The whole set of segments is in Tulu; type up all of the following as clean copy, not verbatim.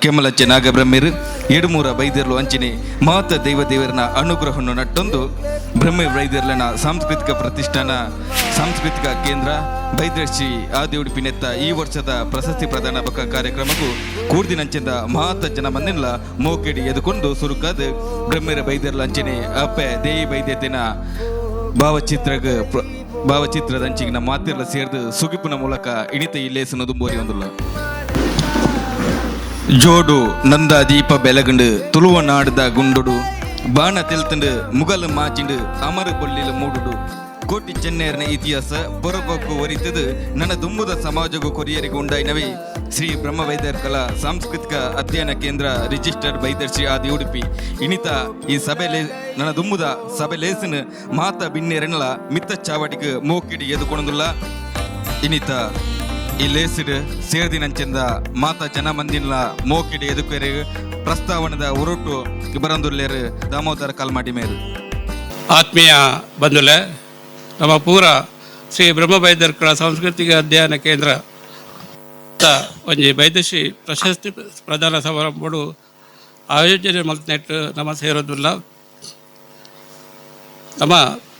ಕೆಮ್ಮಲಂಚೆ ನಾಗಬ್ರಹ್ಮೇರು ಎಡುಮೂರ ಬೈದೆರ್ಲು ಅಂಚಿನೆ ಮಾತ ದೈವ ದೇವರನ ಅನುಗ್ರಹವನ್ನು ನಟ್ಟೊಂದು ಬ್ರಹ್ಮ ವೈದ್ಯರ್ಲನ ಸಾಂಸ್ಕೃತಿಕ ಪ್ರತಿಷ್ಠಾನ ಸಾಂಸ್ಕೃತಿಕ ಕೇಂದ್ರ ಬೈದ್ಯಶ್ರೀ ಆದಿ ಉಡುಪಿ ನೆತ್ತ ಈ ವರ್ಷದ ಪ್ರಶಸ್ತಿ ಪ್ರದಾನ ಬೊಕ್ಕ ಕಾರ್ಯಕ್ರಮಕ್ಕೂ ಕೂರ್ದಿನಂಚಿಂದ ಮಾತ ಜನ ಮಂದಿನ್ಲ ಮೋಕೆಡಿ ಎದುಕೊಂಡು ಸುರುಕಾದ ಬ್ರಹ್ಮರ ಬೈದ್ಯರ್ಲ ಅಂಚಿನೆ ಅಪ್ಪೆ ದೇಯಿ ಬೈದ್ಯತೆನ ಭಾವಚಿತ್ರಗ್ ಭಾವಚಿತ್ರದಂಚಿಗಿನ ಮಾತಿರ್ಲ ಸೇರ್ದು ಸುಗಿಪುನ ಮೂಲಕ ಇಣಿತ ಈ ಲೇಸನ್ನು ದುಂಬೋರಿ ಒಂದುಲ್ಲ. ಜೋಡು ನಂದ ದೀಪ ಬೆಲಗುಂಡು ತುಳುವ ನಾಡ್ದ ಗುಂಡುಡು ಬಾಣ ತೆಲ್ತುಂಡು ಮುಗಲ್ ಮಾಚಿಂಡು ಅಮರ ಬೊಳ್ಳಿಲ ಮೂಡುಡು ಕೋಟಿ ಚೆನ್ನೇರನ ಇತಿಹಾಸ ಬೊರಬೊಕ್ಕು ಒರಿತದು ನನ್ನ ದುಂಬುದ ಸಮಾಜಗೂ ಕೊರಿಯರಿಗೆ ಉಂಡಾಯಿನವೇ ಶ್ರೀ ಬ್ರಹ್ಮ ವೈದ್ಯರ್ ಕಲಾ ಸಾಂಸ್ಕೃತಿಕ ಅಧ್ಯಯನ ಕೇಂದ್ರ ರಿಜಿಸ್ಟರ್ಡ್ ವೈದ್ಯರ್ ಶ್ರೀ ಆದಿ ಉಡುಪಿ. ಇನಿತ ಈ ಸಭೆಲೆ ನನ್ನ ದುಂಬುದ ಸಭೆ ಲೇಸನ್ ಮಾತ ಬಿನ್ನೇರನಲ ಮಿತ್ತ ಚಾವಟಿಗೆ ಮೋಕಿಡಿ ಎದುಕೊಣದುಲ್ಲ. ಇನಿತ ಈ ಲೇಸಿಡ್ ಸೇರ್ದಿನಂಚಿಂದ ಮಾತ ಜನ ಮಂದಿನ್ಲ ಮೋಕಿಡಿ ಎದುಕೆರೆ ಪ್ರಸ್ತಾವನದ ಉರುಟು ಬರಂದುಲ್ಲೇರು ದಾಮೋದರ ಕಲ್ಮಾಡಿ ಮೇರು. ಆತ್ಮೀಯ ಬಂಧುಲೆ, ನಮ್ಮ ಪೂರ ಶ್ರೀ ಬ್ರಹ್ಮಬೈದರ್ಕಳ ಸಾಂಸ್ಕೃತಿಕ ಅಧ್ಯಯನ ಕೇಂದ್ರ ತ ಒಂಜಿ ಬೈದಶ್ರೀ ಪ್ರಶಸ್ತಿ ಪ್ರದಾನ ಸಮಾರಂಭಡು ಆಯೋಜನೆ ಮಲ್ತನೆಟ್ ನಮ್ಮ ಸೇರೋದಿಲ್ಲ. ನಮ್ಮ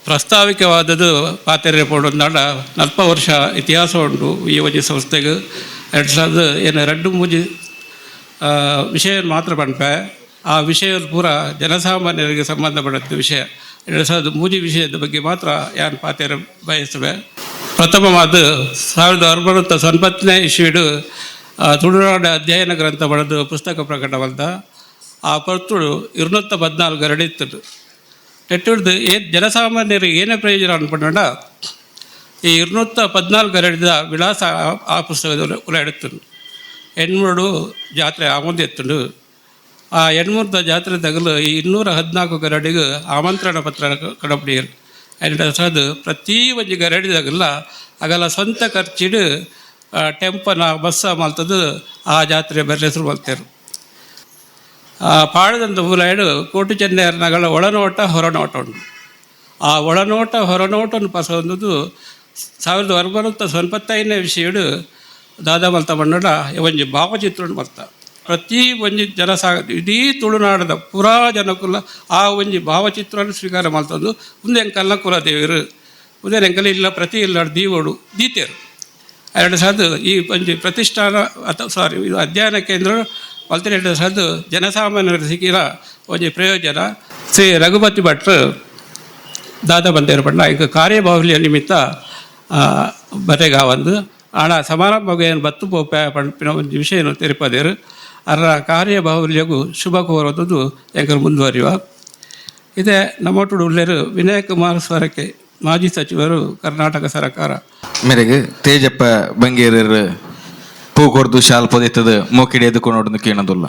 ಪ್ರಾಸ್ತಾವಿಕವಾದದ್ದು ಪಾತೆರೆ ಪೋಡೊಂದಾಂಡ ನಲ್ಪ ವರ್ಷ ಇತಿಹಾಸ ಉಂಟು ಈ ಒಂಜಿ ಸಂಸ್ಥೆಗೆ. 2000 ಏನು ರಡ್ಡು ಮೂಜಿ ವಿಷಯ ಮಾತ್ರ ಪನ್ಪೆ. ಆ ವಿಷಯ ಪೂರ ಜನಸಾಮಾನ್ಯರಿಗೆ ಸಂಬಂಧಪಟ್ಟದ್ದು ವಿಷಯ. 2003 ವಿಷಯದ ಬಗ್ಗೆ ಮಾತ್ರ ಯಾನ್ ಪಾತೆರ ಬಯಸುವೆ. ಪ್ರಥಮವಾದ 1909ನೇ ಇಸ್ವಿಡು ತುಳುನಾಡ ಅಧ್ಯಯನ ಗ್ರಂಥ ಬರೆದು ಪುಸ್ತಕ ಪ್ರಕಟವಾದ ಆ ಪರ್ತುಡು 214 ಗರಡಿತ್ತು ನೆಟ್ಟುಡ್ದು. ಏ ಜನಸಾಮಾನ್ಯರಿಗೆ ಏನೇ ಪ್ರಯೋಜನ ಅನ್ಕೊಂಡ ಈ 214 ಗರಡಿದ ವಿಳಾಸ ಆ ಪುಸ್ತಕದ ಉಲಾಡುತ್ತುಂಡು. ಎಣ್ಮೂಡು ಜಾತ್ರೆ ಆಮೊಂದು. ಆ ಎಣ್ಮೂರ್ದ ಜಾತ್ರೆ ತಗಲು ಈ 214 ಗರಡಿಗೆ ಆಮಂತ್ರಣ ಪತ್ರ ಕಡಪಡಿಯರು. ಅದು ಪ್ರತಿ ಒಂಜಿ ಗರಡಿದಾಗಲ್ಲ ಅಗಲ ಸ್ವಂತ ಖರ್ಚಿಡು ಟೆಂಪನ ಬಸ್ಸ ಮಲ್ತದ್ದು ಆ ಜಾತ್ರೆ ಬರ್ರೆ ಶುರು ಮಲ್ತೇರು. ಆ ಪಾಡದಂತ ಮೂಲಾಯಡು ಕೋಟು ಚೆನ್ನೆಯರ್ನಗಳ ಒಳನೋಟ ಹೊರನೋಟ ಉಂಟು. ಆ ಒಳನೋಟ ಹೊರನೋಟನ್ನು ಪಸಂದದ್ದು 1995ನೇ ವಿಷಯಡು ದಾದಾ ಮಲ್ತ ಮಣ್ಣಡ ಒಂಜಿ ಭಾವಚಿತ್ರ ಮಲ್ತ. ಪ್ರತಿ ಒಂಜಿ ಜನಸಾಗ ಇಡೀ ತುಳುನಾಡದ ಪೂರಾ ಜನಕುಲ ಆ ಒಂಜಿ ಭಾವಚಿತ್ರವನ್ನು ಸ್ವೀಕಾರ ಮಲ್ತಂದು ಉಂದು ಎಂಕಲ್ನ ಕುಲದೇವರು, ಉಂದೆ ಎಂಕಲ್ ಇಲ್ಲ ಪ್ರತಿ ಇಲ್ಲ ದೀವೋಡು ದೀತೆರು. 2000 ಈ ಒಂಜಿ ಪ್ರತಿಷ್ಠಾನ ಅಥವಾ ಸಾರಿ ಇದು ಅಧ್ಯಯನ ಕೇಂದ್ರ ಮಲ್ತಿನ 2000 ಜನಸಾಮಾನ್ಯರ ಸಿಕ್ಕಿರ ಒಂಜಿ ಪ್ರಯೋಜನ. ಶ್ರೀ ರಘುಪತಿ ಭಟ್ರು ದಾದ ಬಂದೇರು ಪಂಡ ಈಗ ಕಾರ್ಯಬಾಹುಲ್ಯ ನಿಮಿತ್ತ ಬರೆಗಾವಂದು ಆಣ ಸಮಾರಂಭ ಏನು ಬತ್ತು ಪೋಪೆ ಪನ್ಪಿನ ಒಂಜಿ ವಿಷಯನು ತೆರಿಪದೇರು. ಅರ ಕಾರ್ಯಬಾಹುಲ್ಯಗೂ ಶುಭ ಕೋರೋದು ಎಂಕಲ್ ಮುಂದುವರಿಯುವ. ಇದೇ ನಮ್ಮೊಟ್ಟು ಉಳ್ಳೇರು ವಿನಯ್ ಕುಮಾರ್ ಸೊರಕೆ, ಮಾಜಿ ಸಚಿವರು, ಕರ್ನಾಟಕ ಸರ್ಕಾರ. ಮೇರೆಗೆ ತೇಜಪ್ಪ ಬಂಗೇರರ್ ಪೂ ಕೊರ್ದು ಶಾಲ್ ಪೊದೆತ್ತದ ಮೋಕಿಡಿ ಎದುಕೊಂಡು ಕೇಣದುಲ್ಲ.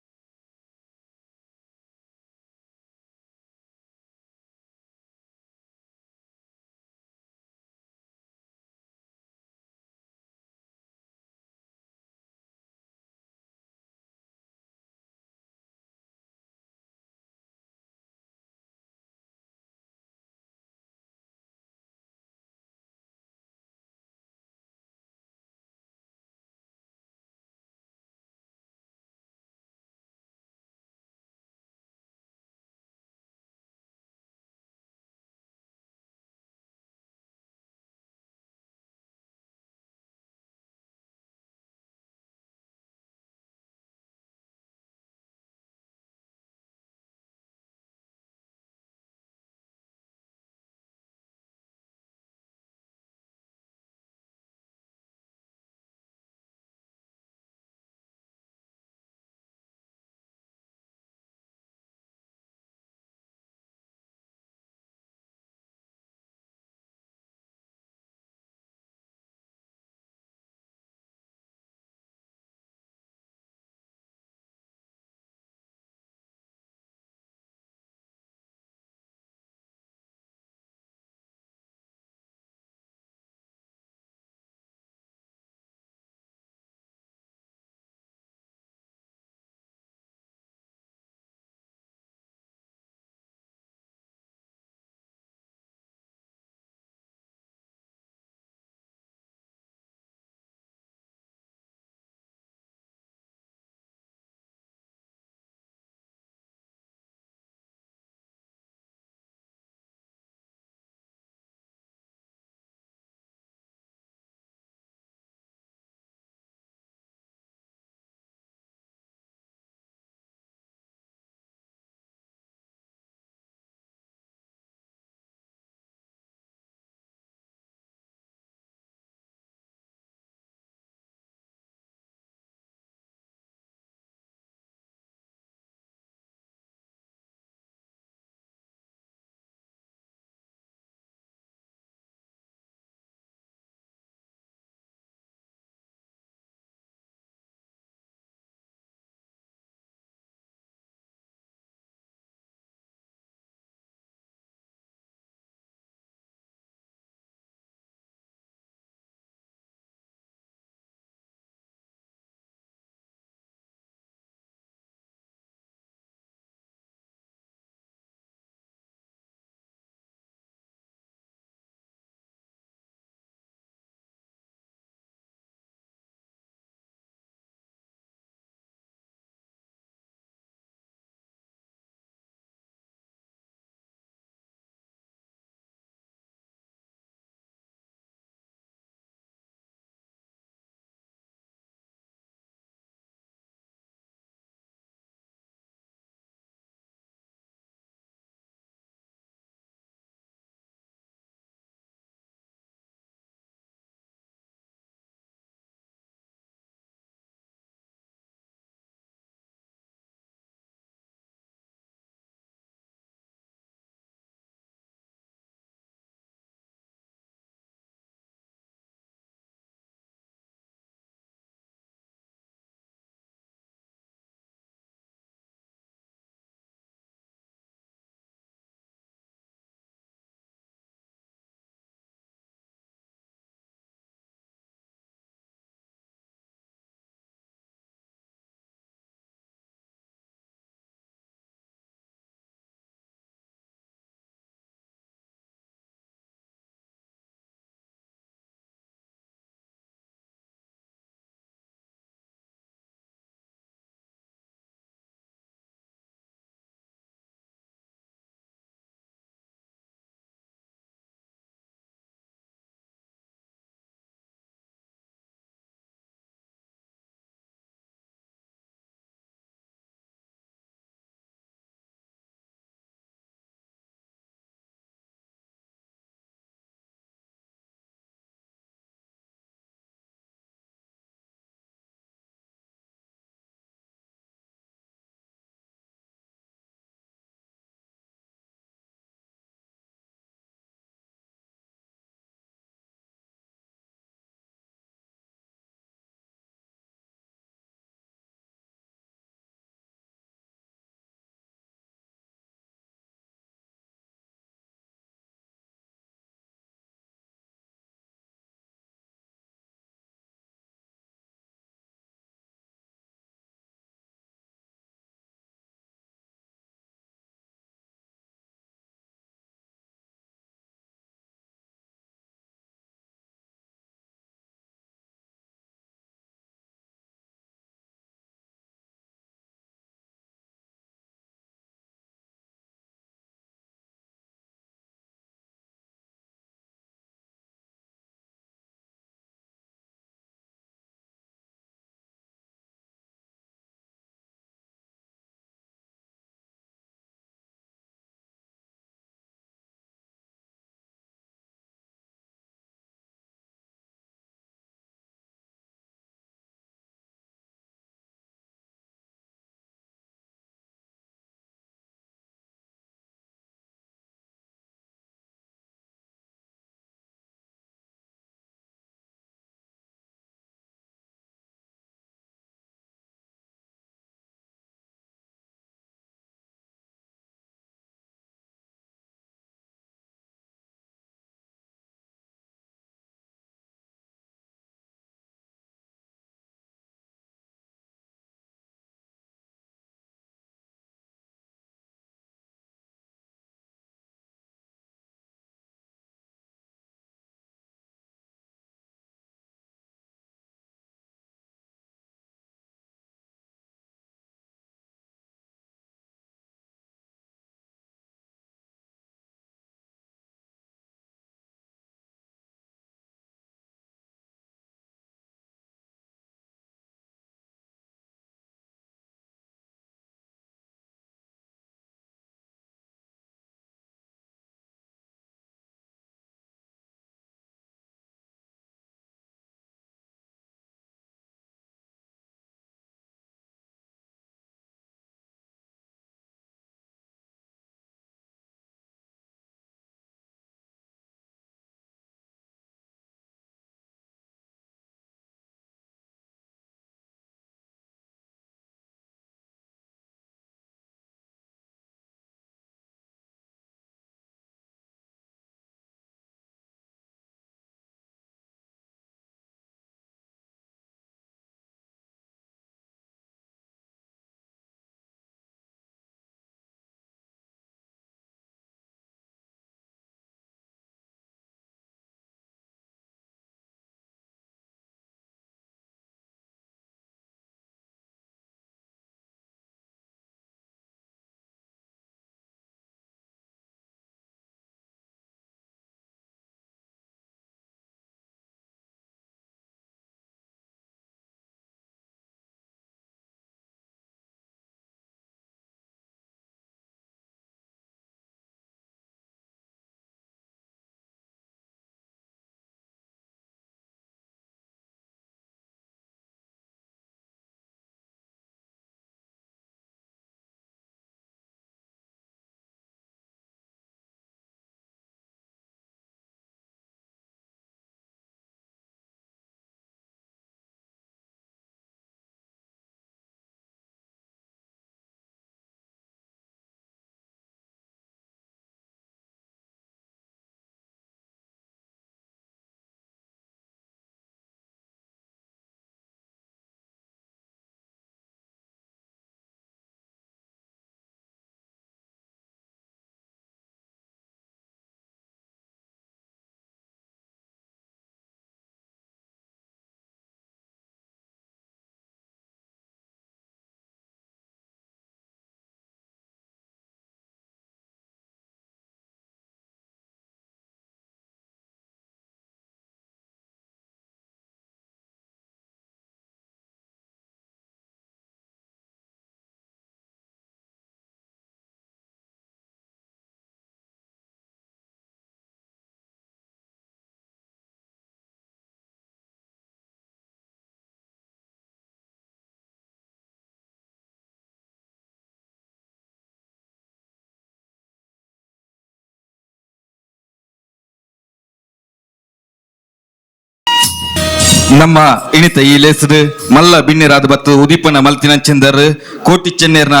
ನಮ್ಮ ಇಣಿತ ಈ ಲೇಸಡು ಮಲ್ಲ ಬಿನ್ನೆರಾದ ಬತ್ತು ಉದೀಪನ ಮಲ್ತಿನಂಚೆಂದರ್ ಕೋಟಿ ಚೆನ್ನೇರ್ನ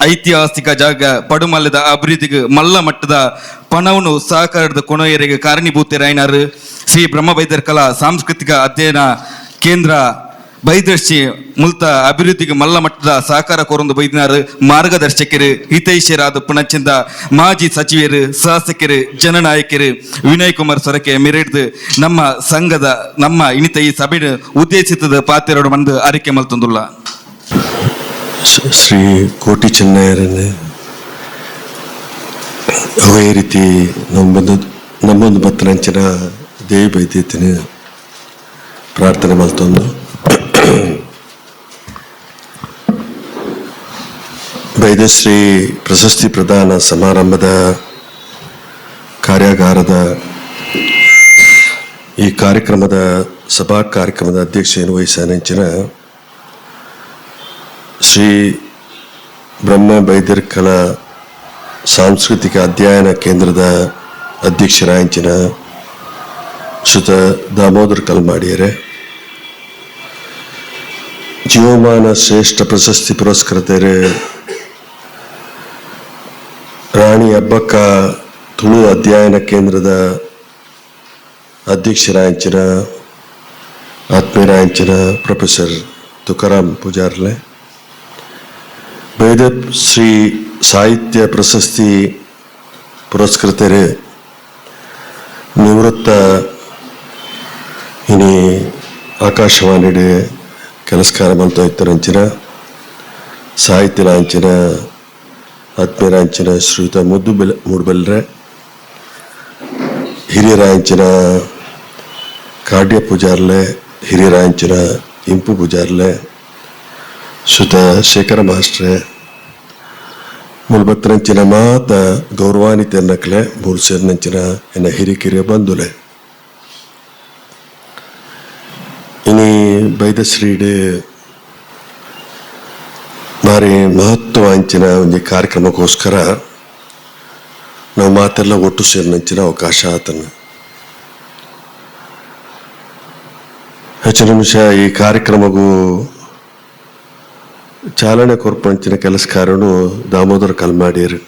ಐತಿಹಾಸಿಕ ಜಾಗ ಪಡುಮಲ್ಲದ ಅಭಿವೃದ್ಧಿಗೆ ಮಲ್ಲ ಮಟ್ಟದ ಪಣವನ್ನು ಸಹಕಾರದ ಕೊಣೆಯರಿಗೆ ಕಾರಣೀಭೂತರಾಯಿನಾರು ಶ್ರೀ ಬ್ರಹ್ಮ ಕಲಾ ಸಾಂಸ್ಕೃತಿಕ ಅಧ್ಯಯನ ಕೇಂದ್ರ ಬೈದರ್ಶಿ ಮುಲ್ತ ಅಭಿವೃದ್ಧಿಗೆ ಮಲ್ಲ ಮಟ್ಟದ ಸಹಕಾರ ಕೋರೊಂದು ಬೈದಿನಾರು ಮಾರ್ಗದರ್ಶಕರು ಹಿತೈಷಿಯರಾದ ಪುಣಚಿಂದ ಮಾಜಿ ಸಚಿವರು ಶಾಸಕರು ಜನನಾಯಕರು ವಿನಯ್ ಕುಮಾರ್ ಸೊರಕೆ ಮಿರಿಡ್ದು ನಮ್ಮ ಸಂಘದ ನಮ್ಮ ಇನಿತ ಈ ಸಭೆ ಉದ್ದೇಶಿತದ ಪಾತ್ರರೋಡು ಬಂದು ಅರಿಕೆ ಮಲ್ತೊಂದುಲ್ಲ. ಶ್ರೀ ಕೋಟಿ ಚೆನ್ನಯ್ಯರನ್ನು ಅವೇ ರೀತಿ ನಮ್ಮೊಂದು ನಮ್ಮೊಂದು ಬತ್ತನಂಚಿನ ದೇವಿ ಬೈದೈತಿನ ಪ್ರಾರ್ಥನೆ ಮಲ್ತೊಂದು ಬೈದಶ್ರೀ ಪ್ರಶಸ್ತಿ ಪ್ರದಾನ ಸಮಾರಂಭದ ಕಾರ್ಯಾಗಾರದ ಈ ಕಾರ್ಯಕ್ರಮದ ಸಭಾ ಕಾರ್ಯಕ್ರಮದ ಅಧ್ಯಕ್ಷೆಯನ್ನು ವಹಿಸಿದ ಶ್ರೀ ಬ್ರಹ್ಮ ಬೈದರ್ ಕಲಾ ಸಾಂಸ್ಕೃತಿಕ ಅಧ್ಯಯನ ಕೇಂದ್ರದ ಅಧ್ಯಕ್ಷರಾಂಚಿನ ಶ್ರುತ ದಾಮೋದರ್ ಕಲ್ಮಾಡಿಯರೆ, ಜೀವಮಾನ ಶ್ರೇಷ್ಠ ಪ್ರಶಸ್ತಿ ಪುರಸ್ಕೃತರು ರಾಣಿ ಅಬ್ಬಕ್ಕ ತುಳು ಅಧ್ಯಯನ ಕೇಂದ್ರದ ಅಧ್ಯಕ್ಷರಾಂಚಿನ ಆತ್ಮೀಯರಾಂಚಿನ ಪ್ರೊಫೆಸರ್ ತುಕಾರಾಮ್ ಪೂಜಾರ್ಲೆ, ಬೈದ ಶ್ರೀ ಸಾಹಿತ್ಯ ಪ್ರಶಸ್ತಿ ಪುರಸ್ಕೃತರು ನಿವೃತ್ತ ಇನಿ ಆಕಾಶವಾಣಿಡೆ ಕೆಲಸಕಾರ ಮಲ್ತೊಯ್ತರಂಚಿನ ಸಾಹಿತ್ಯ ಲಾಂಚಿನ ಆತ್ಮೀಯರಾಂಚಿನ ಶ್ರೀಯುತ ಮುದ್ದು ಬೆಲ್ ಮೂಡ್ಬೆಲ್ರೆ, ಹಿರಿಯರಾಂಚಿನ ಕಾಡ್ಯ ಪೂಜಾರ್ಲೆ, ಹಿರಿಯರಾಂಚಿನ ಇಂಪು ಪೂಜಾರ್ಲೆ, ಶ್ರುತ ಶೇಖರ ಮಾಸ್ಟ್ರೆ, ಮುಲ್ಬತ್ತರಂಚಿನ ಮಾತ ಗೌರವಾನ್ವಿತ ನಕ್ಲೆ, ಮೂರು ಸೇರಿನಂಚಿನ ಎನ್ನ ಹಿರಿಕಿರಿಯ ಬಂಧುಲೆ, ಇನಿ ಬೈದಶ್ರೀಡ್ ಬಾರಿ ಮಹತ್ವ ಅಂಚಿನ ಒಂಜಿ ಕಾರ್ಯಕ್ರಮಕ್ಕೋಸ್ಕರ ನಾವು ಮಾತೆಲ್ಲ ಒಟ್ಟು ಸೇರಿನಂಚಿನ ಅವಕಾಶ ಆತನ. ಹೆಚ್ಚು ನಿಮಿಷ ಈ ಕಾರ್ಯಕ್ರಮಗೂ ಚಾಲನೆ ಕೊರ್ಪಂಚಿನ ಕೆಲಸಕಾರನು ದಾಮೋದರ ಕಲ್ಮಾಡಿಯರು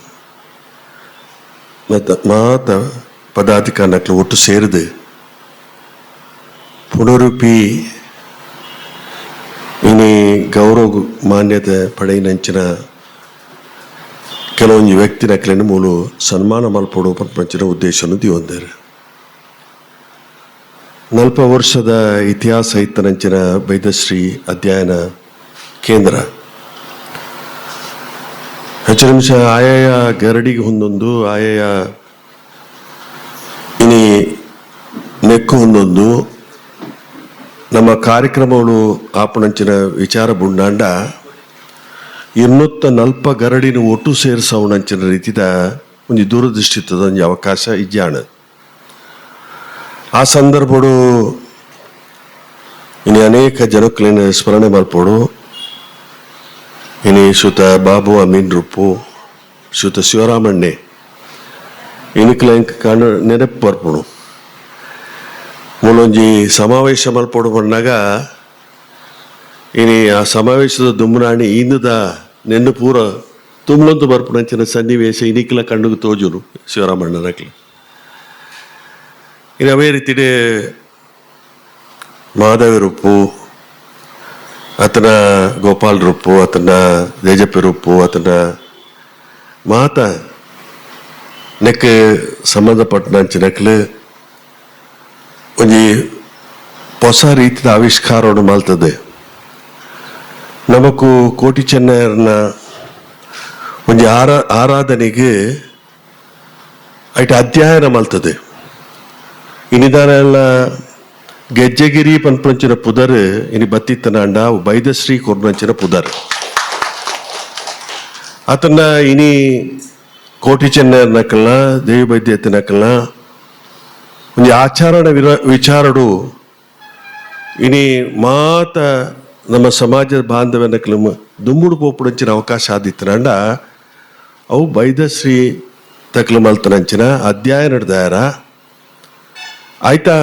ಮತ್ತು ಮಾತ ಪದಾಧಿಕಾರಿನಕ್ಲು ಒಟ್ಟು ಸೇರಿದು ಪುನರುಪಿ ಇನಿ ಗೌರವ ಮಾನ್ಯತೆ ಪಡೆಯಿನಂಚಿನ ಕೆಲವೊಂದು ವ್ಯಕ್ತಿ ನಕ್ಲೆನ್ ಮೂಲು ಸನ್ಮಾನ ಮಲ್ಪೊಡು ಪನ್ಪಂಚಿನ ಉದ್ದೇಶನು ದಿಯೊಂದೆರ್. 40 ವರ್ಷದ ಇತಿಹಾಸ ಇತ್ತನಂಚಿನ ಬೈದಶ್ರೀ ಅಧ್ಯಯನ ಕೇಂದ್ರ ಹೆಚ್ಚು ನಿಮಿಷ ಆಯಾಯ ಗರಡಿಗೆ ಹೊಂದೊಂದು ಆಯಾಯ ಇನಿ ನೆಕ್ಕು ಹೊಂದೊಂದು ನಮ್ಮ ಕಾರ್ಯಕ್ರಮಗಳು ಆಪಣಂಚಿನ ವಿಚಾರ ಬುಂಡಾಂಡ 240 ಗರಡಿನ ಒಟ್ಟು ಸೇರಿಸವಣಂಚಿನ ರೀತಿದ ಒಂದು ದೂರದೃಷ್ಟಿತ್ವದ ಒಂಜಿ ಅವಕಾಶ ಇಜ್ಜಾಣ. ಆ ಸಂದರ್ಭಡು ಇನಿ ಅನೇಕ ಜನಕ್ಲೆನ್ ಸ್ಮರಣೆ ಮಲ್ಪೊಡು. ಇನಿ ಶ್ರುತ ಬಾಬು ಅಮೀನ್ ರುಪ್ಪು, ಶ್ರುತ ಶಿವರಾಮಣ್ಣೆ ಇನಿಕ್ಲ ಎಂಕ್ ಕಣ್ಣು ನೆನಪು ಬರ್ಪುಣು. ಮೂಲೊಂಜಿ ಸಮಾವೇಶ ಮಲ್ಪೊಡು ಪಂಡಾಗ ಇನಿ ಆ ಸಮಾವೇಶದ ದುಮ್ನಾಣಿ ಇಂದುದ ನೆನ್ನು ಪೂರ ತುಮ್ಲೊಂದು ಬರ್ಪುನಂಚಿನ ಸನ್ನಿವೇಶ ಇನಿಕ್ಲ ಕಣ್ಣುಗು ತೋಜುನು ಶಿವರಾಮಣ್ಣನಕ್ಲೆ. ಇನ್ನು ಅವೇ ರೀತಿಡೆ ಮಾಧವ ರುಪ್ಪು, ಆತನ ಗೋಪಾಲ್ ರುಪ್ಪು, ಆತನ ದೇಜಪ್ಪಿ ರುಪ್ಪು, ಆತನ ಮಾತ ನೆಕ್ ಸಂಬಂಧಪಟ್ಟಂಚಿನಕ್ಲು ಒಂಜಿ ಹೊಸ ರೀತಿಯ ಆವಿಷ್ಕಾರವನ್ನು ಮಲ್ತದೆ. ನಮಕು ಕೋಟಿ ಚೆನ್ನಯರ್ನ ಒಂಜಿ ಆರಾಧನೆಗೆ ಐಟ್ ಅಧ್ಯಯನ ಮಲ್ತದೆ. ಇನಿದಾನ ಎಲ್ಲ ಗೆಜ್ಜೆಗಿರಿ ಪನ್ಪಂಚಿನ ಪುದರ್ ಇನಿ ಬತ್ತಿತ್ತನಾಂಡ ಬೈದಶ್ರೀ ಕೊರ್ನಂಚಿನ ಪುದರ್. ಆತನ ಇನಿ ಕೋಟಿ ಚೆನ್ನಯರ್ನಕಲ್ನ ದೇವಿ ವೈದ್ಯತನಕಲ್ನ ಒಂಜಿ ಆಚರಣ ವಿಚಾರಡು ಇನಿ ಮಾತ ನಮ್ಮ ಸಮಾಜದ ಬಾಂಧವ್ಯನಕಲು ದುಂಬುಡು ಪೋಪುಡಂಚಿನ ಅವಕಾಶ ಆದಿತ್ತನಾಂಡ ಅವು ಬೈದಶ್ರೀ ತಕ್ಲು ಮಲ್ತನಂಚಿನ ಅಧ್ಯಾಯ ನಡೆದಾರ. ಆಯ್ತಾ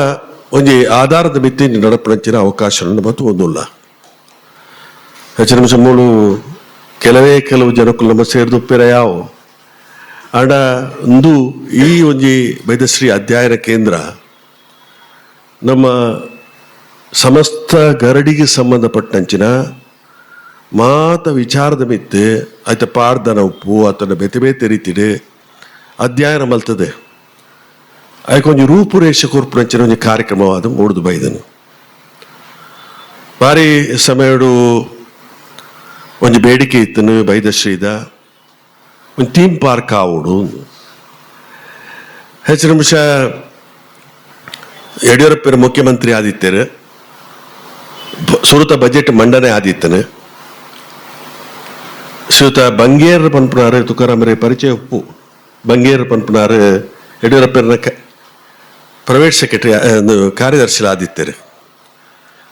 ಒಂಜಿ ಆಧಾರದ ಮಿತ್ತಿ ನಡಪಣಂಚಿನ ಅವಕಾಶ ಮತ್ತು ಒಂದುಲ್ಲ. ಹೆಚ್ಚಿನ ನಿಮಿಷ ಮೂಲು ಕೆಲವೇ ಕೆಲವು ಜನಕ್ಕೂ ನಮ್ಮ ಸೇರಿದುಪ್ಪಿರ ಯಾವ ಆಂಡ ಇಂದು ಈ ಒಂಜಿ ವೈದ್ಯಶ್ರೀ ಅಧ್ಯಯನ ಕೇಂದ್ರ ನಮ್ಮ ಸಮಸ್ತ ಗರಡಿಗೆ ಸಂಬಂಧಪಟ್ಟಂಚಿನ ಮಾತ ವಿಚಾರದ ಮಿತ್ತು ಆಯ್ತ ಪಾಡ್ದನ ಉಪ್ಪು ಆತನ ಬೇತೆ ಬೇತೆ ರೀತಿಡ್ ಅಧ್ಯಯನ ಮಲ್ತದೆ. ಆಯ್ಕೆ ಒಂಜಿ ರೂಪುರೇಷೆ ಕೊರ್ಪುನಂಚಿನ ಒಂಜಿ ಕಾರ್ಯಕ್ರಮವಾದ ಮೂಡ್ದು ಬೈದನು. ಬಾರಿ ಸಮಯಡು ಒಂಜಿ ಬೇಡಿಕೆ ಇತ್ತನು, ಬೈದಶ್ರೀದ ಒಂದು ಥೀಮ್ ಪಾರ್ಕ್ ಆವೋಡು. ಹೆಚ್ಚು ನಿಮಿಷ ಯಡಿಯೂರಪ್ಪರ ಮುಖ್ಯಮಂತ್ರಿ ಆದಿತ್ಯರು, ಸುರುತ ಬಜೆಟ್ ಮಂಡನೆ ಆದಿತ್ತನು. ಶ್ರೀಯುತ ಬಂಗೇರ್ ಪನ್ಪುನಾರು, ತುಕಾರಾಮರೆ ಪರಿಚಯ ಉಪ್ಪು, ಬಂಗೇರ್ ಪನ್ಪುನಾರು ಯಡಿಯೂರಪ್ಪನ ಪ್ರೈವೇಟ್ ಸೆಕ್ರೆಟರಿ, ಕಾರ್ಯದರ್ಶಿ ಆದಿತ್ಯರು.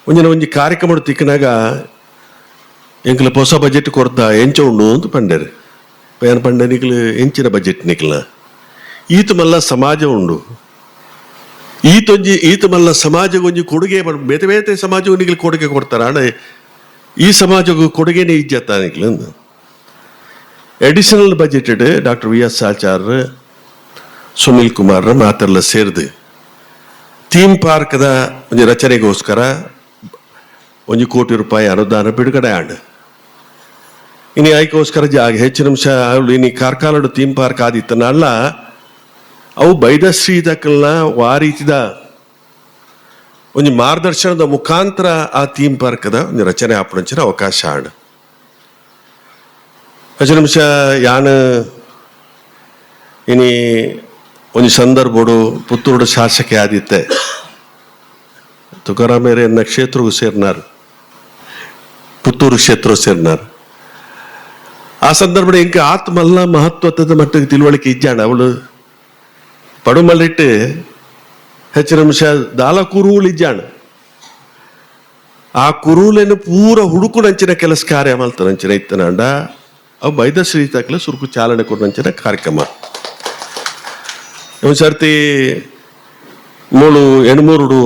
ಒಂಜಿನ ಒಂಜಿ ಕಾರ್ಯಕ್ರಮ ತಿಕ್ಕನಾಗ ಎಂಕ್ಲ ಹೊಸ ಬಜೆಟ್ ಕೊರ್ತ ಎಂಚ ಉಂಡು ಅಂತ ಪಂಡೇರು. ಏನ್ ಪಂಡೆ, ನಿಕ್ಲು ಎಂಚಿನ ಬಜೆಟ್ ನಿಕ್ಲ? ಈತ ಮಲ್ಲ ಸಮಾಜ ಉಂಡು, ಈತೊಂಜಿ ಈತ ಮಲ್ಲ ಸಮಾಜಗೊಂಜಿ ಕೊಡುಗೆ, ಬೇತೆ ಬೇತೆ ಸಮಾಜಕ್ಕೆ ನಿಕ್ಲು ಕೊಡುಗೆ ಕೊಡ್ತಾರ, ಅಣ್ಣ ಈ ಸಮಾಜಕ್ಕೂ ಕೊಡುಗೆನೇ ಇಜ್ಜತ್ತ ನಿಕ್ಲು? Additional budget doctor V S Achar, Sunil Kumar ಮಾತೆಲ್ಲ ಸೇರ್ದು ಥೀಮ್ ಪಾರ್ಕ್ದ ಒಂಜಿ ರಚನೆಗೋಸ್ಕರ 1 ಕೋಟಿ ರೂಪಾಯಿ ಅನುದಾನ ಬಿಡುಗಡೆ ಆಂಡ್. ಇನಿ ಐಕೋಸ್ಕರ ಜಾಗ ಹೆಚ್ಚಿನ ನಿಮಿಷ ಇನಿ ಕಾರ್ಕಾಲಡು ಥೀಮ್ ಪಾರ್ಕ್ ಆದಿತ್ತನಲ್ಲ, ಅವು ಬೈದಶ್ರೀ ದಕ್ಕಲ್ನ ವಾ ರೀತಿದ ಒಂಜಿ ಮಾರ್ಗದರ್ಶನದ ಮುಖಾಂತರ ಆ ಥೀಮ್ ಪಾರ್ಕ್ದ ಒಂಜಿ ರಚನೆ ಆಪುನಂಚಿನ ಅವಕಾಶ ಆಂಡ್. ಹೆಚ್ಚು ನಿಮಿಷ ಯಾನ್ ಇನಿ ಒಂಜಿ ಸಂದರ್ಭಡು ಪುತ್ತೂರುಡು ಶಾಸಕೆ ಆದಿತ್ತೆ. ತುಕಾರಾಮೇರೆ ಎನ್ನ ಕ್ಷೇತ್ರಗೂ ಸೇರ್ನಾರು, ಪುತ್ತೂರು ಕ್ಷೇತ್ರ ಸೇರ್ನಾರು. ಆ ಸಂದರ್ಭ ಎಂಕ ಆತ್ಮಲ್ಲ ಮಹತ್ವದ ಮಟ್ಟಿಗೆ ತಿಳುವಳಿಕೆ ಇಜ್ಜಾಣ. ಅವಳು ಪಡುಮಲ್ಲಿಟ್ಟು ಹೆಚ್ಚಿನ ನಿಮಿಷ ದಾಲ ಕುರುಹುಲು ಇಜ್ಜಾಣ. ಆ ಕುರುಹುಲೆನು ಪೂರ ಹುಡುಕುನಂಚಿನ ಕೆಲಸ ಕಾರ್ಯ ಮಲ್ತನಂಚಿನ ಇತ್ತನಾಂಡ ಅವು ಬೈದಶ್ರೀ ತಕ್ಲೆ ಸುರುಕು ಚಾಲನೆ ಕೊಡುವಂಚಿನ ಕಾರ್ಯಕ್ರಮ. ಒಂದು ಸರ್ತಿ ಮೂಳು ಎಣ್ಮೂರುಡು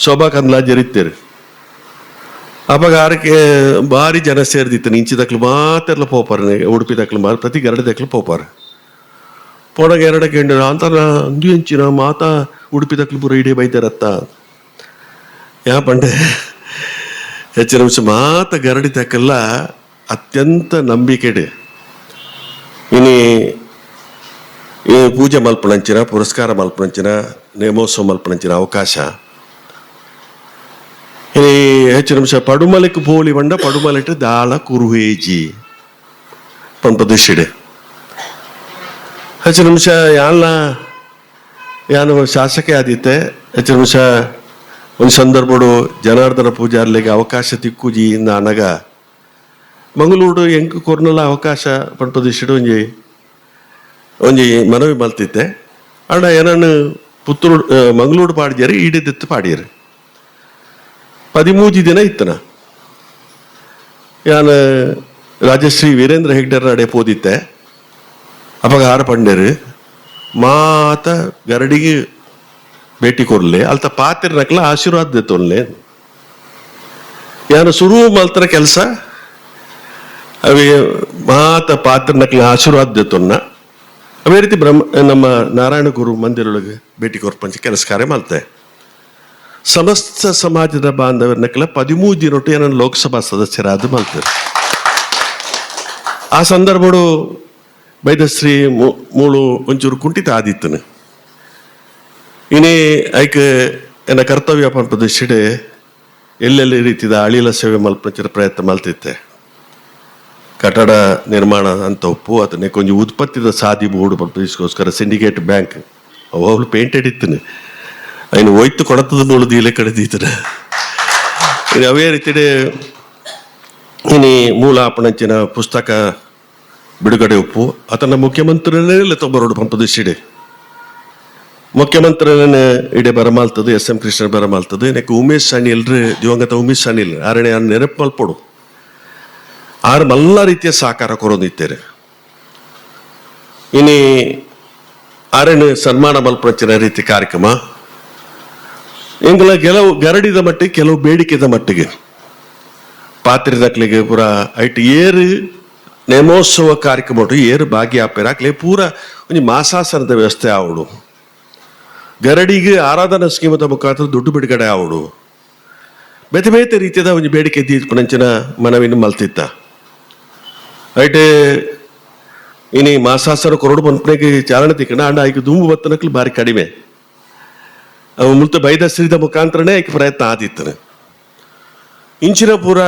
ಶೋಭಾ ಕಂದ್ಲಾಜೆ ಇತ್ತೇರು. ಅವಾಗ ಆರಕ್ಕೆ ಭಾರಿ ಜನ ಸೇರ್ದಿತ್ತು. ಇಂಚಿ ದಕ್ಲು ಮಾತೆಲ್ಲ ಪೋಪಾರ, ಉಡುಪಿ ದಕ್ಲು ಮಾತ್ರ, ಪ್ರತಿ ಗರಡಿ ದಕ್ಲು ಪೋಪಾರ. ಪೋಣಗ ಎರಡ ಕೆಂಡು ಅಂತ ಅಂದು ಎಂಚಿನ ಮಾತಾ ಉಡುಪಿ ದಕ್ಲು ಪೂರ ಇಡೀ ಬೈದಾರತ್ತ. ಯಾ ಪಂಡೆ, ಹೆಚ್ಚಿನ ಅಂಶ ಮಾತ ಗರಡಿ ತಕ್ಕಲ್ಲ ಅತ್ಯಂತ ನಂಬಿಕೆಡೆ ಇನಿ ಈ ಪೂಜೆ ಮಲ್ಪಣಂಚಿನ, ಪುರಸ್ಕಾರ ಮಲ್ಪಣಂಚಿನ, ನೇಮೋತ್ಸವ ಮಲ್ಪಣಂಚಿನ ಅವಕಾಶ. ಇನಿ ಹೆಚ್ಚಿನ ಅಂಶ ಪಡುಮಲೆಕ್ ಪೋಲಿ ಬಂಡ ಪಡುಮಲೆಟ್ ದಾಳ ಕುರುಹೇಜಿ ಪಂಪದಿಶಿಡೆ. ಹೆಚ್ಚಿನ ನಿಮಿಷ ಯಾನ್ಲ ಯಾನು ಶಾಸಕೆ ಆದಿತ್ತೆ. ಹೆಚ್ಚಿನ ನಿಮಿಷ ಒಂದು ಸಂದರ್ಭಡು ಜನಾರ್ದನ ಪೂಜಾರ್ಲಿಗೆ ಅವಕಾಶ ತಿಕ್ಕುಜಿ ಅನಗ ಮಂಗಳೂರು ಎಂಕ್ ಕೊರ್ನಲ ಅವಕಾಶ ಪಂಪದಿಶಿಡು ಒಂಜಿ ಒಂಜಿ ಮನವಿ ಮಲ್ತಿತ್ತೆ. ಅಣ್ಣ ಏನನ್ನು ಪುತ್ತೂರು ಮಂಗಳೂರು ಪಾಡಿದ್ಯಾರ, ಈಡಿದಿತ್ತು ಪಾಡಿಯರು. 13 ದಿನ ಇತ್ತನ. ಯಾನ್ ರಾಜಶ್ರೀ ವೀರೇಂದ್ರ ಹೆಗ್ಡೆರ್ ನಡೆ ಪೋದಿತ್ತೆ. ಅವಾಗ ಆರ ಪಂಡೇರು, ಮಾತ ಗರಡಿಗೆ ಭೇಟಿ ಕೊರ್ಲೆ, ಅಲ್ತ ಪಾತಿರ್ನಕ್ಲ ಆಶೀರ್ವಾದ ತೊನ್ಲೆ. ಯಾನು ಸುರು ಮಲ್ತರ ಕೆಲಸ ಅವೆ ಮಾತ ಪಾತ್ರನಕ್ಲ ಆಶೀರ್ವಾದ ತೊನ್ನ. ಅದೇ ರೀತಿ ಬ್ರಹ್ಮ ನಮ್ಮ ನಾರಾಯಣ ಗುರು ಮಂದಿರೊಳಗೆ ಭೇಟಿ ಕೊರ್ಪಂಚ ಕೆಲಸ ಕಾರ್ಯ ಮಲ್ತೆ. ಸಮಸ್ತ ಸಮಾಜದ ಬಾಂಧವರನ್ನಕ್ಕೆಲ್ಲ 13 ದಿನೊಟ್ಟು ಏನನ್ನು ಲೋಕಸಭಾ ಸದಸ್ಯರಾದ ಮಲ್ತಾರೆ. ಆ ಸಂದರ್ಭಡು ಬೈದಶ್ರೀ ಮೂಳು ಒಂಚೂರು ಕುಂಠಿತ ಆದಿತ್ತನು. ಇನಿ ಐಕ್ ಎನ್ನ ಕರ್ತವ್ಯ ಪಂಪದ ಎಲ್ಲೆಲ್ಲಿ ರೀತಿದ ಅಳಿಲ ಸೇವೆ ಮಲ್ಪಂಚಿನ ಪ್ರಯತ್ನ ಮಲ್ತಿತ್ತೆ. ಕಟ್ಟಡ ನಿರ್ಮಾಣ ಅಂತ ಒಪ್ಪು ಅದನ್ನೇ ಕೊಂಚ ಉತ್ಪತ್ತಿದ ಸಾದಿ ಬೋರ್ಡು ಪಂಪಗೋಸ್ಕರ ಸಿಂಡಿಕೇಟ್ ಬ್ಯಾಂಕ್ ಅವಳು ಪೇಂಟೆಡ್ ಇತ್ತನು. ಅಯ್ನ ಒಯ್ತು ಕೊಡತದ ಮೂಳು ದೀಲೆ ಕಡೆದೀತನ. ಇನ್ನು ಅವೇ ರೀತಿ ಇನಿ ಮೂಲ ಅಪಣಂಚಿನ ಪುಸ್ತಕ ಬಿಡುಗಡೆ ಉಪ್ಪು ಆತನ ಮುಖ್ಯಮಂತ್ರಿನೇ ತೊಂಬರೋಡು ಪಂಪದಿಶಿಡೆ. ಮುಖ್ಯಮಂತ್ರಿನೇ ಇಡೆ ಬರಮಾಲ್ತದೆ, ಎಸ್ ಎಂ ಕೃಷ್ಣ ಬರಮಾಲ್ತದೆ. ನೆಕ್ ಉಮೇಶ್ ಅನಿಲ್ರು, ದಿವಂಗತ ಉಮೇಶ್ ಅನಿಲ್ ಆರಣೆ ನೆನಪು ಮಲ್ಪೊಡು. ಆರು ಮಲ್ಲ ರೀತಿಯ ಸಹಕಾರ ಕೊರೊಂದಿತ್ತೇನೆ. ಇನಿ ಆರಣೆ ಸನ್ಮಾನ ಮಲ್ಪಂಚಿನ ರೀತಿ ಕಾರ್ಯಕ್ರಮ. ಎಂಕಲ ಕೆಲವು ಗರಡಿದ ಮಟ್ಟಿಗೆ, ಕೆಲವು ಬೇಡಿಕೆದ ಮಟ್ಟಿಗೆ ಪಾತ್ರೆದಕ್ಲಿಗೆ ಪೂರ ಐಟ್ ಏರು ನೇಮೋತ್ಸವ ಕಾರ್ಯಕ್ರಮ ಉಂಟು, ಏರು ಭಾಗ್ಯ ಆಪೇರ ಅಕ್ಲೆ ಪೂರ ಒಂಜಿ ಮಾಸಾಸನದ ವ್ಯವಸ್ಥೆ ಆವಡು, ಗರಡಿಗೆ ಆರಾಧನಾ ಸ್ಕೀಮದ ಮುಖಾಂತರ ದುಡ್ಡು ಬಿಡುಗಡೆ ಆವಡು, ಬೇತೆ ಬೇತೆ ರೀತಿಯದ ಒಂಜಿ ಬೇಡಿಕೆ ದೀಪನಂಚಿನ ಮನವಿನ ಮಲ್ತಿತ್ತ. ಐಟ್ ಇನಿ ಮಾಸಾಸನ ಕೊರಡು ಪನ್ಪನೆಗೆ ಚಾರಣ ತಿಕ್ಕಣ ಅಂಡ ಐಕ್ ದುಂಬು ಬತ್ತನಕ್ಲು ಬಾರಿ ಕಡಿಮೆ. ಅವು ಮುಲ್ತ ಬೈದಶ್ರೀದ ಮುಖಾಂತರನೇ ಐಕ್ ಪ್ರಯತ್ನ ಆದಿತ್ತನೆ. ಇಂಚಿನ ಪೂರ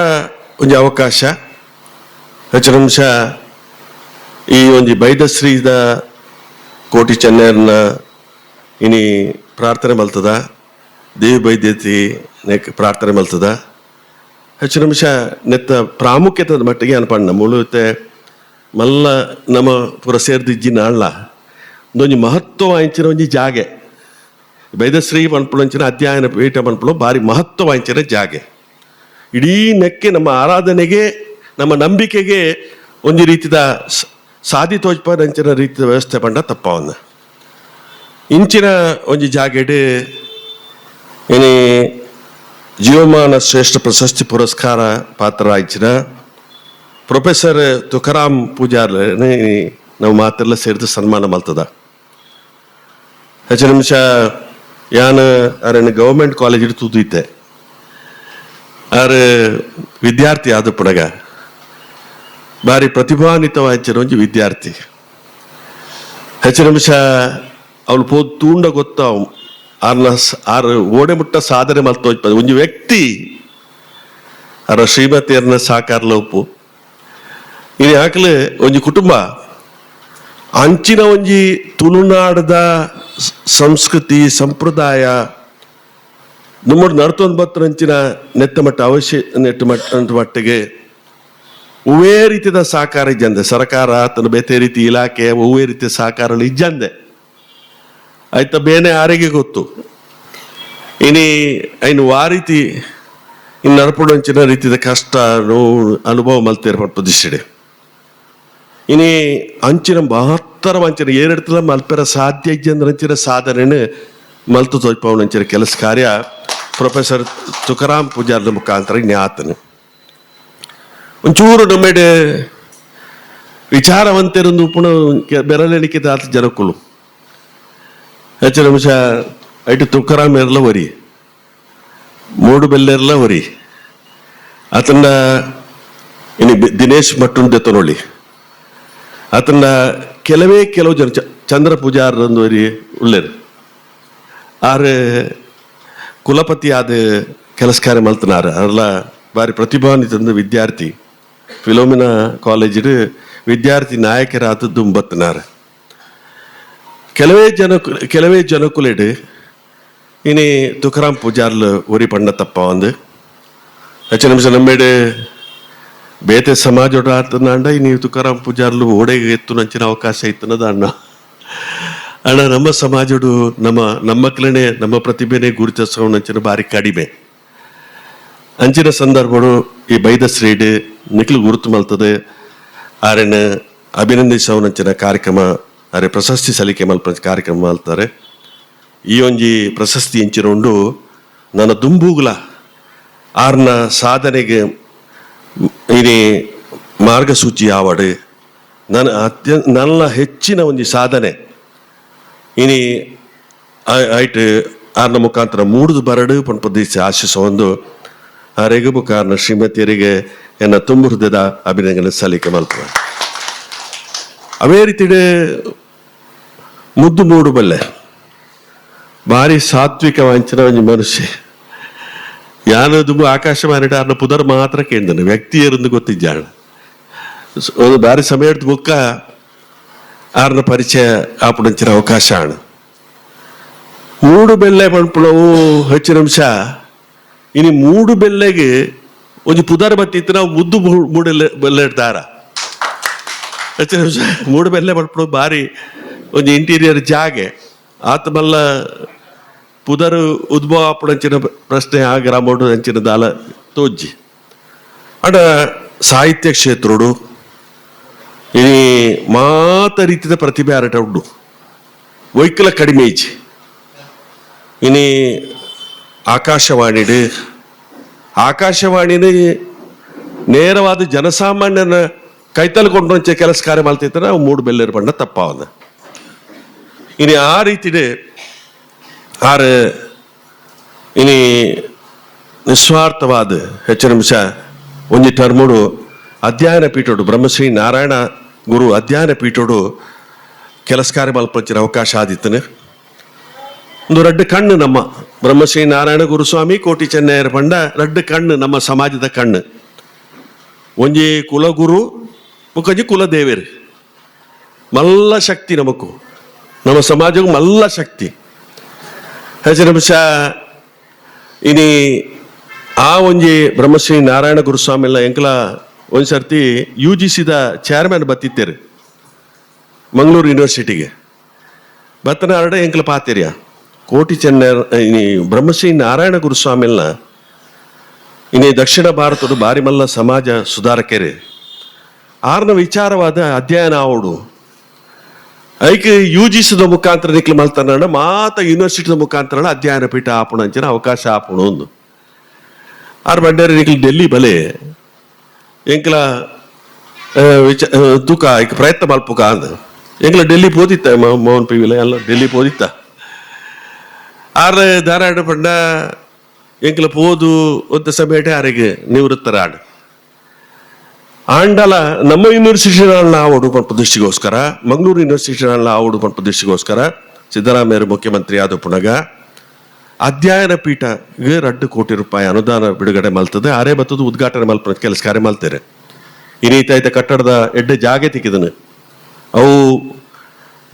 ಒಂಜಿ ಅವಕಾಶ ಹೆಚ್ಚು ನಿಮಿಷ ಈ ಒಂಜಿ ಬೈದಶ್ರೀದ ಕೋಟಿ ಚೆನ್ನೈರ್ನ ಇನಿ ಪ್ರಾರ್ಥನೆ ಮಲ್ತದ, ದೇವಿ ಬೈದ್ಯತಿ ನೆಕ್ ಪ್ರಾರ್ಥನೆ ಮಲ್ತದ. ಹೆಚ್ಚು ನಿಮಿಷ ನೆತ್ತ ಪ್ರಾಮುಖ್ಯತೆ ಮಟ್ಟಿಗೆ ಅನ್ಪಣ್ಣ ಮುಳುತೆ ಮಲ್ಲ ನಮ್ಮ ಪೂರ ಸೇರ್ದಿಜ್ಜಿ ನಾಳ್ಲ ಒಂದೊಂಜಿ ಮಹತ್ವ ವಾಂಚಿನ ಒಂಜಿ ಜಾಗೆ ಬೈದಶ್ರೀ ಪನ್ಪುಳಂಚಿನ ಅಧ್ಯಯನ ಪೀಠ ಪನ್ಪುಳು ಬಾರಿ ಮಹತ್ವ ವಾಂಚಿನ ಜಾಗೆ. ಇಡೀ ನೆಕ್ಕೆ ನಮ್ಮ ಆರಾಧನೆಗೆ, ನಮ್ಮ ನಂಬಿಕೆಗೆ ಒಂಜಿ ರೀತಿದ ಸಾದಿ ತೋಜ್ಪದಂಚಿನ ರೀತಿಯ ವ್ಯವಸ್ಥೆ ಪಂಡ ತಪ್ಪವನ್ನ. ಇಂಚಿನ ಒಂಜಿ ಜಾಗೆಡ್ ಇನಿ ಜೀವಮಾನ ಶ್ರೇಷ್ಠ ಪ್ರಶಸ್ತಿ ಪುರಸ್ಕಾರ ಪಾತ್ರರಾಯ್ಚಿನ ಪ್ರೊಫೆಸರ್ ತುಕಾರಾಮ್ ಪೂಜಾರ್ ನಾವು ಮಾತೆಲ್ಲ ಸೇರಿದು ಸನ್ಮಾನ ಮಲ್ತದ. ಹೆಚ್ಚು ನಿಮಿಷ ಯಾನ್ ಅರಣ್ಯ ಗವರ್ಮೆಂಟ್ ಕಾಲೇಜ್ ತೂದಿದ್ದೆ. ಆರ್ ವಿದ್ಯಾರ್ಥಿ ಆದ ಪುಡಗ ಬಾರಿ ಪ್ರತಿಭಾನ್ವಿತವಾದ ಒಂಜಿ ವಿದ್ಯಾರ್ಥಿ. ಹೆಚ್ಚು ನಿಮಿಷ ಅವಳು ಪೋದು ತೂಂಡ ಗೊತ್ತ ಆರ್ನ ಆರ್ ಓಡೆ ಮುಟ್ಟ ಸಾಧನೆ ಮಲ್ತೋ ಒಂಜಿ ವ್ಯಕ್ತಿ. ಅರ ಶ್ರೀಮತಿಯರ್ನ ಸಾಕಾರ್ಲ ಉಪ್ಪು ಇನಿ ಆಕಲೆ ಒಂಜಿ ಕುಟುಂಬ ಅಂಚಿನ ಒಂಜಿ ತುಳುನಾಡದ ಸಂಸ್ಕೃತಿ ಸಂಪ್ರದಾಯ ನಮ್ಮ ನಡ್ತೊಂದು ಬತ್ತರಂಚಿನ ನೆತ್ತ ಮಟ್ಟ ಅವಶ್ಯ ನೆಟ್ಟ ಮಟ್ಟ ಮಟ್ಟಿಗೆ ಹೂವೇ ರೀತಿಯ ಸಹಕಾರ ಇಜ್ಜಂದೆ, ಸರ್ಕಾರ ತನ್ನ ಬೇತೆ ರೀತಿ ಇಲಾಖೆ ಹೂವೇ ರೀತಿಯ ಸಹಕಾರ ಇಜ್ಜಂದೆ ಆಯ್ತಾ ಬೇನೆ ಆರಿಗೆ ಗೊತ್ತು. ಇನಿ ಐನು ಆ ರೀತಿ ಇನ್ನು ನಡಪುಡಂಚಿನ ರೀತಿಯ ಕಷ್ಟ ನೋವು ಅನುಭವ ಮಲ್ತೇರ್ ಪದಿಸಿಡೆ. ಇನಿ ಅಂಚಿನ ಮಹತ್ತರ ಅಂಚಿನ ಏರೆಡ್ತಲ ಮಲ್ಪೆರ ಸಾಧ್ಯ ಇಜ್ಜಂದ್ರ ಅಂಚಿನ ಸಾಧನೆನು ಮಲ್ತು ತೋಯ್ಪವನಂಚಿನ ಕೆಲಸ ಕಾರ್ಯ ಪ್ರೊಫೆಸರ್ ತುಕಾರಾಮ್ ಪೂಜಾರ್ದ ಮುಖಾಂತರ ಜ್ಞಾತನು. ಒಂಚೂರು ನಮ್ಮೆಡೆ ವಿಚಾರವಂತರೊಂದು ಪುಣ ಬೆರಳೆಣಿಕೆ ಆತ ಜನಕ್ಕಳು. ಹೆಚ್ಚು ನಿಮಿಷ ಐಟು ತುಕಾರಾಮ್ ಇರಲ ಒರಿ, ಮೂಡು ಬೆಲ್ಲೆರ್ಲ ಒರಿ, ಆತನ ಇನಿ ದಿನೇಶ್ ಮಟ್ಟುನ್ ದೆತ್ತನೊಳ್ಳಿ, ಆತನ ಕೆಲವೇ ಕೆಲವು ಜನ ಚಂದ್ರ ಪೂಜಾರೊಂದು ಒರಿ ಉಳ್ಳೇರು. ಆರು ಕುಲಪತಿ ಆದ ಕೆಲಸ ಕಾರ್ಯ ಮಲ್ತನಾರ. ಅಲ್ಲ ಬಾರಿ ಪ್ರತಿಭಾನ್ವಿತ ವಿದ್ಯಾರ್ಥಿ, ಫಿಲೋಮಿನಾ ಕಾಲೇಜಿಡ್ ವಿದ್ಯಾರ್ಥಿ ನಾಯಕರಾದ ದುಂಬತ್ತನಾರ. ಕೆಲವೇ ಜನಕುಲೆಡ್ ಇನಿ ತುಕಾರಾಮ್ ಪೂಜಾರ್ಲು ಒರಿ ಪಂಡ ತಪ್ಪ ಒಂದು. ಹೆಚ್ಚು ನಿಮಿಷ ನಮ್ಮೇಡೆ ಬೇತೆ ಸಮಾಜ ಆತನಾಂಡ ಇನಿ ತುಕಾರಾಮ್ ಪೂಜಾರ್ಲು ಓಡೆಗೆ ಎತ್ತು ನಂಚಿನ ಅವಕಾಶ ಇತ್ತನದ ಅಣ್ಣ. ಅಣ್ಣ ನಮ್ಮ ಸಮಾಜಡು ನಮ್ಮ ನಮ್ಮಕ್ಲನೆ ನಮ್ಮ ಪ್ರತಿಭೆನೆ ಗುರುತಿಸೋಣಂಚಿನ ಬಾರಿ ಕಡಿಮೆ. ಅಂಚಿನ ಸಂದರ್ಭಡು ಈ ಬೈದ ಶ್ರೀಡ್ ನಿಖಿಲ್ ಗುರುತು ಮಲ್ತದೆ ಆರೆನ ಅಭಿನಂದಿಸವನಂಚಿನ ಕಾರ್ಯಕ್ರಮ, ಅರೆ ಪ್ರಶಸ್ತಿ ಸಲ್ಲಿಕೆ ಮಲ್ಪ ಕಾರ್ಯಕ್ರಮ ಮಲ್ತಾರೆ. ಈ ಒಂಜಿ ಪ್ರಶಸ್ತಿ ಇಂಚಿನ ಉಂಡು ನನ್ನ ದುಂಬೂಗ್ಲ ಆರ್ನ ಸಾಧನೆಗೆ ಇನಿ ಮಾರ್ಗಸೂಚಿ ಆವಡು. ನನ್ನ ನನ್ನ ಹೆಚ್ಚಿನ ಒಂಜಿ ಸಾಧನೆ ಇನಿ ಐಟ್ ಆರ್ನ ಮುಖಾಂತರ ಮೂಡುದು ಬರಡು ಪನ್ಪದಿಸಿ ಆಶಿಸ ಒಂದು ಆರೆಗೂ ಕಾರಣ ಶ್ರೀಮತಿಯರಿಗೆ ಎನ್ನ ತುಂಬು ಹೃದಯದ ಅಭಿನಂದನೆ ಸಲ್ಲಿಕೆ ಮಲ್ಪ. ಅವೇ ರೀತಿ ಮುದ್ದು ಮೂಡು ಬಲ್ಲೆ ಭಾರಿ ಸಾತ್ವಿಕ ವಂಚನ ಒಂಜಿ ಮನುಷ್ಯ. ಯಾನು ದುಂಬು ಆಕಾಶವಾಣಿ ಆರ್ನ ಪುದರ್ ಮಾತ್ರ ಕೇಂದ್ರ ವ್ಯಕ್ತಿಯರೊಂದು ಗೊತ್ತಿದ್ದಾಳ. ಒಂದು ಬಾರಿ ಸಮಯ ಬುಕ್ಕ ಆರ್ನ ಪರಿಚಯ ಆಪುಣಂಚಿನ ಅವಕಾಶ ಆಣ. ಮೂಡು ಬೆಲ್ಲೆ ಪನ್ಪುಣವು ಹೆಚ್ಚಿನ ಅಂಶ ಇನಿ ಮೂಡು ಬೆಲ್ಲೆಗೆ ಒಂಜಿ ಪುದರ್ ಬತ್ತಿತ್ತು ನಾವು ಮುದ್ದು ಮೂಡೆಲ್ಲೆ ಬೆಲ್ಲೆ ದಾರ. ಹೆಚ್ಚಿನ ಅಂಶ ಮೂಡು ಬೆಲ್ಲೆ ಪನ್ಪುಣವು ಬಾರಿ ಒಂಜಿ ಇಂಟೀರಿಯರ್ ಜಾಗೆ ಆತ ಮಲ್ಲ ಪುದರ್ ಉದ್ಭವ ಆಪುಣಂಚಿನ ಪ್ರಶ್ನೆ ಆ ಗ್ರಾಮೋಡು ಅಂಚಿನ ದಾಲ ತೋಜ್ಜಿ. ಅಡ ಸಾಹಿತ್ಯ ಕ್ಷೇತ್ರೋಡು ಇನಿ ಮಾತ ರೀತಿಯ ಪ್ರತಿಭೆ ಅರಟ ಉಂಡು, ವೈಕಲ ಕಡಿಮೆ ಇಜ್ಜಿ. ಇನಿ ಆಕಾಶವಾಣಿಡು ಆಕಾಶವಾಣಿನ ನೇರವಾದ ಜನಸಾಮಾನ್ಯನ ಕೈತಲ್ ಕೊಂಡೊಂಚೆ ಕೆಲಸ ಕಾರ್ಯ ಮಲ್ತಿತ್ತನ ಅವು ಮೂಡು ಬೆಲ್ಲೇರು ಬಣ್ಣ ತಪ್ಪಾವದ. ಇನಿ ಆ ರೀತಿಡೆ ಆರು ಇನಿ ನಿಸ್ವಾರ್ಥವಾದ ಹೆಚ್ಚು ನಿಮಿಷ ಒಂಜಿ ಟರ್ಮುಡು ಅಧ್ಯಯನ ಪೀಠೋಡು ಬ್ರಹ್ಮಶ್ರೀ ನಾರಾಯಣ ಗುರು ಅಧ್ಯಯನ ಪೀಠೋಡು ಕೆಲಸ ಕಾರ್ಯ ಮಲ್ಪಂಚಿನ ಅವಕಾಶ ಆದಿತ್ತನೆ. ಒಂದು ರಡ್ಡು ಕಣ್ಣು ನಮ್ಮ ಬ್ರಹ್ಮಶ್ರೀ ನಾರಾಯಣ ಗುರುಸ್ವಾಮಿ ಕೋಟಿ ಚೆನ್ನಯ್ಯರ ಪಂಡ ರಡ್ಡು ಕಣ್ಣು ನಮ್ಮ ಸಮಾಜದ ಕಣ್ಣು. ಒಂಜಿ ಕುಲಗುರು ಬೊಕ್ಕೊಂಜಿ ಕುಲದೇವರು. ಮಲ್ಲ ಶಕ್ತಿ ನಮಕು, ನಮ್ಮ ಸಮಾಜಕ್ಕೂ ಮಲ್ಲ ಶಕ್ತಿ. ಹೆಚ್ಚು ನಿಮಿಷ ಇನಿ ಆ ಒಂಜಿ ಬ್ರಹ್ಮಶ್ರೀ ನಾರಾಯಣ ಗುರುಸ್ವಾಮಿ ಎಲ್ಲ ಎಂಕಲ ಒಂದ್ ಸರ್ತಿ ಯುಜಿಸಿದ ಚೇರ್ಮನ್ ಬತ್ತಿತ್ತೇರು ಮಂಗಳೂರು ಯೂನಿವರ್ಸಿಟಿಗೆ. ಬತ್ತನಾರಡ ಎಂಕಲ ಪಾತೆರಿಯ ಕೋಟಿ ಚೆನ್ನ ಇನಿ ಬ್ರಹ್ಮಶ್ರೀ ನಾರಾಯಣ ಗುರುಸ್ವಾಮಿಲ್ನ ಇನಿ ದಕ್ಷಿಣ ಭಾರತದ ಬಾರಿ ಮಲ್ಲ ಸಮಾಜ ಸುಧಾರಕರು, ಆರ್ನ ವಿಚಾರವಾದ ಅಧ್ಯಯನ ಆವಡು, ಐಕ್ ಯುಜಿಸಿದ ಮುಖಾಂತರ ನಿಕ್ಲು ಮಲ್ತನ ಮಾತ ಯೂನಿವರ್ಸಿಟಿದ ಮುಖಾಂತರ ಅಧ್ಯಯನ ಪೀಠ ಆಪುಣ ಅಂಚಿನ ಅವಕಾಶ ಆಪುಣ ಒಂದು. ಆರ್ ಬಂಡೇರಿ ನಿಕ್ಲು ಡೆಲ್ಲಿ ಬಲೆ ಎಂಕಲ ವಿಚ ತೂಕ ಐಕ್ ಪ್ರಯತ್ನ ಮಲ್ಪುಕ ಅಂದ. ಎಂಕಲ ಡೆಲ್ಲಿ ಪೋದಿತ್ತ ಮೋಹನ್ ಪಿ ವಿಲ ಎಲ್ಲ ಡೆಲ್ಲಿ ಪೋದಿತ್ತ. ಆರ್ ಧಾರಾಡ ಪಂಡ ಎಂಕಲ ಪೋದು ಒಂತ ಸಮಯಟೆ ಆರಿಗೆ ನಿವೃತ್ತರಾಡ್ ಆಂಡಲ ನಮ್ಮ ಯೂನಿವರ್ಸಿಟಿ ಆವಡು ಪನ್ಪ ದೃಷ್ಟಿಗೋಸ್ಕರ, ಮಂಗಳೂರು ಯೂನಿವರ್ಸಿಟಿ ಆವಡು ಪನ್ಪ ದೃಷ್ಟಿಗೋಸ್ಕರ ಸಿದ್ದರಾಮಯ್ಯ ಮುಖ್ಯಮಂತ್ರಿ ಆದ ಪುನಗ ಅಧ್ಯಯನ ಪೀಠಗೆ 2 ಕೋಟಿ ರೂಪಾಯಿ ಅನುದಾನ ಬಿಡುಗಡೆ ಮಲ್ತದೆ. ಆರೇ ಬತ್ತದ ಉದ್ಘಾಟನೆ ಮಲ್ಪ ಕೆಲಸ ಕಾರ್ಯ ಮಲ್ತೇರೆ. ಈ ರೀತಿ ಆಯ್ತ ಕಟ್ಟಡದ ಎಡ್ಡೆ ಜಾಗೆ ತಿಕ್ಕಿದನು. ಅವು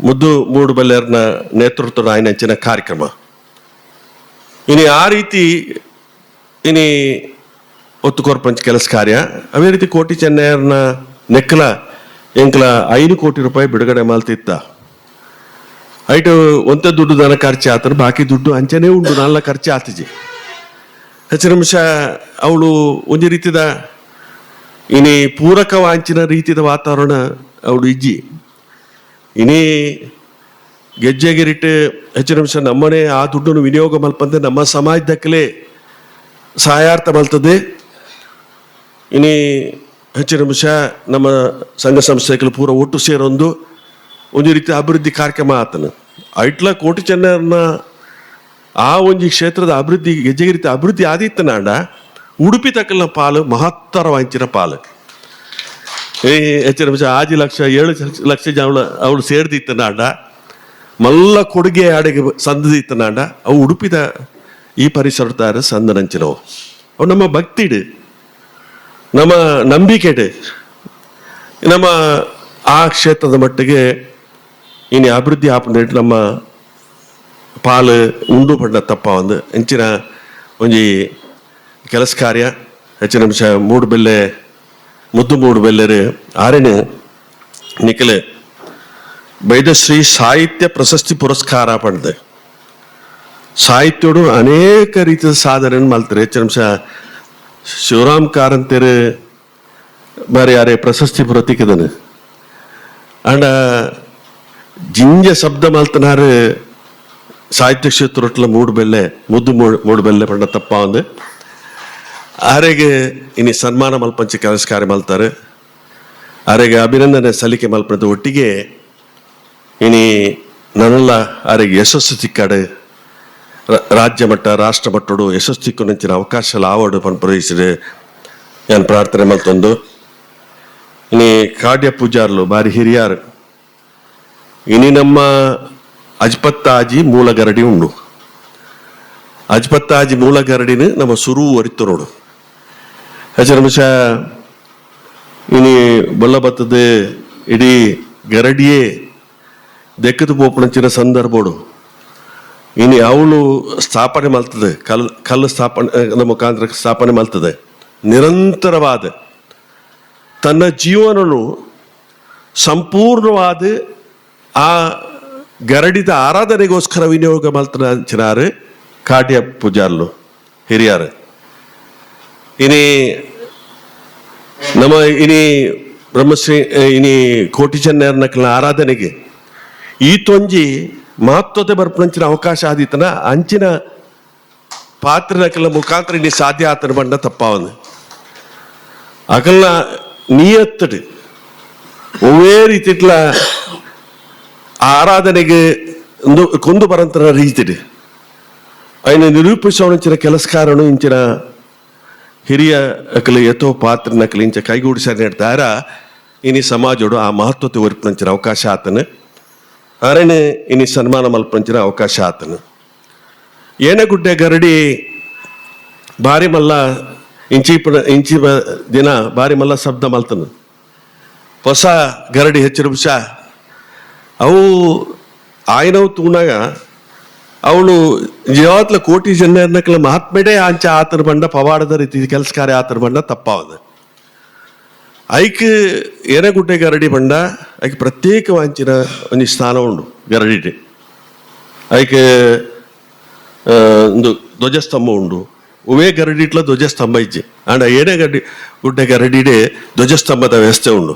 ಮುದ್ದು ಮೂಡುಬಲ್ಲೆರ್ನ ನೇತೃತ್ವದ ಆಯ್ನಂಚಿನ ಕಾರ್ಯಕ್ರಮ. ಇನಿ ಆ ರೀತಿ ಇನಿ ಒತ್ತು ಕೊರ್ಪಂಚ್ ಕೆಲಸ ಕಾರ್ಯ. ಅದೇ ರೀತಿ ಕೋಟಿ ಚೆನ್ನಯ್ಯರ್ನ ನೆಕ್ಕಲ ಎಂಕಲ 5 ಕೋಟಿ ರೂಪಾಯಿ ಬಿಡುಗಡೆ ಮಲ್ತಿತ್ತ. ಐಟು ಒಂತೆ ದುಡ್ಡು ದನ ಖರ್ಚು ಆತನ, ಬಾಕಿ ದುಡ್ಡು ಅಂಚನೆ ಉಂಡು, ನಲ್ಲ ಖರ್ಚು ಆತಿಜಿ. ಹೆಚ್ಚು ನಿಮಿಷ ಅವಳು ಒಂಜಿ ರೀತಿದ ಇನಿ ಪೂರಕ ವಾಂಚಿನ ರೀತಿದ ವಾತಾವರಣ ಅವಳು ಇಜ್ಜಿ. ಇನಿ ಗೆಜ್ಜೆಗಿರಿಟ್ಟು ಹೆಚ್ಚು ನಿಮಿಷ ನಮ್ಮನೆ ಆ ದುಡ್ಡನ್ನು ವಿನಿಯೋಗ ಮಲ್ಪಂದೆ ನಮ್ಮ ಸಮಾಜದಕ್ಕಲೇ ಸಹಾಯಾರ್ಥ ಮಲ್ತದೆ. ಇನಿ ಹೆಚ್ಚು ನಿಮಿಷ ನಮ್ಮ ಸಂಘ ಸಂಸ್ಥೆಗಳು ಪೂರ ಒಟ್ಟು ಸೇರೊಂದು ಒಂದು ರೀತಿ ಅಭಿವೃದ್ಧಿ ಕಾರ್ಯಕ್ರಮ ಆತನ. ಐಟ್ಲ ಕೋಟಿ ಚೆನ್ನರ್ನ ಆ ಒಂಜಿ ಕ್ಷೇತ್ರದ ಅಭಿವೃದ್ಧಿ ಗೆಜ್ಜೆಗಿರಿತ ಅಭಿವೃದ್ಧಿ ಆದಿತ್ತನಾಂಡ ಉಡುಪಿ ತಕ್ಕಲ್ನ ಪಾಲು ಮಹತ್ತರ ವಾಂಚಿನ ಪಾಲು. ಏ ಹೆಚ್ಚು ನಿಮಿಷ 6 ಲಕ್ಷ 7 ಲಕ್ಷ ಜನ ಅವಳು ಸೇರ್ದಿತ್ತನಾಂಡ ಮಲ್ಲ ಕೊಡುಗೆ ಆಡೆಗೆ ಸಂದದಿತ್ತನಾಂಡ ಅವು ಉಡುಪಿದ ಈ ಪರಿಸರದಾರ ಸಂದನಂಚಿನವು. ಅವು ನಮ್ಮ ಭಕ್ತಿಡು, ನಮ್ಮ ನಂಬಿಕೆಡು, ನಮ್ಮ ಆ ಕ್ಷೇತ್ರದ ಮಟ್ಟಿಗೆ ಇನಿ ಅಭಿವೃದ್ಧಿ ಆಪುಂಡು ನಮ್ಮ ಪಾಲು ಉಂಡು ಪಂಡ ತಪ್ಪ. ಒಂದು ಇಂಚಿನ ಒಂಜಿ ಕೆಲಸ ಕಾರ್ಯ. ಹೆಚ್ಚಿನ ನಿಮಿಷ ಮೂಡುಬೆಲ್ಲೆ ಮುದ್ದು ಮೂಡುಬೆಲ್ಲೆರು ಆರೆನು ನಿಖಲೆ ಬೈದಶ್ರೀ ಸಾಹಿತ್ಯ ಪ್ರಶಸ್ತಿ ಪುರಸ್ಕಾರ ಪಡೆದೆ. ಸಾಹಿತ್ಯೋಡು ಅನೇಕ ರೀತಿಯ ಸಾಧನೆ ಮಲ್ತಾರೆ. ಹೆಚ್ಚಿನ ನಿಮಿಷ ಶಿವರಾಮ್ ಕಾರಂತರು ಬಾರಿ ಯಾರೇ ಪ್ರಶಸ್ತಿ ಪುರತಿಕ್ಕದನು. ಅಂಡ ಜಿಂಜ ಶಬ್ದ ಮಲ್ತನಾರು ಸಾಹಿತ್ಯ ಕ್ಷೇತ್ರೊಟ್ಲ ಮೂಡುಬೆಲ್ಲೆ ಮುದ್ದು ಮೂಡುಬೆಲ್ಲೆ ಪಂಡ ತಪ್ಪ. ಒಂದು ಆರೆಗೆ ಇನಿ ಸನ್ಮಾನ ಮಲ್ಪಂಚಿ ಕೆಲಸ ಕಾರ್ಯ ಮಲ್ತಾರೆ. ಆರೆಗೆ ಅಭಿನಂದನೆ ಸಲ್ಲಿಕೆ ಮಲ್ಪದ ಒಟ್ಟಿಗೆ ಇನಿ ನನ್ನೆಲ್ಲ ಆರೆಗೆ ಯಶಸ್ಸು ಸಿಕ್ಕಾಡು, ರಾಜ್ಯ ಮಟ್ಟ ರಾಷ್ಟ್ರ ಮಟ್ಟಡು ಯಶಸ್ಸು ತಿಕ್ಕು ಅವಕಾಶ ಲಾವಡು ಪನ್ಪರಿಸಿದೆ ನಾನು ಪ್ರಾರ್ಥನೆ ಮಲ್ತೊಂದು. ಇನಿ ಕಾಡ್ಯ ಪೂಜಾರ್ಲು ಬಾರಿ ಹಿರಿಯಾರು. ಇನಿ ನಮ್ಮ ಅಜ್ಪತ್ತಾಜಿ ಮೂಲಗರಡಿ ಉಂಡು. ಅಜ್ಪತ್ತಾಜಿ ಮೂಲಗರಡಿನ ನಮ್ಮ ಸುರು ಒರಿತು ನೋಡು. ಹೆಚ್ಚು ನಿಮಿಷ ಇನಿ ಬೊಲ್ಲ ಬತ್ತದ ಇಡೀ ಗರಡಿಯೇ ದೆಕ್ಕದ ಪೋಪಣಂಚಿನ ಸಂದರ್ಭೋಡು ಇನಿ ಅವಳು ಸ್ಥಾಪನೆ ಮಲ್ತದೆ. ಕಲ್ ಕಲ್ಲು ಸ್ಥಾಪನೆ ಮುಖಾಂತರ ಸ್ಥಾಪನೆ ಮಲ್ತದೆ. ನಿರಂತರವಾದ ತನ್ನ ಜೀವನನು ಸಂಪೂರ್ಣವಾದ ಆ ಗರಡಿದ ಆರಾಧನೆಗೋಸ್ಕರ ವಿನಿಯೋಗ ಮಲ್ತನಾರು ಕಾಟ್ಯ ಪೂಜಾರ್ಲು ಹಿರಿಯಾರು. ಇನಿ ನಮ್ಮ ಇನಿ ಬ್ರಹ್ಮಶ್ರೀ ಇನಿ ಕೋಟಿ ಚೆನ್ನಯರ್ನಕ್ಲ ಆರಾಧನೆಗೆ ಈ ತೊಂಜಿ ಮಹತ್ವತೆ ಬರ್ಪಣಂಚಿನ ಅವಕಾಶ ಆದಿತ್ತನ ಅಂಚಿನ ಪಾತ್ರನಕಲ ಮುಖಾಂತರ ಇನಿ ಸಾಧ್ಯ ಆತನ ಬಂಡ ತಪ್ಪಾವನು. ಅಕಲ್ನ ನಿಯತ್ತಡು ಒವ್ವೇ ರೀತಿಟ್ಲ ಆರಾಧನೆಗೆ ಕೊಂದು ಬರಂತರ ರೀತಿಡು ಅಯ್ನ ನಿರೂಪಿಸೋಣಂಚಿನ ಕೆಲಸಕಾರನು ಇಂಚಿನ ಹಿರಿಯ ಅಕಲು ಎತೋ ಪಾತ್ರ ನಕಲು ಇಂಚ ಕೈಗೂಡಿಸ ನೆಡ್ತಾರ. ಇನಿ ಸಮಾಜೋಡು ಆ ಮಹತ್ವತೆ ಒರಿಪುನಂಚಿನ ಅವಕಾಶ ಆತನು. ಅರಣೆ ಇನಿ ಸನ್ಮಾನ ಮಲ್ಪಂಚಿನ ಅವಕಾಶ ಆತನು. ಏನಗುಡ್ಡೆ ಗರಡಿ ಬಾರಿ ಮಲ್ಲ ಇಂಚಿ ಇಂಚಿ ದಿನ ಬಾರಿ ಮಲ್ಲ ಶಬ್ದ ಮಲ್ತನು. ಹೊಸ ಗರಡಿ ಹೆಚ್ಚು ನಿಮಿಷ ಅವು ಆಯ್ನವು ತೂನಾಗ ಅವಳು ಜೀವಾತ್ಲ ಕೋಟಿ ಜನಕ್ಲ ಮಹಾತ್ಮೆಡೆ ಆಂಚ ಆತನ ಬಂಡ ಪವಾಡದ ರೀತಿ ಕೆಲಸ ಕಾರ್ಯ ಆತನ ಬಂಡ ತಪ್ಪಾವದು. ಐಕ್ ಏನಗುಡ್ಡೆ ಗರಡಿ ಬಂಡ ಐಕ್ ಪ್ರತ್ಯೇಕ ವಾಂಚಿನ ಒಂಜಿ ಸ್ಥಾನ ಉಂಡು ಗರಡಿ. ಐಕ್ ಒಂದು ಧ್ವಜಸ್ತಂಭ ಉಂಡು. ಉವೇ ಗರಡಿಟ್ಲ ಧ್ವಜಸ್ತಂಭ ಇಜ್ಜಿ. ಆಂಡ ಏನೇ ಗಡ್ಡಿ ಗುಡ್ಡೆ ಗರಡಿಡೆ ಧ್ವಜಸ್ತಂಭದ ವ್ಯವಸ್ಥೆ ಉಂಡು.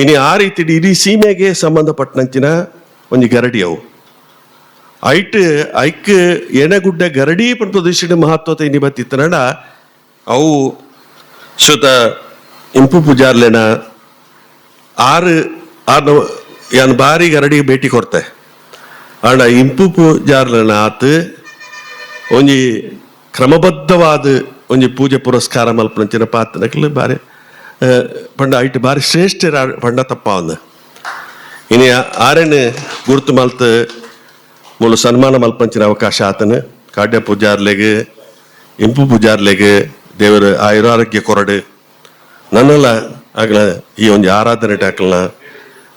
ಇನಿ ಆ ರೀತಿ ಇಡೀ ಸೀಮೆಗೆ ಸಂಬಂಧಪಟ್ಟಂಚಿನ ಒಂಜಿ ಗರಡಿ ಅವು. ಐಟ್ ಐಕ್ ಎಣಗುಡ್ಡ ಗರಡಿ ಪ್ರದೇಶದ ಮಹತ್ವತೆ ಇನಿ ಬತ್ತಿತ್ತನಡ ಅವು ಶ್ರುತ ಇಂಪು ಪೂಜಾರ್ಲೆನ ಆರು ಆರು ಯಾನ್ ಬಾರಿ ಗರಡಿ ಭೇಟಿ ಕೊಡ್ತೆ. ಆಂಡ ಇಂಪು ಪೂಜಾರ್ಲೆನ ಆತ್ ಒಂಜಿ ಕ್ರಮಬದ್ಧವಾದ ಒಂಜಿ ಪೂಜೆ ಪುರಸ್ಕಾರ ಮಲ್ಪನಂಚಿನ ಪಾತ್ರನಕ್ಲು ಬಾರಿ ಪಂಡ ಐಟ್ ಬಾರಿ ಶ್ರೇಷ್ಠ ಪಂಡ ತಪ್ಪಾವಂದ. ಇನಿ ಆರೆನ್ ಗುರ್ತು ಮಲ್ತ್ ಮೂಲು ಸನ್ಮಾನ ಮಲ್ಪಂಚಿನ ಅವಕಾಶ ಆತನು. ಕಾಡ್ಯ ಪೂಜಾರ್ಲೆಗ್, ಇಂಪು ಪೂಜಾರ್ಲೆಗ್ ದೇವರು ಆಯುರಾರೋಗ್ಯ ಕೊರಡು. ನನ್ನಲ್ಲ ಆಗಲ ಈ ಒಂಜಿ ಆರಾಧನೆ ಟಾಕಲ್ನ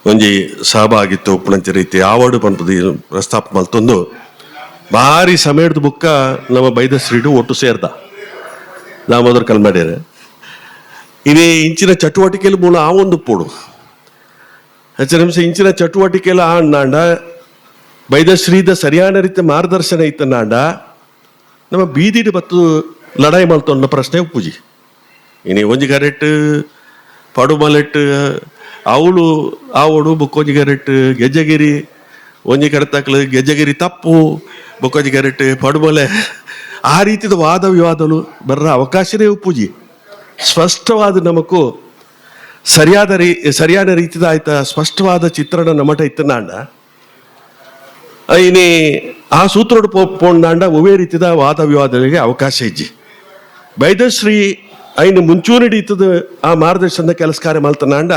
ಒಂಜಿ ಸಹಭಾಗಿತ್ತು ಉಪ್ಪುನಂಚ ರೀತಿ ಆವಡು ಪನ್ಪುದು ಪ್ರಸ್ತಾಪ ಮಲ್ತೊಂದು ಭಾರಿ ಸಮಯದ ಬುಕ್ಕ ನಮ್ಮ ಬೈದ ಶ್ರೀಡು ಒಟ್ಟು ಸೇರ್ದ ದಾಮೋದರ ಕಲ್ಮಾಡ್ಯಾರ. ಇದೇ ಇಂಚಿನ ಚಟುವಟಿಕೆಯಲ್ಲಿ ಮೂಲ ಆ ಒಂದು ಪೋಡು ಹೆಚ್ಚು ನಿಮಿಷ ಇಂಚಿನ ಚಟುವಟಿಕೆಯಲ್ಲಿ ಆ ಅಣ್ಣಾಂಡ ಬೈದಶ್ರೀದ ಸರಿಯಾದ ರೀತಿ ಮಾರ್ಗದರ್ಶನ ಇತ್ತನಾಂಡ ನಮ್ಮ ಬೀದಿಡು ಬತ್ತು ಲಡಾಯಿ ಮಲ್ತೊಂಡ ಪ್ರಶ್ನೆ ಪೂಜಿ. ಇನಿ ಒಂಜಿ ಗರೆಟ್ ಪಡುಮಲೆಟ್ ಅವಳು ಆವಡು ಬುಕ್ಕೊಂಜಿ ಗರೆಟ್ ಗೆಜ್ಜಗಿರಿ, ಒಂಜಿ ಕಡೆ ಗೆಜ್ಜಗಿರಿ ತಪ್ಪು, ಬೊಕ್ಕೊಂಜಿ ಗರೆಟ್ ಪಡುಮಲೆ, ಆ ರೀತಿದ ವಾದ ವಿವಾದಲು ಬರ್ರ ಅವಕಾಶನೇ ಪೂಜಿ. ಸ್ಪಷ್ಟವಾದ ನಮಕು ಸರಿಯಾದ ರೀತಿದ ಆಯ್ತ ಸ್ಪಷ್ಟವಾದ ಚಿತ್ರಣ ನಮಟ ಇತ್ತನಾಂಡ ಇನಿ ಆ ಸೂತ್ರೋಡು ಪೋಂಡಾಂಡ ಒವೇ ರೀತಿದ ವಾದ ವಿವಾದಗಳಿಗೆ ಅವಕಾಶ ಇಜ್ಜಿ. ಬೈದಶ್ರೀ ಐನು ಮುಂಚೂಣಿಡಿ ಇತ್ತದ ಆ ಮಾರ್ಗದರ್ಶನದ ಕೆಲಸ ಕಾರ್ಯ ಮಲ್ತನಾಂಡ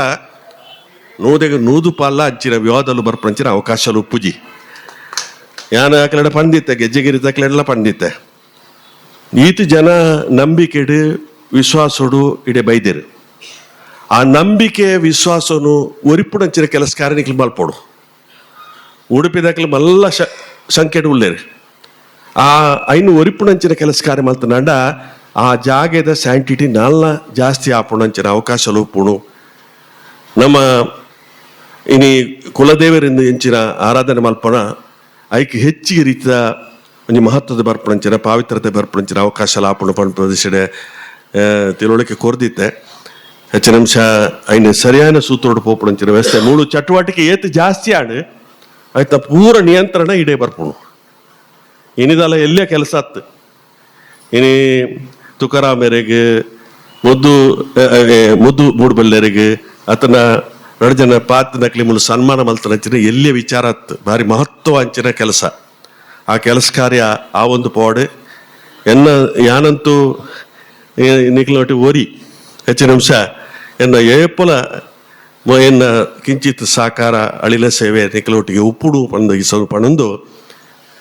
ನೂದೆಗೆ ನೂದು ಪಾಲ ಅಂಚಿನ ವಿವಾದಲು ಬರ್ಪಂಚಿನ ಅವಕಾಶಲು ಪೂಜಿ. ಯಾನ ಆಕಲೆಡ ಪಂಡಿತ್ತೆ ಗೆಜ್ಜೆಗಿರಿ ತಕ್ಲೆಲ್ಲ ಪಂಡಿತ್ತೆ. ಈತ ಜನ ನಂಬಿಕೆಡು ವಿಶ್ವಾಸೋಡು ಇಡೆ ಬೈದಿರು. ಆ ನಂಬಿಕೆ ವಿಶ್ವಾಸನು ಒರಿಪುಣಂಚಿನ ಕೆಲಸ ಕಾರ್ಯ ನಿಕ್ಲು ಮಲ್ಪೋಡು. ಉಡುಪಿದಾಕಲು ಮಲ್ಲ ಸಂಖ್ಯೆಡು ಉಳ್ಳೇರು. ಆ ಐನು ಒರಿಪುಣಂಚಿನ ಕೆಲಸ ಕಾರ್ಯ ಮಲ್ತನಾಂಡ ಆ ಜಾಗೆದ ಸ್ಯಾಂಟಿಟಿ ನಾಲ್ನ ಜಾಸ್ತಿ ಆಪುಣಂಚಿನ ಅವಕಾಶಲು ಉಪ್ಪುಣು. ನಮ್ಮ ಇನಿ ಕುಲದೇವರಿಂದ ಎಂಚಿನ ಆರಾಧನೆ ಮಲ್ಪಣ ಐಕ್ ಹೆಚ್ಚಿಗೆ ರೀತಿಯ ಒಂಜಿ ಮಹತ್ವದ ಬರ್ಪಣಂಚಿನ ಪಾವಿತ್ರತೆ ಬರ್ಪಣಂಚಿನ ಅವಕಾಶ ಆಪುಣ ಪಣ್ ಪ್ರದೇಶಡೆ ತಿಳುವಳಿಕೆ ಕೊರ್ದಿತ್ತೆ. ಹೆಚ್ಚಿನ ನಿಮಿಷ ಐನ ಸರಿಯಾದ ಸೂತ್ರೋಡು ಪೋಪುಣಂಚಿನ ವ್ಯವಸ್ಥೆ ಮೂಳು ಚಟುವಟಿಕೆ ಏತ್ ಜಾಸ್ತಿ ಆಡು ಆಯ್ತಾ ಪೂರ ನಿಯಂತ್ರಣ ಇಡೇ ಬರ್ಪುಣು. ಇನಿದಲ್ಲ ಎಲ್ಲೇ ಕೆಲಸ ಆತ್ತು. ಇನಿ ತುಕಾರಾಮೆರೆಗ್ ಮುದ್ದು ಮುದ್ದು ಮೂಡುಬಲ್ಲೆರೆಗ್ ಆತನ ಎರಡು ಜನ ಪಾತ್ರ ನಕಲಿ ಮುಳು ಸನ್ಮಾನ ಮಲ್ತನಂಚಿನ ಎಲ್ಲಿಯ ವಿಚಾರ ಆತ್ತು. ಭಾರಿ ಮಹತ್ವ ಅಂಚಿನ ಕೆಲಸ. ಆ ಕೆಲಸ ಕಾರ್ಯ ಆ ಒಂದು ಪೋಡು ಎನ್ನ ಯಾನಂತೂ ನಿಕ್ಲೋಟಿ ಓರಿ ಹೆಚ್ಚಿನ ಅಂಶ ಎನ್ನ ಏಪಲ ಎನ್ನ ಕಿಂಚಿತ್ ಸಾಕಾರ ಅಳಿಲ ಸೇವೆ ನಿಕ್ಲೋಟಿಗೆ ಉಪ್ಪುಡು ಪಂದು ಈ ಸ್ವಲ್ಪ ಪಣಂದು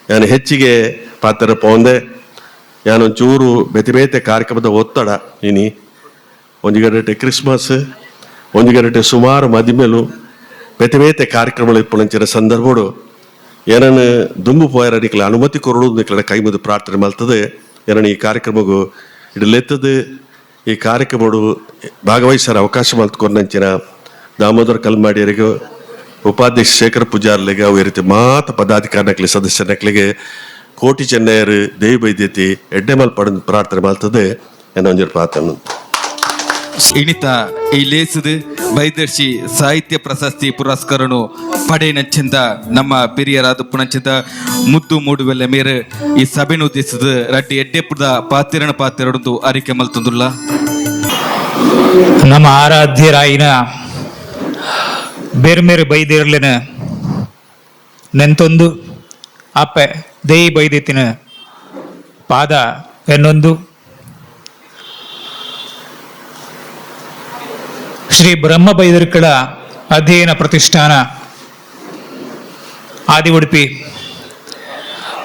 ನಾನು ಹೆಚ್ಚಿಗೆ ಪಾತ್ರ ಪೋಂದೆ. ಯಾನೊಂಚೂರು ಬೇತೆ ಬೇತೆ ಕಾರ್ಯಕ್ರಮದ ಒತ್ತಡ. ಇನಿ ಒಂಜಿ ಗಂಟೆ ಕ್ರಿಸ್ಮಸ್, ಒಂಜಿ ಗಂಟೆ ಸುಮಾರು ಮದಿಮೇಲು ಬೇತೆ ಬೇತೆ ಕಾರ್ಯಕ್ರಮಗಳು ಇಪ್ಪುನಂಚಿನ ಸಂದರ್ಭಡು ಏನನ್ನು ದುಂಬು ಪೋಯರ ನಿಕ್ಲ ಅನುಮತಿ ಕೊರಡು ನಿಕ್ಲ ಕೈ ಮುದ್ದು ಪ್ರಾರ್ಥನೆ ಮಲ್ತದೆ. ಏನನ್ನ ಈ ಕಾರ್ಯಕ್ರಮಗೂ ಇಡಲೆತ್ತದು ಈ ಕಾರ್ಯಕ್ರಮಡು ಭಾಗವಹಿಸರ ಅವಕಾಶ ಮಲ್ತ್ಕೊಂಡಂಚಿನ ದಾಮೋದರ ಕಲ್ಮಾಡಿಯರಿಗೆ, ಉಪಾಧ್ಯಕ್ಷ ಶೇಖರ ಪೂಜಾರ್ಲಿಗೆ, ಅವು ರೀತಿ ಮಾತ ಪದಾಧಿಕಾರಿ ನಕ್ಲಿ ಸದಸ್ಯ ನಕ್ಲಿಗೆ ಕೋಟಿ ಚೆನ್ನೈಯರು ದೇವಿ ಬೈದ್ಯತಿ ಎಡ್ಡೆ ಮಲ್ ಪಡ ಪ್ರಾರ್ಥನೆ ಮಲ್ತದೆ. ಏನೊಂಜಿ ಪ್ರಾರ್ಥನೆ. ಇಣಿತ ಈ ಲೇಸದು ಬೈದರ್ಶಿ ಸಾಹಿತ್ಯ ಪ್ರಶಸ್ತಿ ಪುರಸ್ಕಾರನು ಪಡೆಯನಂಚಿಂದ ನಮ್ಮ ಪೆರಿಯರಾದ ಪುಣಂಚಿಂದ ಮುದ್ದು ಮೂಡುವೆಲ್ಲ ಮೇರೆ ಈ ಸಭೆನು ಉದ್ದೇಶಿಸಿದ ರಡ್ಡಿ ಎಡ್ಡೆಪುದ ಪಾತಿರಣ ಪಾತಿರಡೊಂದು ಅರಿಕೆ ಮಲ್ತೊಂದುಲ್ಲ. ನಮ್ಮ ಆರಾಧ್ಯರಾಯಿನ ಬೇರ್ಮೇರು ಬೈದಿರ್ಲಿನ ನೆಂತೊಂದು ಅಪ್ಪೆ ದೇಯಿ ಬೈದಿತ್ತಿನ ಪಾದ ಎನ್ನೊಂದು ಶ್ರೀ ಬ್ರಹ್ಮ ಬೈದರ್ಕಳ ಅಧ್ಯಯನ ಪ್ರತಿಷ್ಠಾನ ಆದಿ ಉಡುಪಿ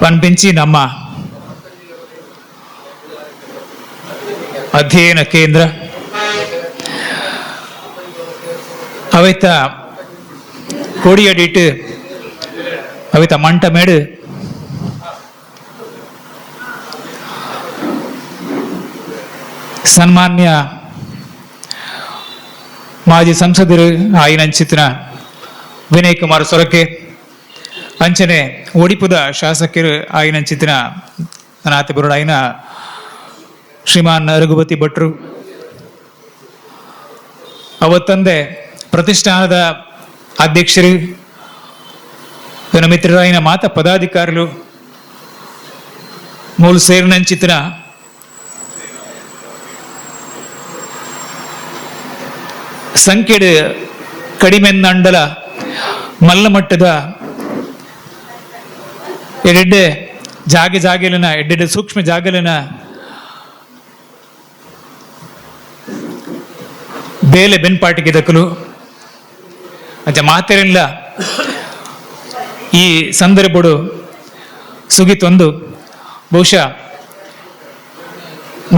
ಪನ್ಪಿಂಚಿ ನಮ್ಮ ಅಧ್ಯಯನ ಕೇಂದ್ರ ಅವೈತ ಕೊಡಿಯಡಿಟ್ಟು ಅವಿತ ಮಂಟಮೇಡು ಸನ್ಮಾನ್ಯ ಮಾಜಿ ಸಂಸದರು ಆಯಿನಂಚಿತ್ತಿನ ವಿನಯ್ ಕುಮಾರ್ ಸೊರಕೆ, ಅಂಚನೆ ಒಡಿಪುದ ಶಾಸಕರು ಆಯಿನಂಚಿತ್ತಿನ ನಾತಿ ಆಯಿನ ಶ್ರೀಮಾನ್ ರಘುಪತಿ ಭಟ್ರು, ಅವತ್ತಂದೆ ಪ್ರತಿಷ್ಠಾನದ ಅಧ್ಯಕ್ಷರು ಮಿತ್ರರಾಯಿನ ಮಾತ ಪದಾಧಿಕಾರುలు ಮೂಲು ಸೇರಿನಂಚಿತ್ತಿನ ಸಂಖ್ಯೆಡ್ ಕಡಿಮೆಂದಂಡಲ ಮಲ್ಲ ಮಟ್ಟದ ಎಡೆಡ್ಡೆ ಜಾಗೆ ಜಾಗೆಲಿನ ಎಡ್ಡೆಡ್ಡೆ ಸೂಕ್ಷ್ಮ ಜಾಗಲಿನ ಬೇಲೆ ಬೆನ್ಪಾಟಿಗೆ ದಕ್ಕಲು ಅಂಚ ಮಾತೆರೆಲ್ಲ ಈ ಸಂದರ್ಭಡು ಸುಗಿತೊಂದು ಬಹುಶಃ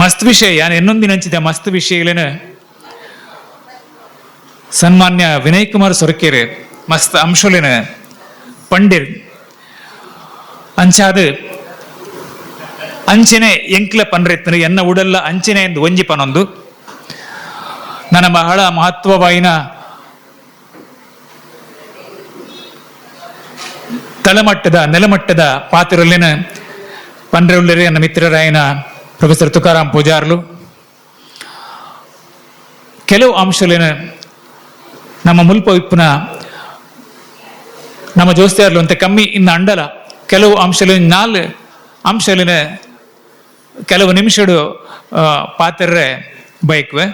ಮಸ್ತ್ ವಿಷಯ ಯಾನ್ ಎನ್ನೊಂದಿನಂಚಿದ ಮಸ್ತ್ ವಿಷಯಗಳೇನು ಸನ್ಮಾನ್ಯ ವಿನಯ್ ಕುಮಾರ್ ಸೊರಕೇರೆ ಮಸ್ತ್ ಅಂಶಲಿನ ಪಂಡಿರ್ ಅಂಚಾದ ಅಂಚನೆ ಎಂಕ್ಲ ಪನ್ರೆತ್ತನು ಎನ್ನ ಉಡಲ್ಲ ಅಂಚನೆ ಎಂದು ಒಂಜಿ ಪನೊಂದು ನನ್ನ ಬಹಳ ಮಹತ್ವವಾಯಿನ ತಳಮಟ್ಟದ ನೆಲಮಟ್ಟದ ಪಾತ್ರಲ್ಲಿನ ಪನ್ರೆউಳ್ಳರೆ ನನ್ನ ಮಿತ್ರರಾಯನ ಪ್ರೊಫೆಸರ್ ತುಕಾರಾಮ್ ಪೂಜಾರ್ಲು ಕೆಲವು ಅಂಶಲಿನ ನಮ್ಮ ಮುಲ್ಪ ಇಪ್ಪುನ ನಮ್ಮ ಜೋಸ್ತಿಯಾರ್ಲು ಅಂತ ಕಮ್ಮಿ ಇನ್ನು ಅಂಡಲ ಕೆಲವು ಅಂಶಲಿನ ನಾಲ್ ಅಂಶಲಿನ ಕೆಲವು ನಿಮಿಷಡು ಪಾತ್ರರೆ ಬೈಕ್ವೆ.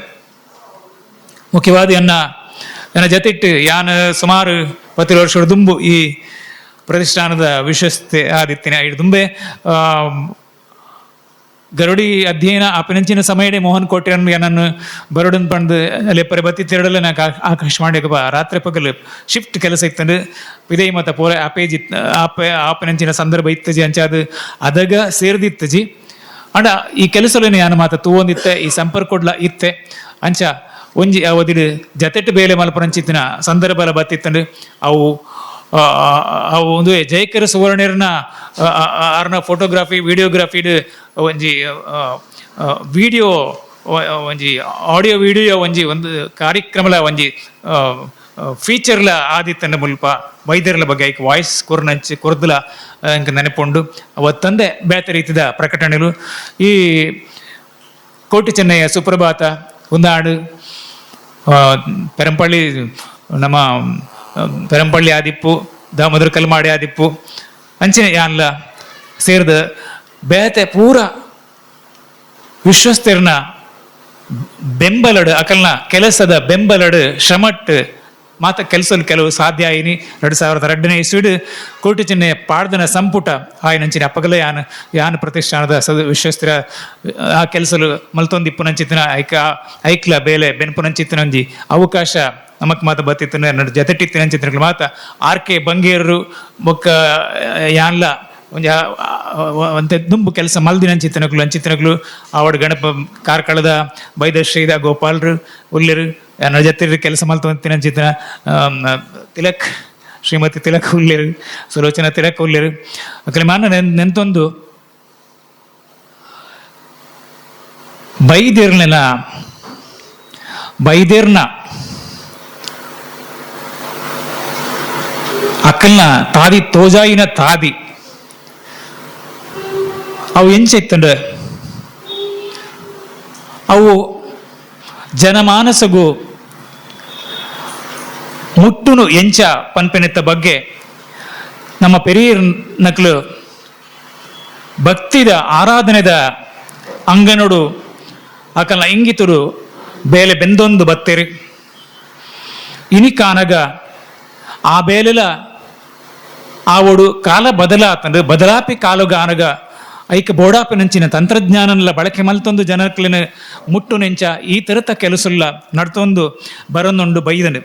ಮುಖ್ಯವಾದ ಎನ್ನ ನನ್ನ ಜೊತೆಟ್ಟು ಯಾನ್ ಸುಮಾರು ಪತ್ತು ವರ್ಷದ ದುಂಬು ಈ ಪ್ರತಿಷ್ಠಾನದ ವಿಶ್ವಸ್ತೆ ಆದಿತ್ತಿನ ದುಂಬೆ ಗರುಡಿ ಅಧ್ಯಯನ ಆಪಿನಂಚಿನ ಸಮಯಡೆ ಮೋಹನ್ ಕೋಟೆಯನ್ನು ನನ್ನು ಬರೋಡನ್ ಪಂದು ಲೆಪ್ಪರೆ ಬತ್ತಿ ತಿರಡಲೆ ನಾಕ ಆಕಾಶವಾಣಿ ರಾತ್ರಿ ಪಗಲು ಶಿಫ್ಟ್ ಕೆಲಸ ಇತ್ತಂದು ಪಿದೈ ಮತ್ತ ಪೋರೆ ಆಪೇಜಿ ಆಪೆ ಆಪಿನಂಚಿನ ಸಂದರ್ಭ ಇತ್ತಜಿ ಅಂಚಾದ ಅದಗ ಸೇರ್ದಿತ್ತಜಿ. ಅಂಡ ಈ ಕೆಲಸಲೇನು ಯಾನು ಮಾತ ತೂವೊಂದಿತ್ತೆ ಈ ಸಂಪರ್ಕೊಡ್ಲ ಇತ್ತೆ ಅಂಚ ಒಂಜಿ ಅವದಿಡು ಜತೆಟ್ ಬೇಲೆ ಮಲ್ಪರಂಚಿತ್ತಿನ ಸಂದರ್ಭಲ ಬತ್ತಿತ್ತಂಡು ಅವು ಅವು ಒಂದು ಜಯಕರ ಸುವರ್ಣರ್ನ ಆರ್ನ ಫೋಟೋಗ್ರಫಿ ವಿಡಿಯೋಗ್ರಫಿ ಒಂಜಿ ವಿಡಿಯೋ ಒಂಜಿ ಆಡಿಯೋ ವಿಡಿಯೋ ಒಂಜಿ ಒಂದು ಕಾರ್ಯಕ್ರಮಲ ಒಂಜಿ ಫೀಚರ್ಲ ಆದಿತ್ತನ ಮುಲ್ಪ ವೈದ್ಯರ್ಲ ಬಗ್ಗೆ ಐಕ್ ವಾಯ್ಸ್ ಕೊರ್ನಂಚಿ ಕೊರ್ದಲ ಇಂಕ ನೆನಪುಂಡು. ಅವತ್ತಂದೆ ಬೇತೆ ರೀತಿದ ಪ್ರಕಟಣೆಲು ಈ ಕೋಟಿ ಚೆನ್ನಯ್ಯ ಸುಪ್ರಭಾತ ಉಂದಾಡು ಪೆರಂಪಳ್ಳಿ ನಮ್ಮ ಪೆರಂಪಳ್ಳಿ ಆದಿಪ್ಪು ದಾಮೋದರ ಕಲ್ಮಾಡಿ ಆದಿಪ್ಪು ಅಂಚಿನ ಯಾನ್ಲ ಸೇರ್ದ ಬೇತೆ ಪೂರ ವಿಶ್ವಸ್ತಿರ್ನ ಬೆಂಬಲಡು ಅಕಲ್ನ ಕೆಲಸದ ಬೆಂಬಲಡು ಶ್ರಮಟ್ ಮಾತ ಕೆಲಸ ಕೆಲವು ಸಾಧ್ಯ ಆಯಿನಿ. 2002ನೇ ಇಸ್ವಿಡ್ ಕೋಟಿ ಚಿಹ್ನೆ ಪಾಡ್ದನ ಸಂಪುಟ ಆಯ್ನಂಚಿನ ಅಪ್ಪಗಲ ಯಾನ್ ಯಾನ್ ಪ್ರತಿಷ್ಠಾನದ ಸದ ವಿಶ್ವಸ್ತಿರ ಆ ಕೆಲಸಲು ಮಲ್ತೊಂದಿಪ್ಪುನಂಚಿತ್ತಿನ ಐಕ ಐಕ್ಲ ಬೇಲೆ ಬೆನ್ಪುನಂಚಿತ್ತಿನಂಜಿ ಅವಕಾಶ ನಮಕ್ ಮಾತ ಬತ್ತಿತ್ತಿನ ಜತೆಟ್ಟಿತ್ತಿನಂಚಿತ್ತಿನ ಮಾತ ಆರ್ ಕೆ ಬಂಗೇರು ಬೊಕ್ಕ ಯಾನ್ಲ ಒಂಜಿ ಒಂತೆ ದುಂಬು ಕೆಲಸ ಮಲ್ದಿನ ಅಂಚಿತ್ತಿನಕ್ಲು ಅಂಚಿತ್ತಿನಕ್ಲು ಆವಡ್ ಗಣಪ ಕಾರ್ಕಳದ ಬೈದಶ್ರೀದ ಗೋಪಾಲರು ಉಲ್ಲೆರು ನನ್ನ ಜೊತೆ ಕೆಲಸ ಮಲ್ತೊಂತಿನಂಚಿತ್ತಿನ ತಿಲಕ್ ಶ್ರೀಮತಿ ತಿಲಕ್ ಉಲ್ಲೆರು ಸುಲೋಚನಾ ತಿಲಕ್ ಉಲ್ಲೆರು ಅಕಲೆ ಮಾನ ನೆಂತೊಂದು ಬೈದಿರ್ಲಿನ ಬೈದಿರ್ನ ಅಕ್ಕಲ್ನ ತಾದಿ ತೋಜಾಯಿನ ತಾದಿ ಅವು ಎಂಚ ಅವು ಜನಮಾನಸಗು ಮುಟ್ಟುನು ಎಂಚ ಪನ್ಪಿನೆತ್ತ ಬಗ್ಗೆ ನಮ್ಮ ಪೆರಿಯರ್ ನಕ್ಲು ಭಕ್ತಿದ ಆರಾಧನೆದ ಅಂಗನೋಡು ಅಕಲ್ನ ಇಂಗಿತುಡು ಬೇಲೆ ಬೆಂದೊಂದು ಬತ್ತೆರು. ಇನಿಕಾನಗ ಆ ಬೇಲೆಲ ಆವೋಡು ಕಾಲ ಬದಲಾತಂದು ಬದಲಾಪಿ ಕಾಲುಗಾನಗ ಐಕ ಬೋಡಾಪಿನಂಚಿನ ತಂತ್ರಜ್ಞಾನಲ್ಲ ಬಳಕೆ ಮಲ್ತೊಂದು ಜನಕ್ಲಿನ ಮುಟ್ಟು ನೆಂಚ ಈ ತರತ ಕೆಲಸುಲ್ಲ ನಡ್ತೊಂದು ಬರೊಂದುಂಡು ಬೈದನು.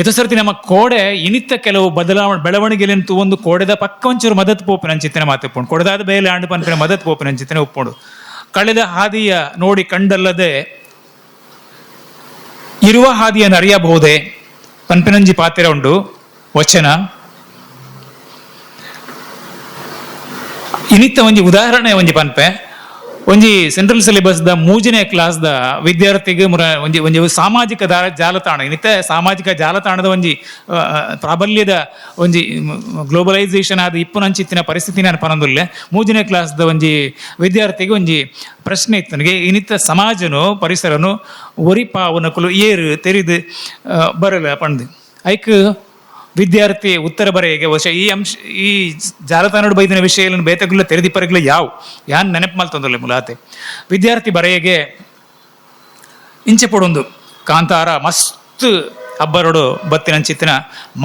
ಎತಸರ್ತಿ ನಮ್ಮ ಕೋಡೆ ಇನಿತ್ತ ಕೆಲವು ಬದಲಾವಣೆ ಬೆಳವಣಿಗೆಲೆಂತು ಒಂದು ಕೋಡೆದ ಪಕ್ಕ ಒಂಚೂರು ಮದತ್ ಪೋಪಿನಂಚಿತ್ತನೆ ಮಾತೆಪ್ಪುಂಡು, ಕೊಡದಾದ ಬೇಲೆ ಆಂಡು ಪನ್ಪಿನ ಮದತ್ ಪೋಪಿನಂಚಿತ್ತನೆ ಉಪ್ಪುಂಡು. ಕಳೆದ ಹಾದಿಯ ನೋಡಿ ಕಂಡಲ್ಲದೆ ಇರುವ ಹಾದಿಯನ್ನು ಅರಿಯಬಹುದೇ ಪನ್ಪಿನಂಜಿ ಪಾತಿರ ಉಂಡು ವಚನ. ಇನಿತ್ತ ಒಂಜಿ ಉದಾಹರಣೆ ಒಂಜಿ ಪನ್ಪೆ, ಒಂಜಿ ಸೆಂಟ್ರಲ್ ಸಿಲೆಬಸ್ ದ ಮೂಜನೇ ಕ್ಲಾಸ್ ದ ವಿದ್ಯಾರ್ಥಿಗೆ ಮುರ ಒಂಜಿ ಒಂಜಿ ಸಾಮಾಜಿಕ ಜಾಲತಾಣ, ಇನಿತ ಸಾಮಾಜಿಕ ಜಾಲತಾಣದ ಒಂಜಿ ಪ್ರಾಬಲ್ಯದ ಒಂಜಿ ಗ್ಲೋಬಲೈಸೇಷನ್ ಆದ ಇಪ್ಪುನಂಚಿತ್ತಿನ ಪರಿಸ್ಥಿತಿ ನಾನು ಪನೊಂದುಲ್ಲೆ. ಮೂಜನೇ ಕ್ಲಾಸ್ ದ ಒಂಜಿ ವಿದ್ಯಾರ್ಥಿಗೆ ಒಂಜಿ ಪ್ರಶ್ನೆ ಇತ್ತು ನನಗೆ, ಇನಿತ ಸಮಾಜನು ಪರಿಸರನು ಒರಿಪಾವನಕುಲು ಏರು ತೆರಿದು ಬರಲ್ಲ ಪಂದು. ಐಕ್ ವಿದ್ಯಾರ್ಥಿ ಉತ್ತರ ಬರೆಯಗೆ ವರ್ಷ ಈ ಅಂಶ ಈ ಜಾಲತಾಣಡು ಬೈದಿನ ವಿಷಯ ಬೇತಗುಲ್ಲ ತೆರೆದಿಪ್ಪರಗುಲ ಯಾವ ಯಾನ್ ನೆನಪು ಮಲ್ತೊಂದುಲ್ಲೆ ಮುಲಾತೆ. ವಿದ್ಯಾರ್ಥಿ ಬರೆಯಗೆ ಇಂಚೆ ಪೊಡೊಂದು ಕಾಂತಾರ ಮಸ್ತ್ ಅಬ್ಬರಡು ಬತ್ತಿನಂಚಿತ್ತಿನ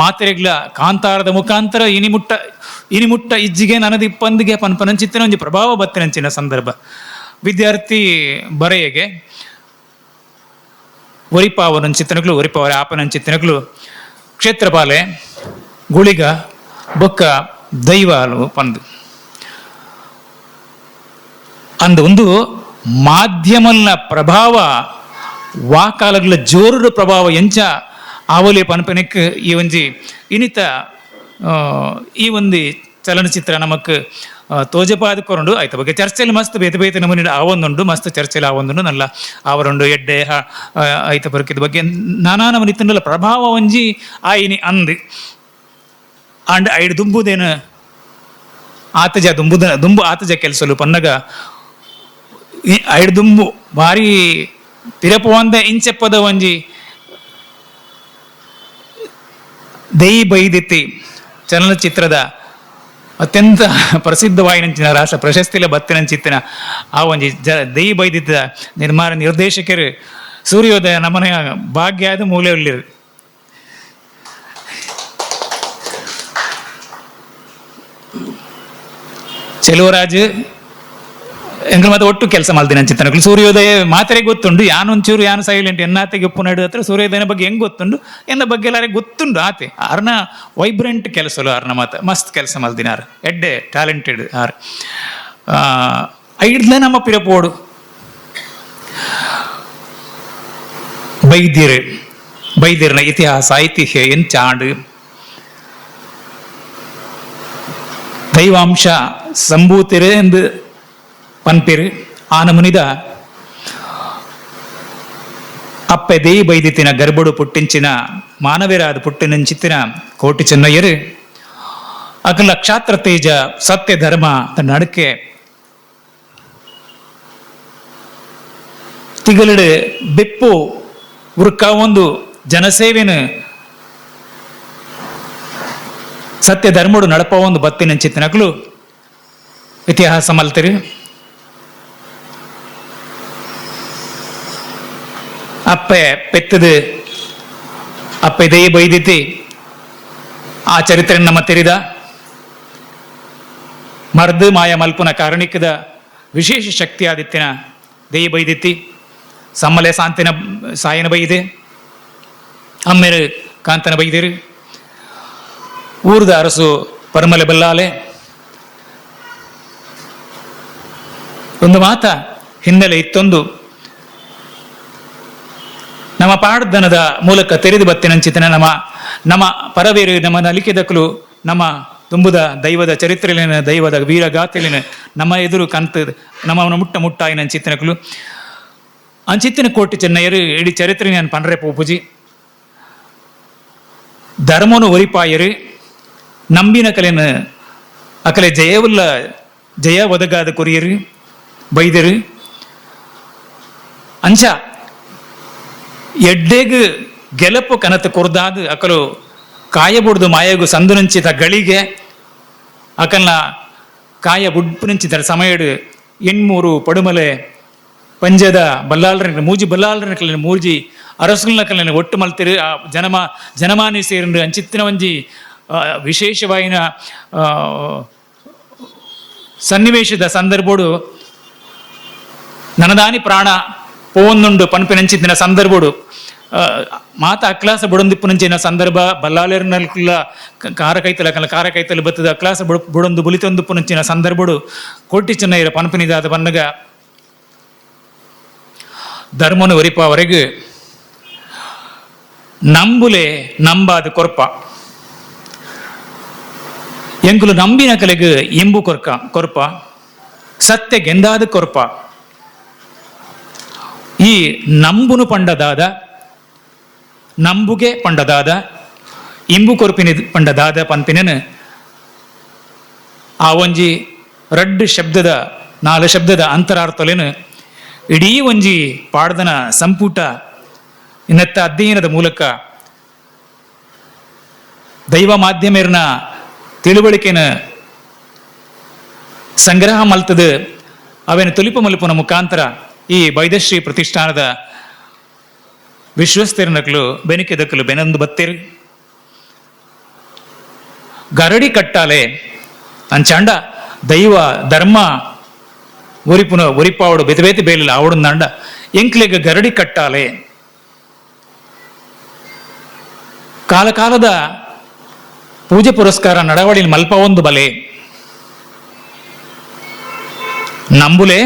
ಮಾತೆರೆಗ್ಲ ಕಾಂತಾರದ ಮುಖಾಂತರ ಇನಿಮುಟ್ಟ ಇನಿಮುಟ್ಟ ಇಜ್ಜಿಗೆ ನನದ ಇಪ್ಪಂದಿಗೆ ಪನ್ಪನಂಚಿತ್ತಿನ ಒಂಜಿ ಪ್ರಭಾವ ಬತ್ತಿನಂಚಿನ ಸಂದರ್ಭ. ವಿದ್ಯಾರ್ಥಿ ಬರೆಯಗೆ ಒರಿಪಾವನಂಚಿತ್ತನಗ್ಲು ಒರಿಪಾವರ ಆಪನಂಚಿತ್ತನಗ್ಲು ಕ್ಷೇತ್ರಪಾಲೆ ಗುಳಿಗ ಬೊಕ್ಕ ದೈವಾಲು ಪಂದು ಅಂದ ಒಂದು ಮಾಧ್ಯಮಲ್ನ ಪ್ರಭಾವ ವಾಕಾಲಗಳ ಜೋರುಡ ಪ್ರಭಾವ ಎಂಚ ಆವಲಿ ಪನ್ಪನೆಕ್ ಈ ಒಂಜಿ ಇನಿತ ಈ ಒಂದು ಚಲನಚಿತ್ರ ನಮಕ್ ತೋಜಪಾದ ಕೊರಂಡು ಆಯ್ತು ಬಗ್ಗೆ ಚರ್ಚೆಲಿ ಮಸ್ತ್ ಬೇತೆ ಬೇತೆ ನಮೂನೆ ಆವೊಂದುಂಡು, ಮಸ್ತ್ ಚರ್ಚೆಲಿ ಆವೊಂದುಂಡು ನಲ್ಲ ಆವರುಂಡು ಎಡ್ಡೆ ಆಯ್ತ ಬರುಕಿದ ಬಗ್ಗೆ ನಾನಾ ನಮೂನಿ ಇತ್ತುಂಡಲ ಪ್ರಭಾವ ಒಂಜಿ ಆಯಿನಿ ಅಂದ್ ಅಂಡ್ ಐಡ್ ದುಂಬುದೇನು ಆತಜ ದುಂಬುದ ದುಂಬು ಆತಜ ಕೆಲಸಲು ಪನ್ನಗ ಐಡ್ ದುಂಬು ಭಾರಿ ಪಿರಪುವಂದ ಇಂಚೆಪ್ಪದ ಒಂಜಿ ದೇಯಿ ಬೈದಿತ್ತಿ ಚಲನಚಿತ್ರದ ಅತ್ಯಂತ ಪ್ರಸಿದ್ಧವಾಯಿನಂಚಿನ ರಾಷ್ಟ್ರ ಪ್ರಶಸ್ತಿಲ ಬತ್ತಿನಂಚಿತ್ತಿನ ಆ ಒಂಜಿ ದೇಯಿ ಬೈದಿದ್ದ ನಿರ್ಮಾಣ ನಿರ್ದೇಶಕರು ಸೂರ್ಯೋದಯ ನಮನೆಯ ಭಾಗ್ಯದ ಮೂಲೆಯಲ್ಲಿರು. ಚೆಲುವರಾಜ್ ಎಂಗ್ಲ ಮತ್ತೆ ಒಟ್ಟು ಕೆಲಸ ಮಾಡ್ತೀನಿ ಅಂಚಿತ್ತನಕ್ಲು ಸೂರ್ಯೋದಯ ಮಾತ್ರೆ ಗೊತ್ತುಂಡು, ಯಾನೊಂಚೂರು ಯಾನು ಸೈಲೆಂಟ್ ಎನ್ನಾತೆಗೆ ಉಪ್ಪು ನಡು ಹತ್ರ ಸೂರ್ಯೋದಯನ ಬಗ್ಗೆ ಹೆಂಗ್ ಗೊತ್ತುಂಡು, ಎನ್ನ ಬಗ್ಗೆ ಎಲ್ಲರಿಗೆ ಗೊತ್ತುಂಡು ಆತೆ ಆರ್ನ ವೈಬ್ರೆಂಟ್ ಕೆಲಸಲು ಆರ್ನ ಮಾತ ಮಸ್ತ್ ಕೆಲಸ ಮಲ್ದಿನ ಆರ್ ಎಡ್ಡೆ ಟ್ಯಾಲೆಂಟೆಡ್ ಆರ್ ಐಡ್ಲ ನಮ್ಮ ಪಿರಪೋಡು ಬೈದ್ಯರು ಬೈದ್ಯರನ ಇತಿಹಾಸ ಐತಿಹ್ಯ ಎಂಚಾಂಡು ದೈವಾಂಶ ಸಂಭೂತಿರು ಎಂದು ಪನ್ಪಿರು ಆನ ಮುನಿದ ಅಪ್ಪೆ ದೇಯಿ ಬೈದಿತ್ತಿನ ಗರ್ಭಡು ಪುಟ್ಟಿಂಚಿನ ಮಾನವೀರಾದ ಪುಟ್ಟಿನಂಚಿತ್ತಿನ ಕೋಟಿ ಚೆನ್ನಯ್ಯರು ಅಕಲ ಕ್ಷಾತ್ರ ತೇಜ ಸತ್ಯ ಧರ್ಮ ತನ್ನ ನಡುಕೆ ತಿಗಲಿಡು ಬೆಪ್ಪು ಉರ್ಕ ಒಂದು ಜನಸೇವೆನು ಸತ್ಯ ಧರ್ಮಡು ನಡಪ ಒಂದು ಬತ್ತಿನಂಚಿತ್ತಿನಕ್ಲು ಇತಿಹಾಸ ಮಲ್ತಿರು. ಅಪ್ಪೆ ಪೆತ್ತದು ಅಪ್ಪೆ ದೇಯಿ ಬೈದಿತ್ತಿ ಆ ಚರಿತ್ರೆ ನಮ್ಮ ತೆರಿದ ಮರ್ದು ಮಾಯ ಮಲ್ಪುನ ಕಾರಣಿಕದ ವಿಶೇಷ ಶಕ್ತಿ ಆದಿತ್ತಿನ ದೇಯಿ ಬೈದಿತ್ತಿ ಸಮ್ಮಲೆ ಸಾಂತಿನ ಸಾಯನ ಬೈದೆ ಅಮ್ಮೆರು ಕಾಂತನ ಬೈದಿರು ಊರ್ದ ಅರಸು ಪರಮಲೆ ಬಲ್ಲಾಲೆ ಒಂದು ಮಾತ ಹಿನ್ನೆಲೆ ಇತ್ತೊಂದು ನಮ್ಮ ಪಾಡ್ದನದ ಮೂಲಕ ತೆರೆದು ಬತ್ತಿನಂಚಿತನ ನಮ್ಮ ನಮ್ಮ ಪರವೇರು ನಮ್ಮ ನಲಿಕೆದಕ್ಕಲು ನಮ್ಮ ತುಂಬುದ ದೈವದ ಚರಿತ್ರೆಲಿನ ದೈವದ ವೀರಗಾಥೆಲಿನ ನಮ್ಮ ಎದುರು ಕಂತ ನಮ್ಮವನ ಮುಟ್ಟ ಮುಟ್ಟಾಯಿನ ಅಂಚಿತ್ತಿನಕಲು ಅಂಚಿತ್ತಿನ ಕೋಟಿ ಚೆನ್ನಯ್ಯರು ಇಡೀ ಚರಿತ್ರೆ ನಾನು ಪನ್ರೆ ಪೋಪುಜಿ ಧರ್ಮನು ಒರಿಪಾಯರು ನಂಬಿನ ಕಲೆನ ಅಕಲೆ ಜಯವುಲ್ಲ ಜಯ ಒದಗಾದ ಕೊರಿಯರು ಬೈದರು ಅಂಚ ಎಡ್ಡೆಗ್ ಗೆಲಪು ಕನತ ಕೊರ್ದಾದ್ ಅಕಲು ಕಾಯಬುಡ್ದು ಮಾಯಗು ಸಂದುನಂಚಿತ ಗಳಿಗೆ ಅಕಲ್ನ ಕಾಯ ಬುಡ್ಪುನಂಚಿತ ಸಮಯಡು ಎಣ್ಮೂರು ಪಡುಮಲೆ ಪಂಜದ ಬಲ್ಲಾಳ್ರ ಮೂಜಿ ಬಲ್ಲಾಳ್ರನ ಮೂಜಿ ಅರಸುಲ್ನ ಒಟ್ಟು ಮಲ್ತಿರು. ಆ ಜನಮಾನಿ ಸೇರಿಂಡು ಅಂಚಿತ್ತಿನ ಒಂಜಿ ವಿಶೇಷವಾಯಿನ ಸನ್ನಿವೇಶದ ಸಂದರ್ಭೋಡು ನನದಾನಿ ಪ್ರಾಣ ಪೋವೊಂದುಂಡು ಪನ್ಪಿನಂಚಿತ್ತಿನ ಸಂದರ್ಭೋಡು ಮಾತ ಅಕ್ಲಾಸ ಬುಡೊಂದಿಪ್ಪುನಂಚಿನ ಸಂದರ್ಭ ಬಲ್ಲಾಳೆರ್ನಲ್ಕುಲ್ಲ ಕಾರ ಕೈತಲ ಕಲ್ಲ ಕಾರ ಕೈತಲ ಬತ್ತದ ಅಕ್ಲಾಸ ಬುಡೊಂದು ಬುಲಿತೊಂದುಪ್ಪುನಂಚಿನ ಸಂದರ್ಭೋಡು ಕೋಟಿ ಚೆನ್ನೈರ ಪನ್ಪಿನಿದಾದ ಪನ್ನಗ ಧರ್ಮನು ಒರಿಪವರೆಗೆ ನಂಬುಲೆ ನಂಬಾದ ಕೊರ್ಪ ಎಂಕುಲು ನಂಬಿನ ಕಲೆಗ್ ಇಂಬು ಕೊರ್ಕ ಕೊರ್ಪ ಸತ್ಯ ಗೆಂದಾದ ಕೊರ್ಪ. ಈ ನಂಬುನು ಪಂಡದಾದ ನಂಬುಗೆ ಪಂಡದಾದ ಇಂಬು ಕೊರ್ಪಿನ ಪಂಡದಾದ ಪನ್ಪಿನನು ಆ ಒಂಜಿ ರಡ್ಡು ಶಬ್ದದ ನಾಲ್ ಶಬ್ದದ ಅಂತರಾರ್ಥಲೇನು ಇಡೀ ಒಂಜಿ ಪಾಡ್ದನ ಸಂಪುಟ ಇನ್ನತ್ತ ಅಧ್ಯಯನದ ಮೂಲಕ ದೈವ ಮಾಧ್ಯಮೇರ್ನ ತಿಳುವಳಿಕೆನ ಸಂಗ್ರಹ ಮಲ್ತದ ಅವೇನು ತುಲಿಪು ಮಲ್ಪುನ ಮುಖಾಂತರ ಈ ಬೈದಶ್ರೀ ಪ್ರತಿಷ್ಠಾನದ ವಿಶ್ವಸ್ತಿರ್ನಕ್ಲು ಬೆನಿಕೆದಕ್ಕಲು ಬೆನಂದು ಬತ್ತೇರು ಗರಡಿ ಕಟ್ಟಾಲೆ ಅಂಚಾಂಡ ದೈವ ಧರ್ಮ ಒರಿಪುನ ಒರಿಪಾವಡು ಬೇತೆ ಬೇತೆ ಬೇಲಿಲ್ಲ ಆವಡುಂದಾಂಡ ಎಂಕ್ಲೆಗ್ ಗರಡಿ ಕಟ್ಟಾಲೆ ಕಾಲಕಾಲದ ಪೂಜೆ ಪುರಸ್ಕಾರ ನಡವಳಿ ಮಲ್ಪ ಒಂದು ಬಲೆ ನಂಬುಲೆ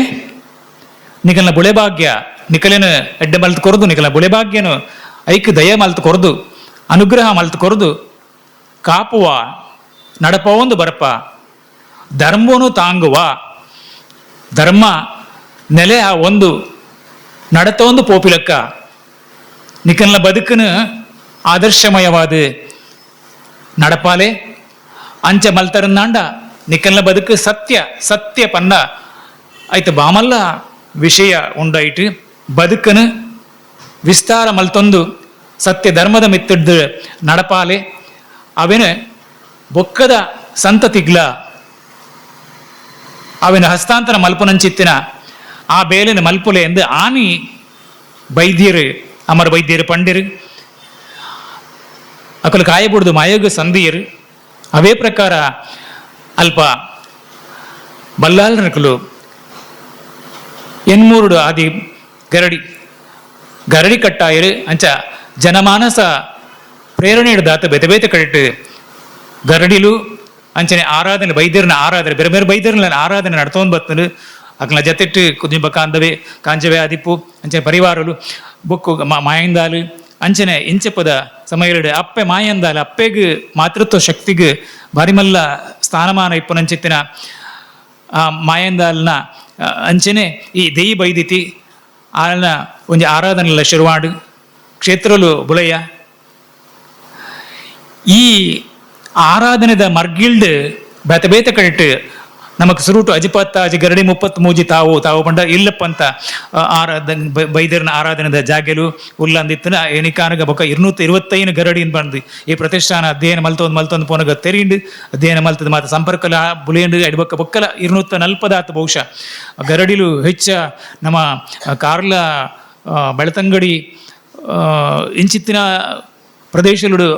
ನಿಕಲ್ನ ಬುಳೆಭಾಗ್ಯ ನಿಕಲೇನು ಎಡ್ಡೆ ಮಲ್ತು ಕೊರದು ನಿಕಲ್ನ ಬುಳೆಭಾಗ್ಯನು ಐಕ್ ದಯ ಮಲ್ತು ಕೊರದು ಅನುಗ್ರಹ ಮಲ್ತು ಕೊರದು ಕಾಪುವ ನಡಪವೊಂದು ಬರಪ ಧರ್ಮನು ತಾಂಗುವ ಧರ್ಮ ನೆಲೆ ಆ ಒಂದು ನಡತೊಂದು ಪೋಪಿಲಕ್ಕ ನಿಕಲ್ನ ಬದುಕನು ಆದರ್ಶಮಯವಾದ ನಡಪಾಲೆ ಅಂಚ ಮಲ್ತರನ್ನಾಂಡ ನಿಕಲ್ನ ಬದುಕು ಸತ್ಯ ಸತ್ಯ ಪನ್ನ ಐತ ಬಾಮಲ್ಲ ವಿಷಯ ಉಂಡಾಯಿತು ಬದುಕನು ವಿಸ್ತಾರ ಮಲ್ತೊಂದು ಸತ್ಯ ಧರ್ಮದ ಮಿತ್ತಿಡ್ದು ನಡಪಾಲೆ ಅವೇನ ಬೊಕ್ಕದ ಸಂತತಿಗ್ಲ ಅವಿನ ಹಸ್ತಾಂತರ ಮಲ್ಪುನಂಚಿತ್ತಿನ ಆ ಬೇಲಿನ ಮಲ್ಪುಲೆ ಎಂದು ಆನಿ ವೈದ್ಯರು ಅಮರ ವೈದ್ಯರು ಪಂಡಿರು ಅಕಲು ಕಾಯಬುಡ್ದು ಮಾಯೋಗ ಸಂಧಿಯರು ಅವೇ ಪ್ರಕಾರ ಅಲ್ಪ ಬಲ್ಲಾಲ್ನಕಲು ಎನ್ಮೂರುಡು ಆದಿ ಗರಡಿ ಗರಡಿ ಕಟ್ಟಾಯರು ಅಂಚ ಜನಮಾನಸ ಪ್ರೇರಣೆ ದಾತ ಬೇತೆ ಬೇತೆ ಕಡೆಟ್ ಗರಡಿಲು ಅಂಚನೆ ಆರಾಧನೆ ಬೈದ್ಯರನ ಆರಾಧನೆ ಬೇರೆ ಬೇರೆ ಬೈದ್ಯರನ್ನ ಆರಾಧನೆ ನಡ್ತೊಂದು ಬತ್ತನು ಅಕ್ಲ ಜತೆಟ್ಟು ಕುದಿಂಬ ಕಾಂದವೆ ಕಾಂಜವೆ ಆದಿಪ್ಪು ಅಂಚನೆ ಪರಿವಾರಲು ಬೊಕ್ಕು ಮಾಯಂದಾಲು ಅಂಚನೆ ಇಂಚಪದ ಸಮಯಡು ಅಪ್ಪೆ ಮಾಯಂದಾಲು ಅಪ್ಪೆಗ್ ಮಾತೃತ್ವ ಶಕ್ತಿಗ್ ಬಾರಿಮಲ್ಲ ಸ್ಥಾನಮಾನ ಇಪ್ಪುನಂಚಿತ್ತಿನ ಆ ಮಾಯಂದಾಲ್ನ ಅಂಚನೆ ಈ ದೇಯಿ ಬೈದಿತಿ ಆಲ್ನ ಒಂಜಿ ಆರಾಧನೆಲ್ಲ ಶುರುವಾಡು ಕ್ಷೇತ್ರಲು ಬುಳೆಯ ಈ ಆರಾಧನೆದ ಮರ್ಗಿಲ್ಡ್ ಬೇತೆ ಬೇತೆ ಕಡೆಟ್ ನಮಕ್ ಸುರುಟು ಅಜಿಪತ್ತ ಅಜಿ ಗರಡಿ ಮುಪ್ಪತ್ತು ಮೂಜಿ ತಾವು ತಾವು ಪಂಡ ಇಲ್ಲಪ್ಪ ಅಂತ ಆರಾಧನೆ ಬೈದರ್ನ ಆರಾಧನೆದ ಜಾಗೆಲು ಉಲ್ಲಂದಿತ್ತನ ಎಣಿಕಾನಗ ಬೊಕ 225 ಗರಡಿ ಬಂದು ಈ ಪ್ರತಿಷ್ಠಾನ ಅಧ್ಯಯನ ಮಲ್ತೊಂದು ಮಲ್ತೊಂದು ಪೋನಗ ತೆರಿಂಡು ಅಧ್ಯಯನ ಮಲ್ತದ ಮಾತ ಸಂಪರ್ಕಲ ಬುಲಿಯಂಡು ಎಡ್ಬೊಕ್ಕ ಬೊಕ್ಕಲ 240 ಆತ ಬಹುಶಃ ಗರಡಿಲು ಹೆಚ್ಚ ನಮ್ಮ ಕಾರ್ಲ ಬೆಳ್ತಂಗಡಿ ಇಂಚಿತ್ತಿನ ಪ್ರದೇಶಗಳು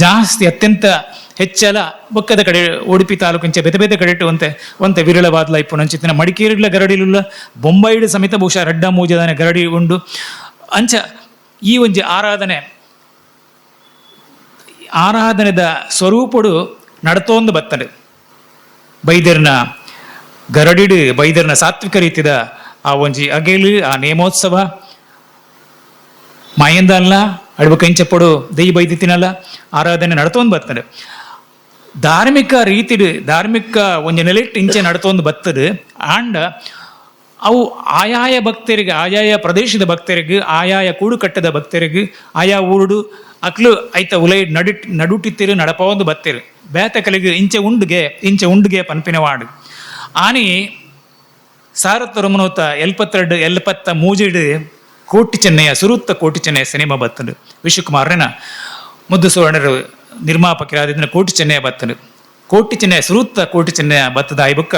ಜಾಸ್ತಿ ಅತ್ಯಂತ ಹೆಚ್ಚಲ ಬೊಕ್ಕದ ಕಡೆ ಉಡುಪಿ ತಾಲೂಕು ಇಂಚ ಬೇತೆ ಬೇತೆ ಕಡೆ ಒಂತೆ ಒಂತೆ ವಿರಳವಾದ ಇಪ್ಪು ನಂಚಿತ್ತಿನ ಮಡಿಕೇರಿಗಳ ಗರಡಿಲುಲ್ಲ ಬೊಂಬೈಡ್ ಸಮೇತ ಬಹುಶಃ ರಡ್ಡ ಮೂಜದಾನೆ ಗರಡಿ ಉಂಡು. ಅಂಚ ಈ ಒಂಜಿ ಆರಾಧನೆ ಆರಾಧನೆದ ಸ್ವರೂಪಡು ನಡತೋಂದು ಬತ್ತನೆ ಬೈದರ್ನ ಗರಡಿಡು ಬೈದರ್ನ ಸಾತ್ವಿಕ ರೀತಿದ ಆ ಒಂಜಿ ಅಗೇಲು ಆ ನೇಮೋತ್ಸವ ಮಾಯಂದಲ್ಲ ಅಡ್ಬಕ ಇಂಚಪೊಡು ದೆಯ್ಯಿ ಬೈದಿತ್ತಿನಲ್ಲ ಆರಾಧನೆ ನಡತೊಂದು ಬರ್ತದೆ. ಧಾರ್ಮಿಕ ರೀತಿಡು ಧಾರ್ಮಿಕ ಒಂಜಿ ನೆಲೆಟ್ಟು ಇಂಚೆ ನಡತೊಂದು ಬರ್ತದೆ. ಆಂಡ ಅವು ಆಯಾಯ ಭಕ್ತರಿಗೆ ಆಯಾಯ ಪ್ರದೇಶದ ಭಕ್ತರಿಗೆ ಆಯಾಯ ಕೂಡುಕಟ್ಟದ ಭಕ್ತರಿಗೆ ಆಯಾ ಊರುಡು ಅಕ್ಲು ಐತ ಉಲೈ ನಡುಟಿತ್ತಿರು ನಡಪವೊಂದು ಬತ್ತಿರು ಬೇತ ಕಲಿಗೆ ಇಂಚೆ ಉಂಡುಗೆ ಇಂಚೆ ಉಂಡುಗೆ ಪನ್ಪಿನವಾಡು ಆನಿ ಸಾರತ್ತ ರಮನೋತ ಎಲ್ಪತ್ತೆರಡು ಎಲ್ಪತ್ತ ಮೂಜಿಡು ಕೋಟಿ ಚೆನ್ನಯ್ಯ ಸುರುತ್ತ ಕೋಟಿ ಚೆನ್ನಯ್ಯ ಸಿನಿಮಾ ಬತ್ತಂಡು. ವಿಶ್ವಕುಮಾರನ ಮುದ್ದು ಸುವರ್ಣರು ನಿರ್ಮಾಪಕರಾದ ಕೋಟಿ ಚೆನ್ನಯ್ಯ ಬತ್ತಂಡು. ಕೋಟಿ ಚೆನ್ನಯ್ಯ ಸುರುತ್ತ ಕೋಟಿ ಚೆನ್ನಯ್ಯ ಬತ್ತದ ಆಯ್ಬಕ್ಕ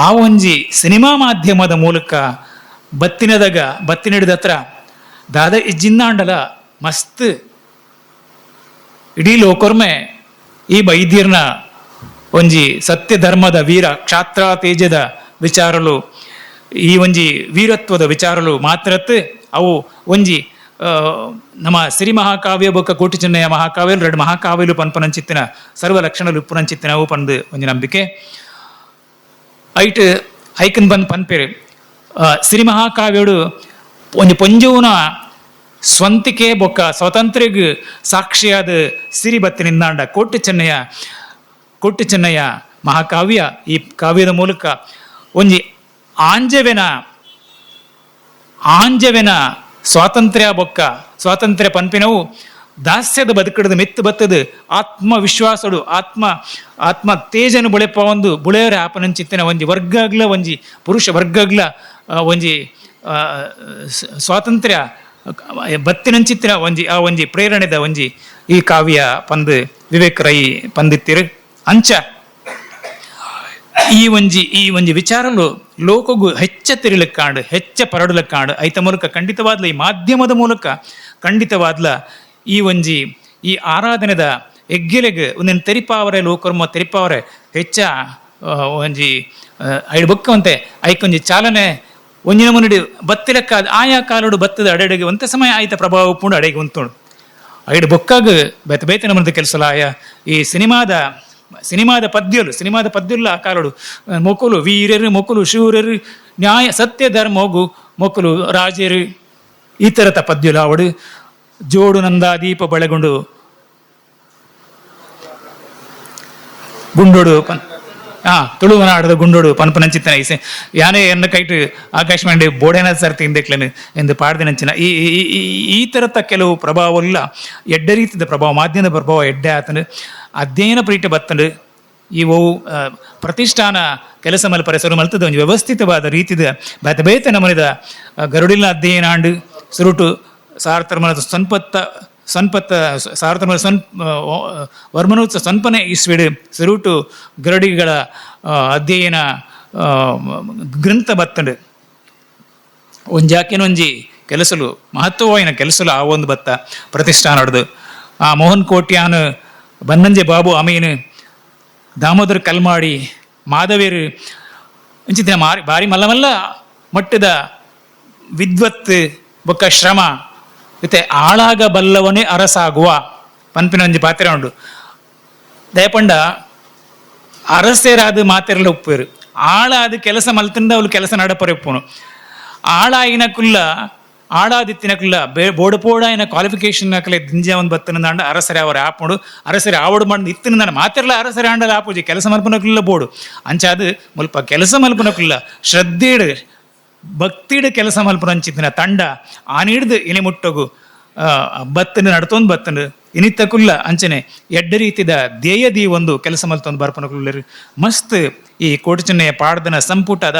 ಆ ಒಂಜಿ ಸಿನಿಮಾ ಮಾಧ್ಯಮದ ಮೂಲಕ ಬತ್ತಿನದಾಗ ಬತ್ತಿನಿಡಿದ ಹತ್ರ ದಾದ ಜಿನ್ನಾಂಡಲ ಮಸ್ತ್ ಇಡೀ ಲೋಕೊರ್ಮೆ ಈ ಬೈದ್ಯರ್ನ ಒಂಜಿ ಸತ್ಯ ಧರ್ಮದ ವೀರ ಕ್ಷಾತ್ರ ತೇಜದ ವಿಚಾರಲು, ಈ ಒಂಜಿ ವೀರತ್ವದ ವಿಚಾರಲು ಮಾತ್ರತ್ ಅವು ಒಂಜಿ ನಮ್ಮ ಸಿರಿ ಮಹಾಕಾವ್ಯ ಬೊಕ್ಕ ಕೋಟಿ ಚೆನ್ನಯ್ಯ ಮಹಾಕಾವ್ಯ ಎರಡು ಮಹಾಕಾವ್ಯಲು ಪನ್ಪನಂಚಿತ್ತಿನ ಸರ್ವ ಲಕ್ಷಣಲು ಉಪ್ಪುನಂಚಿತ್ತಿನ ಅವು ಪಂದು ಒಂಜಿ ನಂಬಿಕೆ. ಐಟ್ ಐಕನ್ ಬಂದ್ ಪನ್ಪೇರು ಸಿರಿ ಮಹಾಕಾವ್ಯಡು ಒಂಜಿ ಪೊಂಜುವನ ಸ್ವಂತಿಕೆ ಬೊಕ್ಕ ಸ್ವಾತಂತ್ರ್ಯಗ್ ಸಾಕ್ಷಿಯಾದ ಸಿರಿ ಬತ್ತಿನಿಂದಾಂಡ ಕೋಟಿ ಚೆನ್ನಯ್ಯ, ಕೋಟಿ ಚೆನ್ನಯ್ಯ ಮಹಾಕಾವ್ಯ ಈ ಕಾವ್ಯದ ಮೂಲಕ ಒಂಜಿ ಆಂಜವೆನ ಆಂಜವೆನ ಸ್ವಾತಂತ್ರ್ಯ ಬೊಕ್ಕ ಸ್ವಾತಂತ್ರ್ಯ ಪನ್ಪಿನವು ದಾಸ್ಯದ ಬದುಕಡದ ಮೆತ್ತು ಬತ್ತದ ಆತ್ಮವಿಶ್ವಾಸಡು ಆತ್ಮ ಆತ್ಮ ತೇಜನು ಬುಳೆಪ ಒಂದು ಬುಳೆಯರ ಆಪನಂಚಿತ್ತಿನ ಒಂಜಿ ವರ್ಗಗ್ಲ ಒಂಜಿ ಪುರುಷ ವರ್ಗಗ್ಲ ಒಂಜಿ ಸ್ವಾತಂತ್ರ್ಯ ಬತ್ತಿನಂಚಿತ್ತಿನ ಒಂಜಿ ಆ ಒಂಜಿ ಪ್ರೇರಣೆದ ಒಂಜಿ ಈ ಕಾವ್ಯ ಪಂದು ವಿವೇಕ್ ರೈ ಪಂದಿತ್ತಿರು. ಅಂಚ ಈ ಒಂಜಿ ಈ ಒಂಜಿ ವಿಚಾರಲು ಲೋಕಗು ಹೆಚ್ಚ ತಿರಿಲಕ್ಕಾಂಡು, ಹೆಚ್ಚ ಪರಡಲಕ್ಕಾಂಡು. ಐತ ಮೂಲಕ ಖಂಡಿತವಾದ್ಲ ಈ ಮಾಧ್ಯಮದ ಮೂಲಕ ಖಂಡಿತವಾದ್ಲ ಈ ಒಂಜಿ ಈ ಆರಾಧನೆದ ಎಗ್ಗೆಲೆಗ್ ಒಂದೆನ್ ತೆರಿಪಾವರೆ, ಲೋಕರ್ಮ ತೆರಿಪಾವರೆ ಹೆಚ್ಚ ಒಂಜಿ ಐಡ್ ಬೊಕ್ಕವಂತೆ ಐಕೊಂಜಿ ಚಾಲನೆ ಒಂಜಿನ ಮುನ್ನಡಿ ಬತ್ತಿಲಕ್ಕ ಆಯಾ ಕಾಲೋಡು ಬತ್ತದ ಅಡೆಡೆಗೆ ಒಂತೆ ಸಮಯ ಆಯ್ತ ಪ್ರಭಾವ ಉಪ್ಪುಂಡು ಅಡೆಗೆ ಉಂತುಂಡು. ಐಡ್ ಬೊಕ್ಕಾಗ ಬೇತೆ ಬೇತೆ ನಮ್ಮದು ಕೆಲಸಲ ಆಯ ಈ ಸಿನಿಮಾದ ಸಿನಿಮಾದ ಪದ್ಯಲು ಸಿನಿಮಾದ ಪದ್ಯಲು ಆ ಕಾಲೋಡು ಮೊಕುಲು ವೀರರು, ಮೊಕುಲು ಶೂರರು, ನ್ಯಾಯ ಸತ್ಯ ಧರ್ಮೋಗು ಮೊಕುಲು ರಾಜರು, ಈ ಥರದ ಪದ್ಯಲು ಅವಡು. ಜೋಡು ನಂದಾ ದೀಪ ಬೆಳಗೊಂಡು ಗುಂಡೋಡು ಪನ್ ತುಳುವನಾಡದ ಗುಂಡೋಡು ಪನ್ಪನಂಚಿತ್ತನ ಇಸೆ ಯಾನೇ ಎನ್ನ ಕೈಟ್ ಆಕಾಶವಾಣಿ ಬೋಡೇನ ಸರ್ ತಿಂದೆಕ್ಲನು ಎಂದು ಪಾಡ್ದಿನಂಚಿನ ಈ ಈ- ಈ ಈ ಥರದ ಕೆಲವು ಪ್ರಭಾವಲ್ಲ ಎಡ್ಡೆ ರೀತಿದ ಪ್ರಭಾವ, ಮಾಧ್ಯಮದ ಪ್ರಭಾವ ಎಡ್ಡೆ ಆತನು ಅಧ್ಯಯನ ಪ್ರೀಟ ಬತ್ತಂಡು. ಈ ಓವು ಪ್ರತಿಷ್ಠಾನ ಕೆಲಸ ಮಲ್ಪರೆ ಸರು ಮಲ್ತದ ಒಂಜಿ ವ್ಯವಸ್ಥಿತವಾದ ರೀತಿದ ಬೇತೆ ಬೇತೆ ನಮನಿದ ಗರುಡಿನ ಅಧ್ಯಯನ ಆಂಡ್. ಸುರುಟು ಸಾರ್ತರ್ಮನದ ಸನ್ಪತ್ತ ಸನ್ಪತ್ತ ಸಾರ್ತರ್ಮನ ಸನ್ ವರ್ಮನೋತ್ಸವ ಸನ್ಪನೆ ಇಸ್ವಿಡು ಸುರುಟು ಗರಡಿಗಳ ಅಧ್ಯಯನ ಗ್ರಂಥ ಬತ್ತಂಡು. ಒಂಜಾಕಿನೊಂಜಿ ಕೆಲಸಲು ಮಹತ್ವವಾಯಿನ ಕೆಲಸಲು ಆ ಒಂದು ಬತ್ತ ಪ್ರತಿಷ್ಠಾನ ಹಿಡ್ದು ಆ ಮೋಹನ್ ಕೋಟ್ಯಾನ್, ಬನ್ನಂಜೆ ಬಾಬು ಅಮೀನ್, ದಾಮೋದರ್ ಕಲ್ಮಾಡಿ, ಮಾಧವೇರು ಇಂಚಿತ್ತಿನ ಮಾರಿ ಬಾರಿ ಮಲ್ಲ ಮಲ್ಲ ಮಟ್ಟದ ವಿದ್ವತ್ ಬೊಕ್ಕ ಶ್ರಮ ಜೊತೆ ಆಳಾಗ ಬಲ್ಲವನೇ ಅರಸಾಗುವ ಪನ್ಪಿನ ಒಂಜಿ ಪಾತ್ರ ಉಂಡು. ದಯಪಂಡ ಅರಸೇರಾದ ಮಾತೆರ್ಲ ಉಪ್ಪೇರು, ಆಳಾದ ಕೆಲಸ ಮಲ್ತಿಂದ ಅವಳು ಕೆಲಸ ನಡಪರೆ ಉಪ್ಪುನು. ಆಳಾಯಿನ ಕುಲ್ಲ ಆಳಾದಿತ್ತಿನ ಕುಲ್ಲ ಬೇ ಬೋಡು ಪೋಡಾಯಿನ ಕ್ವಾಲಿಫಿಕೇಶನ್ ಅಕಲೆ ದಿಂಜ ಒಂದು ಬತ್ತನ ಅರಸರೆ ಅವರ ಆಪುಂಡು. ಅರಸರೆ ಆವಡು ಮಂಡ್ ಇತ್ತಿನ ಮಾತೆರ್ಲ ಅರಸರೆ ಆಂಡಲ ಆಪುಜಿ, ಕೆಲಸ ಮಲ್ಪನಕುಲ್ಲ ಬೋಡು. ಅಂಚಾದ ಮುಲ್ಪ ಕೆಲಸ ಮಲ್ಪನಕುಲ್ಲ ಶ್ರದ್ಧೆಡು ಭಕ್ತಿಡು ಕೆಲಸ ಮಲ್ಪನಂಚಿತ್ತಿನ ತಂಡ ಆನಿಡ್ದು ಇನಿ ಮುಟ್ಟಗು ಬತ್ತನ ನಡ್ತೊಂದು ಬತ್ತನು ಇನಿತ್ತ ಕುಲ್ಲ ಅಂಚನೆ ಎಡ್ಡ ರೀತಿದ ಧ್ಯೇಯದಿ ಒಂದು ಕೆಲಸ ಮಲ್ತೊಂದು ಬರ್ಪನಕುಲ್ಲರು. ಮಸ್ತ್ ಈ ಕೋಟಿಚೆನ್ನಯ್ಯ ಪಾಡ್ದನ ಸಂಪುಟದ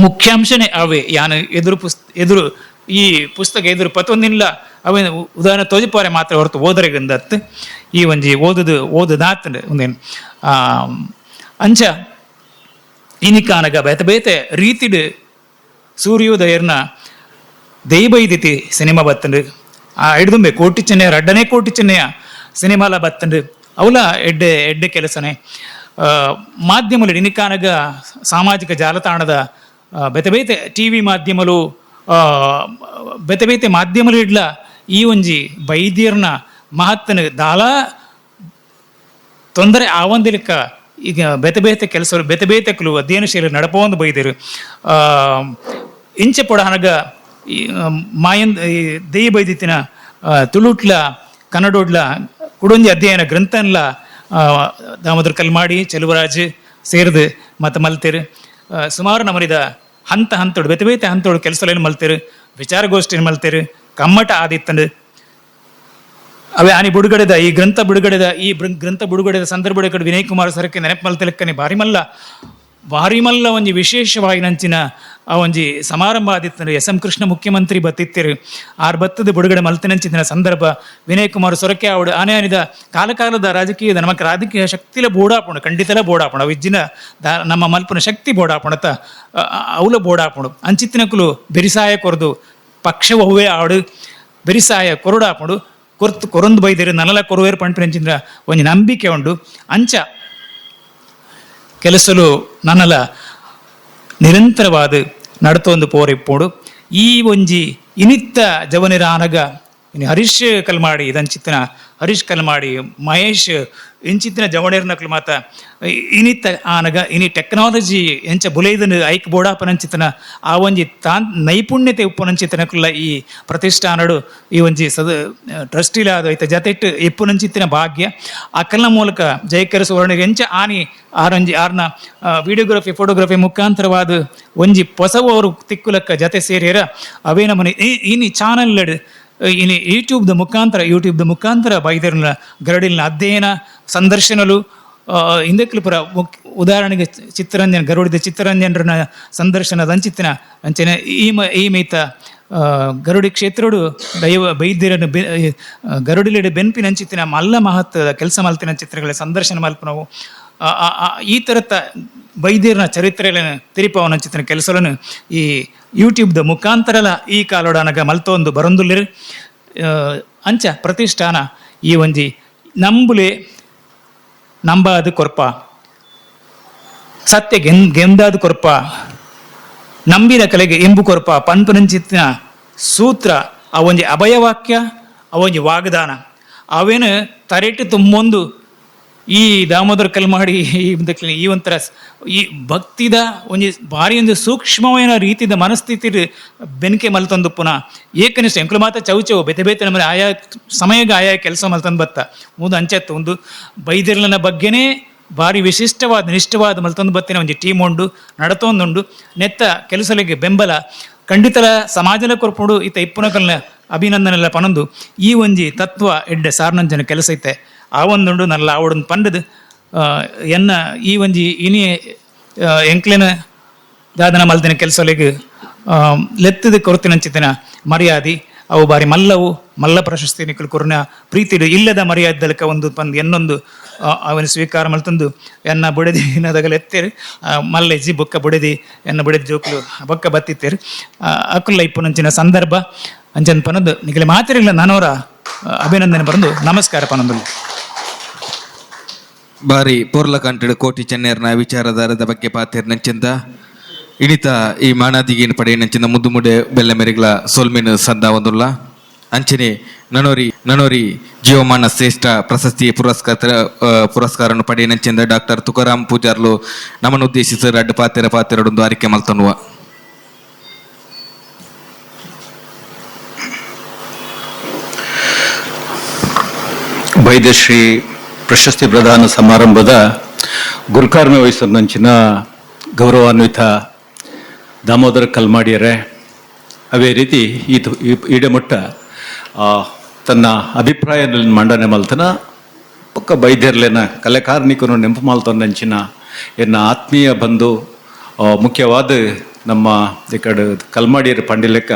ಮುಖ್ಯಾಂಶನೇ ಅವೇ. ಯಾನು ಎದುರು ಎದುರು ಈ ಪುಸ್ತಕ ಎದುರು ಪತ್ತೊಂದಿಲ್ಲ ಅವೇ ಉದಾಹರಣೆ ತೋಜಿಪಾರೆ ಮಾತ್ರ ಹೊರತು ಓದರೆಗಂದತ್ತು ಈ ಒಂಜಿ ಓದುದು ಓದುದಾತಂಡು ಒಂದೇನು ಅಂಚ ಇನಿಕಾನಗ ಬೇತೆ ಬೇತೆ ರೀತಿಡು ಸೂರ್ಯೋದಯರ್ನ ದೈಬೈದಿತಿ ಸಿನಿಮಾ ಬತ್ತಂಡು. ಆ ಹಿಡ್ದುಂಬೆ ಕೋಟಿ ಚೆನ್ನಯ್ಯ ರಡ್ಡನೇ ಕೋಟಿ ಚೆನ್ನಯ್ಯ ಸಿನಿಮಾಲ ಬತ್ತಂಡು. ಅವಲ ಎಡ್ಡೆ ಎಡ್ಡೆ ಕೆಲಸನೇ. ಮಾಧ್ಯಮలు ಇನಿಕಾನಗ ಸಾಮಾಜಿಕ ಜಾಲತಾಣದ ಬೇತೆ ಬೇತೆ ಟಿವಿ ಮಾಧ್ಯಮಲು ಬೇತೆ ಬೇತೆ ಮಾಧ್ಯಮలు ಇಡ್ಲ ಈ ಒಂಜಿ ಬೈದ್ಯರ್ನ ಮಹತ್ತನ ದಾಲ ತೊಂದರೆ ಆವಂದಿಲಿಕ್ಕ ಈಗ ಬೇತೆ ಬೇತೆ ಕೆಲಸ ಬೇತೆ ಬೇತೆ ಕುಲು ಅಧ್ಯಯನಶೀಲ ನಡಪೊಂದು ಬೈದರು. ಇಂಚೆ ಪೊಡ ಹನಗ ಈ ಮಾಯನ್ ಈ ದೇಯಿ ಬೈದಿತ್ತಿನ ತುಳುಟ್ಲ ಕನ್ನಡೋಡ್ಲ ಕುಡೊಂಜಿ ಅಧ್ಯಯನ ಗ್ರಂಥನ್ಲ ದಾಮೋದರ ಕಲ್ಮಾಡಿ ಚೆಲುವರಾಜ್ ಸೇರ್ದು ಮತ್ತು ಮಲ್ತೇರು. ಸುಮಾರು ನಮರಿದ ಹಂತ ಹಂತೋಡು ಬೇತೆ ಬೇತೆ ಹಂತೋಡು ಕೆಲಸಲೇನು ಮಲ್ತೇರು, ವಿಚಾರಗೋಷ್ಠಿನ ಮಲ್ತೇರು, ಕಮ್ಮಟ ಆದಿತ್ತಂಡು. ಅವೇ ಆನಿ ಬಿಡುಗಡೆದ ಈ ಗ್ರಂಥ ಬಿಡುಗಡೆದ ಈ ಗ್ರಂಥ ಬಿಡುಗಡೆದ ಸಂದರ್ಭ ಕಡೆ ವಿನಯ್ ಕುಮಾರ್ ಸರಕ್ಕೆ ನೆನಪು ಮಲ್ತಿಲಕ್ಕನೆ ಬಾರಿ ಮಲ್ಲ ಭಾರಿ ಮಲ್ಲ ಒಂಜಿ ವಿಶೇಷವಾಯಿನಂಚಿನ ಆ ಒಂಜಿ ಸಮಾರಂಭ ಆದಿತ್ತಂದ್ರೆ ಎಸ್ ಎಂ ಕೃಷ್ಣ ಮುಖ್ಯಮಂತ್ರಿ ಬತ್ತಿತ್ತಿರು ಆರ್ ಬತ್ತದ ಬಿಡುಗಡೆ ಮಲ್ತಿನಂಚಿನ ಸಂದರ್ಭ ವಿನಯ್ ಕುಮಾರ್ ಸೊರಕೆ ಆವಡು ಆನೆ ಆನಿದ ಕಾಲಕಾಲದ ರಾಜಕೀಯದ ನಮಕ್ ರಾಜಕೀಯ ಶಕ್ತಿಲ ಬೋಡಾಪುಂಡು, ಖಂಡಿತಲ ಬೋಡಾಪುಂಡು. ಅವು ಇಜ್ಜಿನ ನಮ್ಮ ಮಲ್ಪನ ಶಕ್ತಿ ಬೋಡಾಪುಣತ ಅವಲ ಬೋಡಾಪುಂಡು. ಅಂಚಿತ್ತಿನಕುಲು ಬೆರಿಸಾಯ ಕೊರದು ಪಕ್ಷ ಒವ್ವೇ ಆಡು ಬೆರಿಸಾಯ ಕೊರಡಾಪುಂಡು, ಕೊರ್ತು ಕೊರೊಂದು ಬೈದಿರು ನಲಲ ಕೊರುವೇರು ಪಂಪಿನಂಚಿನ ಒಂಜಿ ನಂಬಿಕೆ ಉಂಡು. ಅಂಚ ಕೆಲಸಲು ನನಲ ನಿರಂತರವಾದ ನಡತೊಂದು ಪೋರಿಪ್ಪೋಡು. ಈ ಒಂಜಿ ಇನಿತ್ತ ಜವನಿರಾನಗ ಇನಿ ಹರೀಶ್ ಕಲ್ಮಾಡಿ ಇದಂಚಿತ್ತಿನ ಹರೀಶ್ ಕಲ್ಮಾಡಿ ಮಹೇಶ್ ಇಂಚಿತ್ತಿನ ಜವಣಿರ್ನಕ್ಲು ಮಾತ ಇನಿತ್ತ ಆನಗ ಇನಿ ಟೆಕ್ನಾಲಜಿ ಎಂಚ ಬುಲೈದನು ಐಕ್ ಬೋಡಾಪನಂಚಿತ್ತನ ಆ ಒಂಜಿ ತಾನ್ ನೈಪುಣ್ಯತೆ ಉಪ್ಪುನಂಚಿತ್ತನಕುಲ್ಲ ಈ ಪ್ರತಿಷ್ಠಾನಡು ಈ ಒಂಜಿ ಸದ ಟ್ರಸ್ಟಿಲಾದ ಐತ ಜತೆಟ್ ಇಪ್ಪುನಂಚಿತ್ತಿನ ಭಾಗ್ಯ ಅಕಲ್ನ ಮೂಲಕ ಜಯಕರ ಸುವರ್ಣಿಗೆ ಎಂಚ ಆನಿ ಆರೊಂಜಿ ಆರ್ನ ವಿಡಿಯೋಗ್ರಫಿ ಫೋಟೋಗ್ರಫಿ ಮುಖಾಂತರವಾದ ಒಂಜಿ ಪೊಸವರು ತಿಕ್ಕುಲಕ್ಕ ಜತೆ ಸೇರಿಯರ ಅವೇ ನಮ್ಮನೆ ಇನಿ ಚಾನಲ್ ಇನಿ ಯೂಟ್ಯೂಬ್ದ ಮುಖಾಂತರ ಬೈದರ್ನ ಗರಡಿಲ್ನ ಅಧ್ಯಯನ ಸಂದರ್ಶನಲು ಹಿಂದಕ್ಲು ಪುರ ಉದಾಹರಣೆಗೆ ಚಿತ್ತರಂಜನ್ ಗರುಡಿದ ಚಿತ್ತರಂಜನರನ ಸಂದರ್ಶನದ ಅಂಚಿತ್ತಿನ ಅಂಚನೆ ಈ ಮೀತ ಗರುಡಿ ಕ್ಷೇತ್ರಡು ದೈವ ಬೈದ್ಯರನ್ನು ಗರುಡಿಲೆಡೆ ಬೆನ್ಪಿನ ಅಂಚಿತ್ತಿನ ಮಲ್ಲ ಮಹತ್ವದ ಕೆಲಸ ಮಲ್ತಿನ ಚಿತ್ರಗಳ ಸಂದರ್ಶನ ಮಲ್ಪನವು ಈ ಥರತ್ತ ಬೈದ್ಯರನ ಚರಿತ್ರೆಯನ್ನು ತಿರಿಪವನ ಚಿತ್ರ ಕೆಲಸలను ಈ ಯೂಟ್ಯೂಬ್ದ ಮುಖಾಂತರಲ ಈ ಕಾಲೋಡನಗ ಮಲ್ತೊಂದು ಬರೊಂದುಲ್ಲೆರ್. ಅಂಚ ಪ್ರತಿಷ್ಠಾನ ಈ ಒಂಜಿ ನಂಬುಲೆ ನಂಬಾದ ಕೊರ್ಪ, ಸತ್ಯ ಗೆಂದಾದ ಕೊರ್ಪ, ನಂಬಿದ ಕಲೆಗೆ ಎಂಬು ಕೊರ್ಪ ಪನ್ಪುನಂಚಿತ್ತಿನ ಸೂತ್ರ ಆ ಒಂಜಿ ಅಭಯವಾಕ್ಯ, ಆ ಒಂಜಿ ವಾಗ್ದಾನ ಅವೇನು ತರೆಟು ತುಂಬೊಂದು ಈ ದಾಮೋದರ ಕಲ್ಮಾಡಿ ಈ ಈ ಒಂಥರ ಈ ಭಕ್ತಿದ ಒಂಜಿ ಭಾರಿ ಒಂದು ಸೂಕ್ಷ್ಮವಾದ ರೀತಿದ ಮನಸ್ಥಿತಿ ಬೆನ್ಕೆ ಮಲ್ತೊಂದು ಪುನಃ ಏಕನಿಷ್ಠ ಎಂಕ್ಲು ಮಾತ್ರ ಚೌ ಚೌ ಬೇತೆ ಬೇತೆ ನಮ್ಮಲ್ಲಿ ಆಯಾ ಸಮಯಕ್ಕೆ ಆಯಾ ಕೆಲಸ ಮಲ್ತಂದು ಬತ್ತ ಒಂದು ಅಂಚೆತ್ತು ಒಂದು ಬೈದಿರ್ಲನ ಬಗ್ಗೆನೇ ಭಾರಿ ವಿಶಿಷ್ಟವಾದ ನಿಷ್ಠವಾದ ಮಲ್ತೊಂದು ಬತ್ತಿನ ಒಂಜಿ ಟೀಮ್ ಉಂಡು ನಡತೊಂದುಂಡು. ನೆತ್ತ ಕೆಲಸಲಿಗೆ ಬೆಂಬಲ ಖಂಡಿತಲ ಸಮಾಜದ ಕೊರ್ಪುಂಡು. ಇತ್ತ ಇಪ್ಪುನಕಲ್ನ ಅಭಿನಂದನೆಲ್ಲ ಪನೊಂದು ಈ ಒಂಜಿ ತತ್ವ ಎಡ್ಡೆ ಸಾರ್ನಂಜನ ಕೆಲಸ ಐತೆ ಆ ಒಂದುಂಡು ನಲ್ಲ ಆವಡೊಂದು ಪಂಡದು ಎನ್ನ ಈ ಒಂಜಿ ಇನಿ ಎಂಕ್ಲೆನ ದಾದನ ಮಲ್ದಿನ ಕೆಲಸಲಿಗೆ ಲೆತ್ತದ ಕೊರತಿನಂಚಿತ್ತಿನ ಮರ್ಯಾದಿ ಅವು ಬಾರಿ ಮಲ್ಲವು ಮಲ್ಲ ಪ್ರಶಸ್ತಿ ನಿಕುಲು ಕೊರ್ನ ಪ್ರೀತಿಡು ಇಲ್ಲದ ಮರ್ಯಾದಲಕ ಒಂದು ಪಂದ್ ಎನ್ನೊಂದು ಅವನ ಸ್ವೀಕಾರ ಮಲ್ತಂದು ಎನ್ನ ಬುಡದಿ ಇನ್ನದಗಲ ಎತ್ತೇರು ಮಲ್ಲೆಜ್ಜಿ ಬೊಕ್ಕ ಬುಡದಿ ಎನ್ನ ಬುಡದಿ ಜೋಕ್ಲು ಬೊಕ್ಕ ಬತ್ತಿತ್ತೇರು ಅಕುಲ್ಲ ಇಪ್ಪುನಂಚಿನ ಸಂದರ್ಭ ಅಂಚನ್ ಪನದು ನಿಕಲೆ ಮಾತಿರಲಿಲ್ಲ ನಾನವರ ಅಭಿನಂದನೆ ಬರಂದು ನಮಸ್ಕಾರ ಪನೊಂದು. ಬಾರಿ ಪೊರ್ಲ ಕಂಟೆಡ್ ಕೋಟಿ ಚೆನ್ನೇರ್ನ ವಿಚಾರಧಾರದ ಬಗ್ಗೆ ಪಾತೆರ್ ನಂಚಿಂದ ಇಣಿತ ಈ ಮಾನಾದಿಗೇನು ಪಡೆಯ ನಂಚಿಂದ ಮುದ್ದು ಮುಡೆ ಬೆಲ್ಲ ಮೆರೆಗ್ಲ ಸೊಲ್ಮೆನು ಸಂದ ಒಂದುಲ್ಲ. ಅಂಚನೆ ನನೋರಿ ನನೋರಿ ಜೀವಮಾನ ಶ್ರೇಷ್ಠ ಪ್ರಶಸ್ತಿ ಪುರಸ್ಕಾರನ್ನು ಪಡೆಯ ನಂಚಿಂದ ಡಾಕ್ಟರ್ ತುಕಾರಾಮ್ ಪೂಜಾರ್ಲು ನಮ್ಮನ್ನು ಉದ್ದೇಶಿಸಿ ರಡ್ಡು ಪಾತೆರ ಪಾತೆರಡೊಂದು ಅರಿಕೆ ಮಲ್ತನ್ನುವ. ಬೈದ್ಯಶ್ರೀ ಪ್ರಶಸ್ತಿ ಪ್ರದಾನ ಸಮಾರಂಭದ ಗುರುಕಾರ್ಮೆ ವಹಿಸಿದಂಚಿನ ಗೌರವಾನ್ವಿತ ದಾಮೋದರ ಕಲ್ಮಾಡಿಯರೇ, ಅದೇ ರೀತಿ ಈಡಮಟ್ಟ ತನ್ನ ಅಭಿಪ್ರಾಯದಲ್ಲಿ ಮಂಡನೆ ಮಲ್ತನ ಪಕ್ಕ ಬೈದ್ಯರ್ಲೇನ ಕಲೆಕಾರ್ನಿಕನು ನೆಂಪು ಮಲ್ತೊಂದಂಚಿನ ಎನ್ನ ಆತ್ಮೀಯ ಬಂಧು ಮುಖ್ಯವಾದ ನಮ್ಮ ಈ ಕಡೆ ಕಲ್ಮಾಡಿಯರ ಪಂಡಿಲೆಕ್ಕ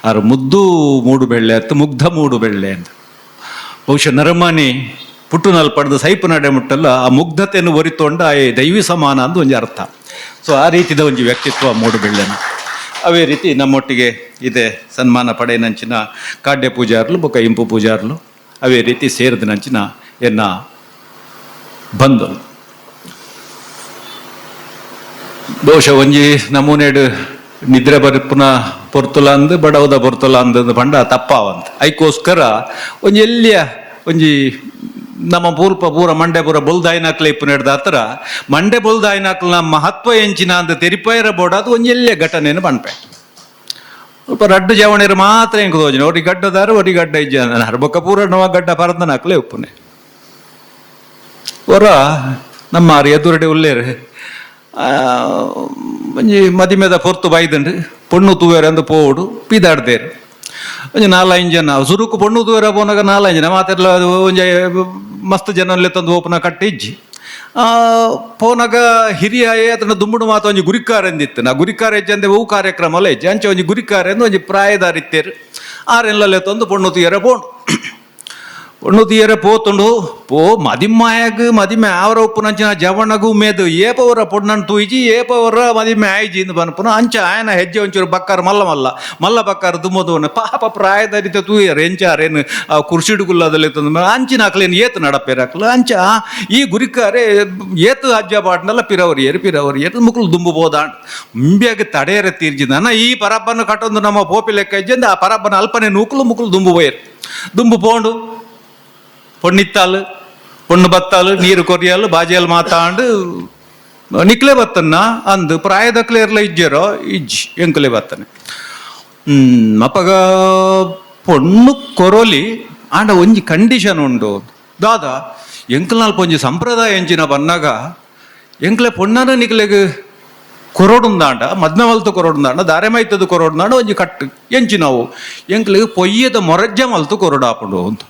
ಆರು ಮುದ್ದು ಮೂಡು ಬೆಳ್ಳೆ ಅತ್ತು ಮುಗ್ಧ ಮೂಡು ಬೆಳ್ಳೆ ಅಂತ. ಬಹುಶಃ ನರಮಾನಿ ಪುಟ್ಟು ಪಡೆದ ಸೈಪು ನಡೆ ಮುಟ್ಟಲ್ಲ ಆ ಮುಗ್ಧತೆಯನ್ನು ಒರಿತೊಂಡ ಆ ದೈವಿ ಸಮಾನ ಅಂದು ಒಂಜಿ ಅರ್ಥ. ಸೊ ಆ ರೀತಿದ ಒಂಜಿ ವ್ಯಕ್ತಿತ್ವ ಮೂಡುಬೆಳ್ಳೆನ. ಅವೇ ರೀತಿ ನಮ್ಮೊಟ್ಟಿಗೆ ಇದೆ ಸನ್ಮಾನ ಪಡೆಯನಂಚಿನ ಕಾಡ್ಯ ಪೂಜಾರ್ಲು ಬೊಕ್ಕ ಇಂಪು ಪೂಜಾರ್ಲು ಅವೇ ರೀತಿ ಸೇರಿದ ನಂಚಿನ ಎನ್ನ ಬಂದು ಬಹುಶಃ ಒಂಜಿ ನಮೂನೆಡು ನಿದ್ರೆ ಬರುಪುನ ಪೊರ್ತುಲ ಅಂದ್ ಬಡವದ ಪೊರ್ತುಲ ಅಂದ್ ಪಂಡ ತಪ್ಪಾವಂತ. ಐಕೋಸ್ಕರ ಒಂಜಿ ಎಲ್ಲಿಯ ಒಂಜಿ ನಮ್ಮ ಪೂರ್ಪ ಪೂರ ಮಂಡೆ ಪೂರ ಬೊಲ್ದಾಯಿನಾಕ್ಲೆ ಇಪ್ಪು ನೆಡ್ದ ಹತ್ರ ಮಂಡೆ ಬೊಲ್ದಾಯಿನಾಕ್ಲ ಮಹತ್ವ ಎಂಚಿನ ಅಂತ ತೆರಿಪಾಯರ ಬೋಡ ಅದು ಒಂಜಿ ಎಲ್ಲಿಯ ಘಟನೆಯನ್ನು ಪನ್ಪೆ. ಸ್ವಲ್ಪ ರಡ್ಡು ಜವಣಿರು ಮಾತ್ರ ಎಂಕ್ ತೋಜಿನ ಒರಿ ಗಡ್ಡದಾರ ಒರಿ ಗಡ್ಡ ಇಜ್ಜ ಬೊಕ್ಕ ಪೂರ ನವ ಗಡ್ಡ ಪರದನಾಕ್ಲೆ ಉಪ್ಪುನೆ. ಒರ ನಮ್ಮ ಆರು ಎದುರುಡೆ ಉಲ್ಲೇರು ಒಂಜಿ ಮದಿಮೆದ ಪೊರ್ತು ಬೈದಂಡು ಪೊಣ್ಣು ತೂವೆರೆ ಅಂದು ಪೋಡು ಪೀದಾಡ್ದೇರು ಒಂಜಿ ನಾಲೈದು ಜನ ಸುರುಕು ಪೊಣ್ಣು ತೂವೆರ ಪೋನಾಗ ನಾಲೈದು ಜನ ಮಾತೆರ್ಲ ಅದು ಒಂಜಿ ಮಸ್ತ್ ಜನ ತಂದು ಓಪನ ಕಟ್ಟಿ ಇಜ್ಜಿ. ಪೋನಗ ಹಿರಿಯಾಯೆ ಅದನ್ನ ದುಂಬುಡು ಮಾತ ಒಂಜಿ ಗುರಿಕಾರ ಎಂದಿತ್ತು. ನಾ ಗುರಿಕಾರ ಹೆಜ್ಜಂದೆ ಹೂ ಕಾರ್ಯಕ್ರಮ ಅಲ್ಲ ಹೆಜ್ಜೆ ಅಂಚೆ ಒಂಜಿ ಗುರಿಕಾರ ಎಂದು ಒಂಜಿ ಪ್ರಾಯದಾರಿತ್ತೇರು ಆರೆಲ್ಲಲ್ಲೇ ತಂದು ಪೊಣ್ಣು ತೀಯರ ಪೋಂಡು. ಪೊಣ್ಣು ತೀಯರ ಪೋತುಂಡು ಪೋ ಮದಿಮ್ಮಾಯಗ್ ಮದಿಮೆ ಆವರ ಉಪ್ಪುನಂಚಿನ ಜವಣಗು ಉಮೇದು ಏಪವರ ಪೊಣ್ಣನ್ ತೂಯಿಜಿ ಏಪವರ ಮದಿಮೆ ಆಯ್ಜಿ ಇಂದು ಪನ್ಪುನ ಅಂಚ ಆಯನ ಹೆಜ್ಜೆ ಒಂಚೂರು ಬಕ್ಕಾರ ಮಲ್ಲ ಮಲ್ಲ ಮಲ್ಲ ಬಕ್ಕಾರ ದುಮ್ಮದವನ ಪಾಪ ಪ್ರಾಯದರಿತ ತೂಯರ್ ಎಂಚಾರೇನು ಆ ಕುರ್ಸಿಡುಗುಲ್ಲದಲ್ಲಿ ತಂದು ಅಂಚಿನ ಅಕ್ಲೇನು ಏತು ನಡಪೇರಾಕ್ಲು ಅಂಚ ಈ ಗುರಿಕಾರೆ ಏತು ಅಜ್ಜ ಪಾಟ್ನಲ್ಲ ಪಿರವರಿ ಏರು ಪಿರವರಿ ಏತು ಮುಕ್ಲು ದುಂಬು ಬೋದಾಂಡ್ ಮುಂಬ್ಯಾಗ ತಡೆಯರ ತೀರ್ಜಿದ ಈ ಪರಬ್ಬನ ಕಟ್ಟೊಂದು ನಮ್ಮ ಪೋಪಿ ಲೆಕ್ಕ ಇಜ್ಜಂದ ಆ ಪರಬ್ಬನ ಅಲ್ಪನೆ ನೂಕುಲು ಮುಕ್ಲು ದುಂಬು ಬೋಯರು ದುಂಬು ಪೋಂಡು ಪೊಣ್ಣಿತ್ತಾಲು ಪೊಣ್ಣು ಬತ್ತಾಲು ನೀರು ಕೊರಿಯಲು ಬಾಜಿಯಲ್ಲಿ ಮಾತಾಂಡು ನಿಕ್ಲೆ ಬತ್ತನ್ನ ಅಂದು ಪ್ರಾಯದಕ್ಲೆ ಇರ್ಲ ಇಜ್ಜರೋ ಇಜ್ಜಿ ಎಂಕುಲೆ ಬತ್ತನೆ. ಅಪಗ ಪೊಣ್ಣು ಕೊರೋಲಿ ಆಂಡ ಒಂಜಿ ಕಂಡೀಷನ್ ಉಂಡು ದಾದಾ ಎಂಕಲ್ನಲ್ಪ ಒಂಜಿ ಸಂಪ್ರದಾಯ ಎಂಚಿನ ಬನ್ನಾಗ ಎಂಕ್ಲೆ ಪೊಣ್ಣನ ನಿಕ್ಲೆಗ್ ಕೊರೋಡುಂದಾಂಡ ಮದ್ಮೆ ಮಲ್ತು ಕೊರೋಡುಂದಾಂಡ ದಾರೆ ಮೈತದ ಕೊರೋಡುಂದಾಂಡ ಒಂಜಿ ಕಟ್ಟು ಎಂಚಿನವು ಎಂಕ್ಲೆಗ್ ಪೊಯ್ಯದ ಮೊರಜ್ಜ ಮಲ್ತು ಕೊರೋಡಾಪುಂಡು ಅಂತ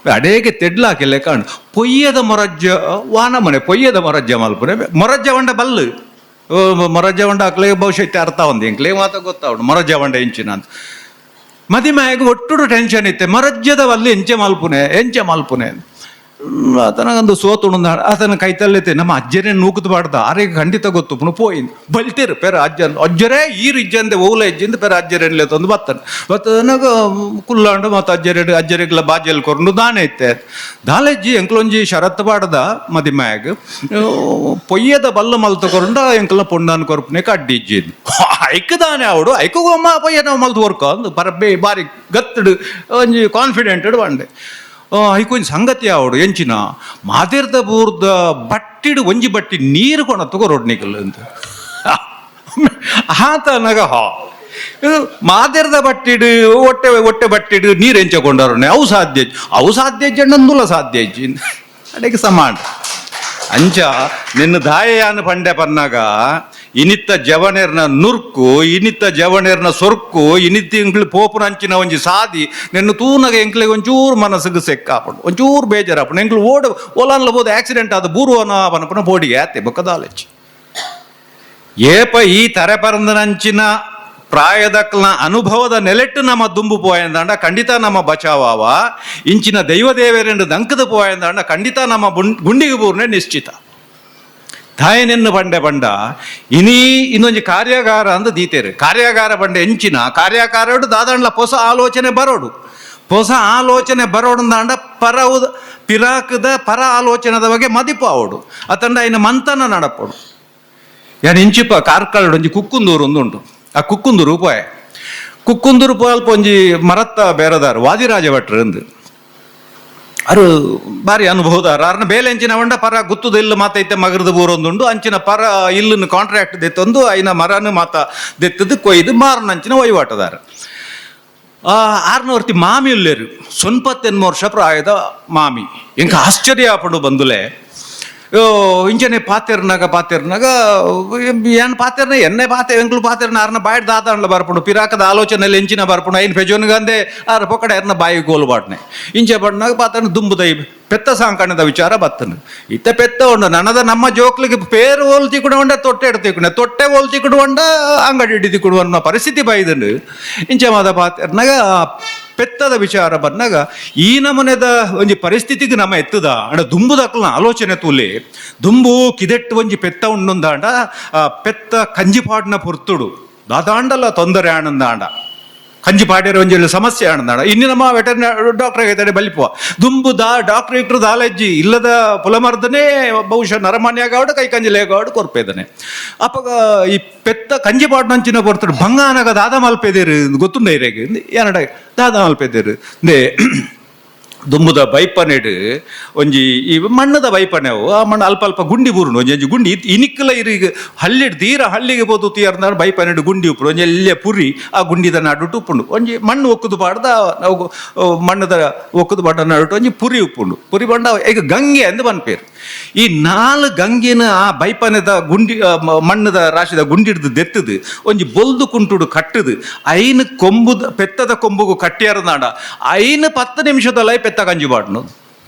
ಅಡೇಗೆ ತೆಡ್ಲಾಕೆಲ್ಲ ಕಾಣು ಪೊಯ್ಯದ ಮೊರಜ್ಜ ವಾನ ಮನೆ ಪೊಯ್ಯದ ಮೊರಜ್ಜ ಮಲ್ಪುನೆ ಮೊರಜ್ಜ వంಡ ಬಲ್ಲು ಮೊರಜ್ಜ వంಡ ಅಕ್ಲೆ ಬಹುಶಃ ಇತ್ತೆ ಅರ್ಥ ಒಂದು ಎಂಕ್ಲೆ ಮಾತ ಗೊತ್ತಾವುಂಡು ಮೊರಜ್ಜ వంಡ ಎಂಚಿನ ಅಂತ. ಮದಿಮಾಯಗ್ ಒಟ್ಟುಡು ಟೆನ್ಷನ್ ಇತ್ತೆ ಮೊರಜ್ಜದ ವಲ್ಲಿ ಎಂಚೆ ಮಲ್ಪುನೆ ಎಂಚೆ ಮಲ್ಪುನೆ ಆತನಗೊಂದು ಸೋತುಂಡು ಆತನ ಕೈತಲ್ಲೈತೆ ನಮ್ಮ ಅಜ್ಜನೇ ನೂಕುದು ಬಾಡ್ದ ಆರಿಗೆ ಖಂಡಿತ ಗೊತ್ತು ಪುನ ಪೋಯಿಂದ್ ಬಲ್ತೇರು ಪೆರ ಅಜ್ಜನ್ ಅಜ್ಜರೇ ಈರು ಇಜ್ಜಂದೆ ಓಲ ಇಜ್ಜಿಂದ ಪೆರ ಅಜ್ಜರೆನ್ಲೆ ತಂದು ಬತ್ತನ ಬತ್ತನಗ ಕುಲ್ಲಾಂಡು ಮತ್ತು ಅಜ್ಜರೆ ಅಜ್ಜರಿಗ್ಲ ಬಾಜೆಲ್ ಕೊರ್ನು ದಾನೆ ಇತ್ತೆ ದಾಲೆಜ್ಜಿ ಎಂಕ್ಲೊಂಜಿ ಶರತ್ ಬಾಡ್ದ ಮದಿಮಾಯಗ್ ಪೊಯ್ಯದ ಬಲ್ಲ ಮಲ್ತು ಕೊರಂಡ ಎಂಕ್ಲ ಪೊಣ್ಣನ್ ಕೊರ್ಪನೆ ಕಡ್ಡಿ ಇಜ್ಜಿ ಐಕ್ ದಾನೆ ಅವಡು ಐಕು ಅಮ್ಮ ಪೊಯ್ಯ ನಾವು ಮಲ್ತು ಕೊರ್ಕ ಅಂದು ಪರಬ್ಬೆ ಬಾರಿ ಗತ್ತಡು ಒಂಜಿ ಕಾನ್ಫಿಡೆಂಟೆಡ್ ಬಂಡೆ ಐಕೊಂಜಿ ಸಂಗತಿ ಆವಡು ಎಂಚಿನ ಮಾದಿರ್ದ ಬೂರ್ದ ಬಟ್ಟಿಡು ಒಂಜಿ ಬಟ್ಟಿ ನೀರು ಕೊಣತ್ತು ರೋಡ್ ನಿಕಲ್ ಅಂತ ಆತನಗ ಹಾ ಇದು ಮಾದಿರ್ದ ಬಟ್ಟಿಡು ಒಟ್ಟೆ ಒಟ್ಟೆ ಬಟ್ಟಿಡು ನೀರು ಎಂಚಕೊಂಡರು ಅವು ಸಾಧ್ಯ ಅವು ಸಾಧ್ಯ ನಂದುಲ ಸಾಧ್ಯ ಇಜ್ಜಿ ಅಡೆಗೆ ಸಮಾನ ಅಂಚ ನಿನ್ನ ದಾಯಯಾನ ಪಂಡೆ ಪನ್ನಾಗ ಇನಿತ್ತ ಜವಣೆರ್ನ ನುರ್ಕು ಇನಿತ್ತ ಜವಣೆರ್ನ ಸೊರ್ಕು ಇನಿತ್ತ ಎಂಕ್ಲು ಪೋಪುನ ಅಂಚಿನ ಒಂಜಿ ಸಾದಿ ನಿನ್ನ ತೂನಗ ಎಂಕ್ಲೆಗ್ ಒಂಚೂರು ಮನಸ್ಸಿಗೆ ಸೆಕ್ಕಾಪುಂಡು ಒಂಚೂರು ಬೇಜಾರಾಪುಂಡು ಎಂಕ್ಲು ಓಡ ಓಲಾನ್ಲ ಬೋದು ಆಕ್ಸಿಡೆಂಟ್ ಆದ ಬೂರುವನ ಪನಪುನ ಬೋಡಿಗೆ ಆತೆ ಬೊಕ್ಕದಾಲೆಚ್ಚಿ ಏಪ ಈ ತರೆ ಪರಂದನಂಚಿನ ಪ್ರಾಯದಕ್ಲ ಅನುಭವದ ನೆಲೆಟ್ಟು ನಮ್ಮ ದುಂಬು ಪೋಯಂದಾಂಡ ಖಂಡಿತ ನಮ್ಮ ಬಚಾವಾವ ಇಂಚಿನ ದೈವದೇವರೆಂಡು ದಂಕದ ಪೋಯಂದಾಂಡ ಖಂಡಿತ ನಮ್ಮ ಗುಂಡಿಗೆ ಬೂರ್ನೆ ನಿಶ್ಚಿತ. ತಾಯನೆನ್ನು ಬಂಡೆ ಬಂಡ ಇನಿ ಇನ್ನೊಂಜಿ ಕಾರ್ಯಾಗಾರ ಅಂದ ದೀತೇರು ಕಾರ್ಯಾಗಾರ ಬಂಡೆ ಎಂಚಿನ ಕಾರ್ಯಾಗಾರ ದಾದಾಂಡ್ಲ ಹೊಸ ಆಲೋಚನೆ ಬರೋಡು ಹೊಸ ಆಲೋಚನೆ ಬರೋಡು ಪರವು ಪಿರಾಕದ ಪರ ಆಲೋಚನೆದ ಬಗ್ಗೆ ಮದಿಪು ಆವಡು ಅತಂಡ ಇನ್ನು ಮಂತನ ನಡಪೋಡು. ಯಾನ್ ಇಂಚಿಪ ಕಾರ್ಕಳಡ್ ಒಂಜಿ ಕುಕ್ಕುಂದೂರು ಉಂಡು ಆ ಕುಕ್ಕುಂದೂರು ಪೋಯೆ ಕುಕ್ಕುಂದೂರು ಪೋಯಲ್ಪ ಒಂಜಿ ಮರತ್ತ ಬೇರೆದಾರ್ ವಾದಿರಾಜ ಭಟ್ರು ಅಂದು ಅರು ಬಾರಿ ಅನುಭವದಾರ ಅರ್ನ ಬೇಲೆ ಅಂಚಿನ వంಡ ಪರ ಗುತ್ತದ ಇಲ್ಲು ಮಾತೈತೆ ಮಗರದ ಬೂರೊಂದುಂಡು ಅಂಚಿನ ಪರ ಇಲ್ಲನ್ನು ಕಾಂಟ್ರಾಕ್ಟ್ ದೆತ್ತೊಂದು ಐನ ಮರನು ಮಾತ ದೆತ್ತದು ಕೊಯ್ದು ಮಾರನಂಚಿನ ವಹಿವಾಟದಾರ. ಆರ್ನವರ್ತಿ ಮಾಮಿ ಉಲ್ಲೇರು ಸೊನ್ಪತ್ತೆನ್ಮ ವರ್ಷ ಪ್ರಾಯದ ಮಾಮಿ ಎಂಕ ಆಶ್ಚರ್ಯ ಆಪುಂಡು ಬಂದುಲೆ ಇಂಚನೆ ಪಾತೆರ್ನಾಗ ಪಾತೆರ್ನಾಗ ಏನ್ ಪಾತೆರ್ನ ಎನ್ನೆ ಪಾತೆ ಎಂಕ್ಲು ಪಾತೆರ್ನ ಆರ್ನ ಬಾಯ್ಡ್ ದಾದಾಂಡ್ಲ ಬರ್ಪುಂಡು ಪಿರಾಕದ ಆಲೋಚನೆಯಲ್ಲಿ ಎಂಚಿನ ಬರ್ಪುಂಡು ಐನ್ ಪೆಜೋನ್ಗಂದೆ ಆರ ಪೊಕಡೆ ಆರ್ನ ಬಾಯಿ ಗೋಲು ಬಾಟ್ನೆ ಇಂಚೆ ಬಣ್ಣಾಗ ಪಾತನ ದುಂಬುದೈ ಪೆತ್ತ ಸಾಂಕಣದ ವಿಚಾರ ಬತ್ತನು ಇತ್ತ ಪೆತ್ತ ಉಂಡು ನನದ ನಮ್ಮ ಜೋಕ್ಲಿಗೆ ಪೇರು ಓಲ್ ತಿಕ್ಕುಡು ಉಂಡ ತೊಟ್ಟೆ ಎಡ್ತಿಕ್ಕುಂಡ ತೊಟ್ಟೆ ಓಲ್ ತಿಕ್ಕುಡು ಉಂಡ ಅಂಗಡಿ ಹಿಡಿ ತಿಕ್ಕುಡು ಅನ್ನೋ ಪರಿಸ್ಥಿತಿ ಬೈದುಂಡು ಇಂಚೆ ಮಾದ ಪಾತೆರ್ನಾಗ ಪೆತ್ತದ ವಿಚಾರ ಬಂದಾಗ ಈ ನಮೂನೆದ ಒಂಜಿ ಪರಿಸ್ಥಿತಿಗೆ ನಮ್ಮ ಎತ್ತದ ಅಂಡ ದುಂಬುದಕ್ಲ ಆಲೋಚನೆ ತೂಲಿ ದುಂಬು ಕಿದೆಟ್ಟು ಒಂಜಿ ಪೆತ್ತ ಉಂಡೊಂದಾಂಡ ಪೆತ್ತ ಕಂಜಿಪಾಡ್ನ ಪೊರ್ತುಡು ದಾದಾಂಡಲ ತೊಂದರೆ ಆನಂದಾಂಡ ಕಂಜಿ ಪಾಡ್ಯರ ಒಂಜಿ ಸಮಸ್ಯೆ ಆನಂದಾಂಡ ಇನ್ನು ನಮ್ಮ ವೆಟರ್ನರಿ ಡಾಕ್ಟರ್ ಆಗೈತಾರೆ ಬಲಿಪುವ ದುಂಬು ದಾ ಡಾಕ್ಟರ್ ಇಟ್ಟರು ದಾಲೆಜ್ಜಿ ಇಲ್ಲದ ಪುಲಮರ್ದನೆ ಬಹುಶಃ ನರಮಾನ್ಯ ಆಗಾವಡು ಕೈ ಕಂಜಿ ಲೇಗಾವಡು ಕೊರ್ಪೇದನೆ ಅಪ್ಪಗ ಈ ಪೆತ್ತ ಕಂಜಿ ಪಾಡ್ನಂಚಿನ ಪೊರ್ತುಡು ಬಂಗಾನಗ ದಾದ ಮಲ್ಪೆದೇರು ಗೊತ್ತುಂಡ ಇರೇಗ್ ಏನಡ ದಾದ ಮಲ್ಪೆದೇರು they ದುಂಬುದ ಬೈಪನೆಡ್ ಒಂಜಿ ಈ ಮಣ್ಣದ ಬೈಪನೆವು ಆ ಮಣ್ಣು ಅಲ್ಪ ಅಲ್ಪ ಗುಂಡಿ ಬೂರುಂಡು ಒಂಜಿ ಒಂಜಿ ಗುಂಡಿ ಇನಿಕ್ಕಲ ಇರಿಗೆ ಹಳ್ಳಿಡ್ ತೀರ ಹಳ್ಳಿಗೆ ಪೋದು ತೀರ್ನ ಬೈಪನೆಡ್ ಗುಂಡಿ ಉಪ್ಪುಂಡು ಒಂಜಿ ಎಲ್ಯ ಪುರಿ ಆ ಗುಂಡಿದ ನಡುಟು ಉಪ್ಪುಂಡು ಒಂಜಿ ಮಣ್ಣು ಒಕ್ಕುದು ಪಾಡ್ದ ನಾವು ಮಣ್ಣದ ಒಕ್ಕುದು ಪಾಡ ನಡುಟು ಒಂಜಿ ಪುರಿ ಉಪ್ಪುಂಡು ಪುರಿ ಬಂಡ ಈಗ ಗಂಗೆ ಅಂದ್ ಪನ್ಪೇರು ಈ ನಾಲ್ ಗಂಗೆನ ಆ ಬೈಪನೆದ ಗುಂಡಿ ಮಣ್ಣದ ರಾಶಿದ ಗುಂಡಿಡ್ದು ದೆತ್ತದು ಒಂಜಿ ಬೊಲ್ದು ಕುಂಟುಡು ಕಟ್ಟುದು ಐನು ಕೊಂಬುದ ಪೆತ್ತದ ಕೊಂಬುಗು ಕಟ್ಟಿಯಾರದಾಂಡ ಐನು 10 ನಿಮಿಷದಲ್ಲ ಪೆತ್ತ ಕಂಜಿ ಬಾಡ್ನು.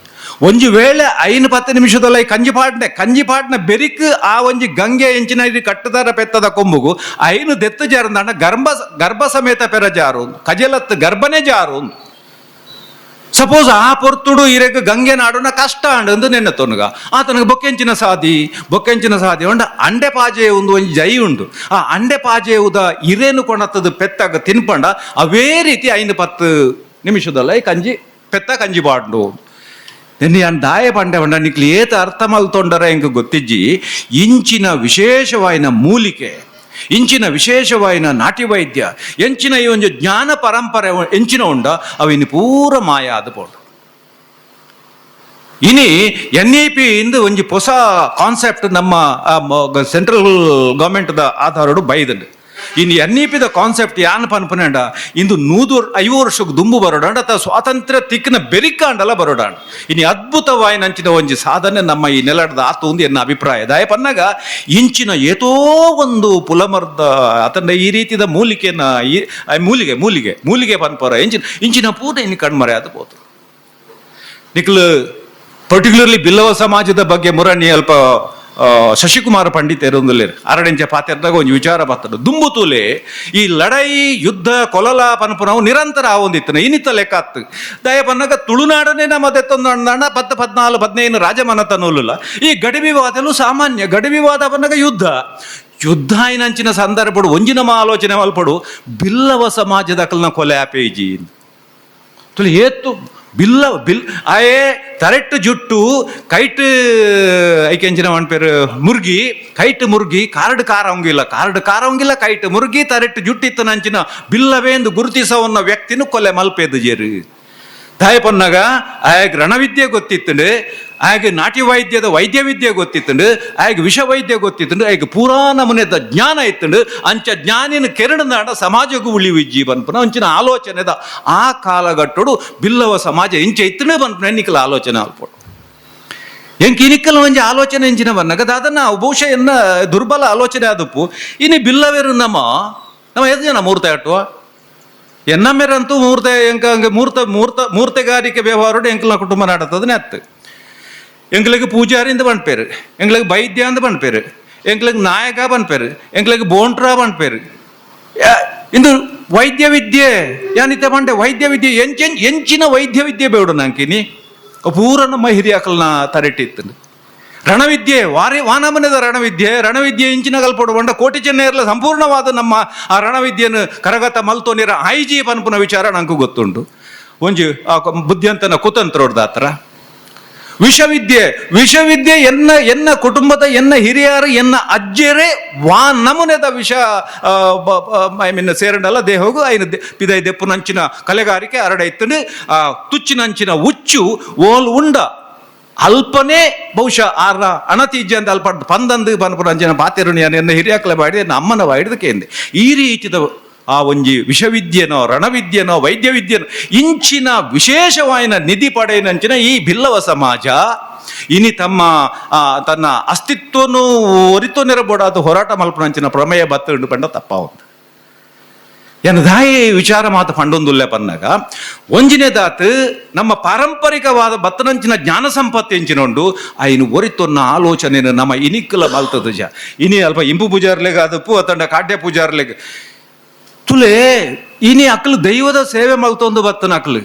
ಒಂಜಿ ವೇಳೆ 5-10 ನಿಮಿಷದಲ್ಲ ಈ ಕಂಜಿ ಪಾಡ್ನೆ, ಕಂಜಿ ಪಾಡ್ನ ಬೆರಿಕ್ ಆ ಒಂಜಿ ಗಂಗೆ ಎಂಚಿನ ಇದು ಕಟ್ಟದಾರ ಪೆತ್ತದ ಕೊಂಬುಗು ಐನು ದೆತ್ತು ಜಾರಂದಾಂಡ ಗರ್ಭ ಗರ್ಭ ಸಮೇತ ಪೆರ ಜಾರು, ಕಜಲತ್ ಗರ್ಭನೇ ಜಾರು. ಸಪೋಸ್ ಆ ಪೊರ್ತುಡು ಇರೆಗ್ ಗಂಗೆ ನಾಡುನ ಕಷ್ಟ ಅಂಡು ನೆನ್ನ ತೊನುಗ ಆತನಗ ಬೊಕ್ಕೆಂಚಿನ ಸಾದಿ, ಬೊಕ್ಕೆಂಚಿನ ಸಾದಿ ಉಂಡ ಅಂಡೆ ಪಾಜೆ ಒಂದು ಒಂಜಿ ಜೈ ಉಂಡು. ಆ ಅಂಡೆ ಪಾಜೆ ಉದ ಇರೇನು ಕೊಣತದ ಪೆತ್ತಾಗ ತಿನ್ಪಂಡ ಅವೇ ರೀತಿ 5-10 ನಿಮಿಷದಲ್ಲ ಈ ಕಂಜಿ ಪೆತ್ತ ಕಂಜಿ ಬಾಂಡು. ನಿನ್ನೆ ಯಾನ್ ದಾಯ ಪಂಡೆ ಪಂಡ ನಿಕ್ಲು ಏತ ಅರ್ಥ ಮಲ್ತೊಂಡರ ಎಂಕ್ ಗೊತ್ತಿಜ್ಜಿ. ಇಂಚಿನ ವಿಶೇಷವಾಯಿನ ಮೂಲಿಕೆ, ಇಂಚಿನ ವಿಶೇಷವಾಯಿನ ನಾಟಿ ವೈದ್ಯ, ಎಂಚಿನ ಈ ಒಂಜಿ ಜ್ಞಾನ ಪರಂಪರೆ ಎಂಚಿನ ಉಂಡ ಅವು ಇನ್ನು ಪೂರ ಮಾಯ ಆದ ಪೋಂಡು. ಇನಿ N E P ಇಂದು ಒಂಜಿ ಹೊಸ ಕಾನ್ಸೆಪ್ಟ್ ನಮ್ಮ ಸೆಂಟ್ರಲ್ ಗವರ್ಮೆಂಟ್ದ ಆಧಾರಡು ಬೈದಂಡು. ಇನ್ನು ಎನ್ ಇ ಪಿದ ಕಾನ್ಸೆಪ್ಟ್ ಯಾನ್ ಪನ್ಪುನಂಡ ಇಂದು 150 ವರ್ಷಕ್ಕೆ ದುಂಬು ಬರೋಡಾಂಡ ಅಥವಾ ಸ್ವಾತಂತ್ರ್ಯ ತಿಕ್ಕಿನ ಬೆರಿಕಾಂಡಲ ಬರೋಡಾಂಡ. ಇನ್ನು ಅದ್ಭುತವಾಯಿನ ಅಂಚಿನ ಒಂಜಿ ಸಾಧನೆ ನಮ್ಮ ಈ ನೆಲಡದ ಆತು ಒಂದು ಎನ್ನ ಅಭಿಪ್ರಾಯ. ದಾಯ ಪನ್ನಾಗ ಇಂಚಿನ ಏತೋ ಒಂದು ಪುಲಮರ್ದ ಅತಂಡ ಈ ರೀತಿದ ಮೂಲಿಕೆನ ಈ ಮೂಲಿಗೆ ಮೂಲಿಗೆ ಮೂಲಿಗೆ ಪನ್ಪರ ಇಂಚಿನ ಇಂಚಿನ ಪೂರ ಇನ್ನು ಕಣ್ಮರೆ ಆದ ಪೋತು. ನಿಕ್ಲು ಪರ್ಟಿಕ್ಯುಲರ್ಲಿ ಬಿಲ್ಲವ ಸಮಾಜದ ಬಗ್ಗೆ ಮುರಣಿ ಅಲ್ಪ ಶಶಿಕುಮಾರ ಪಂಡಿತ್ ಎರೊಂದುಲ್ಲೇರು ಅರಡೆಂಚ ಪಾತೆರ್ದಾಗ ಒಂಜಿ ವಿಚಾರ ಬರ್ತದೆ. ದುಂಬು ತೂಲೆ ಈ ಲಡೈ ಯುದ್ಧ ಕೊಲಲ ಪನ್ಪುನವು ನಿರಂತರ ಆವೊಂದಿತ್ತನ ಇನ್ನಿತ್ತ ಲೆಕ್ಕ ಆತ್ತು. ದಯ ಪನ್ನಗ ತುಳುನಾಡನೆ ನಮ್ಮ ದೆತ್ತೊಂದು ಅಣ್ಣ 10, 14, 15 ರಾಜಮನತ ನೂಲುಲ್ಲ. ಈ ಗಡಿ ವಿವಾದಲು ಸಾಮಾನ್ಯ ಗಡಿ ವಿವಾದ ಪನ್ನಗ ಯುದ್ಧ ಯುದ್ಧ ಇನಂಚಿನ ಸಂದರ್ಭಡು ಒಂಜಿನ ಆಲೋಚನೆ ಮಲ್ಪಡು ಬಿಲ್ಲವ ಸಮಾಜದ ಅಕಲ್ನ ಕೊಲೆ ಆಪೇಜಿ ತುಳಿ ಏತ್ತು ಬಿಲ್ಲ ಬಿಲ್ ಆಯೇ ತರೆಟ್ಟು ಜುಟ್ಟು ಕೈಟ್ ಐಕೆಂಚಿನ ಒನ್ ಪೇರು ಮುರ್ಗಿ ಕೈಟ್ ಮುರ್ಗಿ ಕಾರ್ಡ್ ಕಾರ ಅವಂಗಿಲ್ಲ, ಕಾರ್ಡ್ ಕಾರ ಅವಂಗಿಲ್ಲ, ಕೈಟ್ ಮುರ್ಗಿ ತರೆಟ್ಟು ಜುಟ್ಟಿತ್ತು ನಂಚಿನ ಬಿಲ್ಲವೇ ಎಂದು ಗುರುತಿಸವನ್ನ ವ್ಯಕ್ತಿನೂ ಕೊಲೆ ಮಲ್ಪೇದು ಜೇರು. ದಾಯ ಪನ್ನಾಗ ಆಯಾಗ ರಣವಿದ್ಯೆ ಗೊತ್ತಿತ್ತಂಡು, ಆಯಾಗ ನಾಟಿ ವೈದ್ಯದ ವೈದ್ಯ ವಿದ್ಯೆ ಗೊತ್ತಿತ್ತಂಡು, ಆಯಾಗ ವಿಷ ವೈದ್ಯ ಗೊತ್ತಿತ್ತಂಡು, ಆಯಾಗ ಪೂರಾ ನಮೂನೆದ ಜ್ಞಾನ ಇತ್ತಂಡು. ಅಂಚ ಜ್ಞಾನಿನ ಕೆರಡನಾಡ ಸಮಾಜಕ್ಕೂ ಉಳಿವಿಜ್ಜಿ ಬನ್ಪುನ ಅಂಚಿನ ಆಲೋಚನೆದ ಆ ಕಾಲಘಟ್ಟಡು ಬಿಲ್ಲವ ಸಮಾಜ ಇಂಚ ಇತ್ತಂಡು ಬನ್ಪುನ ನಿಕ್ಕಲ ಆಲೋಚನೆ ಅಲ್ಪೋಡು. ಎಂಕ್ ಇನಿಕ್ಕಲ ಒಂಜಿ ಆಲೋಚನೆ ಇಂಚಿನ ಬನ್ನಗ ದಾದನ್ನ ಬಹುಶಃ ಎನ್ನ ದುರ್ಬಲ ಆಲೋಚನೆ ಆದಪ್ಪು. ಇನಿ ಬಿಲ್ಲವೇರು ನಮ್ಮ ನಮ್ಮ ಎದ್ ಜನ ಮೂರ್ತ ಅಟ್ಟುವ ಎನ್ನಮ್ಮೆರಂತೂ ಮೂರ್ತೆ ಎಂಕ ಹಂಗೆ ಮೂರ್ತ ಮೂರ್ತ ಮೂರ್ತೆಗಾರಿಕೆ ವ್ಯವಹಾರೋಡು ಎಂಕಲ್ನ ಕುಟುಂಬ ನಡತದ ನೆತ್ತು. ಎಂಕ್ಲಿಗೆ ಪೂಜಾರಿ ಅಂತ ಪನ್ಪೇರು, ಎಂಕ್ಲಿಗೆ ವೈದ್ಯ ಅಂತ ಪನ್ಪೇರು, ಎಂಕ್ಲಿಗೆ ನಾಯಕ ಪನ್ಪೇರು, ಎಂಕ್ಲಿಗೆ ಬೋಂಟ್ರ ಪನ್ಪೇರು. ಇಂದು ವೈದ್ಯ ವಿದ್ಯೆ ಯಾನಿತ್ತೆ ಪಂಡೆ ವೈದ್ಯ ವಿದ್ಯೆ ಎಂಚೆನ್ ಎಂಚಿನ ವೈದ್ಯ ವಿದ್ಯೆ ಬೇಡು ನಂಕಿನಿ ಪೂರ ನಮ್ಮ ಹಿರಿಯಾಕಲ್ನ ತರೆಟ್ಟಿತ್ತು. ರಣವಿದ್ಯೆ ವಾರಿ ವಾನಮನದ ರಣವಿದ್ಯೆ ರಣವಿದ್ಯೆ ಇಂಚಿನ ಕಲ್ಪಡು ಬಂಡ ಕೋಟಿ ಚೆನ್ನೆಯರ್ಲ ಸಂಪೂರ್ಣವಾದ ನಮ್ಮ ಆ ರಣವಿದ್ಯೆಯನ್ನು ಕರಗತ ಮಲ್ತೋನಿರ ಐಜಿ ಪನ್ಪುನ ವಿಚಾರ ನಂಗೆ ಗೊತ್ತುಂಟು. ಒಂಜಿ ಆ ಬುದ್ಧಿಯಂತನ ಕುತಂತ್ರೋಡ್ದಾತ್ರ ವಿಷವಿದ್ಯೆ ವಿಷವಿದ್ಯೆ ಎನ್ನ ಎನ್ನ ಕುಟುಂಬದ ಎನ್ನ ಹಿರಿಯರು ಎನ್ನ ಅಜ್ಜರೇ ವಾ ನಮೂನೆದ ವಿಷ I mean ಸೇರಂಡಲ್ಲ ದೇಹೋಗು ಐನ ಪಿದೈ ದೆಪ್ಪುನಂಚಿನ ಕಲೆಗಾರಿಕೆ ಅರಡೈತನು. ಆ ತುಚ್ಚಿನಂಚಿನ ಉಚ್ಚು ಓಲ್ ಉಂಡ ಅಲ್ಪನೇ ಬಹುಶಃ ಆರ ಅಣತಿಜ್ಜಂದ ಅಲ್ಪ ಪಂದಂದು ಪನ್ಪುನಂಚಿನ ಪಾತೆರುಣಿಯನ ಎನ್ನ ಹಿರಿಯಾಕಲ ಬಾಡಿ ಎನ್ನ ಅಮ್ಮನ ಬಾಡಿದ ಕೇಂದೆ. ಈ ರೀತಿದ ಆ ಒಂಜಿ ವಿಷವಿದ್ಯೆನೋ ರಣವಿದ್ಯೆನೋ ವೈದ್ಯವಿದ್ಯೆನೋ ಇಂಚಿನ ವಿಶೇಷವಾಯಿನ ನಿಧಿ ಪಡೆಯಿನಂಚಿನ ಈ ಬಿಲ್ಲವ ಸಮಾಜ ಇನಿ ತಮ್ಮ ತನ್ನ ಅಸ್ತಿತ್ವನು ಒರಿತೋ ನೆರಬೋಡಾದ ಹೋರಾಟ ಮಲ್ಪನಂಚಿನ ಪ್ರಮೇಯ ಬತ್ತು ಪಂಡ ತಪ್ಪಾವಂತ ಎನ್ನ ವಿಚಾರ ಮಾತು ಪಂಡೊಂದುಲ್ಲೆ ಪನ್ನಾಗ ಒಂಜಿನೇ ದಾತ್ ನಮ್ಮ ಪಾರಂಪರಿಕವಾದ ಬತ್ತನಂಚಿನ ಜ್ಞಾನ ಸಂಪತ್ತು ಎಂಚಿನೊಂಡು ಐನು ಒರಿತೊನ್ನ ಆಲೋಚನೆ ನಮ್ಮ ಇನಿಕ್ಕಲ ಮಲ್ತದ ಜ ಇನಿ ಅಲ್ಪ ಇಂಪು ಪೂಜಾರ್ಲೆಗ್ ಅದಪ್ಪು ಅತಂಡ ಕಾಡ್ಯ ಪೂಜಾರ್ಲೆಗ್ ತುಲೆ ಇನಿ ಅಕ್ಲು ದೈವದ ಸೇವೆ ಮಲ್ತೊಂದು ಬತ್ತನ ಅಕ್ಲು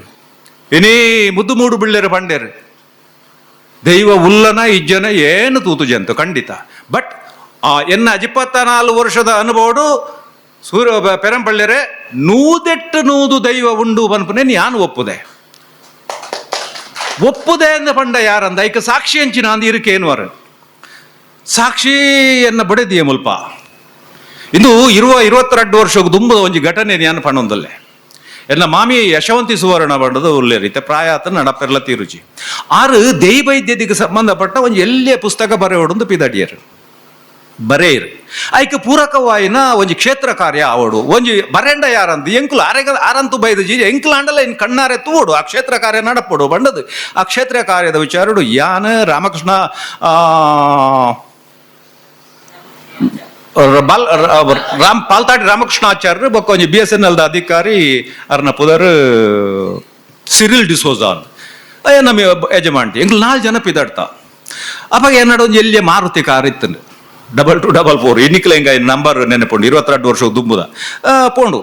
ಇನಿ ಮುದ್ದು ಮೂಡು ಬಿಳ್ಳೆರು ಪಂಡೇರು ದೈವ ಉಲ್ಲನ ಇಜ್ಜನ ಏನು ತೂತು ಜಂತು ಖಂಡಿತ. ಬಟ್ ಆ ಎನ್ನ 24 ವರ್ಷದ ಅನುಭವಡು ಸೂರ್ಯ ಪೆರಂಪಳ್ಳಿರೆ ನೂದೆಟ್ಟು ನೂದು ದೈವ ಉಂಡು ಪನ್ಪುನೆ ಯಾನು ಒಪ್ಪುದೆ ಒಪ್ಪುದೆ ಅಂದ ಪಂಡ ಯಾರಂದ ಐಕ ಸಾಕ್ಷಿ ಅಂಚಿನ ಅಂದ ಇರುಕೇನುವರು ಸಾಕ್ಷಿ ಎನ್ನ ಬಡೆದಿಯ ಮುಲ್ಪ ಇಂದು 22 ವರ್ಷಕ್ಕೆ ದುಂಬದ ಒಂಜಿ ಘಟನೆ ನಾನು ಪಣ್ಣೊಂದಲ್ಲೇ. ಎನ್ನ ಮಾಮಿ ಯಶವಂತಿ ಸುವರ್ಣ ಬಂಡದ ಉಲ್ಲೆ ರೀತೆ ಪ್ರಾಯ ಆತ ನಡಪೆರ್ಲ ತೀರುಚಿ ಆರು ದೈವೈದ್ಯದಿಗೆ ಸಂಬಂಧಪಟ್ಟ ಒಂಜಿ ಎಲ್ಲೇ ಪುಸ್ತಕ ಬರೆಯೋಡೊಂದು ಪಿದಡಿಯರು ಬರೇರು ಐಕ್ ಪೂರಕವಾಯಿನ ಒಂಜಿ ಕ್ಷೇತ್ರ ಕಾರ್ಯ ಆವಡು ಒಂಜಿ ಬರೆಂಡ ಯಾರಂದು ಎಂಕುಲು ಆರೆಗ ಆರಂತು ಬೈದು ಜಿ ಎಂಕುಲು ಆಂಡಲ ಇನ್ ಕಣ್ಣಾರೆ ತೂಡು ಆ ಕ್ಷೇತ್ರ ಕಾರ್ಯ ನಡಪಡು ಬಂಡದು ಆ ಕ್ಷೇತ್ರ ಕಾರ್ಯದ ವಿಚಾರಡು ಯಾನ ರಾಮಕೃಷ್ಣ ಬಾಲ್ ರಾಮ್ ಪಾಲ್ತಾಡಿ ರಾಮಕೃಷ್ಣಾಚಾರ್ಯರು ಬೊಕ್ಕ ಒಂಜಿ B S N ಎಲ್ದ ಅಧಿಕಾರಿ ಅರ್ನ ಪುದರ್ ಸಿರಿಲ್ ಡಿಸೋಜಾ ಅಂತ. ಅಯ್ಯ ನಮ್ಮ ಯಜಮಾನ್ಟಿ ಎಂಕ್ಲು ನಾಲ್ ಜನ ಪಿದಾಡ್ತಾ. ಅವಾಗ ಎನ್ನಡ ಒಂಜಿ ಎಲ್ಲಿಯ ಮಾರುತಿ ಕಾರ್ ಇತ್ತಂಡು, 2244 ಇನ್ನಿಕ್ಲ ಎಂಗ ನಂಬರ್ ನೆನಪುಂಡು, 22 ವರ್ಷ ದುಂಬುದ ಪೋಂಡು.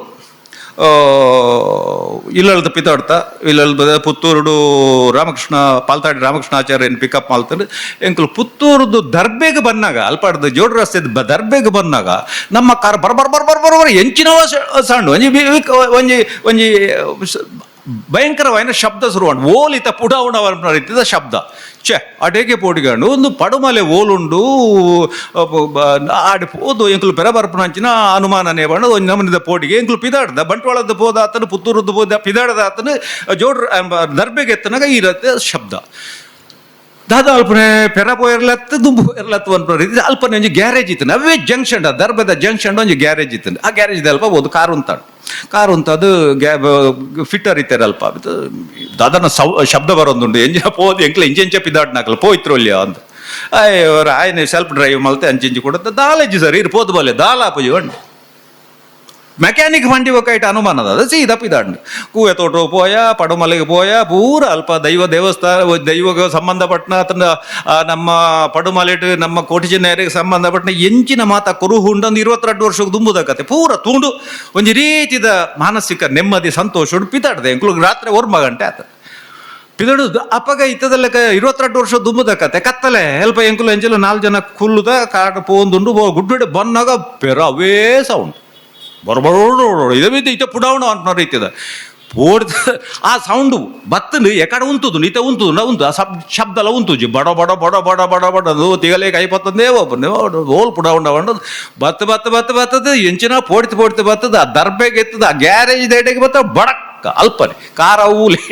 ಇಲ್ಲಳ್ದ ಪಿತಾಡ್ತಾ ಇಲ್ಲಳ್ದ ಪುತ್ತೂರುಡು ರಾಮಕೃಷ್ಣ ಪಾಲ್ತಾಡಿ ರಾಮಕೃಷ್ಣ ಆಚಾರ್ಯನ ಪಿಕಪ್ ಮಾಡ್ತಾರೆ. ಎಂಕುಲು ಪುತ್ತೂರುದು ದರ್ಬೆಗೆ ಬಂದಾಗ, ಅಲ್ಪಾಡ್ದು ಜೋಡ್ ರಸ್ತೆ ದರ್ಬೆಗೆ ಬಂದಾಗ ನಮ್ಮ ಕಾರ್ ಬರ್ ಬರ್ ಬರ್ ಬರ್ ಬರ್ ಬರ್ ಎಂಚಿನವ ಸಣ್ಣ ಒಂಜಿ ಒಂಜಿ ಒಂಜಿ ಭಯಂಕರವಾದ ಶಬ್ದ ಶುರುವಾಂಡ್. ಓಲಿತ ಪುಡಾವುಣ ರೀತಿದ ಶಬ್ದ. ಛೆ, ಅಡೇಗೆ ಪೋಡಿಗಂಡು ಒಂದು ಪಡುಮಲೆ ಓಲುಂಡು ಆಡಿ ಪೋದು. ಎಂಕುಲು ಪೆರ ಬರ್ಪುನಂಚಿನ ಅನುಮಾನನೇ ಬಂಡು ಒಂಜಿ ನಮೂನಿದ ಪೋಡಿಗೆ. ಎಂಕುಲು ಪಿದಾಡ್ದ ಬಂಟ್ವಾಳದ ಪೋದ ಆತನು, ಪುತ್ತೂರದ್ದು ಪೋದ ಪಿದಾಡದ ಆತನು, ಜೋಡ್ ದರ್ಬೆಗೆ ಎತ್ತನಾಗ ಈ ರೀತಿಯ ಶಬ್ದ. ದಾದ ಅಲ್ಪನೆ ಪೆರ ಪೋಯಿರ್ಲತ್ತು ದುಂಬು ಪೋಯಿರ್ಲತ್ತು ಅನ್ಪುನ ರೀತಿ. ಅಲ್ಪನೆ ಒಂಜಿ ಗ್ಯಾರೇಜ್ ಇತ್ತು, ಅವೇ ಜಂಕ್ಷನ್, ದರ್ಬೆದ ಜಂಕ್ಷನ್ ಒಂಜಿ ಗ್ಯಾರೇಜ್ ಇತ್ತು. ಆ ಗ್ಯಾರೇಜ್ ಅಲ್ಪ ಬೋದು ಕಾರ್ ಉಂತಾಡು, ಕಾರ್ ಉಂತದು ಗ್ಯಾ ಫಿಟ್ಟರ್ ಇತ್ತಾರೆ ಅಲ್ಪ. ದಾದನ ಶಬ್ದ ಬರೋದುಂಡು. ಎಂಜಿನ ಪೋದು ಎಂಕ್ಲ ಇಂಚೆಂಚ ಪಿದಾಡ್ನಾಕಲ್ಲ ಪೋಯ್ತ್ರೋಲ್ಯ ಅಂತ. ಅಯ್ಯೋ ಆಯ್ನೆ ಸೆಲ್ಫ್ ಡ್ರೈವ್ ಮಲ್ತೆ ಅಂಚಿಂಚಿ ಕೂಡ ದಾಲೇಜಿ ಸರ್ ಇರು ಪೋದು ಬಲ್ಲೆ ದಾಲಾಪುಜಿ ಉಂಡು. ಮೆಕ್ಯಾನಿಕ್ ಬಂಡಿ ಒಕ್ಕೈಟ್ ಅನುಮಾನದ ಅದು ಸೀದಾ ಪಿದಾಂಡ್. ಕೂವೆ ತೋಟ ಪೋಯ, ಪಡುಮಲೆಗೆ ಪೋಯ, ಪೂರ ಅಲ್ಪ ದೈವ ದೇವಸ್ಥಾನ ದೈವಕ್ಕೆ ಸಂಬಂಧಪಟ್ಟನ ಆತನ ನಮ್ಮ ಪಡುಮಲೆಟ್ ನಮ್ಮ ಕೋಟಿಚಿನ್ನೇರಿಗೆ ಸಂಬಂಧಪಟ್ಟನ ಎಂಚಿನ ಮಾತ ಕುರುಹು ಉಂಡೊಂದು 22 ವರ್ಷಕ್ಕೆ ದುಂಬುದ ಕತೆ ಪೂರ ತೂಂಡು ಒಂಜಿ ರೀತಿದ ಮಾನಸಿಕ ನೆಮ್ಮದಿ ಸಂತೋಷ ಉಂಡು ಪಿದಾಡ್ದೆ. ಎಂಕ್ಲು ರಾತ್ರಿ 1 ಗಂಟೆ ಆತ ಪಿದಡು. ಅಪ್ಪಗ ಇತ್ತದಲ್ಲಕ 22 ವರ್ಷ ದುಂಬುದ ಕತೆ. ಕತ್ತಲೆ ಹೆಲ್ಪ ಎಂಕುಲು ಎಂಚಲು 4 ಜನ ಕುಲ್ಲುದ ಕಾಡು ಪೋಂದುಂಡು. ಗುಡ್ಡು ಬನ್ನಾಗ ಪೆರ ಅವೇ ಸೌಂಡ್ ಬರಬರೋಡು ಇದೇ ಬಿದ್ದು ಇತ್ತೆ ಪುಡಾವಣ ಅಂತ ರೀತಿದ ಪೋಡ್ದ. ಆ ಸೌಂಡ್ ಬತ್ತನು ಎಕಡೆ ಉಂತುದು ಇತ್ತೆ ಉಂತುದು ಉಂತು ಆ ಸಬ್ ಶಬ್ದಲ ಉಂತುಜಿ ಬಡ ಬಡ ಬಡ ಬಡ ಬಡ ಬಡ ಅದು ತಿಗಲೇ ಕೈ ಪತ್ತಂದೇ ಒಬ್ಬನೇ ಹೋಲ್ ಪುಡಾವಣ ಬತ್ತ ಬತ್ತ ಬತ್ತ ಬತ್ತದ ಎಂಚಿನ ಪೋಡ್ತಿ ಪೋಡ್ತಿ ಬತ್ತದ. ಆ ದರ್ಬೆಗೆ ಎತ್ತದ, ಆ ಗ್ಯಾರೇಜ್ ದೇಟೆಗೆ ಬತ್ತ ಬಡಕ್ ಅಲ್ಪನೆ ಕಾರ ಊಲಿ.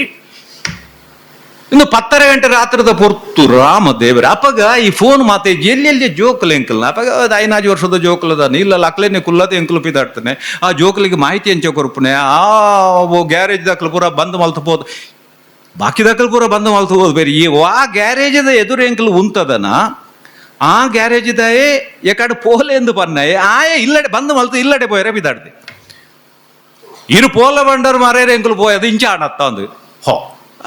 ಇನ್ನು 10:30 ಗಂಟೆ ರಾತ್ರಿದ ಪೊರ್ತು. ರಾಮ ದೇವರ, ಅಪ್ಪಗ ಈ ಫೋನ್ ಮಾತೆ ಎಲ್ಲೆಲ್ಲಿ ಜೋಕುಲು ಎಂಕಲ್ನ. ಅಪ್ಪಗ 5 ವರ್ಷದ ಜೋಕುಲದ ಇಲ್ಲ ಅಕ್ಲೇನೆ ಕುಲ್ಲದ ಎಂಕಲು ಪಿದಾಡ್ತಾನೆ. ಆ ಜೋಕುಲಿಗೆ ಮಾಹಿತಿ ಎಂಚ ಕೊರ್ಪುನೆ? ಆ ಗ್ಯಾರೇಜ್ ದಾಖಲು ಪೂರ ಬಂದ್ ಮಲ್ತು ಬಾಕಿ ದಾಖಲು ಪೂರ ಬಂದ್ ಮಲ್ತು ಬೇರೆ. ಈ ಆ ಗ್ಯಾರೇಜದ ಎದುರು ಎಂಕಲು ಉಂತದನ, ಆ ಗ್ಯಾರೇಜ್ ದಾಯೆ ಎಕಡೆ ಪೋಲೆ ಎಂದು ಪನ್ನಾಯೆ ಆಯೆ ಇಲ್ಲಡೆ ಬಂದ್ ಮಲ್ತು ಇಲ್ಲಡೆ ಪೋಯರೆ ಪಿದಾಡ್ದೆ. ಇರು ಪೋಲ ಬಂಡರ್ ಮಾರೇರೆ ಎಂಕಲು ಪೋಯದು ಇಂಚ ಆಣತ್ತ ಒಂದು ಹೋ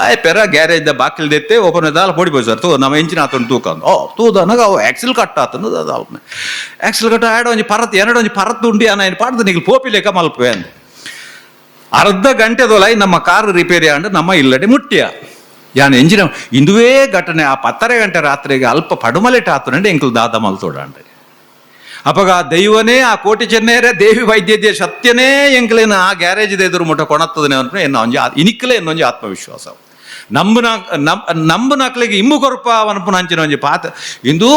ಆಯ್ ಪೆರ ಗ್ಯಾರೇಜ್ the ಬಾಕಿಲ್ ದೆತ್ತೆ ಓಪನ್ ದಾಲ ಪೊಡಿ ಪೋಯ್ ಸರ್ ತೂ ನಮ್ಮ ಇಂಚಿನ ಆತನು ತೂಕಂದು. ಓ ತೂದನಗ ಅವು ಆಕ್ಸಿಲ್ ಕಟ್ ಆತನು ಅದು ಆಕ್ಸಿಲ್ ಕಟ್ ಆಡ ಒಂಜಿ ಪರತ್ ಎರಡು ಒಂಜಿ ಪರತ್ ಉಂಡಿ ಅನ್ನ ಏನು ಪಾಡ್ದು ನಿಗ್ಲು ಪೋಪಿ ಲೆಕ್ಕ ಮಲ್ಪುವೆ ಅಂದ. ಅರ್ಧ ಗಂಟೆದೊಲೈ ನಮ್ಮ ಕಾರ್ ರಿಪೇರಿ ಆಂಡ್ ನಮ್ಮ ಇಲ್ಲಡೆ ಮುಟ್ಟಿಯ. ಯಾನ್ ಎಂಜಿನ ಇಂದುವೇ ಘಟನೆ ಆ 10:30 ಗಂಟೆ ರಾತ್ರಿಗೆ ಅಲ್ಪ ಪಡುಮಲೆಟ್ ಆತನಂಡೆ ಎಂಕುಲು ದಾದ ಮಲ್ತೋಡಾಂಡೆ. ಅಪಗ ಆ ದೈವನೇ ಆ ಕೋಟಿ ಚೆನ್ನೇರೆ ದೇವಿ ವೈದ್ಯದ ಸತ್ಯನೇ ಎಂಕ್ಲೇನ ಆ ಗ್ಯಾರೇಜ್ ಎದುರು ಮುಟ್ಟ ಕೊಣತ್ತದನೆ ಅಂತ ಎನ್ನ ಒಂಜಿ ಇನಿಕ್ಕಲೇ ಎನ್ನೊಂಜಿ ಆತ್ಮವಿಶ್ವಾಸ. ನಂಬುನ ನಂಬುನಕ್ಲೆಗೆ ಇಮ್ಮು ಕೊರಪ ಅವನಪುನ ಅಂಚಿನ ಒಂಜಿ ಪಾತ ಇಂದು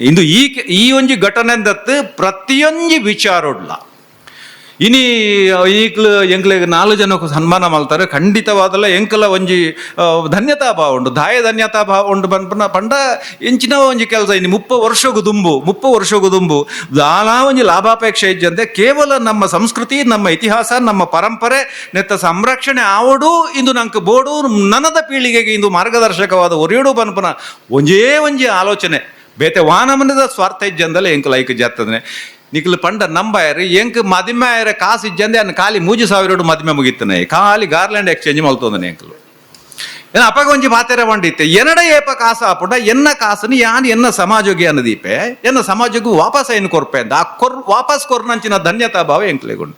ಇಂದು ಈ ಈ ಒಂಜಿ ಘಟನೆ ದತ್ತು ಪ್ರತಿಯೊಂಜಿ ವಿಚಾರೊಡ್ಲ. ಇನಿ ಈಕ್ಲು ಎಂಕ್ಲೆಗ್ 4 ಜನಕ್ಕೂ ಸನ್ಮಾನ ಮಾಡ್ತಾರೆ. ಖಂಡಿತವಾದಲ್ಲ ಎಂಕಲ ಒಂಜಿ ಧನ್ಯತಾ ಭಾವ ಉಂಡು, ದಾಯ ಧನ್ಯತಾ ಭಾವ ಉಂಡು. ಪನ್ಪುನ ಪಂಡ ಎಂಚಿನ ಒಂಜಿ ಕೆಲಸ ಇನಿ 30 ವರ್ಷಗು ದುಂಬು 30 ವರ್ಷಗು ದುಂಬು ದಾಲಾ ಒಂಜಿ ಲಾಭಾಪೇಕ್ಷೆ ಇಜ್ಜಂದೆ ಕೇವಲ ನಮ್ಮ ಸಂಸ್ಕೃತಿ, ನಮ್ಮ ಇತಿಹಾಸ, ನಮ್ಮ ಪರಂಪರೆ ನೆತ್ತ ಸಂರಕ್ಷಣೆ ಆವಡು, ಇಂದು ನಂಗೆ ಬೋಡು ನನದ ಪೀಳಿಗೆಗೆ ಇಂದು ಮಾರ್ಗದರ್ಶಕವಾದ ಒರಿಯಡು ಪನ್ಪುನ ಒಂಜೇ ಒಂಜಿ ಆಲೋಚನೆ, ಬೇತೆ ವಾನಮನದ ಸ್ವಾರ್ಥ ಇಜ್ಜಂದಲ್ಲ ಎಂಕುಲು ಐಕ್ ಜಾತದನೆ. ನಿಕ್ಲು ಪಂಡ ನಂಬಾಯರು ಎಂಕ್ ಮದಿಮೆ ಆಯರ ಕಾಸು ಇಜ್ಜಂದೆ ಅನ್ನ ಖಾಲಿ 3000 ಮದಿಮೆ ಮುಗಿತ್ತನೆ, ಖಾಲಿ ಗಾರ್ಲ್ಯಾಂಡ್ ಎಕ್ಸ್ಚೇಂಜ್ ಮಲ್ತೋದನೆ ಎಂಕುಲು. ಏನ ಅಪ್ಪಗ ಒಂಜಿ ಪಾತೆರ ಬಂಡಿತ್ತೆ, ಎನ್ನಡ ಏಪ ಕಾಸು ಆಪುಂಡ ಎನ್ನ ಕಾಸನ್ನು ಯಾನ್ ಎನ್ನ ಸಮಾಜಕ್ಕೆ ಅನ್ನದೀಪೆ ಎನ್ನ ಸಮಾಜಕ್ಕೂ ವಾಪಸ್ ಐನು ಕೊರ್ಪೆ ಅಂತ ಆ ಕೊರ್ ವಾಪಸ್ ಕೊರ್ನಂಚಿನ ಧನ್ಯತಾ ಭಾವ ಎಂಕ್ಲೆಗುಂಡು.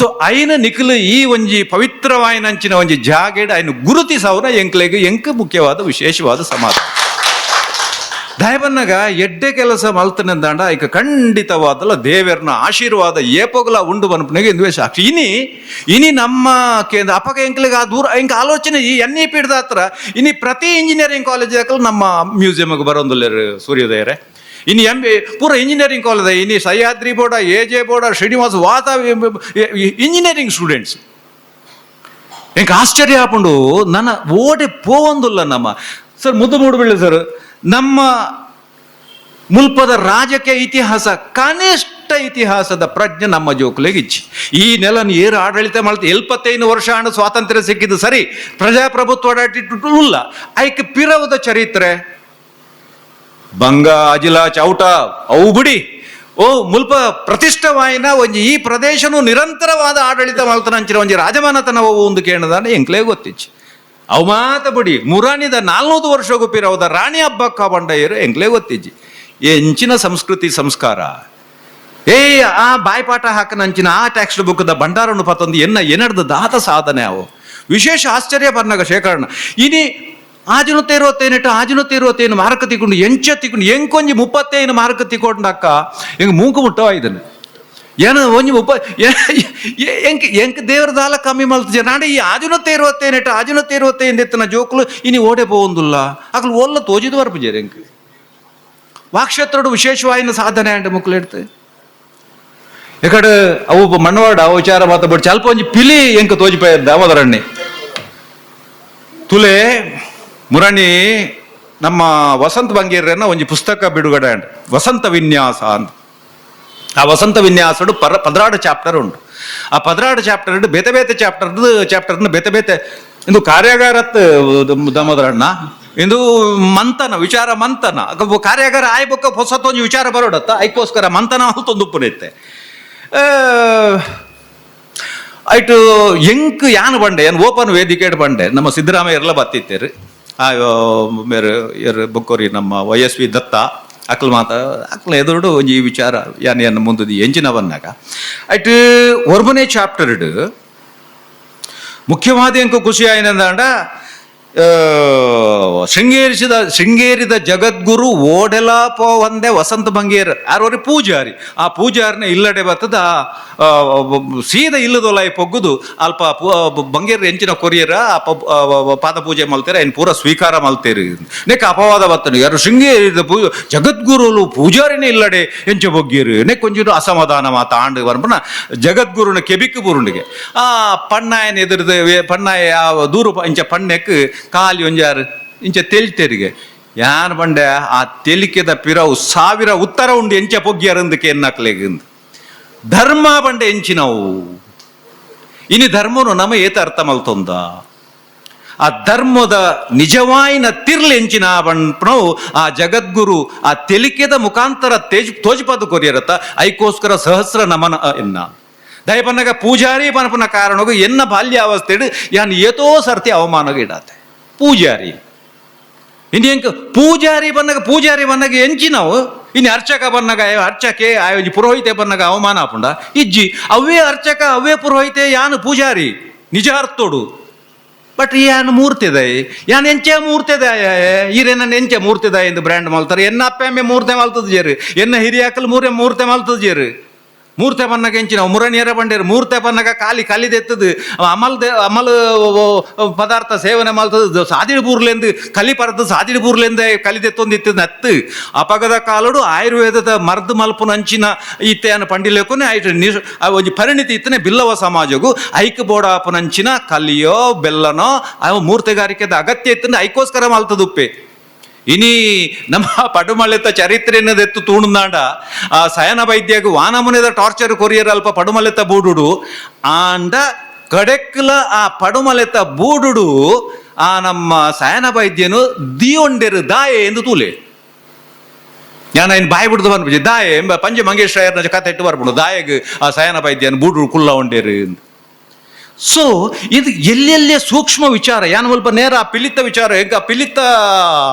ಸೊ ಐನ ನಿಕ್ಲು ಈ ಒಂಜಿ ಪವಿತ್ರವಾಯಿನಂಚಿನ ಒಂಜಿ ಜಾಗೆಡ್ ಐನು ಗುರುತಿಸವನ ಎಂಕ್ಲೆಗ್ ಎಂಕ್ ಮುಖ್ಯವಾದ ವಿಶೇಷವಾದ ಸಮಾಜ. ದಯಬನ್ನಗ ಎಡ್ಡೆ ಕೆಲಸ ಮಲ್ತನೆಂದಾಂಡ ಐಕ ಖಂಡಿತವಾದಲ್ಲ ದೇವೆರ್ನ ಆಶೀರ್ವಾದ ಏಪೋಗಲ ಉಂಡು ಬನ್ಪುನೆಗೆ ಇಂದುವೆ ಸಾಕ್ಷಿ. ಇನಿ ಇನಿ ನಮ್ಮ ಕೇಂದ್ರ ಅಪಗ ಎಂಕ್ಲೆಗ್ ಆ ದೂರ ಎಂಕ್ ಆಲೋಚನೆ ಈ ಎನ್ ಇ ಪಿಡ್ದ ಹತ್ರ ಇನಿ ಪ್ರತಿ ಇಂಜಿನಿಯರಿಂಗ್ ಕಾಲೇಜ್ ನಮ್ಮ ಮ್ಯೂಸಿಯಮ್ಗೆ ಬರೋಂದುಲ್ಲೇರು ಸೂರ್ಯೋದಯರೇ. ಇನಿ ಎಂ ಬಿ ಪೂರ ಇಂಜಿನಿಯರಿಂಗ್ ಕಾಲೇಜ್ ಇನಿ ಸಹ್ಯಾದ್ರಿ ಬೋರ್ಡ, A J board, Srinivas ವಾತ ಇಂಜಿನಿಯರಿಂಗ್ ಸ್ಟೂಡೆಂಟ್ಸ್. ಎಂಕ್ ಆಶ್ಚರ್ಯ ಆಪುಂಡು ನನ್ನ ಓಡೆ ಪೋವೊಂದುಲ್ಲ ನಮ್ಮ ಸರ್ ಮುದ್ದು ಮೂಡುಬಿಳ್ಳಿ ಸರ್. ನಮ್ಮ ಮುಲ್ಪದ ರಾಜಕೀಯ ಇತಿಹಾಸ ಕನಿಷ್ಠ ಇತಿಹಾಸದ ಪ್ರಜ್ಞೆ ನಮ್ಮ ಜೋಕುಲೆಗೆ ಇಚ್ಚಿ. ಈ ನೆಲನ ಏರು ಆಡಳಿತ ಮಾಡ್ತ 75 ವರ್ಷ ಹಣ ಸ್ವಾತಂತ್ರ್ಯ ಸಿಕ್ಕಿದ್ದು ಸರಿ, ಪ್ರಜಾಪ್ರಭುತ್ವ ಇಲ್ಲ. ಐಕ್ ಪಿರವದ ಚರಿತ್ರೆ ಬಂಗ ಅಜಿಲ ಚೌಟ ಅವು ಬಿಡಿ. ಓ ಮುಲ್ಪ ಪ್ರತಿಷ್ಠವಾಯಿನ ಒಂಜಿ ಈ ಪ್ರದೇಶನು ನಿರಂತರವಾದ ಆಡಳಿತ ಮಾಡ್ತಾನಂಚಿನ ಒಂಜಿ ರಾಜಮಾನತನ ಒಂದು ಕೇಳದಾನೆ ಎಂಕ್ಲೇ ಗೊತ್ತಿಚ್ಚಿ. ಅವು ಮಾತ ಬುಡಿ ಮುರಾಣಿದ 400 ವರ್ಷ ಗೊಪ್ಪಿರವದ ರಾಣಿ ಹಬ್ಬಕ್ಕ ಬಂಡಯ್ಯರು ಎಂಗ್ಲೇ ಗೊತ್ತಿಜ್ಜಿ. ಎಂಚಿನ ಸಂಸ್ಕೃತಿ ಸಂಸ್ಕಾರ ಏ ಆ ಬಾಯ್ಪಾಠ ಹಾಕನಂಚಿನ ಆ ಟೆಕ್ಸ್ಟ್ ಬುಕ್ದ ಭಂಡಾರನ್ನು ಪತ್ತೊಂದು ಎನ್ನ ಎನಡ್ದು ದಾತ ಸಾಧನೆ ಅವು. ವಿಶೇಷ ಆಶ್ಚರ್ಯ ಬರ್ನಾಗ ಶೇಖರಣ್ಣ ಇನಿ 625 625 ಮಾರ್ಕ್ ತಿಕ್ಕೊಂಡು ಎಂಚ ತಿಕ್ಕೊಂಡು ಎಂಕೊಂಜಿ 35 ಮಾರ್ಕ್ ತಿಕ್ಕೊಂಡಕ್ಕ ಎಂಗ್ ಮೂಂಕು ಮುಟ್ಟವ ಇದನ್ನು ಏನು ಒಂಜಿ ಮುಪ್ಪ ಎಂಕ್ ಎಂಕ್ ದೇವ್ರ ದಾಲ ಕಮ್ಮಿ ಮಲ್ತ ನಾಡೆ ಈ 625 625 ಎತ್ತನ ಜೋಕುಲು ಇನಿ ಓಡೆ ಪೋವೊಂದುಲ್ಲ ಅಕಲು ಒಲ್ಲ ತೋಜಿದ ಬರ್ಪುಜೇರು. ಎಂಕ್ ವಾಕ್ಷೇತ್ರಡು ವಿಶೇಷವಾಯಿನ ಸಾಧನೆ ಅಂಡ್ ಮುಕ್ಲು ಎಡ್ತು ಎಕಡೆ ಅವು ಮಣ್ಣವಾಡ ಅವು ವಿಚಾರ ಮಾತ ಬಿಟ್ಟು ಅಲ್ಪ ಒಂಜಿ ಪಿಲಿ ಎಂಕ್ ತೋಜಿಪಾಯ ದಾಮೋದರಣ್ಣಿ ತುಲೆ ಮುರಣಿ ನಮ್ಮ ವಸಂತ ಬಂಗೇರನ್ನ ಒಂಜಿ ಪುಸ್ತಕ ಬಿಡುಗಡೆ ಅಂಡ್ ವಸಂತ ವಿನ್ಯಾಸ ಅಂತ. ಆ ವಸಂತ ವಿನ್ಯಾಸಡು 12 ಚಾಪ್ಟರ್ ಉಂಟು. ಆ 12 ಚಾಪ್ಟರ್ ಬೇತೆ ಬೇತೆ ಚಾಪ್ಟರ್ ಚಾಪ್ಟರ್ನ ಬೇತೆ ಬೇತೆ ಇಂದು ಕಾರ್ಯಾಗಾರತ್ ದಾಮೋದರಣ್ಣ ಇಂದು ಮಂಥನ ವಿಚಾರ ಮಂಥನ ಕಾರ್ಯಾಗಾರ ಆಯ್ಬೊಕ್ಕ ಹೊಸತೊಂಜಿ ವಿಚಾರ ಬರೋಡತ್ತ ಐಕ್ಕೋಸ್ಕರ ಮಂಥನ ಹೊತ್ತೊಂದು ಉಪ್ಪುನೈತೆ. ಐಟು ಎಂಕ್ ಯಾನ್ ಬಂಡೆ ಏನ್ ಓಪನ್ ವೇದಿಕೆಡ್ ಬಂಡೆ ನಮ್ಮ ಸಿದ್ದರಾಮಯ್ಯರೆಲ್ಲ ಬತ್ತಿತ್ತೇರು ಆ ಮೇರು ಎರ್ ಬೊಕ್ಕೋರಿ ನಮ್ಮ ವೈ.ಎಸ್.ವಿ. ದತ್ತ ಅಕ್ಲ ಮಾತ ಅಕ್ಲ ಎದುರುಡು ಒಂಜಿ ಈ ವಿಚಾರ ಯಾನ್ ಯಾನ್ ಮುಂದದಿ ಎಂಚಿನ ಬನ್ನಾಗ ಐಟ್ ಒರ್ಮನೆ ಚಾಪ್ಟರ್ ಮುಖ್ಯವಾದ ಎಂಕು ಖುಷಿ ಆಯ್ನಂದಾಂಡ ಶೃಂಗೇರಿದ ಜಗದ್ಗುರು ಓಡೆಲ ಪೋವಂದೆ ವಸಂತ ಬಂಗೇರ್ ಯಾರೋರಿ ಪೂಜಾರಿ ಆ ಪೂಜಾರಿನ ಇಲ್ಲಡೆ ಬತ್ತದ ಸೀದ ಇಲ್ಲದೊಲಾಯಿ ಪೊಗ್ಗುದು ಅಲ್ಪ ಬಂಗೇರ್ ಎಂಚಿನ ಕೊರಿಯರ ಪಾದ ಪೂಜೆ ಮಲ್ತೇರ ಇನ್ ಪೂರ ಸ್ವೀಕಾರ ಮಲ್ತೇರಿ ನೆಕ್ ಅಪವಾದ ಬತ್ತನು ಯಾರು ಶೃಂಗೇರಿದ ಜಗದ್ಗುರುಲು ಪೂಜಾರಿನ ಇಲ್ಲಡೆ ಎಂಚ ಬೊಗ್ಗೀರು ನೆಕ್ ಕೊಂಚ ಅಸಮಾಧಾನ ಮಾತ ಆಂಡು ಬರ್ಪುನ ಜಗದ್ಗುರುನ ಕೆಬಿಕ್ ಬುರುಂಡಿಗೆ ಆ ಪಣ್ಣಾಯನ ಎದುರ್ದ ಪಣ್ಣಾಯ ಆ ದೂರು ಇಂಚ ಪಣ್ಣೆಕ್ ಖಾಲಿ ಒಂಜಾರು ಇಂಚ ತೆಲಿತೆರಿಗೆ ಯಾನ್ ಬಂಡೆ ಆ ತೆಲಿಕೆದ ಪಿರವು 1000 ಉತ್ತರ ಉಂಡು ಎಂಚ ಪೊಗ್ಗಿಯರಂದಕ್ಕೆ ಎನ್ನಕ್ಲೆಗ್ ಧರ್ಮ ಬಂಡೆ ಎಂಚಿನವು ಇನಿ ಧರ್ಮನು ನಮ ಏತ ಅರ್ಥ ಮಲ್ತೊಂದ ಆ ಧರ್ಮದ ನಿಜವಾಯಿನ ತಿರ್ಲ್ ಎಂಚಿನ ಬಣ್ಪನವು ಆ ಜಗದ್ಗುರು ಆ ತೆಲಿಕೆದ ಮುಖಾಂತರ ತೇಜ್ ತೋಜ್ಪದ ಕೊರಿಯರತ್ತ ಐಕೋಸ್ಕರ ಸಹಸ್ರ ನಮನ ಎನ್ನ ದಯಪನ್ನಗ ಪೂಜಾರಿ ಪನಪನ ಕಾರಣಗು ಎನ್ನ ಬಾಲ್ಯಾವಸ್ಥೆಡು ಯಾನ್ ಏತೋ ಸರ್ತಿ ಅವಮಾನಗ ಇಡಾತೆ ಪೂಜಾರಿ ಇನ್ನು ಎಂಕ್ ಪೂಜಾರಿ ಬನ್ನಗ ಪೂಜಾರಿ ಬನ್ನಗ ಎಂಚಿನವು ಇನ್ನು ಅರ್ಚಕ ಬನ್ನಗ ಅರ್ಚಕೆ ಆಯೋಜಿ ಪುರೋಹಿತೆ ಬನ್ನಗ ಅವಮಾನ ಆಪುಂಡ ಇಜ್ಜಿ ಅವೇ ಅರ್ಚಕ ಅವೇ ಪುರೋಹಿತೆ ಯಾನು ಪೂಜಾರಿ ನಿಜ ಅರ್ಥೋಡು ಬಟ್ ಯಾನ್ ಮೂರ್ತಿದಾಯಿ ಯಾನ್ ಎಂಚೆ ಮೂರ್ತಿದಾಯ ಈರೇನ ಎಂಚೆ ಮೂರ್ತಿದಾಯ ಎಂದು ಬ್ರ್ಯಾಂಡ್ ಮಲ್ತಾರೆ ಎನ್ನ ಅಪ್ಪೆಮ್ಮೆ ಮೂರ್ತೆ ಮಲ್ತದ ಜೇರು ಎನ್ನ ಹಿರಿಯಾಕಲ್ ಮೂರೇ ಮೂರ್ತೆ ಮಲ್ತದ ಜೇರು ಮೂರ್ತೆ ಬನ್ನಗ ಎಂಚಿನ ಮುರಣಿಯರ ಬಂಡೇರು ಮೂರ್ತೆ ಬನ್ನಗ ಖಾಲಿ ಕಲಿದೆತ್ತದು ಅಮಲ್ ಅಮಲ್ ಪದಾರ್ಥ ಸೇವನೆ ಮಲ್ತದ ಸಾದಿಡಿ ಬೂರ್ಲೆಂದು ಕಲಿ ಪರ್ದು ಸಾದಿಡಿ ಬೂರ್ಲೆಂದ ಕಲಿದೆತ್ತೊಂದಿತ್ತು ನತ್ತು ಅಪಗದ ಕಾಲಡು ಆಯುರ್ವೇದದ ಮರ್ದು ಮಲ್ಪುನ ಅಂಚಿನ ಇತ್ತೆಯನ್ನು ಪಂಡಿಲೇಕೊನೆ ಐಟ್ ಒಂಜಿ ಪರಿಣಿತಿ ಇತ್ತನೆ ಬಿಲ್ಲವ ಸಮಾಜಗು ಐಕ್ ಬೋಡಾಪುನಂಚಿನ ಕಲಿಯೋ ಬೆಲ್ಲನೋ ಅವ ಮೂರ್ತೆಗಾರಿಕೆದ ಅಗತ್ಯ ಇತ್ತಂದ್ರೆ ಐಕೋಸ್ಕರ ಮಲ್ತದುಪ್ಪೆ. ಇನಿ ನಮ್ಮ ಪಡುಮಲೆತ ಚರಿತ್ರೆನದೆತ್ತು ತೂಣುಂದಾಂಡ ಆ ಸಯನ ವೈದ್ಯಗ ವಾನಮುನೆದ ಟಾರ್ಚರ್ ಕೊರಿಯರ್ ಅಲ್ಪ ಪಡುಮಲೆತ ಬೂಡುಡು ಆಂಡ ಕಡೆಕ್ಲ ಆ ಪಡುಮಲೆತ ಬೂಡುಡು ಆ ನಮ್ಮ ಸಯನ ವೈದ್ಯನು ದಿಯೊಂಡೆರು ದಾಯೆ ಎಂದು ತೂಲೆ ഞാൻ അതിന് ಬಾಯಿ ಬಿಡ್ದು ಬಂದ್ಬಿಜಿ ದಾಯೆ ಎಂಬ ಪಂಜ ಮಂಗೇಶ್ವರನ ಕತೆ ಇಟ್ಟು ಬರ್ಬಿಡು ದಾಯಗ್ ಆ ಸಯನ ವೈದ್ಯನ ಬೂಡು ಕುಲ್ಲ ಉಂಡೇರು. ಸೊ ಇದು ಎಲ್ಲೆಲ್ಲೇ ಸೂಕ್ಷ್ಮ ವಿಚಾರ ಯಾನ್ ಸ್ವಲ್ಪ ನೇರ ಆ ಪಿಲಿತ ವಿಚಾರ ಎಂಕ ಆ ಪಿಲಿತ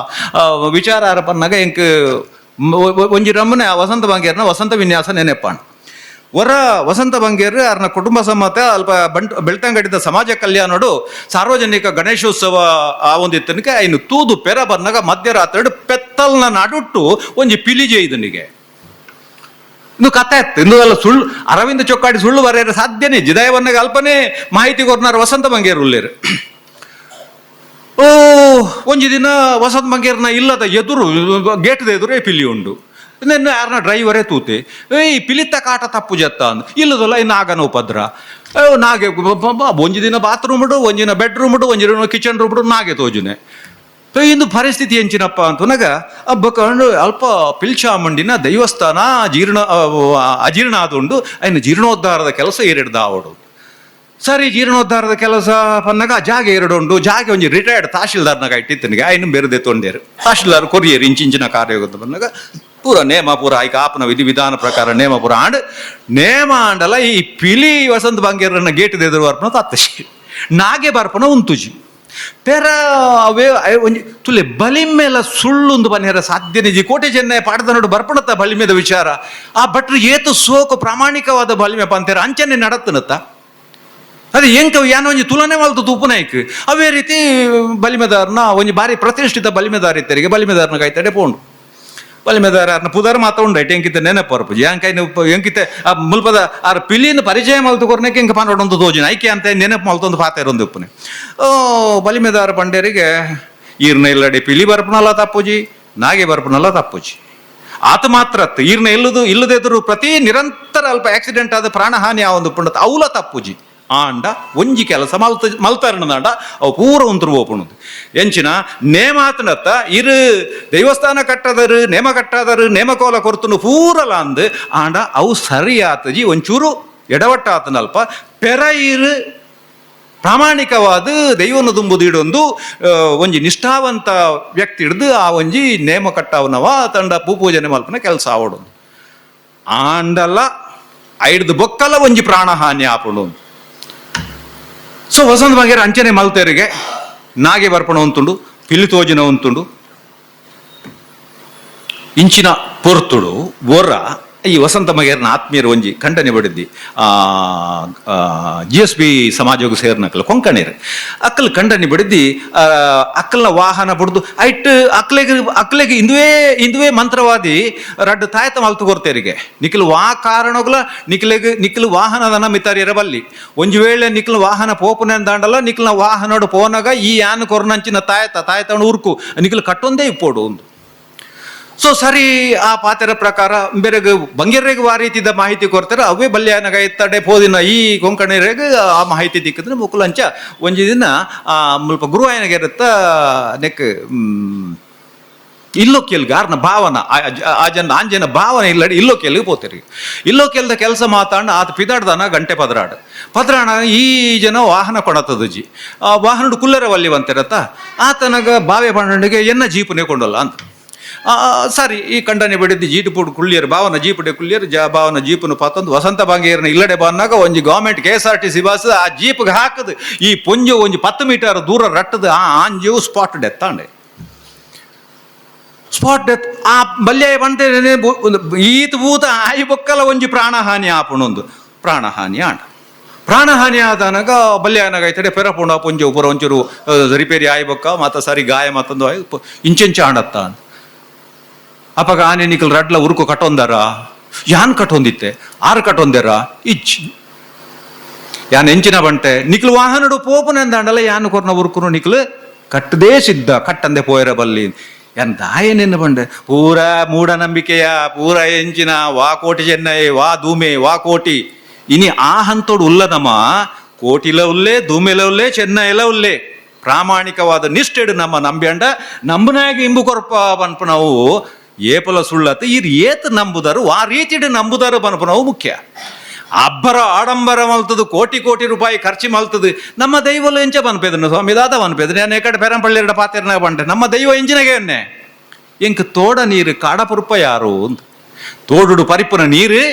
ವಿಚಾರ ಅರಪನ್ನಾಗ ಎಂಕ್ ಒಂಜಿ ರಮ್ಮನೆ ಆ ವಸಂತ ಬಂಗೇರ್ನ ವಸಂತ ವಿನ್ಯಾಸ ನೆನೆಪ್ಪಾಣ ವರ ವಸಂತ ಬಂಗೇರ್ ಅರ್ನ ಕುಟುಂಬ ಸಮೇತ ಅಲ್ಪ ಬಂಟ್ ಬೆಳ್ತಂಗಡಿದ ಸಮಾಜ ಕಲ್ಯಾಣಡು ಸಾರ್ವಜನಿಕ ಗಣೇಶೋತ್ಸವ ಆ ಒಂದು ಇತ್ತನಕ್ಕೆ ಇನ್ನು ತೂದು ಪೆರ ಬನ್ನಗ ಮಧ್ಯರಾತ್ರಿ ಪೆತ್ತಲ್ನ ನಡುಟ್ಟು ಒಂಜಿ ಪಿಲಿಜೆ ಇದನಿಗೆ ಇನ್ನು ಕತೆ ಆಯ್ತು ಇಂದು ಅಲ್ಲ ಸುಳ್ಳು ಅರವಿಂದ ಚೊಕ್ಕಾಡಿ ಸುಳ್ಳು ಬರೆಯರ ಸಾಧ್ಯನೇ ಜಿದಾಯವನ್ನಾಗ ಅಲ್ಪನೇ ಮಾಹಿತಿ ಕೊರ್ನಾರ ವಸಂತ ಬಂಗೇರ್ ಉಲ್ಲೇರು. ಓ ಒಂಜಿ ದಿನ ವಸಂತ ಬಂಗೇರ್ನ ಇಲ್ಲದ ಎದುರು ಗೇಟ್ದ ಎದುರೇ ಪಿಲಿ ಉಂಡು ನಿನ್ನ ಯಾರನ್ನ ಡ್ರೈವರೇ ತೂತೆ ಏಯ್ ಪಿಲಿತ್ತ ಕಾಟ ತಪ್ಪು ಜತ್ತ ಅಂದ್ ಇಲ್ಲದಲ್ಲ ಇನ್ನು ನಾಗನ ಉಪದ್ರ ನಾಗೆ ಒಂಜಿ ದಿನ ಬಾತ್ರೂಮ್ ಉಂಡು ಒಂಜಿನ ಬೆಡ್ರೂಮ್ ಉಂಡು ಒಂಜಿ ದಿನ ಕಿಚನ್ ರೂಮ್ ಉಂಡು ನಾಗೆ ತೋಜುನೆ. ಇಂದು ಪರಿಸ್ಥಿತಿ ಎಂಚಿನಪ್ಪ ಅಂತನಾಗ ಅಬ್ಬಕೊಂಡು ಅಲ್ಪ ಪಿಲ್ಚಾಮುಂಡಿನ ದೇವಸ್ಥಾನ ಜೀರ್ಣ ಅಜೀರ್ಣ ಆದುಂಡು ಅಯ್ನ ಜೀರ್ಣೋದ್ಧಾರದ ಕೆಲಸ ಎರಡು ಆವಡು. ಸರಿ ಜೀರ್ಣೋದ್ಧಾರದ ಕೆಲಸ ಪನ್ನಾಗ ಜಾಗೆ ಎರಡು ಉಂಡು ಜಾಗೆ ಒಂಜಿ ರಿಟೈರ್ಡ್ ತಹಶೀಲ್ದಾರ್ನಾಗ ಇಟ್ಟಿತ್ತನಿಗೆ ಐನು ಬೇರೆದೆ ತೊಂಡೇರು ತಹಶೀಲ್ದಾರ್ ಕೊರಿಯರ್ ಇಂಚಿಂಚಿನ ಕಾರ್ಯ ಬಂದಾಗ ಪೂರ ನೇಮ ಪೂರ ಐಕ ಆಪನ ವಿಧಿ ವಿಧಾನ ಪ್ರಕಾರ ನೇಮ ಪೂರ ಆಂಡ್ ನೇಮ ಆಂಡಲ ಈ ಪಿಲಿ ವಸಂತ ಬಂಗೇರನ್ನ ಗೇಟ್ ಎದುರು ಬರ್ಪನ ತತ್ತಶಿ ನಾಗೆ ಬರ್ಪನ ಉಂತುಜಿ. ಪೆರ ಅವೇ ಒಂಜಿ ತುಲೆ ಬಲಿಮೆಲ ಸುಳ್ಳುಂದು ಪನ್ಯರ ಸಾಧ್ಯ ನಿಜಿ ಕೋಟೆ ಚೆನ್ನೈ ಪಾಡ್ದನೋಡು ಬರ್ಪಣತ್ತ ಬಲಿಮೆದ ವಿಚಾರ. ಆ ಭಟ್ರು ಏತು ಸೋಕು ಪ್ರಾಮಾಣಿಕವಾದ ಬಲಿಮೆ ಪಂತೇರ ಅಂಚನೆ ನಡತ್ತನತ್ತ. ಅದೇ ಎಂಕ ಯಾನ ಒಂಜಿ ತುಲನೆ ಮಲ್ತು ತೂಪುನಾಯ್ಕ್ ಅವೇ ರೀತಿ ಬಲಿಮೆದಾರನ ಒಂಜಿ ಬಾರಿ ಪ್ರತಿಷ್ಠಿತ ಬಲಿಮೆದಾರ ಇತ್ತರಿಗೆ ಬಲಿಮೆದಾರನ ಕಾಯ್ತಡೆ ಪೋಂಡು. ಬಲಿಮೆದಾರನ ಪುದರ್ ಮಾತ ಉಂಡೈಟ್ ಎಂಕಿತ ನೆನಪು ಯಾಂಕೈನ ಎಂಕಿತೆ ಆ ಮುಲ್ಪದ ಆರ್ ಪಿಲಿನ ಪರಿಚಯ ಮಲ್ತು ಕೊರ್ನೆಕ್ ಎಂಕ ಪಾನೊಡೊಂದು ತೋಜಿನ ಐಕೆ ಅಂತ ನೆನಪು ಮಲ್ತೊಂದು ಪಾತೆರೊಂದು ಉಪ್ಪುನೆ. ಓ ಬಲಿಮೆದಾರ ಪಂಡೇರಿಗೆ ಈರ್ನ ಇಲ್ಲಡೆ ಪಿಲಿ ಬರ್ಪನಲ್ಲ ತಪ್ಪುಜಿ, ನಾಗೆ ಬರ್ಪನಲ್ಲ ತಪ್ಪುಜಿ. ಆತ ಮಾತ್ರ ಈರ್ನ ಇಲ್ಲದು ಇಲ್ಲದೆದುರು ಪ್ರತಿ ನಿರಂತರ ಅಲ್ಪ ಆಕ್ಸಿಡೆಂಟ್ ಆದ ಪ್ರಾಣಹಾನಿ ಆ ಒಂದು ಪುಂಡತ್ ಅವಲ ತಪ್ಪುಜಿ. ಆಂಡ ಒಂಜಿ ಕೆಲಸ ಮಲ್ತ ಮಲ್ತರಣದಾಂಡ ಅವು ಪೂರ ಉಂತರು ಓಪುಣದು ಎಂಚಿನ ನೇಮಾತನತ್ತ ಇರು ದೇವಸ್ಥಾನ ಕಟ್ಟದರು ನೇಮ ಕಟ್ಟದರು ನೇಮಕೋಲ ಕೊರ್ತುನು ಪೂರಲ ಅಂದ್ ಆಂಡ ಅವು ಸರಿ ಆತಜಿ ಒಂಚೂರು ಎಡವಟ್ಟಾತನಲ್ಪ ಪೆರ ಇರು ಪ್ರಾಮಾಣಿಕವಾದ ದೈವನ ದುಂಬುದು ಇಡೊಂದು ಒಂಜಿ ನಿಷ್ಠಾವಂತ ವ್ಯಕ್ತಿ ಹಿಡ್ದು ಆ ಒಂಜಿ ನೇಮ ಕಟ್ಟವನವ ತಂಡ ಪೂಪೂಜನೆ ಮಲ್ಪನ ಕೆಲಸ ಆವಡೊಂದು ಆಂಡಲ ಐಡ್ದು ಬೊಕ್ಕಲ ಒಂಜಿ ಪ್ರಾಣಹಾನಿ ಆಪುಂಡು. ಸೊ ವಸಂತ ಬಂಗೇರ ಅಂಚನೆ ಮಲ್ತೇರಿಗೆ ನಾಗೆ ಬರ್ಪಣ ಉಂತುಂಡು ಪಿಲಿ ತೋಜಿನ ಉಂತುಂಡು ಇಂಚಿನ ಪೊರ್ತುಡು ಒರ ಈ ವಸಂತ ಮಗೇರ್ನ ಆತ್ಮೀಯರು ಒಂಜಿ ಖಂಡನೆ ಬಡಿದ್ದಿ G S B ಸಮಾಜಕ್ಕೆ ಸೇರ್ನಕಲ್ ಕೊಂಕಣೇರು ಅಕ್ಕಲ್ ಖಂಡನೆ ಬಡಿದ್ದಿ ಅಕ್ಕಲ್ನ ವಾಹನ ಬಡ್ದು ಐಟ್ ಅಕ್ಲೆಗ್ ಅಕ್ಲೆಗ್ ಇಂದುವೇ ಇಂದುವೇ ಮಂತ್ರವಾದಿ ರಡ್ಡು ತಾಯತ ಮಲ್ತು ಕೊರ್ತೇರಿಗೆ ನಿಖಿಲ್ ವಾ ಕಾರಣಗಳ ನಿಖಿಲೆಗ್ ನಿಖಿಲ್ ವಾಹನದನ ಮಿತಾರಿಯರ ಬಲ್ಲಿ ಒಂಜಿ ವೇಳೆ ನಿಖಿಲ್ ವಾಹನ ಪೋಪುನೆ ದಾಂಡಲ್ಲ ನಿಖಿಲ್ನ ವಾಹನೋಡು ಪೋನಾಗ ಈ ಯಾನ್ ಕೊರ್ನಂಚಿನ ತಾಯತ ತಾಯತಣ ಉರ್ಕು ನಿಖಿಲ್ ಕಟ್ಟೊಂದೇ ಇಪ್ಪೋಡು ಒಂದು. ಸೊ ಸರಿ ಆ ಪಾತೆರ ಪ್ರಕಾರ ಬೇರೆಗ್ ಬಂಗೆರೆಗ್ ಆ ರೀತಿದ ಮಾಹಿತಿ ಕೊಡ್ತಾರೆ ಅವೇ ಬಲ್ಯಾನಗ ಎತ್ತಡೆ ಪೋದಿನ ಈ ಕೊಂಕಣಿರೆಗ್ ಆ ಮಾಹಿತಿ ದಿಕ್ಕಿದ್ರೆ ಮುಕುಲಂಚ ಒಂಜಿ ದಿನ ಆ ಮುಲ್ಪ ಗುರುವಾಯನಗೆರತ್ತ ನೆಕ್ ಇಲ್ಲೋ ಕೇಲ್ಗ ಆರ್ನ ಭಾವನ ಆ ಜನ ಆಂಜನ ಭಾವನೆ ಇಲ್ಲಡಿ ಇಲ್ಲೋ ಕೇಲ್ಗೆ ಪೋತಿರಿ ಇಲ್ಲೋ ಕೇಲ್ದ ಕೆಲಸ ಮಾತಾಂಡ ಆತ ಪಿದಾಡ್ದಾನ ಗಂಟೆ ಪದರಾಡು ಪದರಾಣ ಈ ಜನ ವಾಹನ ಕೊಡತದಜಿ ಆ ವಾಹನ ಕುಲ್ಲರ ವಲ್ಲಿ ಅಂತಿರತ್ತ ಆತನಗ ಬಾವೆ ಬಂಡನಿಗೆ ಎನ್ನ ಜೀಪುನೇ ಕೊಂಡಲ್ಲ ಅಂತ ಸರಿ ಈ ಕಂಡನೆ ಬಿಡಿದ್ದು ಜೀಟು ಪುಡ್ ಕುಳ್ಳಿಯರು ಭಾವನ ಜೀಪುಡೆ ಕುಳ್ಳಿಯರು ಜ ಭಾವನ ಜೀಪುನು ಪಾತೊಂದು ವಸಂತ ಬಾಂಗೇರ್ನ ಇಲ್ಲಡೆ ಬಂದಾಗ ಒಂಜಿ government K S R T C bus ಆ ಜೀಪ್ಗೆ ಹಾಕದು ಈ ಪೊಂಜು ಒಂಜಿ 10 ಮೀಟರ್ ದೂರ ರಟ್ಟದು ಆ ಆಂಜು ಸ್ಪಾಟ್ ಡೆತ್ ಆಂಡೆ ಸ್ಪಾಟ್ ಡೆತ್ ಆ ಬಲ್ಯ ಬಂತೆ ಈತ ಭೂತ ಆಯಿ ಬೊಕ್ಕಲ ಒಂಜಿ ಪ್ರಾಣಹಾನಿ ಆಪುಣೊಂದು ಪ್ರಾಣಹಾನಿ ಆಂಡ ಪ್ರಾಣಹಾನಿ ಆದನಗ ಬಲ್ಯಾನಗ ಐತಡೆ ಪೆರಪುಂಡ ಪೊಂಜು ಪುರ ಒಂಚೂರು ರಿಪೇರಿ ಆಯಿ ಬೊಕ್ಕ ಮತ್ತ ಸರಿ ಗಾಯ ಮತ್ತೊಂದು ಆಯ್ ಇಂಚೆಂಚ ಆಂಡತ್ತ ಅಪಗ ಆನೆ ನಿಕಲ್ ರಡ್ಲ ಉರುಕು ಕಟ್ಟೊಂದಾರ ಯಾನ್ ಕಟ್ಟೊಂದಿತ್ತೆ ಆರು ಕಟ್ಟೊಂದೆರ ಇಚ್ ಯಾನ್ ಎಂಚಿನ ಬಂಟೆ ನಿಕ್ಲು ವಾಹನಡು ಪೋಪುನೆಂದಾಂಡಲ ಯಾನ್ ಕೊರ್ನ ಉರುಕುನು ನಿಕ್ಲು ಕಟ್ಟದೇ ಸಿದ್ಧ ಕಟ್ಟಂದೆ ಪೋಯರ ಬಲ್ಲಿ ಯಾನ್ ದಾಯನೆನ್ನ ಬಂಡೆ ಪೂರ ಮೂಢನಂಬಿಕೆಯ ಪೂರ ಎಂಚಿನ ವಾ ಕೋಟಿ ಚೆನ್ನೈ ವಾ ಧೂಮೆ ವಾ ಕೋಟಿ ಇನಿ ಆ ಹಂತೋಡು ಉಲ್ಲ ನಮ್ಮ ಕೋಟಿಲ ಉಲ್ಲೇ ಧೂಮೆಲ ಉಲ್ಲೇ ಚೆನ್ನೈಲ ಉಲ್ಲೇ ಪ್ರಾಮಾಣಿಕವಾದ ನಿಷ್ಠೆಡು ನಮ್ಮ ನಂಬ್ಯಂಡ ನಂಬನಾಗ ಇಂಬು ಕೊರಪ ಪನ್ಪ ನಾವು ಏಪಲ ಸುಳ್ಳತ್ತ ಇರ್ ಏತ್ ನಂಬುದಾರು ಆ ರೀತಿಡು ನಂಬುದಾರು ಪನ್ಪ ನಾವು ಮುಖ್ಯ. ಅಬ್ಬರ ಆಡಂಬರ ಮಲ್ತದು ಕೋಟಿ ಕೋಟಿ ರೂಪಾಯಿ ಖರ್ಚು ಮಲ್ತದು ನಮ್ಮ ದೈವಲು ಎಂಚ ಪನ್ಪೆದನು ಸ್ವಾಮಿ ದಾದ ಪನ್ಪೆದನು ನಾನು ಎಕಡೆ ಪೆರಂಪಳ್ಳಿ ಎರಡ ಪಾತೆರ್ನಾಗ ಬಂಟೆ ನಮ್ಮ ದೈವ ಎಂಜಿನಗೆ ಎನ್ನೆ ಎಂಕ್ ತೋಡ ನೀರು ಕಾಡ ಪುರುಪ ಯಾರು ಅಂತ ತೋಡುಡು ಪರಿಪುನ ನೀರು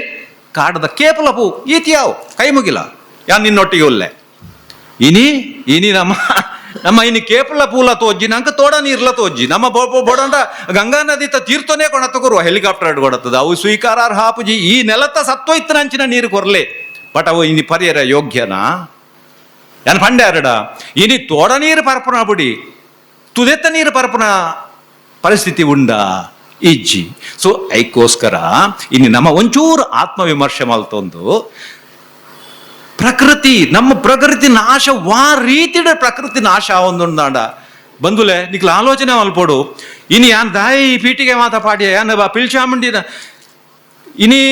ಕಾಡದ ಕೇಪಲ ಪೂ ಈತಿಯಾವು ಕೈ ಮುಗಿಲ ಯಾನ್ ನಿನ್ನೊಟ್ಟಿಗೆ ಉಲ್ಲೆ ಇನಿ ಇನಿ ನಮ್ಮ ನಮ್ಮ ಇನಿ ಕೇಪಲ ಪೂಲ ತೋಜ್ಜಿ ನಂಕ ತೋಡ ನೀರ್ಲ ತೋಜ್ಜಿ ನಮ್ಮ ಬೋಡಂಡ ಗಂಗಾ ನದಿ ತೀರ್ಥನೇ ಕೊಣತ ಕೊರುವ ಹೆಲಿಕಾಪ್ಟರ್ ಕೊಡತ್ತದ ಅವು ಸ್ವೀಕಾರಾರ್ಹ ಹಾಪುಜಿ ಈ ನೆಲತ್ತ ಸತ್ವೈತ್ತನಂಚಿನ ನೀರು ಕೊರ್ಲೆ ಬಟ್ ಅವು ಇನಿ ಪರಿಯರ ಯೋಗ್ಯನಾ ಯಾನ್ ಪಂಡ್ಯಾರಡ ಇನಿ ತೋಡ ನೀರು ಪರಪುನ ಬುಡಿ ತುದೆತ್ತ ನೀರು ಪರಪುನ ಪರಿಸ್ಥಿತಿ ಉಂಡ ಇಜ್ಜಿ. ಸೊ ಐಕ್ಕೋಸ್ಕರ ಇನ್ನು ನಮ್ಮ ಒಂಚೂರು ಆತ್ಮವಿಮರ್ಶೆ ಮಲ್ತೊಂದು ಪ್ರಕೃತಿ ನಮ್ಮ ಪ್ರಕೃತಿ ನಾಶ ವಾ ರೀತಿಡ ಪ್ರಕೃತಿ ನಾಶ ಒಂದುಂದಾಂಡ ಬಂಧುಲೆ ನಿಕ್ಲ ಆಲೋಚನೆ ಮಲ್ಪೋಡು ಇನಿ ಯಾನ್ ದಾಯಿ ಪೀಟಿಗೆ ಮಾತ ಪಾಡಿಯ ಯಾನ್ ಬಾ ಪಿಲ್ಚಾಮುಂಡಿನ ಇನಿ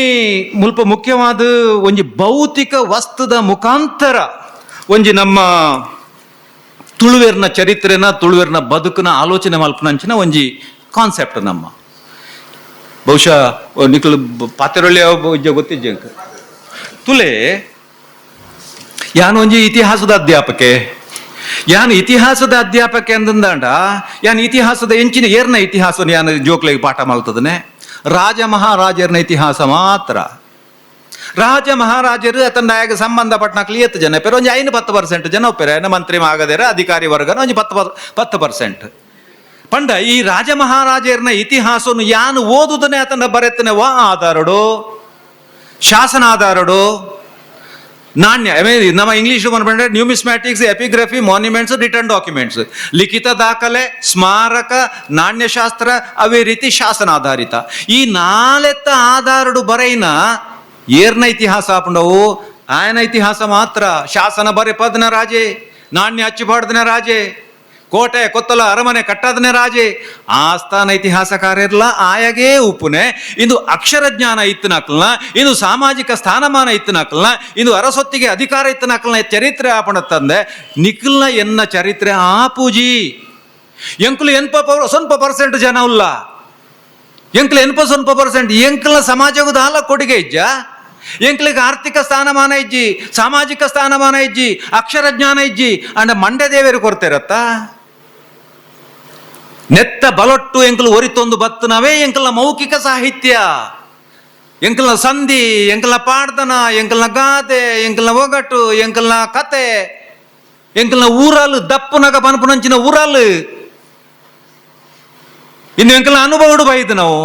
ಮುಲ್ಪ ಮುಖ್ಯವಾದ ಒಂಜಿ ಭೌತಿಕ ವಸ್ತುದ ಮುಖಾಂತರ ಒಂಜಿ ನಮ್ಮ ತುಳುವೆರ್ನ ಚರಿತ್ರೆನ ತುಳುವೆರ್ನ ಬದುಕುನ ಆಲೋಚನೆ ಮಲ್ಪನಂಚಿನ ಒಂಜಿ ಕಾನ್ಸೆಪ್ಟ್ ನಮ್ಮ ಬಹುಶಃ ನಿಕ್ಲು ಪಾತೆರೊಳ್ಳಿ ಗೊತ್ತಿಜ್ಜೆ ತುಲೆ ಯಾನ್ ಒಂಜಿ ಇತಿಹಾಸದ ಅಧ್ಯಾಪಕೆ ಯಾನ್ ಇತಿಹಾಸದ ಅಧ್ಯಾಪಕೆ ಅಂದಂದಾಂಡ ಯಾನ್ ಇತಿಹಾಸದ ಎಂಚಿನ ಏರ್ನ ಇತಿಹಾಸ ಯಾನ್ ಜೋಕ್ಲೆಗ್ ಪಾಠ ಮಲ್ತದನೆ ರಾಜ ಮಹಾರಾಜರ್ನ ಇತಿಹಾಸ ಮಾತ್ರ. ರಾಜ ಮಹಾರಾಜರು ಅತನಾಯಗ ಸಂಬಂಧಪಟ್ಟನಕ್ಲಿ ಎತ್ತು ಜನ ಪೇರು ಒಂಜಿ 5-10% ಜನ ಒಪ್ಪೇರೆ ಮಂತ್ರಿ ಆಗದೇರ ಅಧಿಕಾರಿ ವರ್ಗನ ಒಂಜಿ 10-10%. ಪಂಡ ಈ ರಾಜ ಮಹಾರಾಜರ್ನ ಇತಿಹಾಸವನ್ನು ಯಾನು ಓದುದನೆ ಆತನ ಬರೆತನೆ ವಾ ಆಧಾರಡು ಶಾಸನಾಧಾರಡು ನಾಣ್ಯ ನಮ್ಮ ಇಂಗ್ಲೀಷ್ ಬಂದ್ರೆ numismatics, epigraphy, monuments, written documents, ಲಿಖಿತ ದಾಖಲೆ, ಸ್ಮಾರಕ, ನಾಣ್ಯಶಾಸ್ತ್ರ, ಅವೇ ರೀತಿ ಶಾಸನಾಧಾರಿತ. ಈ ನಾಲೆತ್ತ ಆಧಾರಡು ಬರೈನ ಏರ್ನ ಇತಿಹಾಸ ಆಪುಂಡವು ಆಯನ ಇತಿಹಾಸ ಮಾತ್ರ. ಶಾಸನ ಬರೆ ಪದನ ರಾಜೆ, ನಾಣ್ಯ ಅಚ್ಚುಪಾಡ್ದನ ರಾಜೆ, ಕೋಟೆ ಕೊತ್ತಲ ಅರಮನೆ ಕಟ್ಟದನೆ ರಾಜೆ, ಆಸ್ಥಾನ ಇತಿಹಾಸಕಾರರ್ಲ ಆಯಗೇ ಉಪ್ಪುನೆ. ಇಂದು ಅಕ್ಷರ ಜ್ಞಾನ ಇತ್ತನಕ್ಲನ, ಇಂದು ಸಾಮಾಜಿಕ ಸ್ಥಾನಮಾನ ಇತ್ತನಕ್ಲನ, ಇಂದು ಅರಸೊತ್ತಿಗೆ ಅಧಿಕಾರ ಇತ್ತನಕ್ಲನ ಚರಿತ್ರೆ ಆಪಣ ತಂದೆ ನಿಖಲ್ನ ಎನ್ನ ಚರಿತ್ರೆ ಆಪೂಜಿ. ಎಂಕುಲು ಎನ್ಪ ಸ್ವಲ್ಪ ಪರ್ಸೆಂಟ್ ಜನ ಉಲ್ಲ, ಎಂಕ್ಲು ಎನ್ಪ ಸ್ವಲ್ಪ ಪರ್ಸೆಂಟ್ ಎಂಕ್ಲ ಸಮಾಜಗೂ ದಾಲ ಕೊಡುಗೆ ಇಜ್ಜ, ಎಂಕ್ಲಿಗೆ ಆರ್ಥಿಕ ಸ್ಥಾನಮಾನ ಇಜ್ಜಿ, ಸಾಮಾಜಿಕ ಸ್ಥಾನಮಾನ ಇಜ್ಜಿ, ಅಕ್ಷರ ಜ್ಞಾನ ಇಜ್ಜಿ, ಅಂಡ ಮಂಡ್ಯ ದೇವರು ಕೊಡ್ತಿರತ್ತ ನೆತ್ತ ಬಲೊಟ್ಟು ಎಂಕಲು ಒರಿತೊಂದು ಬತ್ತನವೇ ಎಂಕಲ್ನ ಮೌಖಿಕ ಸಾಹಿತ್ಯ, ಎಂಕಲ್ನ ಸಂಧಿ, ಎಂಕಲ್ನ ಪಾಡ್ದನ, ಎಂಕಲ್ನ ಗಾದೆ, ಎಂಕಲ್ನ ಒಗಟು, ಎಂಕಲ್ನ ಕತೆ, ಎಂಕಲ್ನ ಊರಲು ದಪ್ಪುನಗ ಪನಪುನಂಚಿನ ಊರಲು ಇನ್ನು ಎಂಕಲ್ನ ಅನುಭವಡು ಬೈದು ನಾವು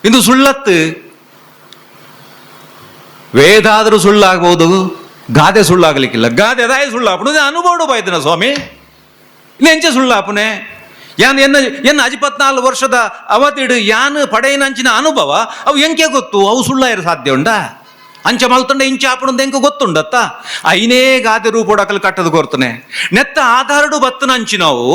ಇಂದು ಸುಳ್ಳತ್ತು. ವೇದ ಆದರೂ ಸುಳ್ಳಾಗ್ಬೋದು, ಗಾದೆ ಸುಳ್ಳಾಗ್ಲಿಕ್ಕಿಲ್ಲ. ಗಾದೆ ಅದಾಯ ಸುಳ್ಳಾಪುಣ ಅನುಭವಡು ಬೈದನ ಸ್ವಾಮಿ, ಇನ್ನು ಎಂಚೆ ಸುಳ್ಳಾಪುನೆ ಯಾನ್ ಎನ್ನ ಎನ್ನ ಅಜಿಪತ್ನಾಲ್ಕು ವರ್ಷದ ಅವಧಿಡು ಯಾನ್ ಪಡೆಯಿನಂಚಿನ ಅನುಭವ ಅವು ಎಂಕೆ ಗೊತ್ತು, ಅವು ಸುಳ್ಳಾಯಿರ ಸಾಧ್ಯ ಉಂಡ? ಅಂಚ ಮಲ್ತುಂಡ ಇಂಚ ಆಪುಣಂದು ಎಂಕ ಗೊತ್ತುಂಡತ್ತ? ಐನೇ ಗಾದೆ ರೂಪೊಡಕಲು ಕಟ್ಟದು ಕೊರ್ತನೆ ನೆತ್ತ ಆಧಾರಡು ಬತ್ತನ ಅಂಚಿನವು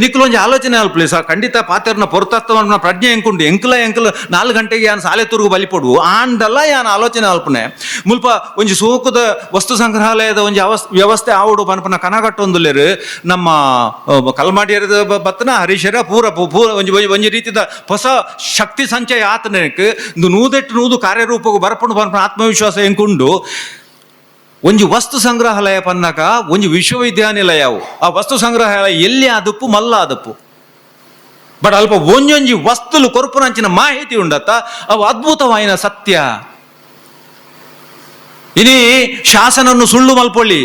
ನಿಕ್ಲೊಂಜಿ ಆಲೋಚನೆ ಅಲ್ಪಲಿ ಸರ್. ಖಂಡಿತ ಪಾತ್ರನ ಪೊರ್ತತ್ವ ಪ್ರಜ್ಞೆ ಎಂಕುಂಡು ಎಂಕಲ ಎಂಕಲ 4 ಗಂಟೆಗೆ ಯಾನ್ ಸಾಲೆ ತುರುಗು ಬಲಿಪೊಡು ಆಂಡಲ್ಲ ಯಾನ್ ಆಲೋಚನೆ ಅಲ್ಪನೆ. ಮುಲ್ಪ ಒಂಜಿ ಸೋಕುದ ವಸ್ತು ಸಂಗ್ರಹಾಲಯದ ಒಂಜಿ ವ್ಯವಸ್ಥೆ ಆವಡು ಪನ್ಪನ ಕನಗಟ್ಟೊಂದುಲ್ಲೇರು ನಮ್ಮ ಕಲ್ಮಾಡಿಯರದ ಬತ್ತನ ಹರೀಶರ ಪೂರ ಪೂರ ಒಂಜಿ ಒಂಜಿ ರೀತಿದ ಹೊಸ ಶಕ್ತಿ ಸಂಚಯ ಆತನಕ್ಕೆ ನೂದೆಟ್ಟು ನೂದು ಕಾರ್ಯರೂಪಕ್ಕೆ ಬರಪುಂಡು ಪನ್ಪನ ಆತ್ಮವಿಶ್ವಾಸ ಎಂಕುಂಡು. ಒಂಜಿ ವಸ್ತು ಸಂಗ್ರಹಾಲಯ ಪನ್ನಕ ಒಂಜಿ ವಿಶ್ವವಿದ್ಯಾನಿಲಯವು ಆ ವಸ್ತು ಸಂಗ್ರಹಾಲಯ ಎಲ್ಲಿ ಆದಪ್ಪು ಮಲ್ಲ ಆದಪ್ಪು ಬಟ್ ಅಲ್ಪ ಒಂಜೊಂಜಿ ವಸ್ತುಲು ಕೊರ್ಪುನಂಚಿನ ಮಾಹಿತಿ ಉಂಡತ್ತ ಅವು ಅದ್ಭುತವಾಯಿನ ಸತ್ಯ. ಇನಿ ಶಾಸನನ್ನು ಸುಳ್ಳು ಮಲ್ಪೊಳ್ಳಿ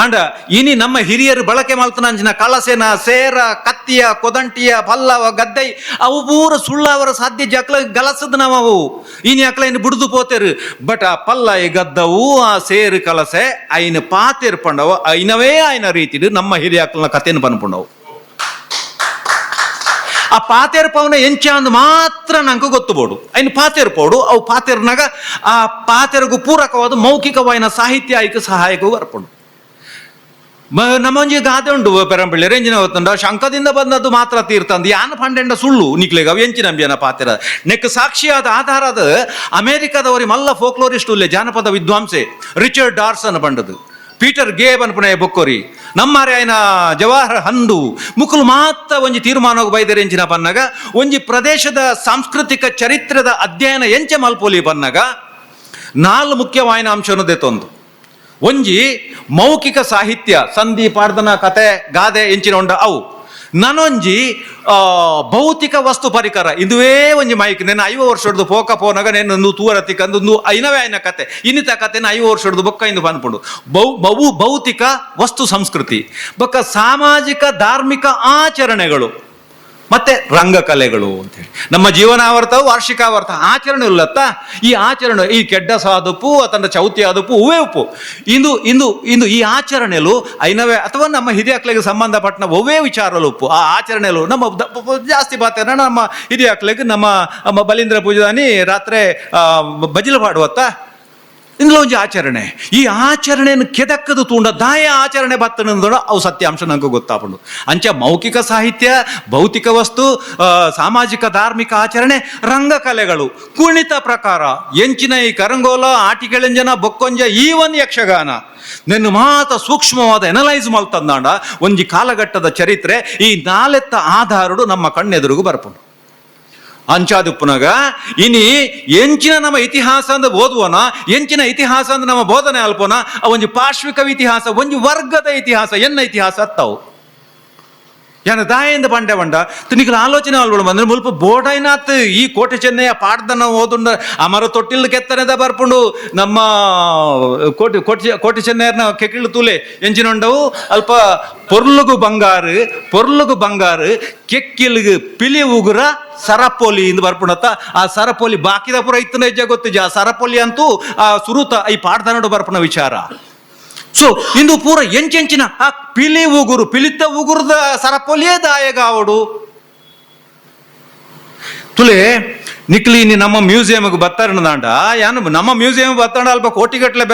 ಅಂಡ ಇನಿ ನಮ್ಮ ಹಿರಿಯರು ಬಳಕೆ ಮಲ್ತನಂಚಿನ ಕಳಸೆನ ಸೇರ ಕತ್ತಿಯ ಕೊದಂಟಿಯ ಪಲ್ಲವ ಗದ್ದೈ ಅವು ಪೂರ ಸುಳ್ಳವರ ಸಾಧ್ಯ ಜಕ್ಲ ಗಲಸದ ನಾವು ಇನಿ ಅಕ್ಲ ಇನ್ನು ಬಿಡುದು ಪೋತೇರು. ಬಟ್ ಆ ಪಲ್ಲ ಗದ್ದವು ಆ ಸೇರು ಕಲಸೆ ಐನ ಪಾತೇರು ಪಂಡವು ಐನವೇ ಆಯ್ನ ರೀತಿಡು ನಮ್ಮ ಹಿರಿಯ ಅಕ್ಲನ ಕಥೆಯನ್ನು ಪನ್ಪುಂಡವು. ಆ ಪಾತೇರು ಪವನ ಎಂಚ ಅಂದ್ ಮಾತ್ರ ನಂಗೆ ಗೊತ್ತು ಬೋಡು ಐನ್ ಪಾತೇರು ಪೋಡು ಅವು ಪಾತೇರ್ನಾಗ ಆ ಪಾತೇರಿಗೂ ಪೂರಕವಾದ ಮೌಖಿಕವಾಯಿನ ಸಾಹಿತ್ಯ ಐಕ ಸಹಾಯಕವು ಬರ್ಪುಂಡು. ನಮ್ಮೊಂಜಿ ಗಾದೆ ಉಂಟು ಪೆರಂಪಳ್ಳಿ ರೇಂಜಿನ ಗೊತ್ತುಂಡ ಶಂಕದಿಂದ ಬಂದದ್ದು ಮಾತ್ರ ತೀರ್ಥ ಅಂದ್ ಯಾನ ಪಂಡೆಂಡ ಸುಳ್ಳು ನಿಕ್ಲೆಗ ಅವು ಎಂಚಿನ ನಂಬಿಯನ ಪಾತಿರ ನೆಕ್ ಸಾಕ್ಷಿಯಾದ ಆಧಾರದ ಅಮೇರಿಕಾದವರಿ ಮಲ್ಲ ಫೋಕ್ಲೋರಿಸ್ಟ್ ಉಲ್ಲೆ ಜಾನಪದ ವಿದ್ವಾಂಸೆ ರಿಚರ್ಡ್ ಡಾರ್ಸನ್ ಪಂಡದು, ಪೀಟರ್ ಗೇ ಪನ್ಪುನ ಬೊಕ್ಕೊರಿ, ನಮ್ಮಾರೆ ಆಯ್ನ ಜವಾಹರ್ ಹಂದು ಮುಕುಲು ಮಾತ್ರ ಒಂಜಿ ತೀರ್ಮಾನಕ್ಕೆ ಬೈದರೆ ಎಂಚಿನ ಪನ್ನಗ ಒಂಜಿ ಪ್ರದೇಶದ ಸಾಂಸ್ಕೃತಿಕ ಚರಿತ್ರದ ಅಧ್ಯಯನ ಎಂಚೆ ಮಲ್ಪೊಲಿ ಪನ್ನಗ 4 ಮುಖ್ಯವಾಯಿನ ಅಂಶವನ್ನು ದೆತ್ತೊಂದು. ಒಂಜಿ ಮೌಖಿಕ ಸಾಹಿತ್ಯ ಸಂಧಿ ಪಾಡ್ದನ ಕತೆ ಗಾದೆ ಎಂಚಿನ ಉಂಡ ಅವು, ನನೊಂಜಿ ಭೌತಿಕ ವಸ್ತು ಪರಿಕರ ಇದುವೇ ಒಂಜಿ ಮೈಕ್ ನೆನ್ನ 50 ವರ್ಷದ ಪೋಕ ಪೋನಾಗ ನೆನ್ನ ತೂರತಿ ಕಂದು ಐನವೇ ಐನ ಕತೆ ಇನ್ನಿತ ಕತೆನ 50 ವರ್ಷದ ಬೊಕ್ಕ ಇಂದು ಪನ್ಪುಂಡು. ಭೌತಿಕ ವಸ್ತು ಸಂಸ್ಕೃತಿ ಬೊಕ್ಕ ಸಾಮಾಜಿಕ ಧಾರ್ಮಿಕ ಆಚರಣೆಗಳು ಮತ್ತೆ ರಂಗಕಲೆಗಳು ಅಂತೇಳಿ ನಮ್ಮ ಜೀವನಾವರ್ತವು ವಾರ್ಷಿಕಾವರ್ತ ಆಚರಣೆ ಇಲ್ಲತ್ತ. ಈ ಆಚರಣೆ ಈ ಕೆಡ್ಡ ಸಾದುಪು ಅಥವಾ ಚೌತಿ ಆದುಪು ಹೂವೇ ಉಪ್ಪು ಇಂದು ಇಂದು ಇಂದು ಈ ಆಚರಣೆಲು ಐನವೇ ಅಥವಾ ನಮ್ಮ ಹಿರಿಯಕ್ಲಿಗೆ ಸಂಬಂಧಪಟ್ಟ ಒವ್ವೇ ವಿಚಾರಲು ಉಪ್ಪು ಆ ಆಚರಣೆಲು ನಮ್ಮ ಜಾಸ್ತಿ ಬಾತೇನ ನಮ್ಮ ಹಿರಿಯಕ್ಲಿಗೆ ನಮ್ಮ ನಮ್ಮ ಬಲೀಂದ್ರ ಪೂಜಾನಿ ರಾತ್ರಿ ಬಜಿಲು ಪಾಡುವತ್ತ ಇಂదులో ಒಂಜಿ ಆಚರಣೆ. ಈ ಆಚರಣೆಯನ್ನು ಕೆದಕ್ಕದು ತೂಂಡ ದಾಯ ಆಚರಣೆ ಬತ್ತನಂದೋಡ ಅವು ಸತ್ಯಾಂಶ ನಂಗೆ ಗೊತ್ತಾಪುಂಡು. ಅಂಚ ಮೌಖಿಕ ಸಾಹಿತ್ಯ, ಭೌತಿಕ ವಸ್ತು, ಸಾಮಾಜಿಕ ಧಾರ್ಮಿಕ ಆಚರಣೆ, ರಂಗಕಲೆಗಳು, ಕುಣಿತ ಪ್ರಕಾರ ಎಂಚಿನ ಈ ಕರಂಗೋಲ, ಆಟಿಕೆಳೆಂಜನ, ಬೊಕ್ಕೊಂಜ, ಈ ಒಂದು ಯಕ್ಷಗಾನ ನೆನ್ನು ಮಾತ ಸೂಕ್ಷ್ಮವಾದ ಎನಲೈಸ್ ಮಲ್ತಂದಾಂಡ ಒಂಜಿ ಕಾಲಘಟ್ಟದ ಚರಿತ್ರೆ ಈ ನಾಲೆತ್ತ ಆಧಾರಡು ನಮ್ಮ ಕಣ್ಣೆದುರುಗು ಬರ್ಪುಂಡು. ಅಂಚಾದುಪ್ಪುನಗ ಇನಿ ಎಂಚಿನ ನಮ್ಮ ಇತಿಹಾಸ ಅಂದ ಓದುವನ, ಎಂಚಿನ ಇತಿಹಾಸ ಅಂದ ನಮ್ಮ ಬೋಧನೆ ಅಲ್ಪೋನ, ಆ ಒಂಜಿ ಪಾರ್ಶ್ವಿಕ ಇತಿಹಾಸ, ಒಂಜಿ ವರ್ಗದ ಇತಿಹಾಸ, ಎನ್ನ ಇತಿಹಾಸ ಅತ್ತವು. ಯಾನ ದಾಯಿಂದ ಬಂಡೆ ಬಂಡ ತುನಿಕಲ ಆಲೋಚನೆ ಅಲ್ವಳು ಬಂದ್ರೆ ಮುಲ್ಪ ಬೋಡೈನಾತ್ ಈ ಕೋಟೆ ಚೆನ್ನಯ್ಯ ಪಾಡ್ದನ ಓದುಂಡ ಅಮರ ತೊಟ್ಟಿಲ್ ಕೆತ್ತನೆದ ಬರ್ಪುಂಡು ನಮ್ಮ ಕೋಟೆ ಕೋಟೆ ಕೋಟೆ ಚೆನ್ನಯ್ಯನ ಕೆಕಿಳು ತೂಲೆ ಎಂಚಿನೊಂಡವು ಅಲ್ಪ ಪೊರ್ಲುಗು ಬಂಗಾರು ಪೊರ್ಲುಗು ಬಂಗಾರು ಕೆಕ್ಕಿಲ್ಗು ಪಿಲಿ ಉಗುರ ಸರಪೊಲಿ ಇಂದು ಬರ್ಪುಂಡತ್ತ. ಆ ಸರಪೊಲಿ ಬಾಕಿದ ಪುರ ಇತ್ತನ ಹೆಜ್ಜೆ ಗೊತ್ತಿಜ. ಆ ಸರಪೊಲಿ ಅಂತೂ ಆ ಸುರುತ ಈ ಪಾಡ್ದನಡು ಬರ್ಪುನ ವಿಚಾರ. ಸೊ ಇಂದು ಪೂರ ಎಂಚೆಂಚಿನ ಆ ಪಿಲಿ ಉಗುರು ಪಿಲಿತ ಉಗುರದ ಸರಪೊಲಿಯೇ ದಾಯಗಾವಡು ತುಲೆ ನಿಕ್ಲಿ ನೀ ನಮ್ಮ ಮ್ಯೂಸಿಯಂಗೆ ಬತ್ತಾರಣ ಯಾನು ನಮ್ಮ ಮ್ಯೂಸಿಯಂ ಬತ್ತಾಂಡ ಅಲ್ಪ ಕೋಟಿಗಟ್ಟಲೆ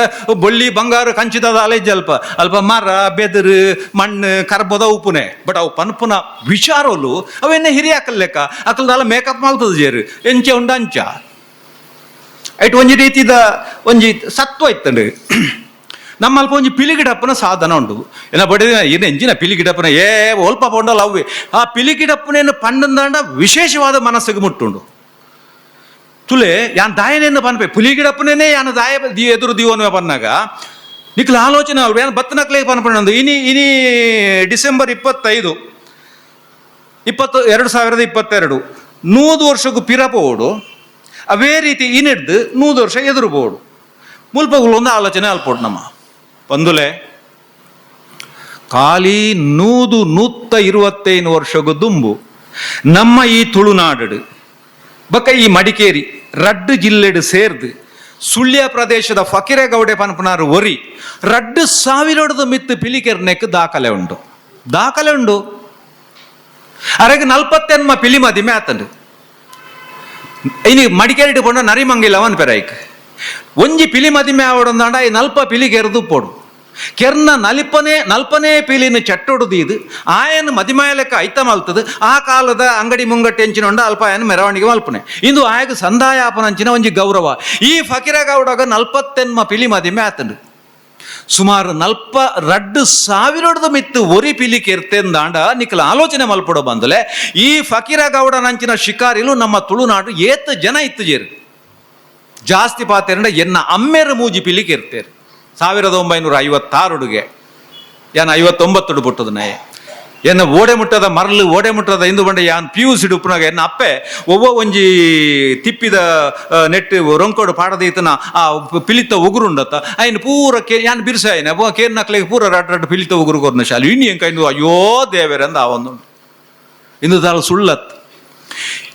ಬೊಳ್ಳಿ ಬಂಗಾರ ಕಂಚಿತದ ಅಲೆಜ್ಜ ಅಲ್ಪ ಅಲ್ಪ ಮರ ಬೆದರು ಮಣ್ಣು ಕರ್ಬದ ಉಪ್ಪುನೆ. ಬಟ್ ಅವು ಪನ್ಪುನ ವಿಚಾರಲು ಅವೆನ್ನ ಹಿರಿಯಾಕಲ್ ಲೆಕ್ಕ ಅಕಲ್ದಲ್ಲ ಮೇಕಪ್ ಮಲ್ತದ ಜೇರು ಎಂಚ ಉಂಡ ಅಂಚ ಐಟ್ ಒಂಜಿ ರೀತಿದ ಒಂಜಿ ಸತ್ವ ಇತ್ತಂಡು. ನಮ್ಮ ಅಲ್ಪ ಒಂಜಿ ಪಿಲಿಗಿಡಪ್ಪನ ಸಾಧನ ಉಂಡು ಏನ ಬಡಿ ಏನು ಎಂಜಿನ ಪಿಲಿಗಿಡಪ್ಪನ ಏ ಒಲ್ಪ ಪೊಂಡಲ್ಲ ಅವ್ವೆ ಆ ಪಿಲಿಗಿಡಪ್ಪನೇನು ಪಂಡಂದಾಂಡ ವಿಶೇಷವಾದ ಮನಸ್ಸಿಗೆ ಮುಟ್ಟುಂಡು. ತುಲೆ ಯಾನ್ ದಾಯನೇನು ಪನ್ಪೆ ಪುಲಿಗಿಡಪ್ಪನೇ ಯಾನ್ ದಾಯ the ಎದುರು ದಿವನು ಪನ್ನಾಗ ನಿಕ್ಲ ಆಲೋಚನೆ ಅಲ್ವ ಯಾನ್ ಬತ್ತನಕ್ಲೆ ಪನ್ಪಂಡು. ಇನಿ ಇನಿ ಡಿಸೆಂಬರ್ 25 2022 100 ವರ್ಷಕ್ಕೂ ಪಿರ ಪೋಡು ಅವೇ ರೀತಿ ಇನಿಡ್ದು 100 ವರ್ಷ ಎದುರು ಪೋಡು ಮುಲ್ಪಗುಲು ಒಂದು ಆಲೋಚನೆ ಅಲ್ಪೋಡು ನಮ್ಮ ಪಂದುಲೆ ಖಾಲಿ 100 125 ವರ್ಷಗೂ ದುಂಬು ನಮ್ಮ ಈ ತುಳುನಾಡು ಬಕ್ಕ ಈ ಮಡಿಕೇರಿ ರಡ್ಡು ಜಿಲ್ಲೆಡು ಸೇರ್ದು ಸುಳ್ಯ ಪ್ರದೇಶದ ಫಕೀರಗೌಡೆ ಪನ್ಪುನಾರು ಒರಿ 2000 ಮಿತ್ತು ಪಿಲಿಕೆರ್ನೆಕ್ ದಾಖಲೆ ಉಂಡು ದಾಖಲೆ ಉಂಡು. ಅರೆಗೆ 48 ಪಿಲಿ ಮದಿಮೆ ಆತಂಡು. ಇನಿ ಮಡಿಕೇರಿ ಪೊಂಡ ನರಿಮಂಗಿಲ್ಲ ಪೆರೈಕ್ ಒಂಜಿ ಪಿಲಿ ಮದಿಮೆ ಆವಡಂದಾಂಡ ಈ ನಲ್ಪ ಪಿಲಿ ಕೆರೆದು ಪೋಡು ಕೆರ್ನ ನಲಿಪನೆ ನಲ್ಪನೇ ಪಿಲಿನ ಚಟ್ಟೊಡುದು ಇದು ಆಯನ ಮದಿಮಾಯಲೆಕ್ಕ ಐತ ಮಲ್ತದು. ಆ ಕಾಲದ ಅಂಗಡಿ ಮುಂಗಟ್ಟು ಎಂಚಿನೊಂಡ ಅಲ್ಪ ಆಯನ ಮೆರವಣಿಗೆ ಮಲ್ಪನೆ ಇಂದು ಆಯಗ ಸಂದಾಯಾಪನಂಚಿನ ಒಂಜಿ ಗೌರವ. ಈ ಫಕೀರಗೌಡಗ 48 ಪಿಲಿ ಮದಿಮೆ ಆತಂಡು. ಸುಮಾರು 2000 ಮಿತ್ತು ಒರಿ ಪಿಲಿ ಕೆರ್ತೆಂದಾಂಡ ನಿಕ್ಲ ಆಲೋಚನೆ ಮಲ್ಪಡೋ ಬಂದಲೆ ಈ ಫಕೀರಗೌಡನಂಚಿನ ಶಿಕಾರಿಲು ನಮ್ಮ ತುಳುನಾಡು ಏತ್ ಜನ ಇತ್ತು ಜೇರು ಜಾಸ್ತಿ ಪಾತೆರಂಡ ಎನ್ನ ಅಮ್ಮೆರ ಮೂಜಿ ಪಿಲಿ ಕೆರ್ತೇರು 1956 ಯಾನ್ 59 ಪುಟ್ಟದ ನಾಯೆ ಎನ್ನ ಓಡೆ ಮುಟ್ಟದ ಮರಳು ಓಡೆ ಮುಟ್ಟದ ಇಂದು ಬಂಡೆ ಯಾನ್ P U C ಉಪ್ಪುನಾಗ ಎನ್ನ ಅಪ್ಪೆ ಒವ್ವ ಒಂಜಿ ತಿಪ್ಪಿದ ನೆಟ್ ರೊಂಕೋಡು ಪಾಡದ ಈತನ ಆ ಪಿಲಿತ ಉಗುರುಂಡತ್ತ ಐನ್ ಪೂರ ಕೆ ಯಾನ್ ಬಿರ್ಸ ಐನ ಕೇರ್ ನಕ್ಲೆಗೆ ಪೂರ ರಡ್ ರಡ್ ಪಿಲಿತ ಉಗುರು ಕೊರ್ನ ಶಾಲೆ ಇನ್ನು ಎಂಕ ಇಂದು ಅಯ್ಯೋ ದೇವರಂದ ಆ ಒಂದು ಇಂದು ದಾಲ ಸುಳ್ಳತ್.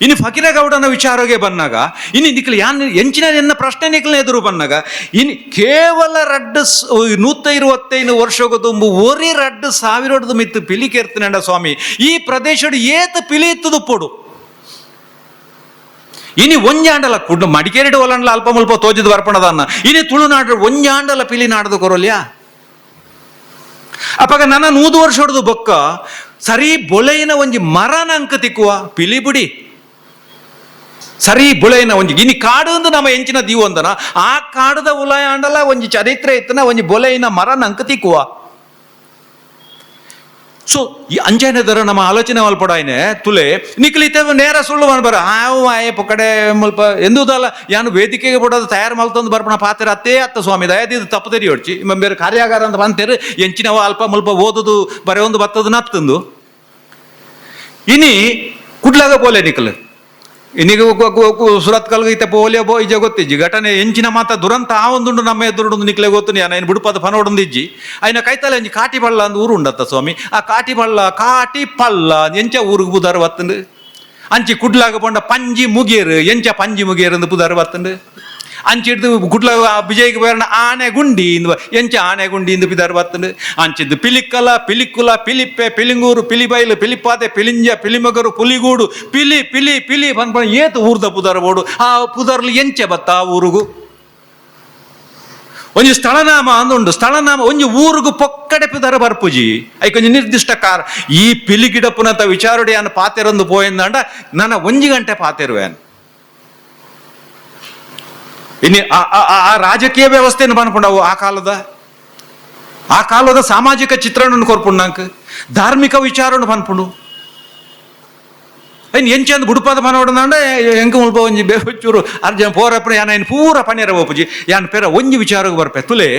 ಇನ್ನು ಫಕೀರಗೌಡನ ವಿಚಾರಗೆ ಬಂದಾಗ ಇನ್ನು ನಿಕ್ಲು ಯಾನ್ ಎಂಚಿನ ಎನ್ನ ಪ್ರಶ್ನೆ ನಿಕ್ಲ ಎದುರು ಬಂದಾಗ ಇನ್ನು ಕೇವಲ ರಡ್ಡು 125 ವರ್ಷಗ ತುಂಬು ಒರಿ 2000 ಮಿತ್ತು ಪಿಲಿ ಕೇರ್ತನಂಡ ಸ್ವಾಮಿ ಈ ಪ್ರದೇಶಡು ಏತ ಪಿಲಿ ಇತ್ತದು ಪೊಡು ಇನಿ ಒಂಜಾಂಡಲ ಕುಡ್ಡು ಮಡಿಕೇರಿಡು ಒಲಂಡ್ಲ ಅಲ್ಪ ಮುಲ್ಪ ತೋಜಿದ ಬರ್ಪಣದನ್ನ ಇನಿ ತುಳುನಾಡು ಒಂಜಾಂಡಲ ಪಿಲಿ ನಾಡದು ಕೊರೊಲ್ಯಾ. ಅಪಗ ನನ್ನ 100 ವರ್ಷ ಹೊಡೆದು ಬೊಕ್ಕ ಸರಿ ಬೊಳೆಯಿನ ಒಂಜಿ ಮರನ ಅಂಕ ತಿಕ್ಕುವ ಪಿಲಿ ಬುಡಿ ಸರಿ ಬುಳೆಯಿನ ಒಂಜಿ ಇನಿ ಕಾಡು ಅಂದು ನಮ್ಮ ಎಂಚಿನ ದೀವೊಂದನ ಆ ಕಾಡದ ಉಲಯ ಆಂಡಲ ಒಂಜಿ ಚರಿತ್ರೆ ಇತ್ತನ ಒಂಜಿ ಬೊಲೆಯಿನ ಮರನ ಅಂಕ ತಿಕ್ಕುವ. ಸೊ ಈ ಅಂಜನದರ ನಮ್ಮ ಆಲೋಚನೆ ಮಲ್ಪಡಾಯ್ನೆ ತುಲೆ ನಿಕ್ಲಿತ ನೇರ ಸುಳ್ಳು ಬರ ಆವು ಆಯೆ ಪೊಕಡೆ ಮುಲ್ಪ ಎಂದುದಲ್ಲ ಯಾನು ವೇದಿಕೆಗೆ ಬಿಡೋದು ತಯಾರು ಮಲ್ತಂದು ಬರ್ಪಣ ಪಾತ್ರ ಅತ್ತೇ ಅತ್ತ ಸ್ವಾಮಿ ದಯದಿದ್ದು ತಪ್ಪು ತೆರಿ ಹೊಡ್ಚಿ ಬೇರೆ ಕಾರ್ಯಾಗಾರ ಅಂತ ಬಂತೇರು ಎಂಚಿನವ ಅಲ್ಪ ಮುಲ್ಪ ಓದುದು ಬರೆ ಒಂದು ಬತ್ತದು ನತ್ತಂದು ಇನಿ ಕುಡ್ಲಾಗ ಪೋಲೆ ನಿಕ್ಲು ಇನ್ನೀಗ ಸುರತ್ ಕಲ್ಗ ಇತ್ತ ಪೋಲಿಯೋ ಬೋ ಇಜ ಗೊತ್ತಿಜ್ಜಿ ಘಟನೆ ಎಂಚಿನ ಮಾತ ದುರಂತ ಆ ಒಂದುಂಡು ನಮ್ಮ ಎದುರುಂಡು ನಿಕ್ಲೆ ಗೊತ್ತು ನಾನು ಬುಡುಪದ ಫನೋಡೊಂದು ಇಜ್ಜಿ ಆಯ್ನ ಕೈತಲೆ ಅಂಜಿ ಕಾಟಿ ಪಳ್ಳ ಅಂದ್ ಊರು ಉಂಡತ್ತ ಸ್ವಾಮಿ. ಆ ಕಾಟಿ ಪಳ್ಳ ಕಾಟಿ ಪಳ್ಳ ಎಂಚ ಊರಿಗೆ ಬುದಾರ ಬತ್ತಂಡು ಅಂಚಿ ಕುಡ್ಲಾಗ ಪೊಂಡ ಪಂಜಿ ಮುಗೇರು ಎಂಚ ಪಂಜಿ ಮುಗೇರು ಅಂದ್ ಬುದಾರ ಬತ್ತಂಡು ಅಂಚಿ ಹಿಡ್ದು ಕುಡ್ಲ ವಿಜಯ್ಗೆ ಬೇರಣ ಆನೆ ಗುಂಡಿ ಇಂದು ಎಂಚ ಆನೆ ಗುಂಡಿ ಇಂದು ಬಿದಾರ ಬತ್ತಂಡು ಅಂಚಿದ್ದು ಪಿಲಿಕ್ಕಲ ಪಿಲಿಕ್ಕುಲ ಪಿಲಿಪ್ಪೆ ಪಿಲಿಂಗೂರು ಪಿಲಿಬೈಲು ಪಿಲಿಪಾತೆ ಪಿಲಿಂಜ ಪಿಲಿಮಗರು ಪುಲಿಗೂಡು ಪಿಲಿ ಪಿಲಿ ಪಿಲಿ ಪನ್ಪಣ ಏತು ಊರ್ದ ಪುದರ್ ಬೋಡು ಆ ಪುದರ್ಲು ಎಂಚೆ ಬತ್ತ ಆ ಊರುಗು ಒಂಜಿ ಸ್ಥಳನಾಮ ಅಂದುಂಡು ಸ್ಥಳನಾಮ ಒಂಜಿ ಊರುಗು ಪೊಕ್ಕಡೆ ಪಿದರ ಬರ್ಪುಜಿ ಐಕೊಂಜಿ ನಿರ್ದಿಷ್ಟ ಕಾರ್ ಈ ಪಿಲಿಗಿಡಪ್ಪುನಂತ ವಿಚಾರಡಿ ಅನ್ನ ಪಾತೆರೊಂದು ಪೋಯಿಂದಂಡ ನನ್ನ ಒಂಜಿ ಗಂಟೆ ಪಾತೆರುವೇನು. ಇನ್ನು ಆ ರಾಜಕೀಯ ವ್ಯವಸ್ಥೆಯನ್ನು ಪನ್ಪುಂಡವು ಆ ಕಾಲದ ಸಾಮಾಜಿಕ ಚಿತ್ರಣವನ್ನು ಕೊರ್ಪುಂಡಂಕ್ ಧಾರ್ಮಿಕ ವಿಚಾರವನ್ನು ಪನ್ಪುಂಡು ಇನ್ನು ಎಂಚಂದು ಬುಡುಪಾದ ಪನೋಡಂದಾಂಡ ಎಂಕ ಮುಲ್ಪ ಒಂಜಿ ಬೇಚೂರು ಅರ್ಜನ್ ಪೋರಪ್ಪನ ಯಾನ ಇನ್ನು ಪೂರ ಪನೇರ ಒಪ್ಪುಜಿ ಯಾನ್ ಪೆರ ಒಂಜಿ ವಿಚಾರಕ್ಕೆ ಬರ್ಪೆ ತುಲೆ.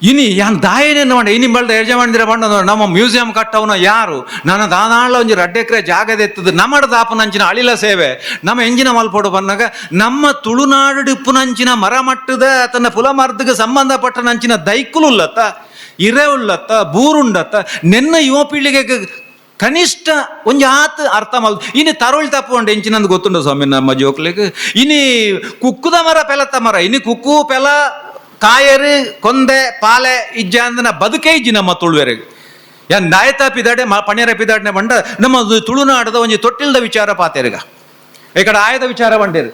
ಇನಿ ಯಾನ್ ದಾಯನೇನು ಮಾಡ ಇನಿ ಬಳ್ದ ಯಜಮಾನ್ದಿರ ಬಣ್ಣ ನಮ್ಮ ಮ್ಯೂಸಿಯಂ ಕಟ್ಟವನ ಯಾರು ನನ್ನ ದಾನಾಳ ಒಂಜಿ ರಡ್ಡೆ ಎಕರೆ ಜಾಗದೆತ್ತದು ನಮ್ಮಡ ದಾಪನಂಚಿನ ಅಳಿಲ ಸೇವೆ ನಮ್ಮ ಎಂಜಿನ ಮಲ್ಪೋಡು ಬಂದಾಗ ನಮ್ಮ ತುಳುನಾಡು ಇಪ್ಪುನಂಚಿನ ಮರ ಮಟ್ಟದ ತನ್ನ ಪುಲ ಮರ್ದಗೆ ಸಂಬಂಧಪಟ್ಟ ನಂಚಿನ ದೈಕುಲು ಉಲ್ಲತ್ತ, ಇರೆ ಉಲ್ಲತ್ತ, ಬೂರುಂಡತ್ತ. ನೆನ್ನ ಯುವ ಪೀಳಿಗೆಗೆ ಕನಿಷ್ಠ ಒಂಜಿ ಆತ್ ಅರ್ಥ ಮಲ್ ಇನಿ ತರೋಳ್ ತಪ್ಪುಂಡು ಎಂಚಿನಂದು ಗೊತ್ತುಂಡು ಸ್ವಾಮಿ ನಮ್ಮ ಜೋಕ್ಲಿಗೆ. ಇನಿ ಕುಕ್ಕುದ ಮರ ಪೆಲತ್ತ ಮರ, ಇನಿ ಕುಕ್ಕು ಪೆಲ ಕಾಯರು ಕೊಂದೆ ಪಾಲೆ ಇಜ್ಜಾಂದನ ಬದುಕೇ ಇಜ್ಜಿ ನಮ್ಮ ತುಳುವೆರೆಗ್. ಯಾನ್ ನಾಯತ ಪಿದಾಡೆ ಪಣ್ಯರ ಪಿದಾಡನೆ ಬಂಡ ನಮ್ಮ ತುಳುನಾಡದ ಒಂಜಿ ತೊಟ್ಟಿಲ್ದ ವಿಚಾರ ಪಾತೆರ್ಗ ಈ ಕಡೆ ಆಯದ ವಿಚಾರ ಬಂಡೇರು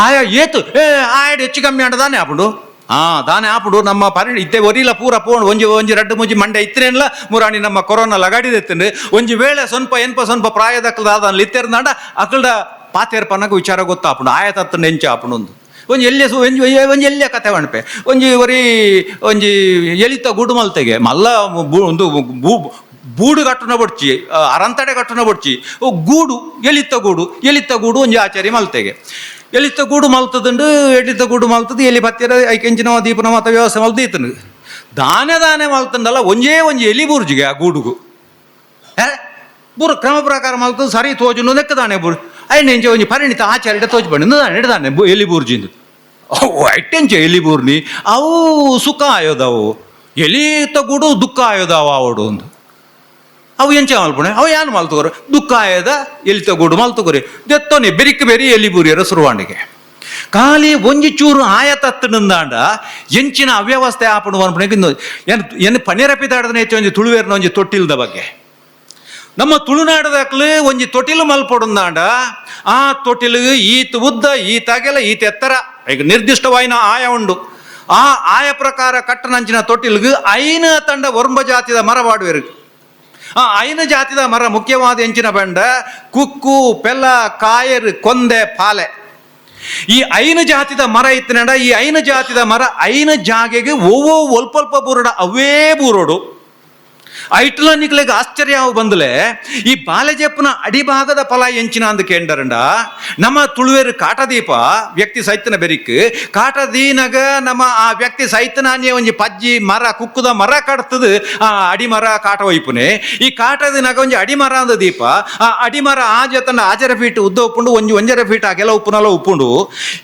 ಆಯ ಏತು ಏ ಆಯಡ್ ಹೆಚ್ಚು ಕಮ್ಮಿ ಅಂಡ ದಾನೆ ಆಪುಂಡು. ಆ ದಾನೆ ಆಪುಂಡು ನಮ್ಮ ಪರಿ ಇತ್ತೆ ಒರಿಲ ಪೂರ ಪೋಣು ಒಂಜಿ ಒಂಜಿ ರಡ್ಡು ಮುಂಜಿ ಮಂಡೆ ಇತ್ತನೇನ್ಲ ಮುರಾಣಿ ನಮ್ಮ ಕೊರೋನಾ ಲಗಾಡಿದೆತ್ತಂಡು ಒಂಜಿ ವೇಳೆ ಸ್ವಲ್ಪ ಎನ್ಪ ಸ್ವಲ್ಪ ಪ್ರಾಯದಕ್ಕಲ್ದ ಆದಾನ್ ಇತ್ತೆರ್ದಾಂಡ ಅಕಲ್ಡ ಪಾತೇರ್ ಪನ್ನಗ ವಿಚಾರ ಗೊತ್ತಾಪುಂಡು ಆಯ ತತ್ತು ನೆಂಚ ಆಪುಂಡು ಒಂದು ಒಂಜಿ ಎಲ್ಯ ಸು ಒಂಜಿ ಒಂಜಿ ಎಲ್ಯ ಕತೆ ಪಣ್ಪೆ ಒಂಜಿ ಒರಿ ಒಂಜಿ ಎಲಿತ ಗೂಡು ಮಲ್ತೆಗೆ ಮಲ್ಲ ಒಂದು ಬೂಡು ಕಟ್ಟುನ ಬೊಡ್ಚಿ, ಅರಂತಡೆ ಕಟ್ಟುನ ಬೊಡ್ಚಿ ಗೂಡು ಎಲಿತ ಗೂಡು ಎಲಿತ ಗೂಡು ಒಂಜಿ ಆಚಾರ್ಯ ಮಲ್ತೆಗೆ ಎಲಿತ ಗೂಡು ಮಲ್ತದುಂಡು ಎಲಿತ ಗೂಡು ಮಲ್ತದು ಎಲಿ ಪತ್ತಿರ ಐಕೆಂಚಿನ ದೀಪನ ಮಾತ ವ್ಯವಸ್ಥೆ ಮಲ್ತು ದಾನೆ ದಾನೆ ಮಲ್ತಂಡಲ್ಲ ಒಂಜೇ ಒಂಜಿ ಎಲಿ ಬೂರ್ಜಿಗೆ ಆ ಗೂಡುಗು ಬೂರು ಕ್ರಮ ಪ್ರಕಾರ ಮಲ್ತದು ಸರಿ ತೋಜುನು ನೆಕ್ಕ ದಾನೆ ಬೂರು ಐನ ಎಂಚ ಒಂಜಿ ಪರಿಣಿತ ಆಚಾರ್ಯ ತೋಜು ಬಣ್ಣ ದಾನೆ ದಾನೆ ಎಲಿ ಬೂರ್ಜಿಂದು ಅವು ಐಟೆಂಚ ಎಲಿ ಬೂರ್ನಿ ಅವು ಸುಖ ಆಯೋದವು ಎಲಿತ ಗೂಡು ದುಃಖ ಆಯೋದವು ಆವಡು ಒಂದು ಅವು ಎಂಚ ಮಲ್ಪುಣೆ ಅವು ಯಾನ್ ಮಲ್ತುಕೋರು ದುಃಖ ಆಯದ ಎಲಿತ ಗೂಡು ಮಲ್ತುಕೋರಿ ದೆತ್ತೋನಿ ಬೆರಿಕ್ ಬೆರಿ ಎಲಿ ಬೂರಿಯರ ಸುರುವಾಣಿಗೆ ಖಾಲಿ ಒಂಜಿ ಚೂರು ಆಯ ತತ್ತುಂದಾಂಡ ಎಂಚಿನ ಅವ್ಯವಸ್ಥೆ ಆಪುಂಡು ಪನ್ಪುಣೆ ಎನ್ ಎನ್ ಪನ್ನೀರ ಪಿದಾಡದನೆ ಹೆಚ್ಚು ಒಂಜಿ ತುಳುವೇರ್ನ ಒಂಜಿ ತೊಟ್ಟಿಲ್ದ ಬಗ್ಗೆ ನಮ್ಮ ತುಳುನಾಡದಾಕ್ಲು ಒಂಜಿ ತೊಟ್ಟಿಲು ಮಲ್ಪೊಡುಂದಾಂಡ ಆ ತೊಟ್ಟಿಲು ಈತ ಉದ್ದ ಈತ ಅಗೆಲ ಈತ ಎತ್ತರ ಈಗ ನಿರ್ದಿಷ್ಟವಾಯಿನ ಆಯ ಉಂಡು ಆ ಆಯ ಪ್ರಕಾರ ಕಟ್ಟನಂಚಿನ ತೊಟ್ಟಿಲ್ಗು ಐನ ತಂಡ ಒರ್ಂಬ ಜಾತಿದ ಮರ ಬಾಡುವೆರು. ಆ ಐನ ಜಾತಿದ ಮರ ಮುಖ್ಯವಾದ ಎಂಚಿನ ಬಂಡ ಕುಕ್ಕು ಪೆಲ ಕಾಯರ್ ಕೊಂದೆ ಪಾಲೆ ಈ ಐನು ಜಾತಿದ ಮರ ಇತ್ತಿನಡ ಈ ಐನು ಜಾತಿದ ಮರ ಐನು ಜಾಗೆಗೆ ಓವೋ ಒಲ್ಪಲ್ಪ ಬೂರಡ ಅವೇ ಬೂರೋಡು ಐಟ್ಲ ನಿಕ್ಲೆಗ್ ಆಶ್ಚರ್ಯ ಬಂದಲೆ ಈ ಬಾಲೆಜಪ್ಪನ ಅಡಿಭಾಗದ ಫಲ ಎಂಚಿನ ಅಂದ್ ಕೇಂಡರಂಡ ನಮ್ಮ ತುಳುವೇರು ಕಾಟದೀಪ ವ್ಯಕ್ತಿ ಸೈತನ ಬೆರಿಕ್ ಕಾಟದೀನಗ ನಮ್ಮ ಆ ವ್ಯಕ್ತಿ ಸೈತನಾನ್ಯ ಒಂಜಿ ಪಜ್ಜಿ ಮರ ಕುಕ್ಕುದ ಮರ ಕಡ್ತದು ಆ ಅಡಿಮರ ಕಾಟ ಒಯ್ಪುನೆ ಈ ಕಾಟದಿನಾಗ ಒಂಜಿ ಅಡಿಮರ ಅಂದ ದೀಪ ಆ ಅಡಿಮರ ಆಜತನ ಆಜರ ಫೀಟ್ ಉದ್ದ ಉಪ್ಪುಂಡು ಒಂಜಿ ಒಂಜರ ಫೀಟ್ ಅಗೆಲ ಉಪ್ಪುನಲ ಉಪ್ಪುಂಡು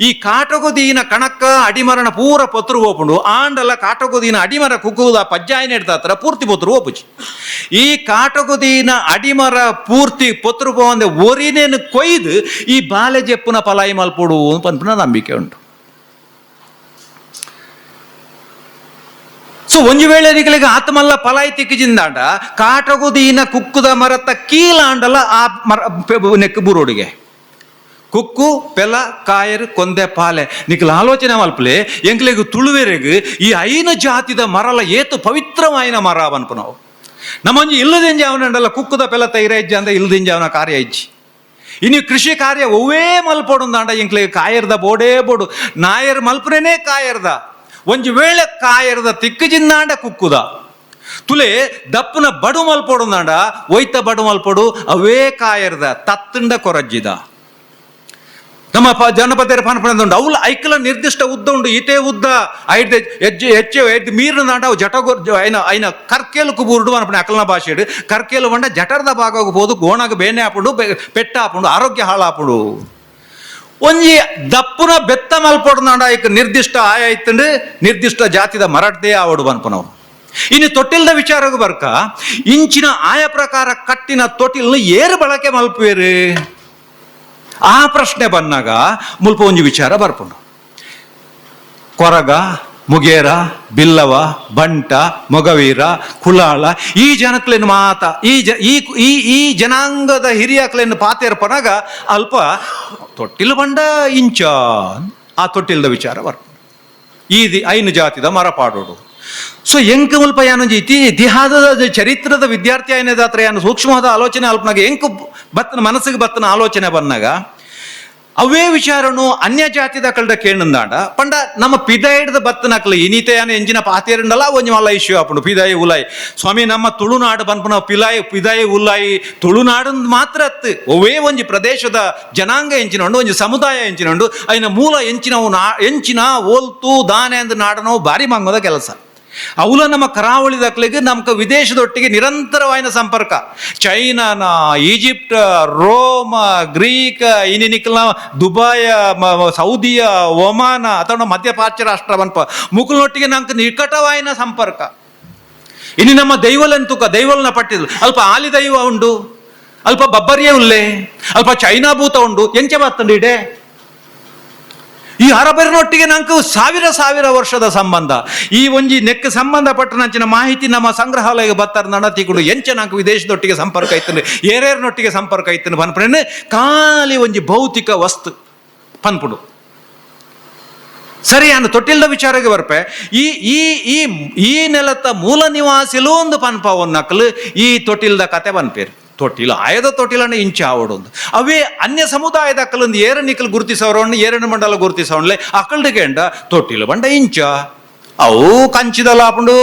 ಈ ಕಾಟಗುದೀನ ಕಣಕ್ಕ ಅಡಿಮರನ ಪೂರ ಪತ್ರು ಓಪುಂಡು ಆಂಡಲ ಕಾಟಗುದೀನ ಅಡಿಮರ ಕುಕ್ಕುದ ಪಜ್ಜಾಯಿನ ಹಿಡ್ದಾತ್ರ ಪೂರ್ತಿ ಪೊತ್ರು ಓಪುಜಿ ಈ ಕಾಟಗುದೀನ ಅಡಿಮರ ಪೂರ್ತಿ ಪೊತ್ರು ಪೋವಂದೆ ಒರಿನೇನು ಕೊಯ್ದು ಈ ಬಾಲೆ ಜೆಪ್ಪುನ ಪಲಾಯಿ ಮಲ್ಪೊಡು ಪನ್ಪುನ ನಂಬಿಕೆ ಉಂಟು. ಸೊ ಒಂಜಿ ವೇಳೆ ನಿಕಲಿಗೆ ಆತ್ಮಲ್ಲ ಪಲಾಯಿ ತಿಕ್ಕಿಜಿಂದಾಂಡ ಕಾಟಗುದೀನ ಕುಕ್ಕುದ ಮರತ್ತ ಕೀಲಾಂಡಲ ಆ ಮರ ನೆಕ್ ಬುರೋಡಿಗೆ ಕುಕ್ಕು ಪೆಲ ಕಾಯರ್ ಕೊಂದೆ ಪಾಲೆ ನಿಕಲ ಆಲೋಚನೆ ಮಲ್ಪಲೆ ಎಂಕ್ಲೆಗ್ ತುಳುವೆರೆಗ್ ಈ ಐನ ಜಾತಿದ ಮರಲ ಏತು ಪವಿತ್ರವಾಯಿನ ಮರ ಅನ್ಪು ನಾವು ನಮ್ಮೊಂಜಿ ಇಲ್ಲದಿಂಜ ಅವನಂಡಲ್ಲ ಕುಕ್ಕುದ ಪೆಲ ತೈರ ಇಜ್ಜ ಅಂದ ಇಲ್ಲದಿಂಜ ಅವನ ಕಾರ್ಯ ಇಜ್ಜಿ. ಇನ್ನು ಕೃಷಿ ಕಾರ್ಯ ಒವ್ವೇ ಮಲ್ಪೊಡುಂದಾಂಡ ಎಂಕ್ಲೆಗ್ ಕಾಯರ್ದ ಬೋಡೇ ಬೋಡು ನಾಯರ್ ಮಲ್ಪುನೇನೆ ಕಾಯರ್ದ ಒಂಜಿ ವೇಳೆ ಕಾಯರ್ದ ತಿಕ್ಕುಜಿಂದಾಂಡ ಕುಕ್ಕುದ ತುಲೆ ದಪ್ಪನ ಬಡು ಮಲ್ಪೊಡುಂದಾಂಡ ಒಯ್ತ ಬಡು ಮಲ್ಪೊಡು ಅವೇ ಕಾಯರ್ದ ತತ್ತುಂಡ ಕೊರಜ್ಜಿದ ನಮ್ಮ ಜನಪದರ ಪನ್ಪುಂಡು ಅವುಲ ಐಕಲ ನಿರ್ದಿಷ್ಟ ಉದ್ದ ಉಂಡು ಇತೇ ಉದ್ದ ಐದು ಹೆಜ್ಜೆ ಹೆಚ್ಚು ಐದು ಮೀರಿನ ದಾಂಡ ಅವು ಜಟಗೊ ಐನ ಐನ ಕರ್ಕೇಲುಕು ಬೂರುಡು ಅನ್ಪುಣೆ ಅಕಲ್ನ ಭಾಷೆಡು ಕರ್ಕೇಲು ಬಂಡ ಜಠರದ ಭಾಗಕ್ಕೆ ಹೋದು ಗೋಣಗ ಬೇನೆ ಆಪುಂಡು ಪೆಟ್ಟ ಆಪುಂಡು ಆರೋಗ್ಯ ಹಾಳಾಪುಂಡು ಒಂಜಿ ದಪ್ಪುನ ಬೆತ್ತ ಮಲ್ಪೊಡುಂದಾಂಡ ಐಕ್ ನಿರ್ದಿಷ್ಟ ಆಯ ಇತ್ತಂಡು ನಿರ್ದಿಷ್ಟ ಜಾತಿದ ಮರಡ್ದೇ ಆವಡು ಪನ್ಪುನವು. ಇನ್ನು ತೊಟ್ಟಿಲ್ದ ವಿಚಾರಕ್ಕೆ ಬರ್ಕ ಇಂಚಿನ ಆಯ ಪ್ರಕಾರ ಕಟ್ಟಿನ ತೊಟ್ಟಿಲ್ನ ಏರು ಬಳಕೆ ಮಲ್ಪುವೇರು ಆ ಪ್ರಶ್ನೆ ಬಂದಾಗ ಮುಲ್ಪ ಒಂಜಿ ವಿಚಾರ ಬರ್ಪುಂಡು. ಕೊರಗ ಮುಗೇರ ಬಿಲ್ಲವ ಬಂಟ ಮೊಗವೀರ ಕುಲಾಳ ಈ ಜನಕ್ಲೇನು ಮಾತ ಈ ಜ ಈ ಈ ಈ ಜನಾಂಗದ ಹಿರಿಯಕ್ಲೇನು ಪಾತೇರ್ಪನಾಗ ಅಲ್ಪ ತೊಟ್ಟಿಲು ಬಂಡ ಇಂಚ ಆ ತೊಟ್ಟಿಲ್ದ ವಿಚಾರ ಬರ್ಪುಂಡು. ಈ ಐನು ಜಾತಿದ ಮರ ಪಾಡೋಡು. ಸೊ ಎಂಕ್ ಮುಲ್ಪ ಯಾನೊಂಜಿ ಇತಿಹಾಸದ ಚರಿತ್ರದ ವಿದ್ಯಾರ್ಥಿ అయినದಾತ್ರ ಯಾನು ಸೂಕ್ಷ್ಮವಾದ ಆಲೋಚನೆ ಅಲ್ಪನಾಗ ಎಂಕ್ ಬತ್ತನ ಮನಸ್ಸಿಗೆ ಬತ್ತನ ಆಲೋಚನೆ ಬಂದಾಗ ಅವೇ ವಿಚಾರನು ಅನ್ಯ ಜಾತಿದ ಕಳ್ದ ಕೇಣಂದಾಂಡ ಪಂಡ ನಮ್ಮ ಪಿದಾಯಿಡ್ದ ಬತ್ತನಕ್ಲು ಇನಿತೆಯಾನ ಎಂಜಿನ ಪಾತೇರುಂಡಲ ಒಂಜಿ ಮಲ್ಲ ಇಶ್ಯೂ ಆಪುಂಡು ಪಿದಾಯಿ ಉಲಾಯಿ ಸ್ವಾಮಿ ನಮ್ಮ ತುಳುನಾಡು ಪನ್ಪುನ ಪಿಲಾಯಿ ಪಿದಾಯಿ ಉಲಾಯಿ ತುಳುನಾಡು ಮಾತ್ರ ಅತ್ತು ಒವ್ವೇ ಒಂಜಿ ಪ್ರದೇಶದ ಜನಾಂಗ ಎಂಚಿನ ಉಂಡು ಒಂಜಿ ಸಮುದಾಯ ಎಂಚಿನ ಉಂಡು ಐನ ಮೂಲ ಎಂಚಿನವು ನಾ ಎಂಚಿನ ಓಲ್ತು ದಾನೆ ಅಂದ್ ನಾಡನವು ಭಾರಿ ಮಂಗದ ಕೆಲಸ. ಅವಲ ನಮ್ಮ ಕರಾವಳಿ ದಾಖಲೆಗೆ ನಮ್ಕ ವಿದೇಶದೊಟ್ಟಿಗೆ ನಿರಂತರವಾದ ಸಂಪರ್ಕ. ಚೈನಾನ, ಈಜಿಪ್ಟ್, ರೋಮ, ಗ್ರೀಕ್, ಇನ್ನಿನಿಕ್ಲ ದುಬಾಯ, ಸೌದಿಯ, ಒಮಾನ ಅಥವಾ ಮಧ್ಯಪ್ರಾಚ್ಯ ರಾಷ್ಟ್ರ ಬನ್ಪ ಮುಕುಲ್ನೊಟ್ಟಿಗೆ ನಮ್ಗೆ ನಿಕಟವಾಯಿನ ಸಂಪರ್ಕ. ಇನ್ನು ನಮ್ಮ ದೈವಲಂತುಕ ದೈವಲನ ಪಟ್ಟಿದ್ರು ಅಲ್ಪ ಆಲಿ ದೈವ ಉಂಡು, ಅಲ್ಪ ಬಬ್ಬರಿಯ ಉಲ್ಲೆ, ಅಲ್ಪ ಚೈನಾ ಭೂತ ಉಂಡು, ಎಂಚ ಬತ್ತಂಡು ಇಡೆ. ಈ ಅರಬರಿನೊಟ್ಟಿಗೆ ನಂಗೆ ಸಾವಿರ ಸಾವಿರ ವರ್ಷದ ಸಂಬಂಧ. ಈ ಒಂಜಿ ನೆಕ್ ಸಂಬಂಧಪಟ್ಟನಂಚಿನ ಮಾಹಿತಿ ನಮ್ಮ ಸಂಗ್ರಹಾಲಯ ಬತ್ತರ ನಡತಿಗಳು ಎಂಚ ನಂಗೆ ವಿದೇಶದೊಟ್ಟಿಗೆ ಸಂಪರ್ಕ ಐತಂದ್ರೆ, ಏರೇರ್ನೊಟ್ಟಿಗೆ ಸಂಪರ್ಕ ಐತಂದ್ರೆ ಪನ್ಪುನ ಖಾಲಿ ಒಂಜಿ ಭೌತಿಕ ವಸ್ತು ಪನ್ಪುಡು. ಸರಿ, ಅನ್ನ ತೊಟ್ಟಿಲ್ದ ವಿಚಾರಕ್ಕೆ ಬರ್ಪೆ. ಈ ಈ ಈ ಈ ನೆಲತ್ತ ಮೂಲ ನಿವಾಸಿಲು ಒಂದು ಪನ್ಪ ನಕಲು ಈ ತೊಟ್ಟಿಲ್ದ ಕತೆ ಪನ್ಪೇರು. ತೊಟ್ಟಿಲು ಆಯದ ತೊಟ್ಟಿಲನ್ನ ಇಂಚ ಆವಡೊಂದು ಅವೇ ಅನ್ಯ ಸಮುದಾಯದ ಅಕ್ಕಲೊಂದು ಏರ ನಿಕಲ್ ಗುರುತಿಸವರನ್ನು ಏರನ ಮಂಡಲ ಗುರುತಿಸವನ್ಲೆ ಅಕ್ಕಲ್ಡಿಗೆಂಡ ತೊಟ್ಟಿಲು ಬಂಡ ಇಂಚ ಅವು ಕಂಚಿದಲ್ಲಾಪುಂಡು,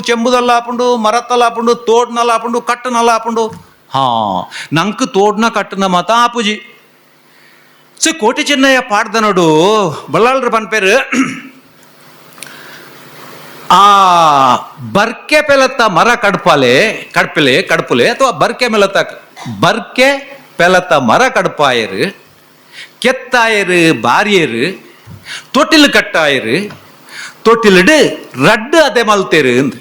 ಚೆಂಬುದಲ್ಲಾಪುಂಡು, ಮರತ್ತಲ್ಲಾಪುಂಡು, ತೋಡ್ನಲ್ಲಾಪುಂಡು, ಕಟ್ಟನಲ್ಲಾಪುಂಡು. ಹಾ, ನಂಕ್ ತೋಡ್ನ ಕಟ್ಟನ ಮತ ಆಪುಜಿ. ಸೊ ಕೋಟಿ ಚೆನ್ನಯ್ಯ ಪಾಡ್ದನೋಡು ಬಲ್ಲಾಳ್ರ ಪನ್ಪೇರು, ಆ ಬರ್ಕೆ ಪೆಲತ್ತ ಮರ ಕಡ್ಪಾಲೆ ಕಡ್ಪಲೆ ಕಡ್ಪುಲೆ ಅಥವಾ ಬರ್ಕೆ ಮೆಲತ್ತ ಬರ್ಕೆ ಪೆಲತ್ತ ಮರ ಕಡ್ಪಾಯರು, ಕೆತ್ತಾಯರು, ಬಾರಿಯರು, ತೊಟ್ಟಿಲು ಕಟ್ಟಾಯರು, ತೊಟ್ಟಿಲಿಡು ರಡ್ಡು ಅದೇ ಮಲ್ತೇರು ಅಂದ್.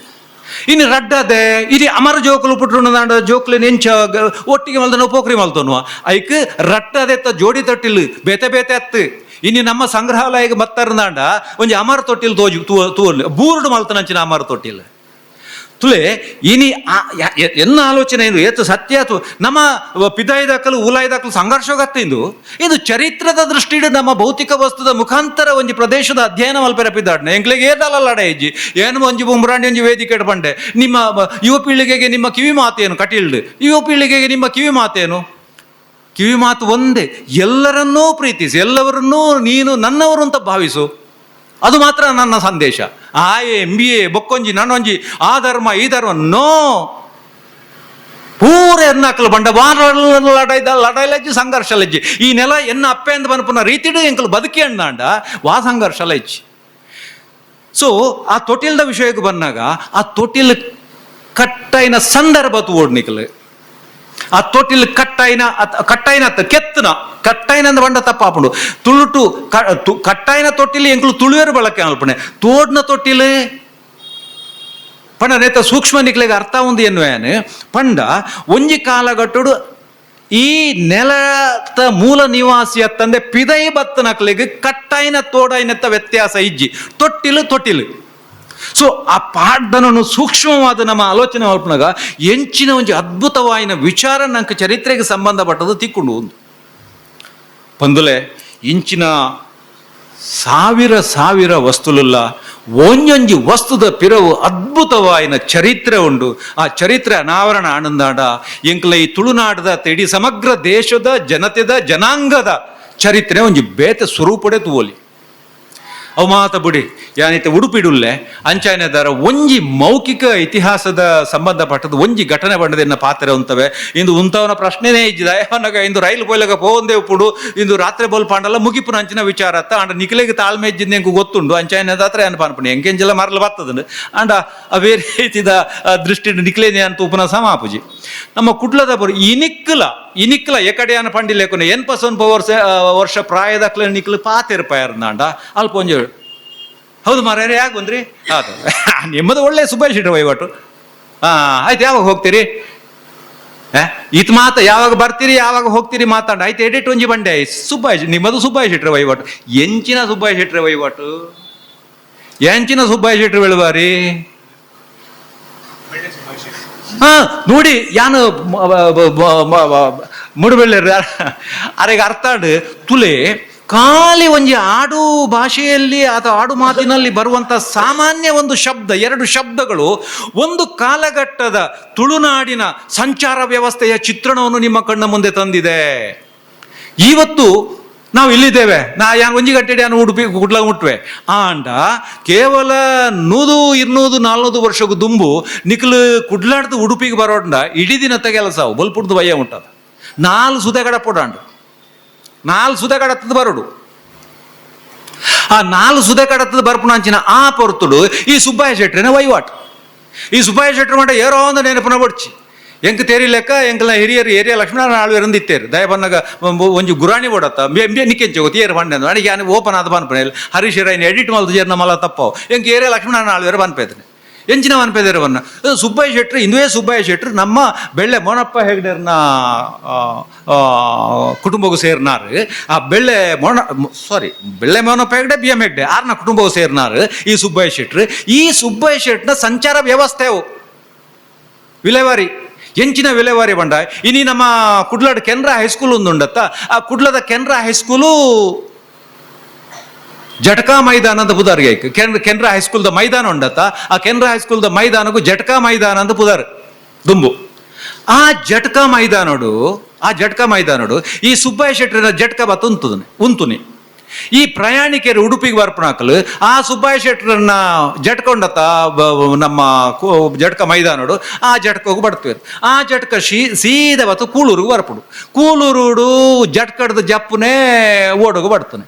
ಇನ್ನು ರಡ್ಡು ಅದೇ ಇಡೀ ಅಮರ ಜೋಕುಲು ಪುಟ್ಟುಂಡ ಜೋಕುಲು ನೆಂಚ ಒಟ್ಟಿಗೆ ಮಲ್ದನ ಪೋಖ್ರಿ ಮಲ್ತೋನು ಐಕ್ ರಟ್ಟ ಅದೇತ್ತ ಜೋಡಿ ತೊಟ್ಟಿಲು ಬೇತೆ ಬೇತೆ ಅತ್ತು. ಇನ್ನು ನಮ್ಮ ಸಂಗ್ರಹಾಲಯಕ್ಕೆ ಬತ್ತರ್ದಾಂಡ ಒಂಜಿ ಅಮರ ತೊಟ್ಟಿಲು ತೋಜು ತೂ ಬೂರ್ಡು ಮಲ್ತನಂಚಿನ ಅಮರ ತೊಟ್ಟಿಲು ತುಲೆ. ಇನಿ ಎನ್ನ ಆಲೋಚನೆ ಇದು ಏತು ಸತ್ಯ ಅಥವಾ ನಮ್ಮ ಪಿದಾಯಿದಾಕಲು ಊಲಾಯ್ದಾಕಲು ಸಂಘರ್ಷಗತ್ತ. ಇಂದು ಇದು ಚರಿತ್ರದ ದೃಷ್ಟಿಡು ನಮ್ಮ ಭೌತಿಕ ವಸ್ತುದ ಮುಖಾಂತರ ಒಂಜಿ ಪ್ರದೇಶದ ಅಧ್ಯಯನ ಮಲ್ಪೆರ ಪಿದಾಡ್ನೆ ಎಂಕ್ಲೆಗೆ ಏದಲ್ಲ ಇಜ್ಜಿ. ಏನು ಒಂಜಿ ಬುಮ್ರಾಂಡಿ ಒಂಜಿ ವೇದಿಕೆ ಪಂಡೆ, ನಿಮ್ಮ ಯುವ ಪೀಳಿಗೆಗೆ ನಿಮ್ಮ ಕಿವಿ ಮಾತೇನು? ಕಟೀಲ್ಡು ಯುವ ಪೀಳಿಗೆಗೆ ನಿಮ್ಮ ಕಿವಿ ಮಾತೇನು? ಕಿವಿ ಮಾತು ಒಂದೇ, ಎಲ್ಲರನ್ನೂ ಪ್ರೀತಿಸಿ, ಎಲ್ಲವರನ್ನೂ ನೀನು ನನ್ನವರು ಅಂತ ಭಾವಿಸು. ಅದು ಮಾತ್ರ ನನ್ನ ಸಂದೇಶ. ಆ A B A ಬೊಕ್ಕೊಂಜಿ ನನ್ನೊಂಜಿ ಆ ಧರ್ಮ ಈ ಧರ್ಮ ನೋ ಪೂರ ಎನ್ನಾಕಲು ಬಂಡ ಬಾರ ಲಡಾಯ್ದ ಲಡಾಯ್ಲಜ್ಜಿ ಸಂಘರ್ಷ ಲಜ್ಜಿ. ಈ ನೆಲ ಎನ್ನ ಅಪ್ಪೆ ಅಂದ ಬನಪುನ ರೀತಿಡು ಎಂಕಲು ಬದುಕಿ ಅಣ್ಣಾಂಡ ವಾ ಸಂಘರ್ಷ ಲಜ್ಜಿ. ಸೊ ಆ ತೊಟ್ಟಿಲ್ದ ವಿಷಯಕ್ಕೆ ಬಂದಾಗ ಆ ತೊಟ್ಟಿಲ್ ಕಟ್ಟೈನ ಸಂದರ್ಭ ತೂಡ್ನಿಕಲು ಆ ತೊಟ್ಟಿಲ್ ಕಟ್ಟಾಯಿನ ಕಟ್ಟಾಯಿನ ಕೆತ್ತನ ಕಟ್ಟಾಯಿನ ಅಂದ ಬಂಡ ತಪ್ಪಾಪುಂಡು. ತುಳುಟು ಕಟ್ಟಾಯಿನ ತೊಟ್ಟಿಲ್ ಎಂಕುಲು ತುಳುವೇರು ಬಳಕೆ ಅಲ್ಪಣೆ. ತೋಡ್ನ ತೊಟ್ಟಿಲ್ ಪಂಡ ನೇತ ಸೂಕ್ಷ್ಮ ನಿಕ್ಲೆಗೆ ಅರ್ಥ ಒಂದು ಎನ್ನುವೇನು ಪಂಡ ಒಂಜಿ ಕಾಲಗಟ್ಟುಡು ಈ ನೆಲದ ಮೂಲ ನಿವಾಸಿ ಅತ್ತಂದೆ ಪಿದೈ ಬತ್ತನಕ್ಲೆಗ್ ಕಟ್ಟಾಯಿನ ತೋಡಾಯಿನತ್ತ ವ್ಯತ್ಯಾಸ ಇಜ್ಜಿ. ತೊಟ್ಟಿಲು ತೊಟ್ಟಿಲು. ಸೊ ಆ ಪಾಡ್ದನನ್ನು ಸೂಕ್ಷ್ಮವಾದ ನಮ್ಮ ಆಲೋಚನೆ ಮಲ್ಪನಾಗ ಎಂಚಿನ ಒಂಜಿ ಅದ್ಭುತವಾಯಿನ ವಿಚಾರ ನಂಗೆ ಚರಿತ್ರೆಗೆ ಸಂಬಂಧಪಟ್ಟದ್ದು ತಿಕ್ಕೊಂಡು ಒಂದು ಪಂದುಲೆ. ಇಂಚಿನ ಸಾವಿರ ಸಾವಿರ ವಸ್ತುಲುಲ್ಲ ಒಂಜೊಂಜಿ ವಸ್ತುದ ಪಿರವು ಅದ್ಭುತವಾಯಿನ ಚರಿತ್ರೆ ಉಂಡು. ಆ ಚರಿತ್ರೆ ಅನಾವರಣ ಆನಂದಾಡ ಎಂಕ್ಲ ಈ ತುಳುನಾಡದ ಇಡೀ ಸಮಗ್ರ ದೇಶದ ಜನತೆದ ಜನಾಂಗದ ಚರಿತ್ರೆ ಒಂಜಿ ಬೇತೆ ಸ್ವರೂಪಡೆ ತೂವೊಲಿ. ಅವು ಮಾತ ಬುಡಿ, ಯಾನಿತ್ತೆ ಉಡುಪಿಡುಲ್ಲೆ ಅಂಚಾಯನದಾರ ಒಂಜಿ ಮೌಖಿಕ ಇತಿಹಾಸದ ಸಂಬಂಧಪಟ್ಟದ್ದು ಒಂಜಿ ಘಟನೆ ಬಂಡದ ಎನ್ನ ಪಾತ್ರೆ ಉಂತವೆ. ಇಂದು ಉಂತವನ ಪ್ರಶ್ನೆನೇ ಇಜ್ಜಿದ ಅವನಾಗ. ಇಂದು ರೈಲು ಪೋಯ್ಲಗ ಪೋಂದೆ ಉಪ್ಪುಡು, ಇಂದು ರಾತ್ರಿ ಬೋಲ್ ಪಾಂಡಲ್ಲ ಮುಗಿಪುನ ಅಂಚಿನ ವಿಚಾರ ಅತ್ತ. ಅಂಡ ನಿಖಿಲೆಗೆ ತಾಳ್ಮೆ ಇಜ್ಜಿಂದ ಎಂಕು ಗೊತ್ತುಂಡು. ಅಂಚಾಯನದಾತ್ರ ಏನ್ ಪನ್ಪುಣಿ ಎಂಕೆಂಜಲ ಮರಲು ಬರ್ತದ. ಅಂಡ ಆ ಬೇರೆ ರೀತಿದ ದೃಷ್ಟಿ ನಿಖಿಲೇನೆ ಅಂತ ಉಪನ ಸಮಾಪುಜಿ. ನಮ್ಮ ಕುಡ್ಲದ ಬರು ಇನಿಕ್ಕಲ ಇನಿಕ್ಕಲ ಎಕಡೆಯಾನ ಪಂಡಿ ಲೇಕುನ ಎನ್ಪಸೊನ್ಪ ವರ್ಷ ವರ್ಷ ಪ್ರಾಯದಕ್ಲೆ ನಿಕ್ಲು ಪಾತೆರ್ಪಾಯರ್ನಾಂಡ ಅಲ್ಪ ಒಂಜಿ ಹೌದು ಮಾರ್ಯಾರ, ಯಾಕೆ ಬಂದ್ರಿ? ಹೌದು, ನಿಮ್ಮದು ಒಳ್ಳೆ ಸುಭಾಷಿತ ವಹಿವಾಟು. ಹಾಂ ಆಯ್ತು, ಯಾವಾಗ ಹೋಗ್ತೀರಿ? ಇತ್ ಮಾತ ಯಾವಾಗ ಬರ್ತೀರಿ ಯಾವಾಗ ಹೋಗ್ತೀರಿ ಮಾತಾಡ ಆಯ್ತು. ಎಡಿಟ್ ಒಂಜಿ ಬಂಡೆ ಸುಬ್ಬಾಯ್ ನಿಮ್ಮದು ಸುಬ್ಬಾಯ್ ಶೆಟ್ರ ವಹಿವಾಟು. ಎಂಚಿನ ಸುಬ್ಬಾಯ್ ಶೆಟ್ರ ವಹಿವಾಟು? ಎಂಚಿನ ಸುಬ್ಬಾಯ್ ಶೆಟ್ರು ಬೆಳಬಾರಿ? ಹಾ ನೋಡಿ, ಯಾನು ಮುಡುಬೆಳ್ಳೆ ಅರೆಗೆ ಅರ್ಥ ತುಲೆ ಖಾಲಿ ಒಂಜಿ ಆಡು ಭಾಷೆಯಲ್ಲಿ ಅಥವಾ ಆಡು ಮಾತಿನಲ್ಲಿ ಬರುವಂಥ ಸಾಮಾನ್ಯ ಒಂದು ಶಬ್ದ, ಎರಡು ಶಬ್ದಗಳು ಒಂದು ಕಾಲಘಟ್ಟದ ತುಳುನಾಡಿನ ಸಂಚಾರ ವ್ಯವಸ್ಥೆಯ ಚಿತ್ರಣವನ್ನು ನಿಮ್ಮ ಕಣ್ಣ ಮುಂದೆ ತಂದಿದೆ. ಇವತ್ತು ನಾವು ಇಲ್ಲಿದ್ದೇವೆ. ನಾ ಯಾನ್ ಒಂಜಿ ಗಂಟೆ ಯಾನ್ ಉಡುಪಿ ಕುಡ್ಲ ಮುಟ್ವೆ. ಆಂಡ ಕೇವಲ 100 200 400 ವರ್ಷಕ್ಕೂ ದುಂಬು ನಿಕ್ಲು ಕುಡ್ಲಾಡ್ದು ಉಡುಪಿಗೆ ಬರೋಂಡ ಇಡೀ ದಿನತ್ತ ಕೆಲಸ ಬಲ್ಪುಡ್ದು ಬಯ್ಯ ಉಂಟದ. ನಾಲ್ ಸುದೆ ಕಡಪೊಡಾಂಡು, ನಾಲ್ ಸುದೆ ಕಡತ್ತದ ಬರೋಡು. ಆ ನಾಲ್ ಸುದೆ ಕಡತದ ಬರ್ಪುನಂಚಿನ ಆ ಪೊರ್ತುಡು ಈ ಸುಬ್ಬಾಯ ಶೆಟ್ರಿನ ವಹಿವಾಟು. ಈ ಸುಬ್ಬಾಯ ಶೆಟ್ರು ಮಂಡ ಏರೋ ಒಂದು ನೆನಪುನ ಬಡ್ಚಿ ಎಂಕ್ ತೇರಿ ಲೆಕ್ಕ ಎಂಕಲ್ನ ಹಿರಿಯರು ಏರಿಯಾ ಲಕ್ಷ್ಮಣ ಆಳ್ವೇರಂದು ಇತ್ತೇರು ದಯ ಬನ್ನಗ ಒಂಜಿ ಗುರಾಣಿ ಬೋಡತ್ತ ನಿಕ್ಕೆಂಚ ಗೊತ್ತು ಏರು ಬಂಡೆ ಅಡಿಗೆ ಯಾನ್ ಓಪನ್ ಆದ ಬನ್ಪನೆ ಹರೀಶ್ ಎಡಿಟ್ ಮಲ್ತು ಜೇರ್ನ ಮಲ್ಲ ತಪ್ಪಾವು ಎಂಕ್ ಏರಿಯಾ ಲಕ್ಷ್ಮಣ ಆಳ್ವೇರು ಬನ್ಪೇದನೆ ಎಂಚಿನ ಬನ್ಪೇದೇರು ಬನ್ನ ಸುಬ್ಬಯ್ಯ ಶೆಟ್ರು ಇಂದುವೇ ಸುಬ್ಬಯ್ಯ ಶೆಟ್ರು ನಮ್ಮ ಬೆಳ್ಳೆ ಮೋನಪ್ಪ ಹೆಗ್ಡೇರ್ನ ಕುಟುಂಬಕ್ಕೂ ಸೇರ್ನಾರು. ಆ ಬೆಳ್ಳೆ ಮೋನ ಸಾರಿ ಬೆಳ್ಳೆ ಮೋನಪ್ಪ ಹೆಗ್ಡೆ ಬಿ ಎಂ ಹೆಗ್ಡೆ ಆರ್ನ ಕುಟುಂಬವು ಸೇರ್ನಾರು ಈ ಸುಬ್ಬಯ್ಯ ಶೆಟ್ರು. ಈ ಸುಬ್ಬಯ್ಯ ಶೆಟ್ನ ಸಂಚಾರ ವ್ಯವಸ್ಥೆವು ವಿಲೇವಾರಿ ಎಂಚಿನ ವಿಲೇವಾರಿ ಬಂಡ. ಇನಿ ನಮ್ಮ ಕುಡ್ಲಡ್ ಕೆನರಾ ಹೈಸ್ಕೂಲ್ ಒಂದು ಉಂಡತ್ತ, ಆ ಕುಡ್ಲದ ಕೆನರಾ ಹೈಸ್ಕೂಲು ಜಟಕಾ ಮೈದಾನ ಅಂತ ಪುದಾರ್ಗೆ ಕೆನರಾ ಹೈಸ್ಕೂಲ್ದ ಮೈದಾನ ಉಂಡತ್ತ, ಆ ಕೆನರಾ ಹೈಸ್ಕೂಲ್ದ ಮೈದಾನಕ್ಕೂ ಜಟಕಾ ಮೈದಾನ ಅಂತ ಪುದಾರ್ ದುಂಬು. ಆ ಜಟಕಾ ಮೈದಾನೋಡು, ಆ ಜಟಕಾ ಮೈದಾನೋಡು ಈ ಸುಬ್ಬಯ್ಯ ಶೆಟ್ಟರಿನ ಜಟಕ ಬತ್ತ ಉಂತುದನೆ ಉಂತುನಿ. ಈ ಪ್ರಯಾಣಿಕರು ಉಡುಪಿಗೆ ಬರ್ಪಣಾಕಲು ಆ ಸುಬ್ಬಯ್ಯ ಶೆಟ್ಟರನ್ನ ಜಟ್ಕೊಂಡತ್ತ ನಮ್ಮ ಜಟ್ಕ ಮೈದಾನೋಡು ಆ ಜಟ್ಕೋಗಿ ಬಡ್ತೀವಿ. ಆ ಜಟ್ಕ ಸೀದಾ ಬತ್ತು ಕೂಳೂರಿಗೆ ಬರ್ಪುಡು. ಕೂಳೂರುಡು ಜಟ್ಕಡ್ದು ಜಪ್ಪುನೇ ಓಡೋಗು ಬಡ್ತಾನೆ.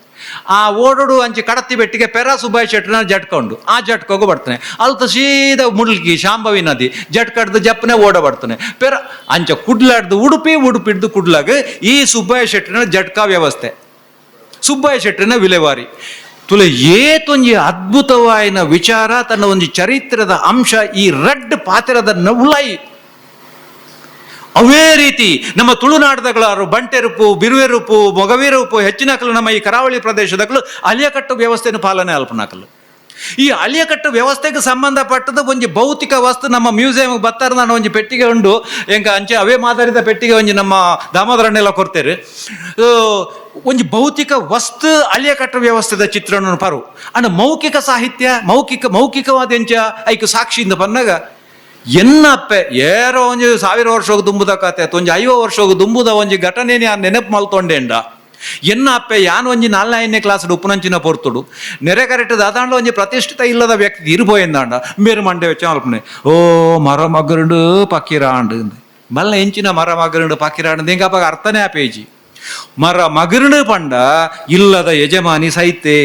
ಆ ಓಡೋಡು ಅಂಚೆ ಕಡತ್ತಿ ಬೆಟ್ಟಿಗೆ ಪೆರ ಸುಬ್ಬಯ್ಯ ಶೆಟ್ಟರನ್ನ ಜಟ್ಕೊಂಡು ಆ ಜಟ್ಕೋಗು ಬರ್ತಾನೆ. ಅಲ್ತ ಸೀದಾ ಮುಳ್ಕಿ ಶಾಂಭವಿ ನದಿ ಜಟ್ಕಡ್ದು ಜಪ್ಪನೆ ಓಡ ಬರ್ತಾನೆ. ಪೆರ ಅಂಚೆ ಕುಡ್ಲಾಡ್ದು ಉಡುಪಿ, ಉಡುಪಿಡ್ದು ಕುಡ್ಲಾಗ ಈ ಸುಬ್ಬಯ್ಯ ಶೆಟ್ಟರನ ಜಟ್ಕಾ ವ್ಯವಸ್ಥೆ, ಸುಬ್ಬಯ್ಯ ಶೆಟ್ಟರಿನ ವಿಲೇವಾರಿ. ತುಲೆ ಏತೊಂಜಿ ಅದ್ಭುತವಾಯಿನ ವಿಚಾರ, ತನ್ನ ಒಂಜಿ ಚರಿತ್ರದ ಅಂಶ ಈ ರಡ್ಡ್ ಪಾತ್ರದ ಉಲಾಯಿ. ಅವೇ ರೀತಿ ನಮ್ಮ ತುಳುನಾಡದಗಳಾರು ಬಂಟೆರುಪು, ಬಿರುವೆರುಪು, ಮೊಗವೀರುಪು ಹೆಚ್ಚಿನಕಲು ನಮ್ಮ ಈ ಕರಾವಳಿ ಪ್ರದೇಶದಕಲು ಅಲಿಯಕಟ್ಟು ವ್ಯವಸ್ಥೆಯನ್ನು ಪಾಲನೆ ಅಲ್ಪನಾಕಲು. ಈ ಅಲಿಯಕಟ್ಟು ವ್ಯವಸ್ಥೆಗೆ ಸಂಬಂಧಪಟ್ಟದ್ದು ಒಂಜಿ ಭೌತಿಕ ವಸ್ತು ನಮ್ಮ ಮ್ಯೂಸಿಯಂ ಬತ್ತಾರ ನಾನು ಒಂಜಿ ಪೆಟ್ಟಿಗೆ ಉಂಡು ಎಂಕ ಅಂಚೆ ಅವೇ ಮಾದರಿದ ಪೆಟ್ಟಿಗೆ ಒಂಜಿ ನಮ್ಮ ದಾಮೋದರನ್ನೆಲ್ಲ ಕೊಡ್ತೇವೆ. ಒಂಜಿ ಭೌತಿಕ ವಸ್ತು ಅಲಿಯಕಟ್ಟು ವ್ಯವಸ್ಥೆದ ಚಿತ್ರಣ ಪರು ಅಂಡ್ ಮೌಖಿಕ ಸಾಹಿತ್ಯ ಮೌಖಿಕವಾದ ಎಂಚ ಐಕ್ ಸಾಕ್ಷಿಯಿಂದ ಬಂದಾಗ ಎನ್ನಪ್ಪೆ ಏರೋ ಒಂಜಿ 1000 ವರ್ಷ ಹೋಗಿ ದುಂಬುದ ಕತೆ ಅಥವಾ ಒಂಜಿ 50 ವರ್ಷ ಹೋಗಿ ದುಂಬುದ ಒಂಜಿ ಘಟನೆ ಯಾನ್ ನೆನಪು ಮಲ್ತೊಂಡೇಂಡ. ಎನ್ನ ಅಪ್ಪೆ ಯಾನ್ ಒಂಜಿ 4ನೇ ಕ್ಲಾಸ್ ಉಪ್ಪುನಂಚಿನ ಪೊರ್ತುಡು ನೆರೆ ಕರೆಕ್ಟ್ ದಾದಾಂಡ ಒಂಜಿ ಪ್ರತಿಷ್ಠಿತ ಇಲ್ಲದ ವ್ಯಕ್ತಿ ಇರ್ಬೋಯೆಂದಾಂಡ ಮೇರು ಮಂಡೆ ವೆಚ್ಚ ಮಲ್ಪನೆ ಓ ಮರ ಮಗರುಂಡು ಪಕ್ಕಿರಾಂಡು ಮಲ್ಲ ಎಂಚಿನ ಮರ ಮಗರುಂಡು ಪಕ್ಕಿರಾಂಡು ಎಂಕ ಅಪ್ಪಾಗ ಅರ್ಥನೇ ಆಪೇಜಿ. ಮರ ಮಗರುಂಡು ಪಂಡ ಇಲ್ಲದ ಯಜಮಾನಿ ಸೈತೆ,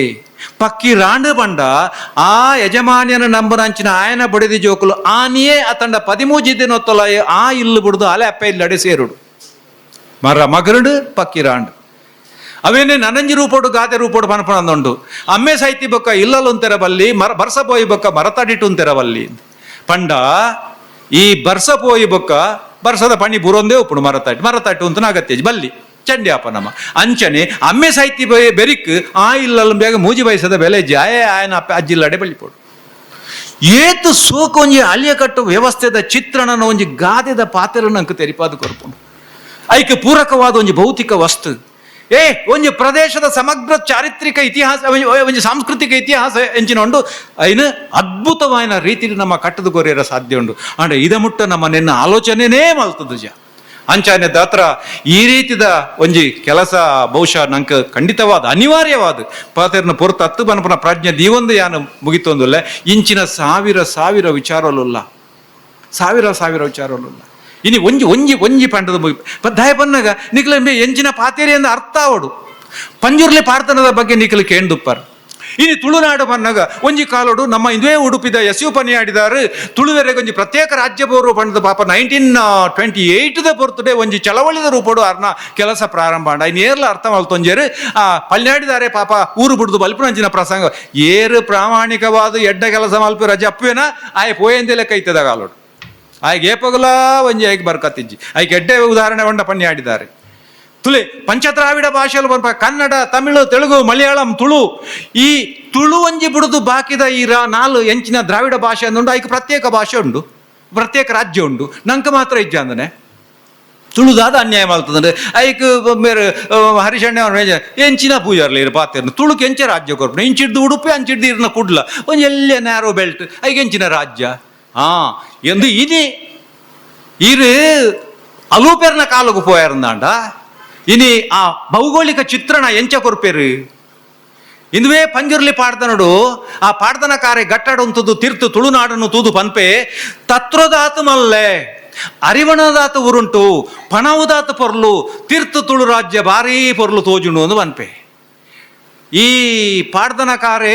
ಪಕ್ಕಿರಾಂಡು ಪಂಡ ಆ ಯಜಮಾನಿಯನ ನಂಬುನಂಚಿನ ಆಯನ ಬಡಿದಿ ಜೋಕುಲು ಆನಿಯೇ ಅತಂಡ 13 ದಿನೊತ್ತಲ ಆ ಇಲ್ಲು ಬಿಡುದು ಅಲೆ ಅಪ್ಪ ಇಲ್ಲಡೆ ಸೇರುಡು. ಮರ ಮಗರುಂಡು ಪಕ್ಕಿರಾಂಡು ಅವೇನೆ ನನಂಜಿ ರೂಪೋಡು ಗಾದೆ ರೂಪೋಡು ಪನಪನಂದುಂಡು. ಅಮ್ಮೆ ಸಾಹಿತಿ ಬೊಕ್ಕ ಇಲ್ಲಲುಂತೆರ ಬಲ್ಲಿ ಮರ ಬರ್ಸ ಪೋಯಿ ಬೊಕ್ಕ ಮರತಡಿಟುಂತೆರ ಬಲ್ಲಿ ಪಂಡ ಈ ಬರ್ಸ ಪೋಯಿ ಬೊಕ್ಕ ಬರ್ಸದ ಪಣಿ ಬುರೊಂದೇ ಉಪ್ಪುಡು ಮರತಾಟಿ ಮರತಾಟಿ ಉಂತನ ಅಗತ್ಯ ಬಲ್ಲಿ ಚಂಡಿ ಅಪ್ಪ ನಮ್ಮ ಅಂಚನೆ ಅಮ್ಮೆ ಸಾಹಿತಿ ಬೆರಿಕ್ ಆ ಇಲ್ಲಲ್ ಬೇಗ ಮೂಜಿ ಬಯಸದ ಬೆಲೆ ಜಾಯ ಆಯನ ಅಪ್ಪ ಅಜ್ಜಿಲ್ಲಡೆ ಬಳ್ಳಿಪೋಡು. ಏತು ಸೋಕ ಒಂಜಿ ಅಲಿಯಕಟ್ಟು ವ್ಯವಸ್ಥೆದ ಚಿತ್ರಣನ ಒಂಜಿ ಗಾದೆದ ಪಾತ್ರನ ಅಂಕ ತೆರಿಪಾದ ಕೊರ್ಪುಂಡು. ಐಕ್ ಪೂರಕವಾದ ಒಂಜಿ ಭೌತಿಕ ವಸ್ತು ಏ ಒಂಜಿ ಪ್ರದೇಶದ ಸಮಗ್ರ ಚಾರಿತ್ರಿಕ ಇತಿಹಾಸ ಒಂಜಿ ಸಾಂಸ್ಕೃತಿಕ ಇತಿಹಾಸ ಎಂಚಿನ ಉಂಡು ಐನು ಅದ್ಭುತವಾದ ರೀತಿಯಲ್ಲಿ ನಮ್ಮ ಕಟ್ಟದ ಕೊರಿಯರ ಸಾಧ್ಯ ಉಂಡು. ಅಂಡ ಇದ ಮುಟ್ಟ ನಮ್ಮ ನಿನ್ನ ಆಲೋಚನೆನೇ ಮಲ್ತದ ಜ ಅಂಚಾನೆ ದಾತ್ರ ಈ ರೀತಿದ ಒಂಜಿ ಕೆಲಸ ಬಹುಶಃ ನಂಗೆ ಖಂಡಿತವಾದ ಅನಿವಾರ್ಯವಾದ ಪಾತೆರ್ನ ಪೊರ್ತು ಹತ್ತು ಬನಪನ ಪ್ರಜ್ಞೆ ದೀವೊಂದು ಯಾನು ಮುಗಿತೊಂದುಲ್ಲ. ಇಂಚಿನ ಸಾವಿರ ಸಾವಿರ ವಿಚಾರಲುಲ್ಲ, ಸಾವಿರ ಸಾವಿರ ವಿಚಾರಲುಲ್ಲ. ಇನಿ ಒಂಜಿ ಒಂಜಿ ಒಂಜಿ ಪಂಡದ ಮುಗಿ ದಯ ಬನ್ನಗ ನಿಕ್ಲ ಎಂಚಿನ ಪಾತೇರಿ ಅಂದ ಅರ್ಥ ಆವಡು. ಪಂಜುರ್ಲಿ ಪಾರ್ತನದ ಬಗ್ಗೆ ನಿಕ್ಲ ಕೇಂದುಪ್ಪಾರ್. ಇನಿ ತುಳುನಾಡು ಬನ್ನಗ ಒಂಜಿ ಕಾಲೋಡು ನಮ್ಮ ಇಂದುವೇ ಉಡುಪಿದ ಎಸ್ you ಪನಿಯಾಡಿದಾರು ತುಳುವೆರೆಗೆ ಒಂಜಿ ಪ್ರತ್ಯೇಕ ರಾಜ್ಯ ಬೋರು ಪಂಡದ ಪಾಪ 1928 the ಪೊರ್ತುಡೆ ಒಂಜಿ ಚಳವಳಿದ ರೂಪೋಡು ಅರ್ನ ಕೆಲಸ ಪ್ರಾರಂಭ ಆಂಡ. ಇನ್ನು ಏರ್ಲ ಅರ್ಥ ಮಲ್ತೊಂಜೇರು ಆ ಪಲ್ನಾಡಿದಾರೆ ಪಾಪ ಊರು ಬಿಡುದು ಬಲ್ಪುನಂಚಿನ ಪ್ರಸಂಗ ಏರು ಪ್ರಾಮಾಣಿಕವಾದ ಎಡ್ಡ ಕೆಲಸ ಮಲ್ಪು ರಜೆ ಅಪ್ಪುವೇನ ಆಯ್ ಪೋಯಂದೆಲೆ ಕೈತದ ಕಾಲೋಡು ಆಯ್ಗೆ ಏಪಗಲ ಒಂಜಿ ಐಕ್ ಬರ್ಕತ್ತಿಜ್ಜಿ ಐಕ್ ಎಡ್ಡೆ ಉದಾಹರಣೆ ಒಂಡ ಪನ್ಯಾಡಿದ್ದಾರೆ. ತುಳಿ ಪಂಚದ್ರಾವಿಡ ಭಾಷೆಯಲ್ಲಿ ಬರ್ಪ ಕನ್ನಡ, ತಮಿಳು, ತೆಲುಗು, ಮಲಯಾಳಂ, ತುಳು. ಈ ತುಳು ಒಂಜಿ ಬಿಡುದು ಬಾಕಿದ ಈ ನಾಲು ಎಂಚಿನ ದ್ರಾವಿಡ ಭಾಷೆ ಅಂದುಂಡು ಐಕ್ ಪ್ರತ್ಯೇಕ ಭಾಷೆ ಉಂಡು, ಪ್ರತ್ಯೇಕ ರಾಜ್ಯ ಉಂಡು. ನಂಕ ಮಾತ್ರ ಇಜ್ಜ ಅಂದನೆ ತುಳುದಾದ ಅನ್ಯಾಯ ಮಾಡ್ತದಂದ್ರೆ ಐಕ್ ಮೇರೆ ಹರಿಶಣ್ಣ ಎಂಚಿನ ಪೂಜಾರ್ಲಿ ಇರು ಪಾತೆರ್ನ ತುಳುಕ್ ಎಂಚ ರಾಜ್ಯ ಕೊರ್ಪುನ ಇಂಚಿಡ್ದು ಉಡುಪಿ ಅಂಚಿಡ್ದು ಇರ್ನ ಕುಡ್ಲ ಒಂಜಿ ಎಲ್ಲೆ ನ್ಯಾರೋ ಬೆಲ್ಟ್ ಐಕ್ ಎಂಚಿನ ರಾಜ್ಯ ಹಾ ಎಂದು ಇನಿ ಇರು ಅಲೂಪೆರ್ನ ಕಾಲಗು ಪೋಯರ್ಂದಾಂಡ ಇನಿ ಆ ಭೌಗೋಳಿಕ ಚಿತ್ರಣ ಎಂಚ ಕೊರ್ಪೇರು ಇಂದುವೇ ಪಂಜುರ್ಲಿ ಪಾಡ್ದನಡು ಆ ಪಾಡ್ದನ ಕಾರೆ ಗಟ್ಟಡೊಂತುದು ತಿರ್ತು ತುಳುನಾಡನ್ನು ತೂದು ಪನ್ಪೆ ತತ್ರದಾತು ಮಲ್ಲೆ ಅರಿವಣದಾತು ಉರುಂಟು ಪಣವುದಾತು ಪೊರ್ಲು ತಿರ್ತು ತುಳು ರಾಜ್ಯ ಭಾರೀ ಪೊರ್ಲು ತೋಜುಂಡು ಅಂದು ಪನ್ಪೆ. ಈ ಪಾಡ್ದನಕಾರೆ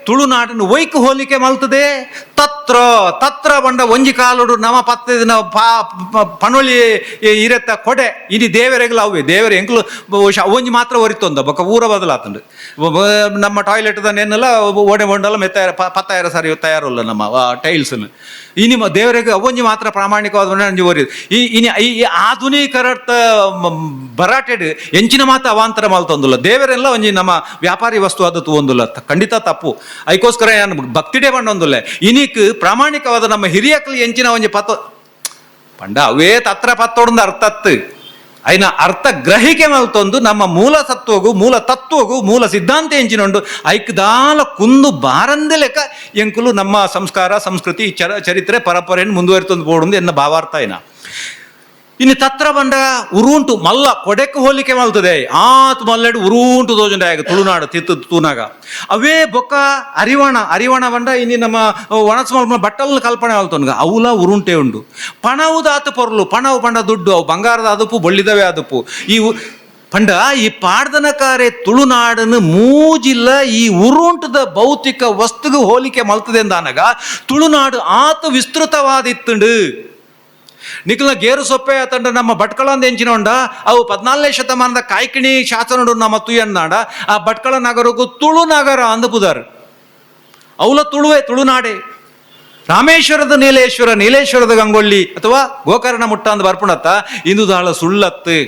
ತುಳುನಾಡನ್ನು ಒಯ್ಕ್ ಹೋಲಿಕೆ ಮಲ್ತದೆ. ತತ್ರ ತತ್ರ ಬಂಡ ಒಂಜಿ ಕಾಲುಡು ನಮ ಪತ್ತದಿನ ಪಣೊಳಿ ಇರೆತ್ತ ಕೊಡೆ ಇನಿ ದೇವರೆಗ್ಲ ಅವೇ ದೇವರ ಎಂಕ್ಲು ಒಂಜಿ ಮಾತ್ರ ಒರಿತೊಂದ ಬೊಕ್ಕ ಊರ ಬದಲಾತಂಡು. ನಮ್ಮ ಟಾಯ್ಲೆಟ್ ಏನೆಲ್ಲ ಓಡೆ ಬೊಂಡಲ್ಲ ಮೆತ್ತಾರ ಪತ್ತಾಯಿರ ಸರಿ ತಯಾರುಲ್ಲ ನಮ್ಮ ಟೈಲ್ಸ್ ಇನಿ ದೇವರಿಗೆ ಅವೊಂಜಿ ಮಾತ್ರ ಪ್ರಾಮಾಣಿಕವಾದ ಒಂಜಿ ಒರಿ ಈ ಇನಿ ಈ ಆಧುನೀಕರಣ ಭರಾಟೆಡ್ ಎಂಚಿನ ಮಾತ್ರ ಅವಾಂತರ ಮಲ್ತೊಂದುಲ್ಲ. ದೇವರೆಲ್ಲ ಒಂಜಿ ನಮ್ಮ ವ್ಯಾಪಾರಿ ವಸ್ತು ಅದು ತೂವೊಂದುಲ್ಲ, ಖಂಡಿತ ತಪ್ಪು. ಅದಕ್ಕೋಸ್ಕರ ನಾನು ಭಕ್ತಿಡೇ ಬಂಡೊಂದುಲ್ಲ. ಇನಿಕ್ ಪ್ರಾಮಾಣಿಕವಾದ ನಮ್ಮ ಹಿರಿಯಕ್ಲು ಎಂಚಿನ ಒಂಜಿ ಪತ್ತ ಪಂಡ ಅವೇ ತತ್ರ ಪತ್ತೊಡಂದು ಅರ್ಥತ್ತು ಐನ ಅರ್ಥ ಗ್ರಹಿಕೆ ಮಲ್ತೊಂದು ನಮ್ಮ ಮೂಲ ಸತ್ವಗು ಮೂಲ ತತ್ವಗು ಮೂಲ ಸಿದ್ಧಾಂತ ಎಂಚಿನೊಂಡು ಐಕ್ ದಾಲ ಕುಂದು ಬಾರಂದೆ ಲೆಕ್ಕ ಎಂಕುಲು ನಮ್ಮ ಸಂಸ್ಕಾರ ಸಂಸ್ಕೃತಿ ಚರಿತ್ರೆ ಪರಂಪರೆಯನ್ನು ಮುಂದುವರಿತೊಂದು ಬೋಡುಂದು ಎನ್ನ ಭಾವಾರ್ಥ. ಐನ ಇನ್ನು ತತ್ರ ಬಂಡ ಉರುಂಟು ಮಲ್ಲ ಕೊಡೆಕ್ ಹೋಲಿಕೆ ಮಲ್ತದೆ. ಆತ್ ಮಲ್ಲೆಡು ಉರುಂಟು ದೋಜಂಡ ಆಗ ತುಳುನಾಡು ತಿತ್ತು ತೂನಾಗ ಅವೇ ಬೊಕ್ಕ ಅರಿವಣ ಅರಿವಣ ಬಂಡ ಇನಿ ನಮ್ಮ ಒಣಸ್ ಮಲ್ಪ ಬಟ್ಟಲ್ ಕಲ್ಪನೆ ಮಲ್ತೊನ್ಗ ಅವುಲ ಉರುಂಟೆ ಉಂಡು. ಪಣವುದಾತು ಪೊರ್ಲು ಪಣವು ಪಂಡ ದುಡ್ಡು ಅವು ಬಂಗಾರದ ಅದುಪು ಬೊಳ್ಳಿದವೇ ಅದುಪು. ಈ ಪಂಡ ಈ ಪಾಡ್ದನಕಾರೆ ತುಳುನಾಡನ್ನು ಮೂಜಿಲ್ಲ ಈ ಉರುಂಟದ ಭೌತಿಕ ವಸ್ತುಗೆ ಹೋಲಿಕೆ ಮಲ್ತದೆ ಅಂದಾನಗ ತುಳುನಾಡು ಆತ ವಿಸ್ತೃತವಾದಿತ್ತುಂಡು. ನಿಖಲ ಗೇರು ಸೊಪ್ಪೆ ತಂಡ ನಮ್ಮ ಭಟ್ಕಳಂದ ಎಂಚಿನ ಉಂಡ ಅವು 14ನೇ ಶತಮಾನದ ಕಾಯ್ಕಿಣಿ ಶಾಸನಡು ನಮ್ಮ ತುಯನ್ನಾಡ ಆ ಭಟ್ಕಳ ನಗರಕ್ಕೂ ತುಳು ನಗರ ಅಂದ ಪುದರ್ ಅವಲ ತುಳುವೆ ತುಳುನಾಡೆ. ರಾಮೇಶ್ವರದ ನೀಲೇಶ್ವರ ನೀಲೇಶ್ವರದ ಗಂಗೊಳ್ಳಿ ಅಥವಾ ಗೋಕರ್ಣ ಮುಟ್ಟ ಅಂದ ಬರ್ಪುಣತ್ತ ಇಂದು ದಾಳ ಸುಳ್ಳತ್ತು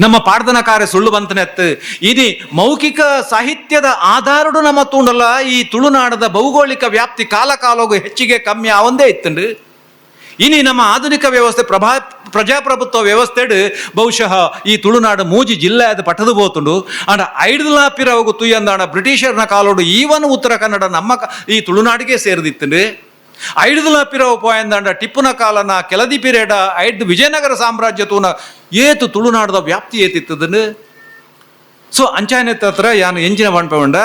ನಮ್ಮ ಪಾಡ್ದನ ಕಾರ್ಯ ಸುಳ್ಳು ಬಂತನೆತ್ತು. ಇನಿ ಮೌಖಿಕ ಸಾಹಿತ್ಯದ ಆಧಾರಡು ನಮ್ಮ ತೂಂಡಲ್ಲ ಈ ತುಳುನಾಡದ ಭೌಗೋಳಿಕ ವ್ಯಾಪ್ತಿ ಕಾಲ ಕಾಲೋಗು ಹೆಚ್ಚಿಗೆ ಕಮ್ಮಿ ಆವಂದೇ ಇತ್ತಂಡು. ಇನಿ ನಮ್ಮ ಆಧುನಿಕ ವ್ಯವಸ್ಥೆ ಪ್ರಜಾಪ್ರಭುತ್ವ ವ್ಯವಸ್ಥೆಡ್ ಬಹುಶಃ ಈ ತುಳುನಾಡು ಮೂಜಿ ಜಿಲ್ಲೆ ಅದು ಪಟ್ಟದು ಪೋತುಂಡು. ಅಂಡ ಐಡ್ದಲಾಪಿರವು ತುಯ್ಯಂದಾಣ ಬ್ರಿಟಿಷರ್ನ ಕಾಲೋಡು ಈವನ್ ಉತ್ತರ ಕನ್ನಡ ನಮ್ಮ ಈ ತುಳುನಾಡಿಗೆ ಸೇರಿದಿತ್ತಂಡು. ಐಡ್ದಲಾಪಿರವು ಪೋಯಂದಾಂಡ ಟಿಪ್ಪುನ ಕಾಲನ ಕೆಲದಿ ಪಿರೇಡ ಐಡ್ದು ವಿಜಯನಗರ ಸಾಮ್ರಾಜ್ಯ ತೂನ ಏತು ತುಳುನಾಡದ ವ್ಯಾಪ್ತಿ ಏತಿತ್ತದನ್ನು. ಸೊ ಅಂಚಾನೆ ಹತ್ರ ಯಾನು ಎಂಜಿನ ಪಂಡ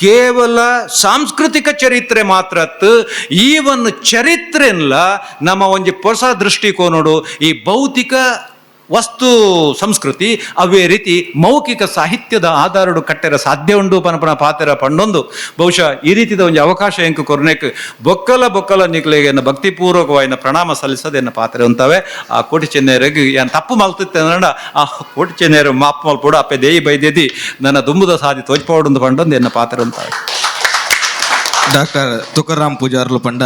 ಕೇವಲ ಸಾಂಸ್ಕೃತಿಕ ಚರಿತ್ರೆ ಮಾತ್ರ ಈವನ್ ಚರಿತ್ರೆನ್ಲ ನಮ್ಮ ಒಂಜಿ ಹೊಸ ದೃಷ್ಟಿಕೋನಡು ಈ ಭೌತಿಕ ವಸ್ತು ಸಂಸ್ಕೃತಿ ಅವೇ ರೀತಿ ಮೌಖಿಕ ಸಾಹಿತ್ಯದ ಆಧಾರಡು ಕಟ್ಟೆರ ಸಾಧ್ಯ ಉಂಡು ಪನಪನ ಪಾತೆರ ಪಂಡೊಂದು ಬಹುಶಃ ಈ ರೀತಿದ ಒಂಜಿ ಅವಕಾಶ ಎಂಕು ಕೊರ್ನೆಕ್ ಬೊಕ್ಕಲ ಬೊಕ್ಕಲ ನಿಕ್ಲೆಗೆ ಭಕ್ತಿಪೂರ್ವಕವಾಯಿನ ಪ್ರಣಾಮ ಸಲ್ಲಿಸದೆ ಪಾತ್ರೆ ಅಂತವೆ. ಆ ಕೋಟಿ ಚೆನ್ನೆಯರಿಗೆ ಏನ್ ತಪ್ಪು ಮಲ್ತಿತ್ತೆ ಅಂದ್ರ ಆ ಕೋಟಿ ಚೆನ್ನೆಯರು ಮಾಪ್ ಮಲ್ಪೋಡು ಅಪ್ಪೆ ದೇಯಿ ಬೈದೇದಿ ನನ್ನ ದುಂಬುದ ಸಾಧಿ ತೋಜ್ಪೋಡು ಪಂಡೊಂದು ಎನ್ನ ಪಾತ್ರೆ ಅಂತವೆ. ಡಾಕ್ಟರ್ ತುಕಾರಾಮ್ ಪೂಜಾರ್ಲು ಪಂಡ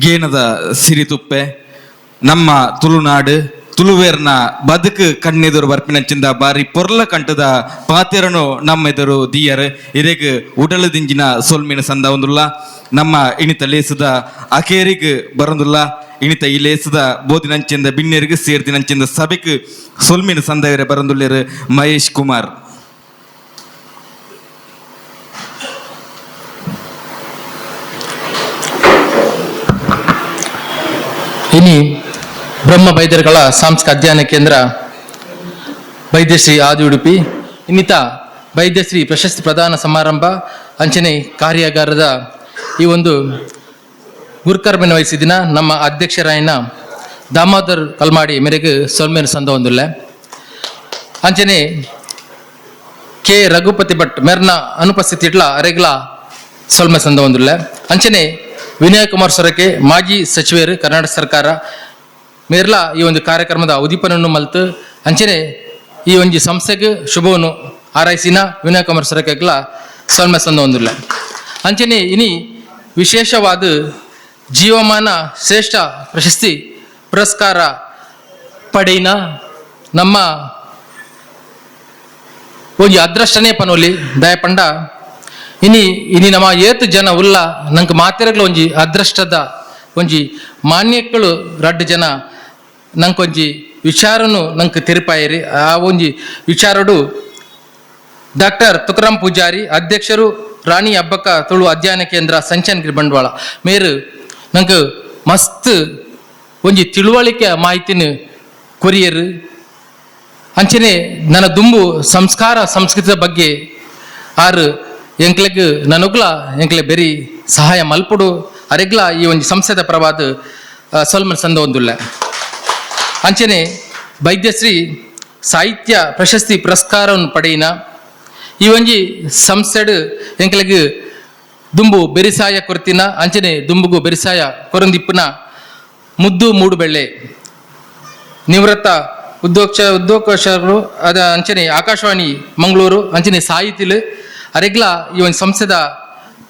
ಗೇನದ ಸಿರಿತುಪ್ಪೆ ನಮ್ಮ ತುಳುನಾಡು ತುಳುವೇರ್ನ ಬದುಕು ಕಣ್ಣೆದುರು ಬರ್ಪಿನಂಚಿಂದ ಬಾರಿ ಪೊರ್ಲ ಕಂಠದ ಪಾತೆರನು ನಮ್ಮ ಎದುರು ದಿಯರ್ ಇರೆಗ್ ಉಡಲು ದಿಂಜಿನ ಸೊಲ್ಮಿನ ಸಂದ ಒಂದುಲ್ಲ ನಮ್ಮ ಇಣಿತ ಲೇಸದ ಅಕೇರಿಗ್ ಬರಂದುಲ್ಲ ಇಣಿತ ಈ ಲೇಸದ ಬೋದಿನಂಚಿಂದ ಬಿನ್ನೆರಿಗೆ ಸೇರ್ದಿನಂಚಿಂದ ಸಭೆಕ್ ಸೊಲ್ಮಿನ ಸಂದವರೆ ಬರಂದುಲ್ಲೇರು ಮಹೇಶ್ ಕುಮಾರ್. ಇನಿ ಬ್ರಹ್ಮ ಬೈದ್ಯರುಗಳ ಸಾಂಸ್ಕೃತಿಕ ಅಧ್ಯಯನ ಕೇಂದ್ರ ವೈದ್ಯಶ್ರೀ ಆದಿ ಉಡುಪಿ ಇನ್ನಿತ ವೈದ್ಯಶ್ರೀ ಪ್ರಶಸ್ತಿ ಪ್ರದಾನ ಸಮಾರಂಭ ಅಂಚನೆ ಕಾರ್ಯಾಗಾರದ ಈ ಒಂದು ಗುರುಕರ್ಮನ ವಹಿಸಿದಿನ ನಮ್ಮ ಅಧ್ಯಕ್ಷರಾಯನ ದಾಮೋದರ್ ಕಲ್ಮಾಡಿ ಮೇರೆಗೆ ಸೊಲ್ಮೇನು ಸಂದ ಹೊಂದಿಲ್ಲ. ಅಂಚನೆ ಕೆ ರಘುಪತಿ ಭಟ್ ಮೇರ್ನ ಅನುಪಸ್ಥಿತಿ ಇಡ್ಲ ಅರೆಗ್ಲ ಸೊಲ್ಮೆ ಸಂದ ಹೊಂದಿಲ್ಲ. ಅಂಚನೆ ವಿನಯ್ ಕುಮಾರ್ ಸೊರಕೆ ಮಾಜಿ ಸಚಿವರು ಕರ್ನಾಟಕ ಸರ್ಕಾರ ಮೇರ್ಲ ಈ ಒಂದು ಕಾರ್ಯಕ್ರಮದ ಉದೀಪನನ್ನು ಮಲ್ತು ಅಂಚನೆ ಈ ಒಂದು ಸಂಸ್ಥೆಗೆ ಶುಭವನ್ನು ಆರೈಸಿನ ವಿನಯ್ ಕುಮಾರ್ ಸೊರಕೆಗ್ಲ ಸೊಲ್ಮೆ ಸಂದ ಹೊಂದಿಲ್ಲ. ಅಂಚನೆ ಇನಿ ವಿಶೇಷವಾದ ಜೀವಮಾನ ಶ್ರೇಷ್ಠ ಪ್ರಶಸ್ತಿ ಪುರಸ್ಕಾರ ಪಡೆಯಿನ ನಮ್ಮ ಒಂಜಿ ಅದೃಷ್ಟನೇ ಪನೋಲಿ ದಯಪಂಡ ಇನಿ ಇನಿ ನಮ್ಮ ಏತ್ ಜನ ಉಲ್ಲ ನಂಗೆ ಮಾತೆರಗ್ಲ ಒಂಜಿ ಅದೃಷ್ಟದ ಒಂಜಿ ಮಾನ್ಯಕ್ಕಳು ರಡ್ಡು ಜನ ನಂಕೊಂಜಿ ವಿಚಾರನು ನಂಗೆ ತೆರಿಪಾಯಿರಿ. ಆ ಒಂಜಿ ವಿಚಾರಡು ಡಾಕ್ಟರ್ ತುಕರಾಮ್ ಪೂಜಾರಿ ಅಧ್ಯಕ್ಷರು ರಾಣಿ ಅಬ್ಬಕ್ಕ ತುಳು ಅಧ್ಯಯನ ಕೇಂದ್ರ ಸಂಚನಗಿರಿ ಬಂಡವಾಳ ಮೇರು ನಂಗೆ ಮಸ್ತ್ ಒಂಜಿ ತಿಳುವಳಿಕೆ ಮಾಹಿತಿನ ಕೊರಿಯರು. ಅಂಚನೆ ನನ್ನ ದುಂಬು ಸಂಸ್ಕಾರ ಸಂಸ್ಕೃತಿಯ ಬಗ್ಗೆ ಆರು ಎಂಕ್ಲೆಗ್ ನನಗ್ಲ ಎಂಕ್ಲೆ ಬೆರಿ ಸಹಾಯ ಮಲ್ಪುಡು ಅರೆಗ್ಲ ಈ ಒಂಜಿ ಸಂಸ್ಥೆದ ಪರವಾದ ಸೊಲ್ಮನ್ ಸಂದ ಒಂದುಲ್ಲ. ಅಂಚನೆ ವೈದ್ಯಶ್ರೀ ಸಾಹಿತ್ಯ ಪ್ರಶಸ್ತಿ ಪುರಸ್ಕಾರವನ್ನು ಪಡೆಯಿನ ಈ ಒಂಜಿ ಸಂಸ್ಥೆಡ್ ಎಂಕಲೆಗ್ ದುಂಬು ಬೆರಿಸಾಯ ಕೊರ್ತಿನ ಅಂಚನೆ ದುಂಬುಗು ಬೆರಿಸಾಯ ಕೊರಂದಿಪ್ಪುನ ಮುದ್ದು ಮೂಡುಬೆಳ್ಳೆ ನಿವೃತ್ತ ಉದ್ಯೋಗಶರು ಅದ ಅಂಚನೆ ಆಕಾಶವಾಣಿ ಮಂಗಳೂರು ಅಂಚನೆ ಸಾಹಿತಿಲು ಅರೆಗ್ಲ ಈ ಒಂಜಿ ಸಂಸ್ಥೆದ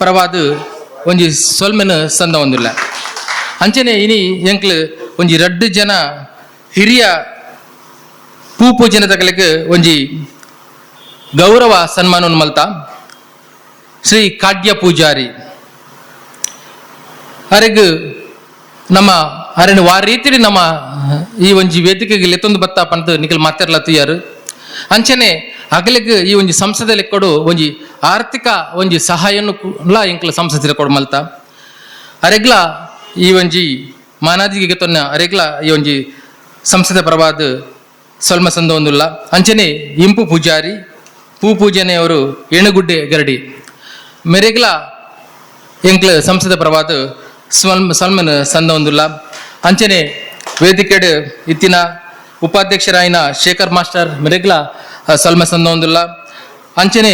ಪರವಾದ ಒಂಜಿ ಸೊಲ್ಮೆನ್ ಸಂದ ಒಂದಿಲ್ಲ. ಅಂಚನೆ ಇನಿ ಎಂಕ್ಲು ಒಂಜಿ ರಡ್ಡು ಜನ ಹಿರಿಯ ಪೂಪೂಜನದಗಲಿಗೆ ಒಂಜಿ ಗೌರವ ಸನ್ಮಾನವನ್ನು ಮಲ್ತ. ಶ್ರೀ ಕಾಡ್ಯ ಪೂಜಾರಿ ಅರೆಗ್ ನಮ್ಮ ಅರೆನ ವಾ ರೀತಿಡಿ ನಮ್ಮ ಈ ಒಂಜಿ ವೇದಿಕೆಗೆ ಲೆತ್ತೊಂದು ಬತ್ತ ಪಂದ್ ನಿಕಲ್ ಮಾತೆರ್ಲ ತುಯ್ಯಾರು. ಅಂಚನೆ ಅಗಲಿಗ್ ಈ ಒಂಜಿ ಸಂಸದ ಲೆಕ್ಕೊಡು ಒಂಜಿ ಆರ್ಥಿಕ ಒಂಜಿ ಸಹಾಯನು ಎಂಕ್ಲ ಸಂಸದ ಕೊಡು ಮಲ್ತ. ಅರೆಗ್ಲ ಈ ಒಂಜಿ ಮಾನಾದಿಗೆ ತೊನ್ನ ಅರೆಗ್ಲ ಈ ಒಂಜಿ ಸಂಸದ ಪರವಾದ ಸೊಲ್ಮ ಸಂದ ಒಂದುಲ್ಲ. ಅಂಚನೆ ಇಂಪು ಪೂಜಾರಿ ಪೂ ಪೂಜನೆಯವರು ಏಣುಗುಡ್ಡೆ ಗರಡಿ ಮೆರೆಗ್ಲ ಎಂಕ್ಲ ಸಂಸದ ಪರವಾದ ಸಲ್ಮನ್ ಸಂದ ಒಂದುಲ್ಲ. ಅಂಚನೆ ವೇದಿಕೆಡ್ ಇತ್ತಿನ ಉಪಾಧ್ಯಕ್ಷರಾಯಿನ ಶೇಖರ್ ಮಾಸ್ಟರ್ ಮೆರೆಗ್ಲ ಸಲ್ಮ ಸಂದ ಒಂದುಲ್ಲ. ಅಂಚನೆ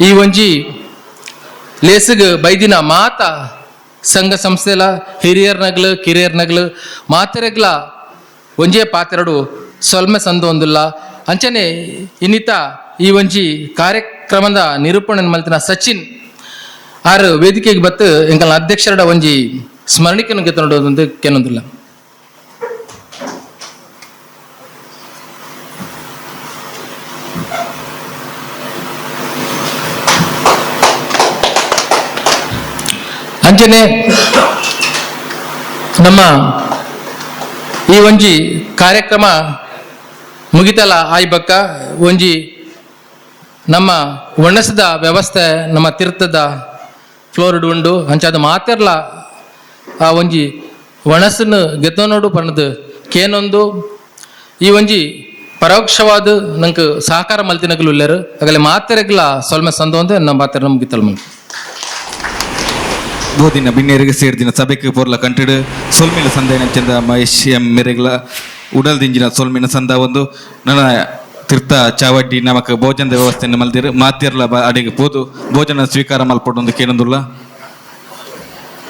ಈ ಒಂಜಿ ಲೇಸುಗ್ ಬೈದಿನ ಮಾತ ಸಂಘ ಸಂಸ್ಥೆಲ ಹಿರಿಯರ್ ನಗ್ಲು ಕಿರಿಯರ್ ನಗ್ಲು ಮಾತೆರೆಗ್ಲ ಒಂಜೇ ಪಾತೆರಡು ಸೊಲ್ಮೆ ಸಂದ ಒಂದುಲ್ಲ. ಅಂಚನೆ ಇನ್ನಿತ ಈ ಒಂಜಿ ಕಾರ್ಯಕ್ರಮದ ನಿರೂಪಣೆ ಮಲ್ತಿನ ಸಚಿನ್ ಆರು ವೇದಿಕೆಗೆ ಬತ್ತು ಎಂಕಲ್ನ ಅಧ್ಯಕ್ಷರಡ ಒಂಜಿ ಸ್ಮರಣಿಕೆನು ಗೆತ್ತೊಂಡು ಕೆನೊಂದಿಲ್ಲ. ಅಂಚನೆ ನಮ್ಮ ಈ ಒಂಜಿ ಕಾರ್ಯಕ್ರಮ ಮುಗಿತಲ ಆಯ್ಬಕ್ಕ ಒಂಜಿ ನಮ್ಮ ಒಣಸದ ವ್ಯವಸ್ಥೆ ನಮ್ಮ ತೀರ್ಥದ ಫ್ಲೋರ್ಡ್ ಉಂಡು. ಅಂಚಾದ ಮಾತೆರ್ಲ ಆ ಒಂಜಿ ಒಣಸನ್ನು ಗೆತ್ತನೋಡು ಪಣದು ಕೇನೊಂದು ಈ ಒಂಜಿ ಪರೋಕ್ಷವಾದ ನಂಗೆ ಸಹಕಾರ ಮಲ್ತಿನಗಲು ಉಲ್ಲೇರು ಅಗಲೆ ಮಾತೆರೆಗ್ಲ ಸೊಲ್ಮೆ ಸಂದ ನಮ್ಮ ಮಾತೆರ ಮುಗಿತಲ್ ಮಲ್ತು. ಬೋದಿನ ಬಿನ್ನೇರಿಗೆ ಸೇರ್ದಿನ ಸಭೆಗೆ ಪೊರ್ಲ ಕಂಟಿಡು ಸೊಲ್ಮಿನ ಸಂದೈನ ಚಂದ ಮಹೇಶ್ ಎಂ ಮೆರೆಗ್ಲ ಉಡಲ್ ದಿಂಜಿನ ಸೊಲ್ಮಿನ ಸಂದ ಒಂದು ನನ್ನ ತೀರ್ಥ ಚಾವಡ್ಡಿ ನಮಕ್ ಭೋಜನದ ವ್ಯವಸ್ಥೆಯನ್ನು ಮಲ್ದಿರು ಮಾತಿರ್ಲ ಅಡಿಗೆ ಪೋದು ಭೋಜನ ಸ್ವೀಕಾರ ಮಲ್ಪೊಡೊಂದು ಕೇನೊಂದುಲ್ಲ.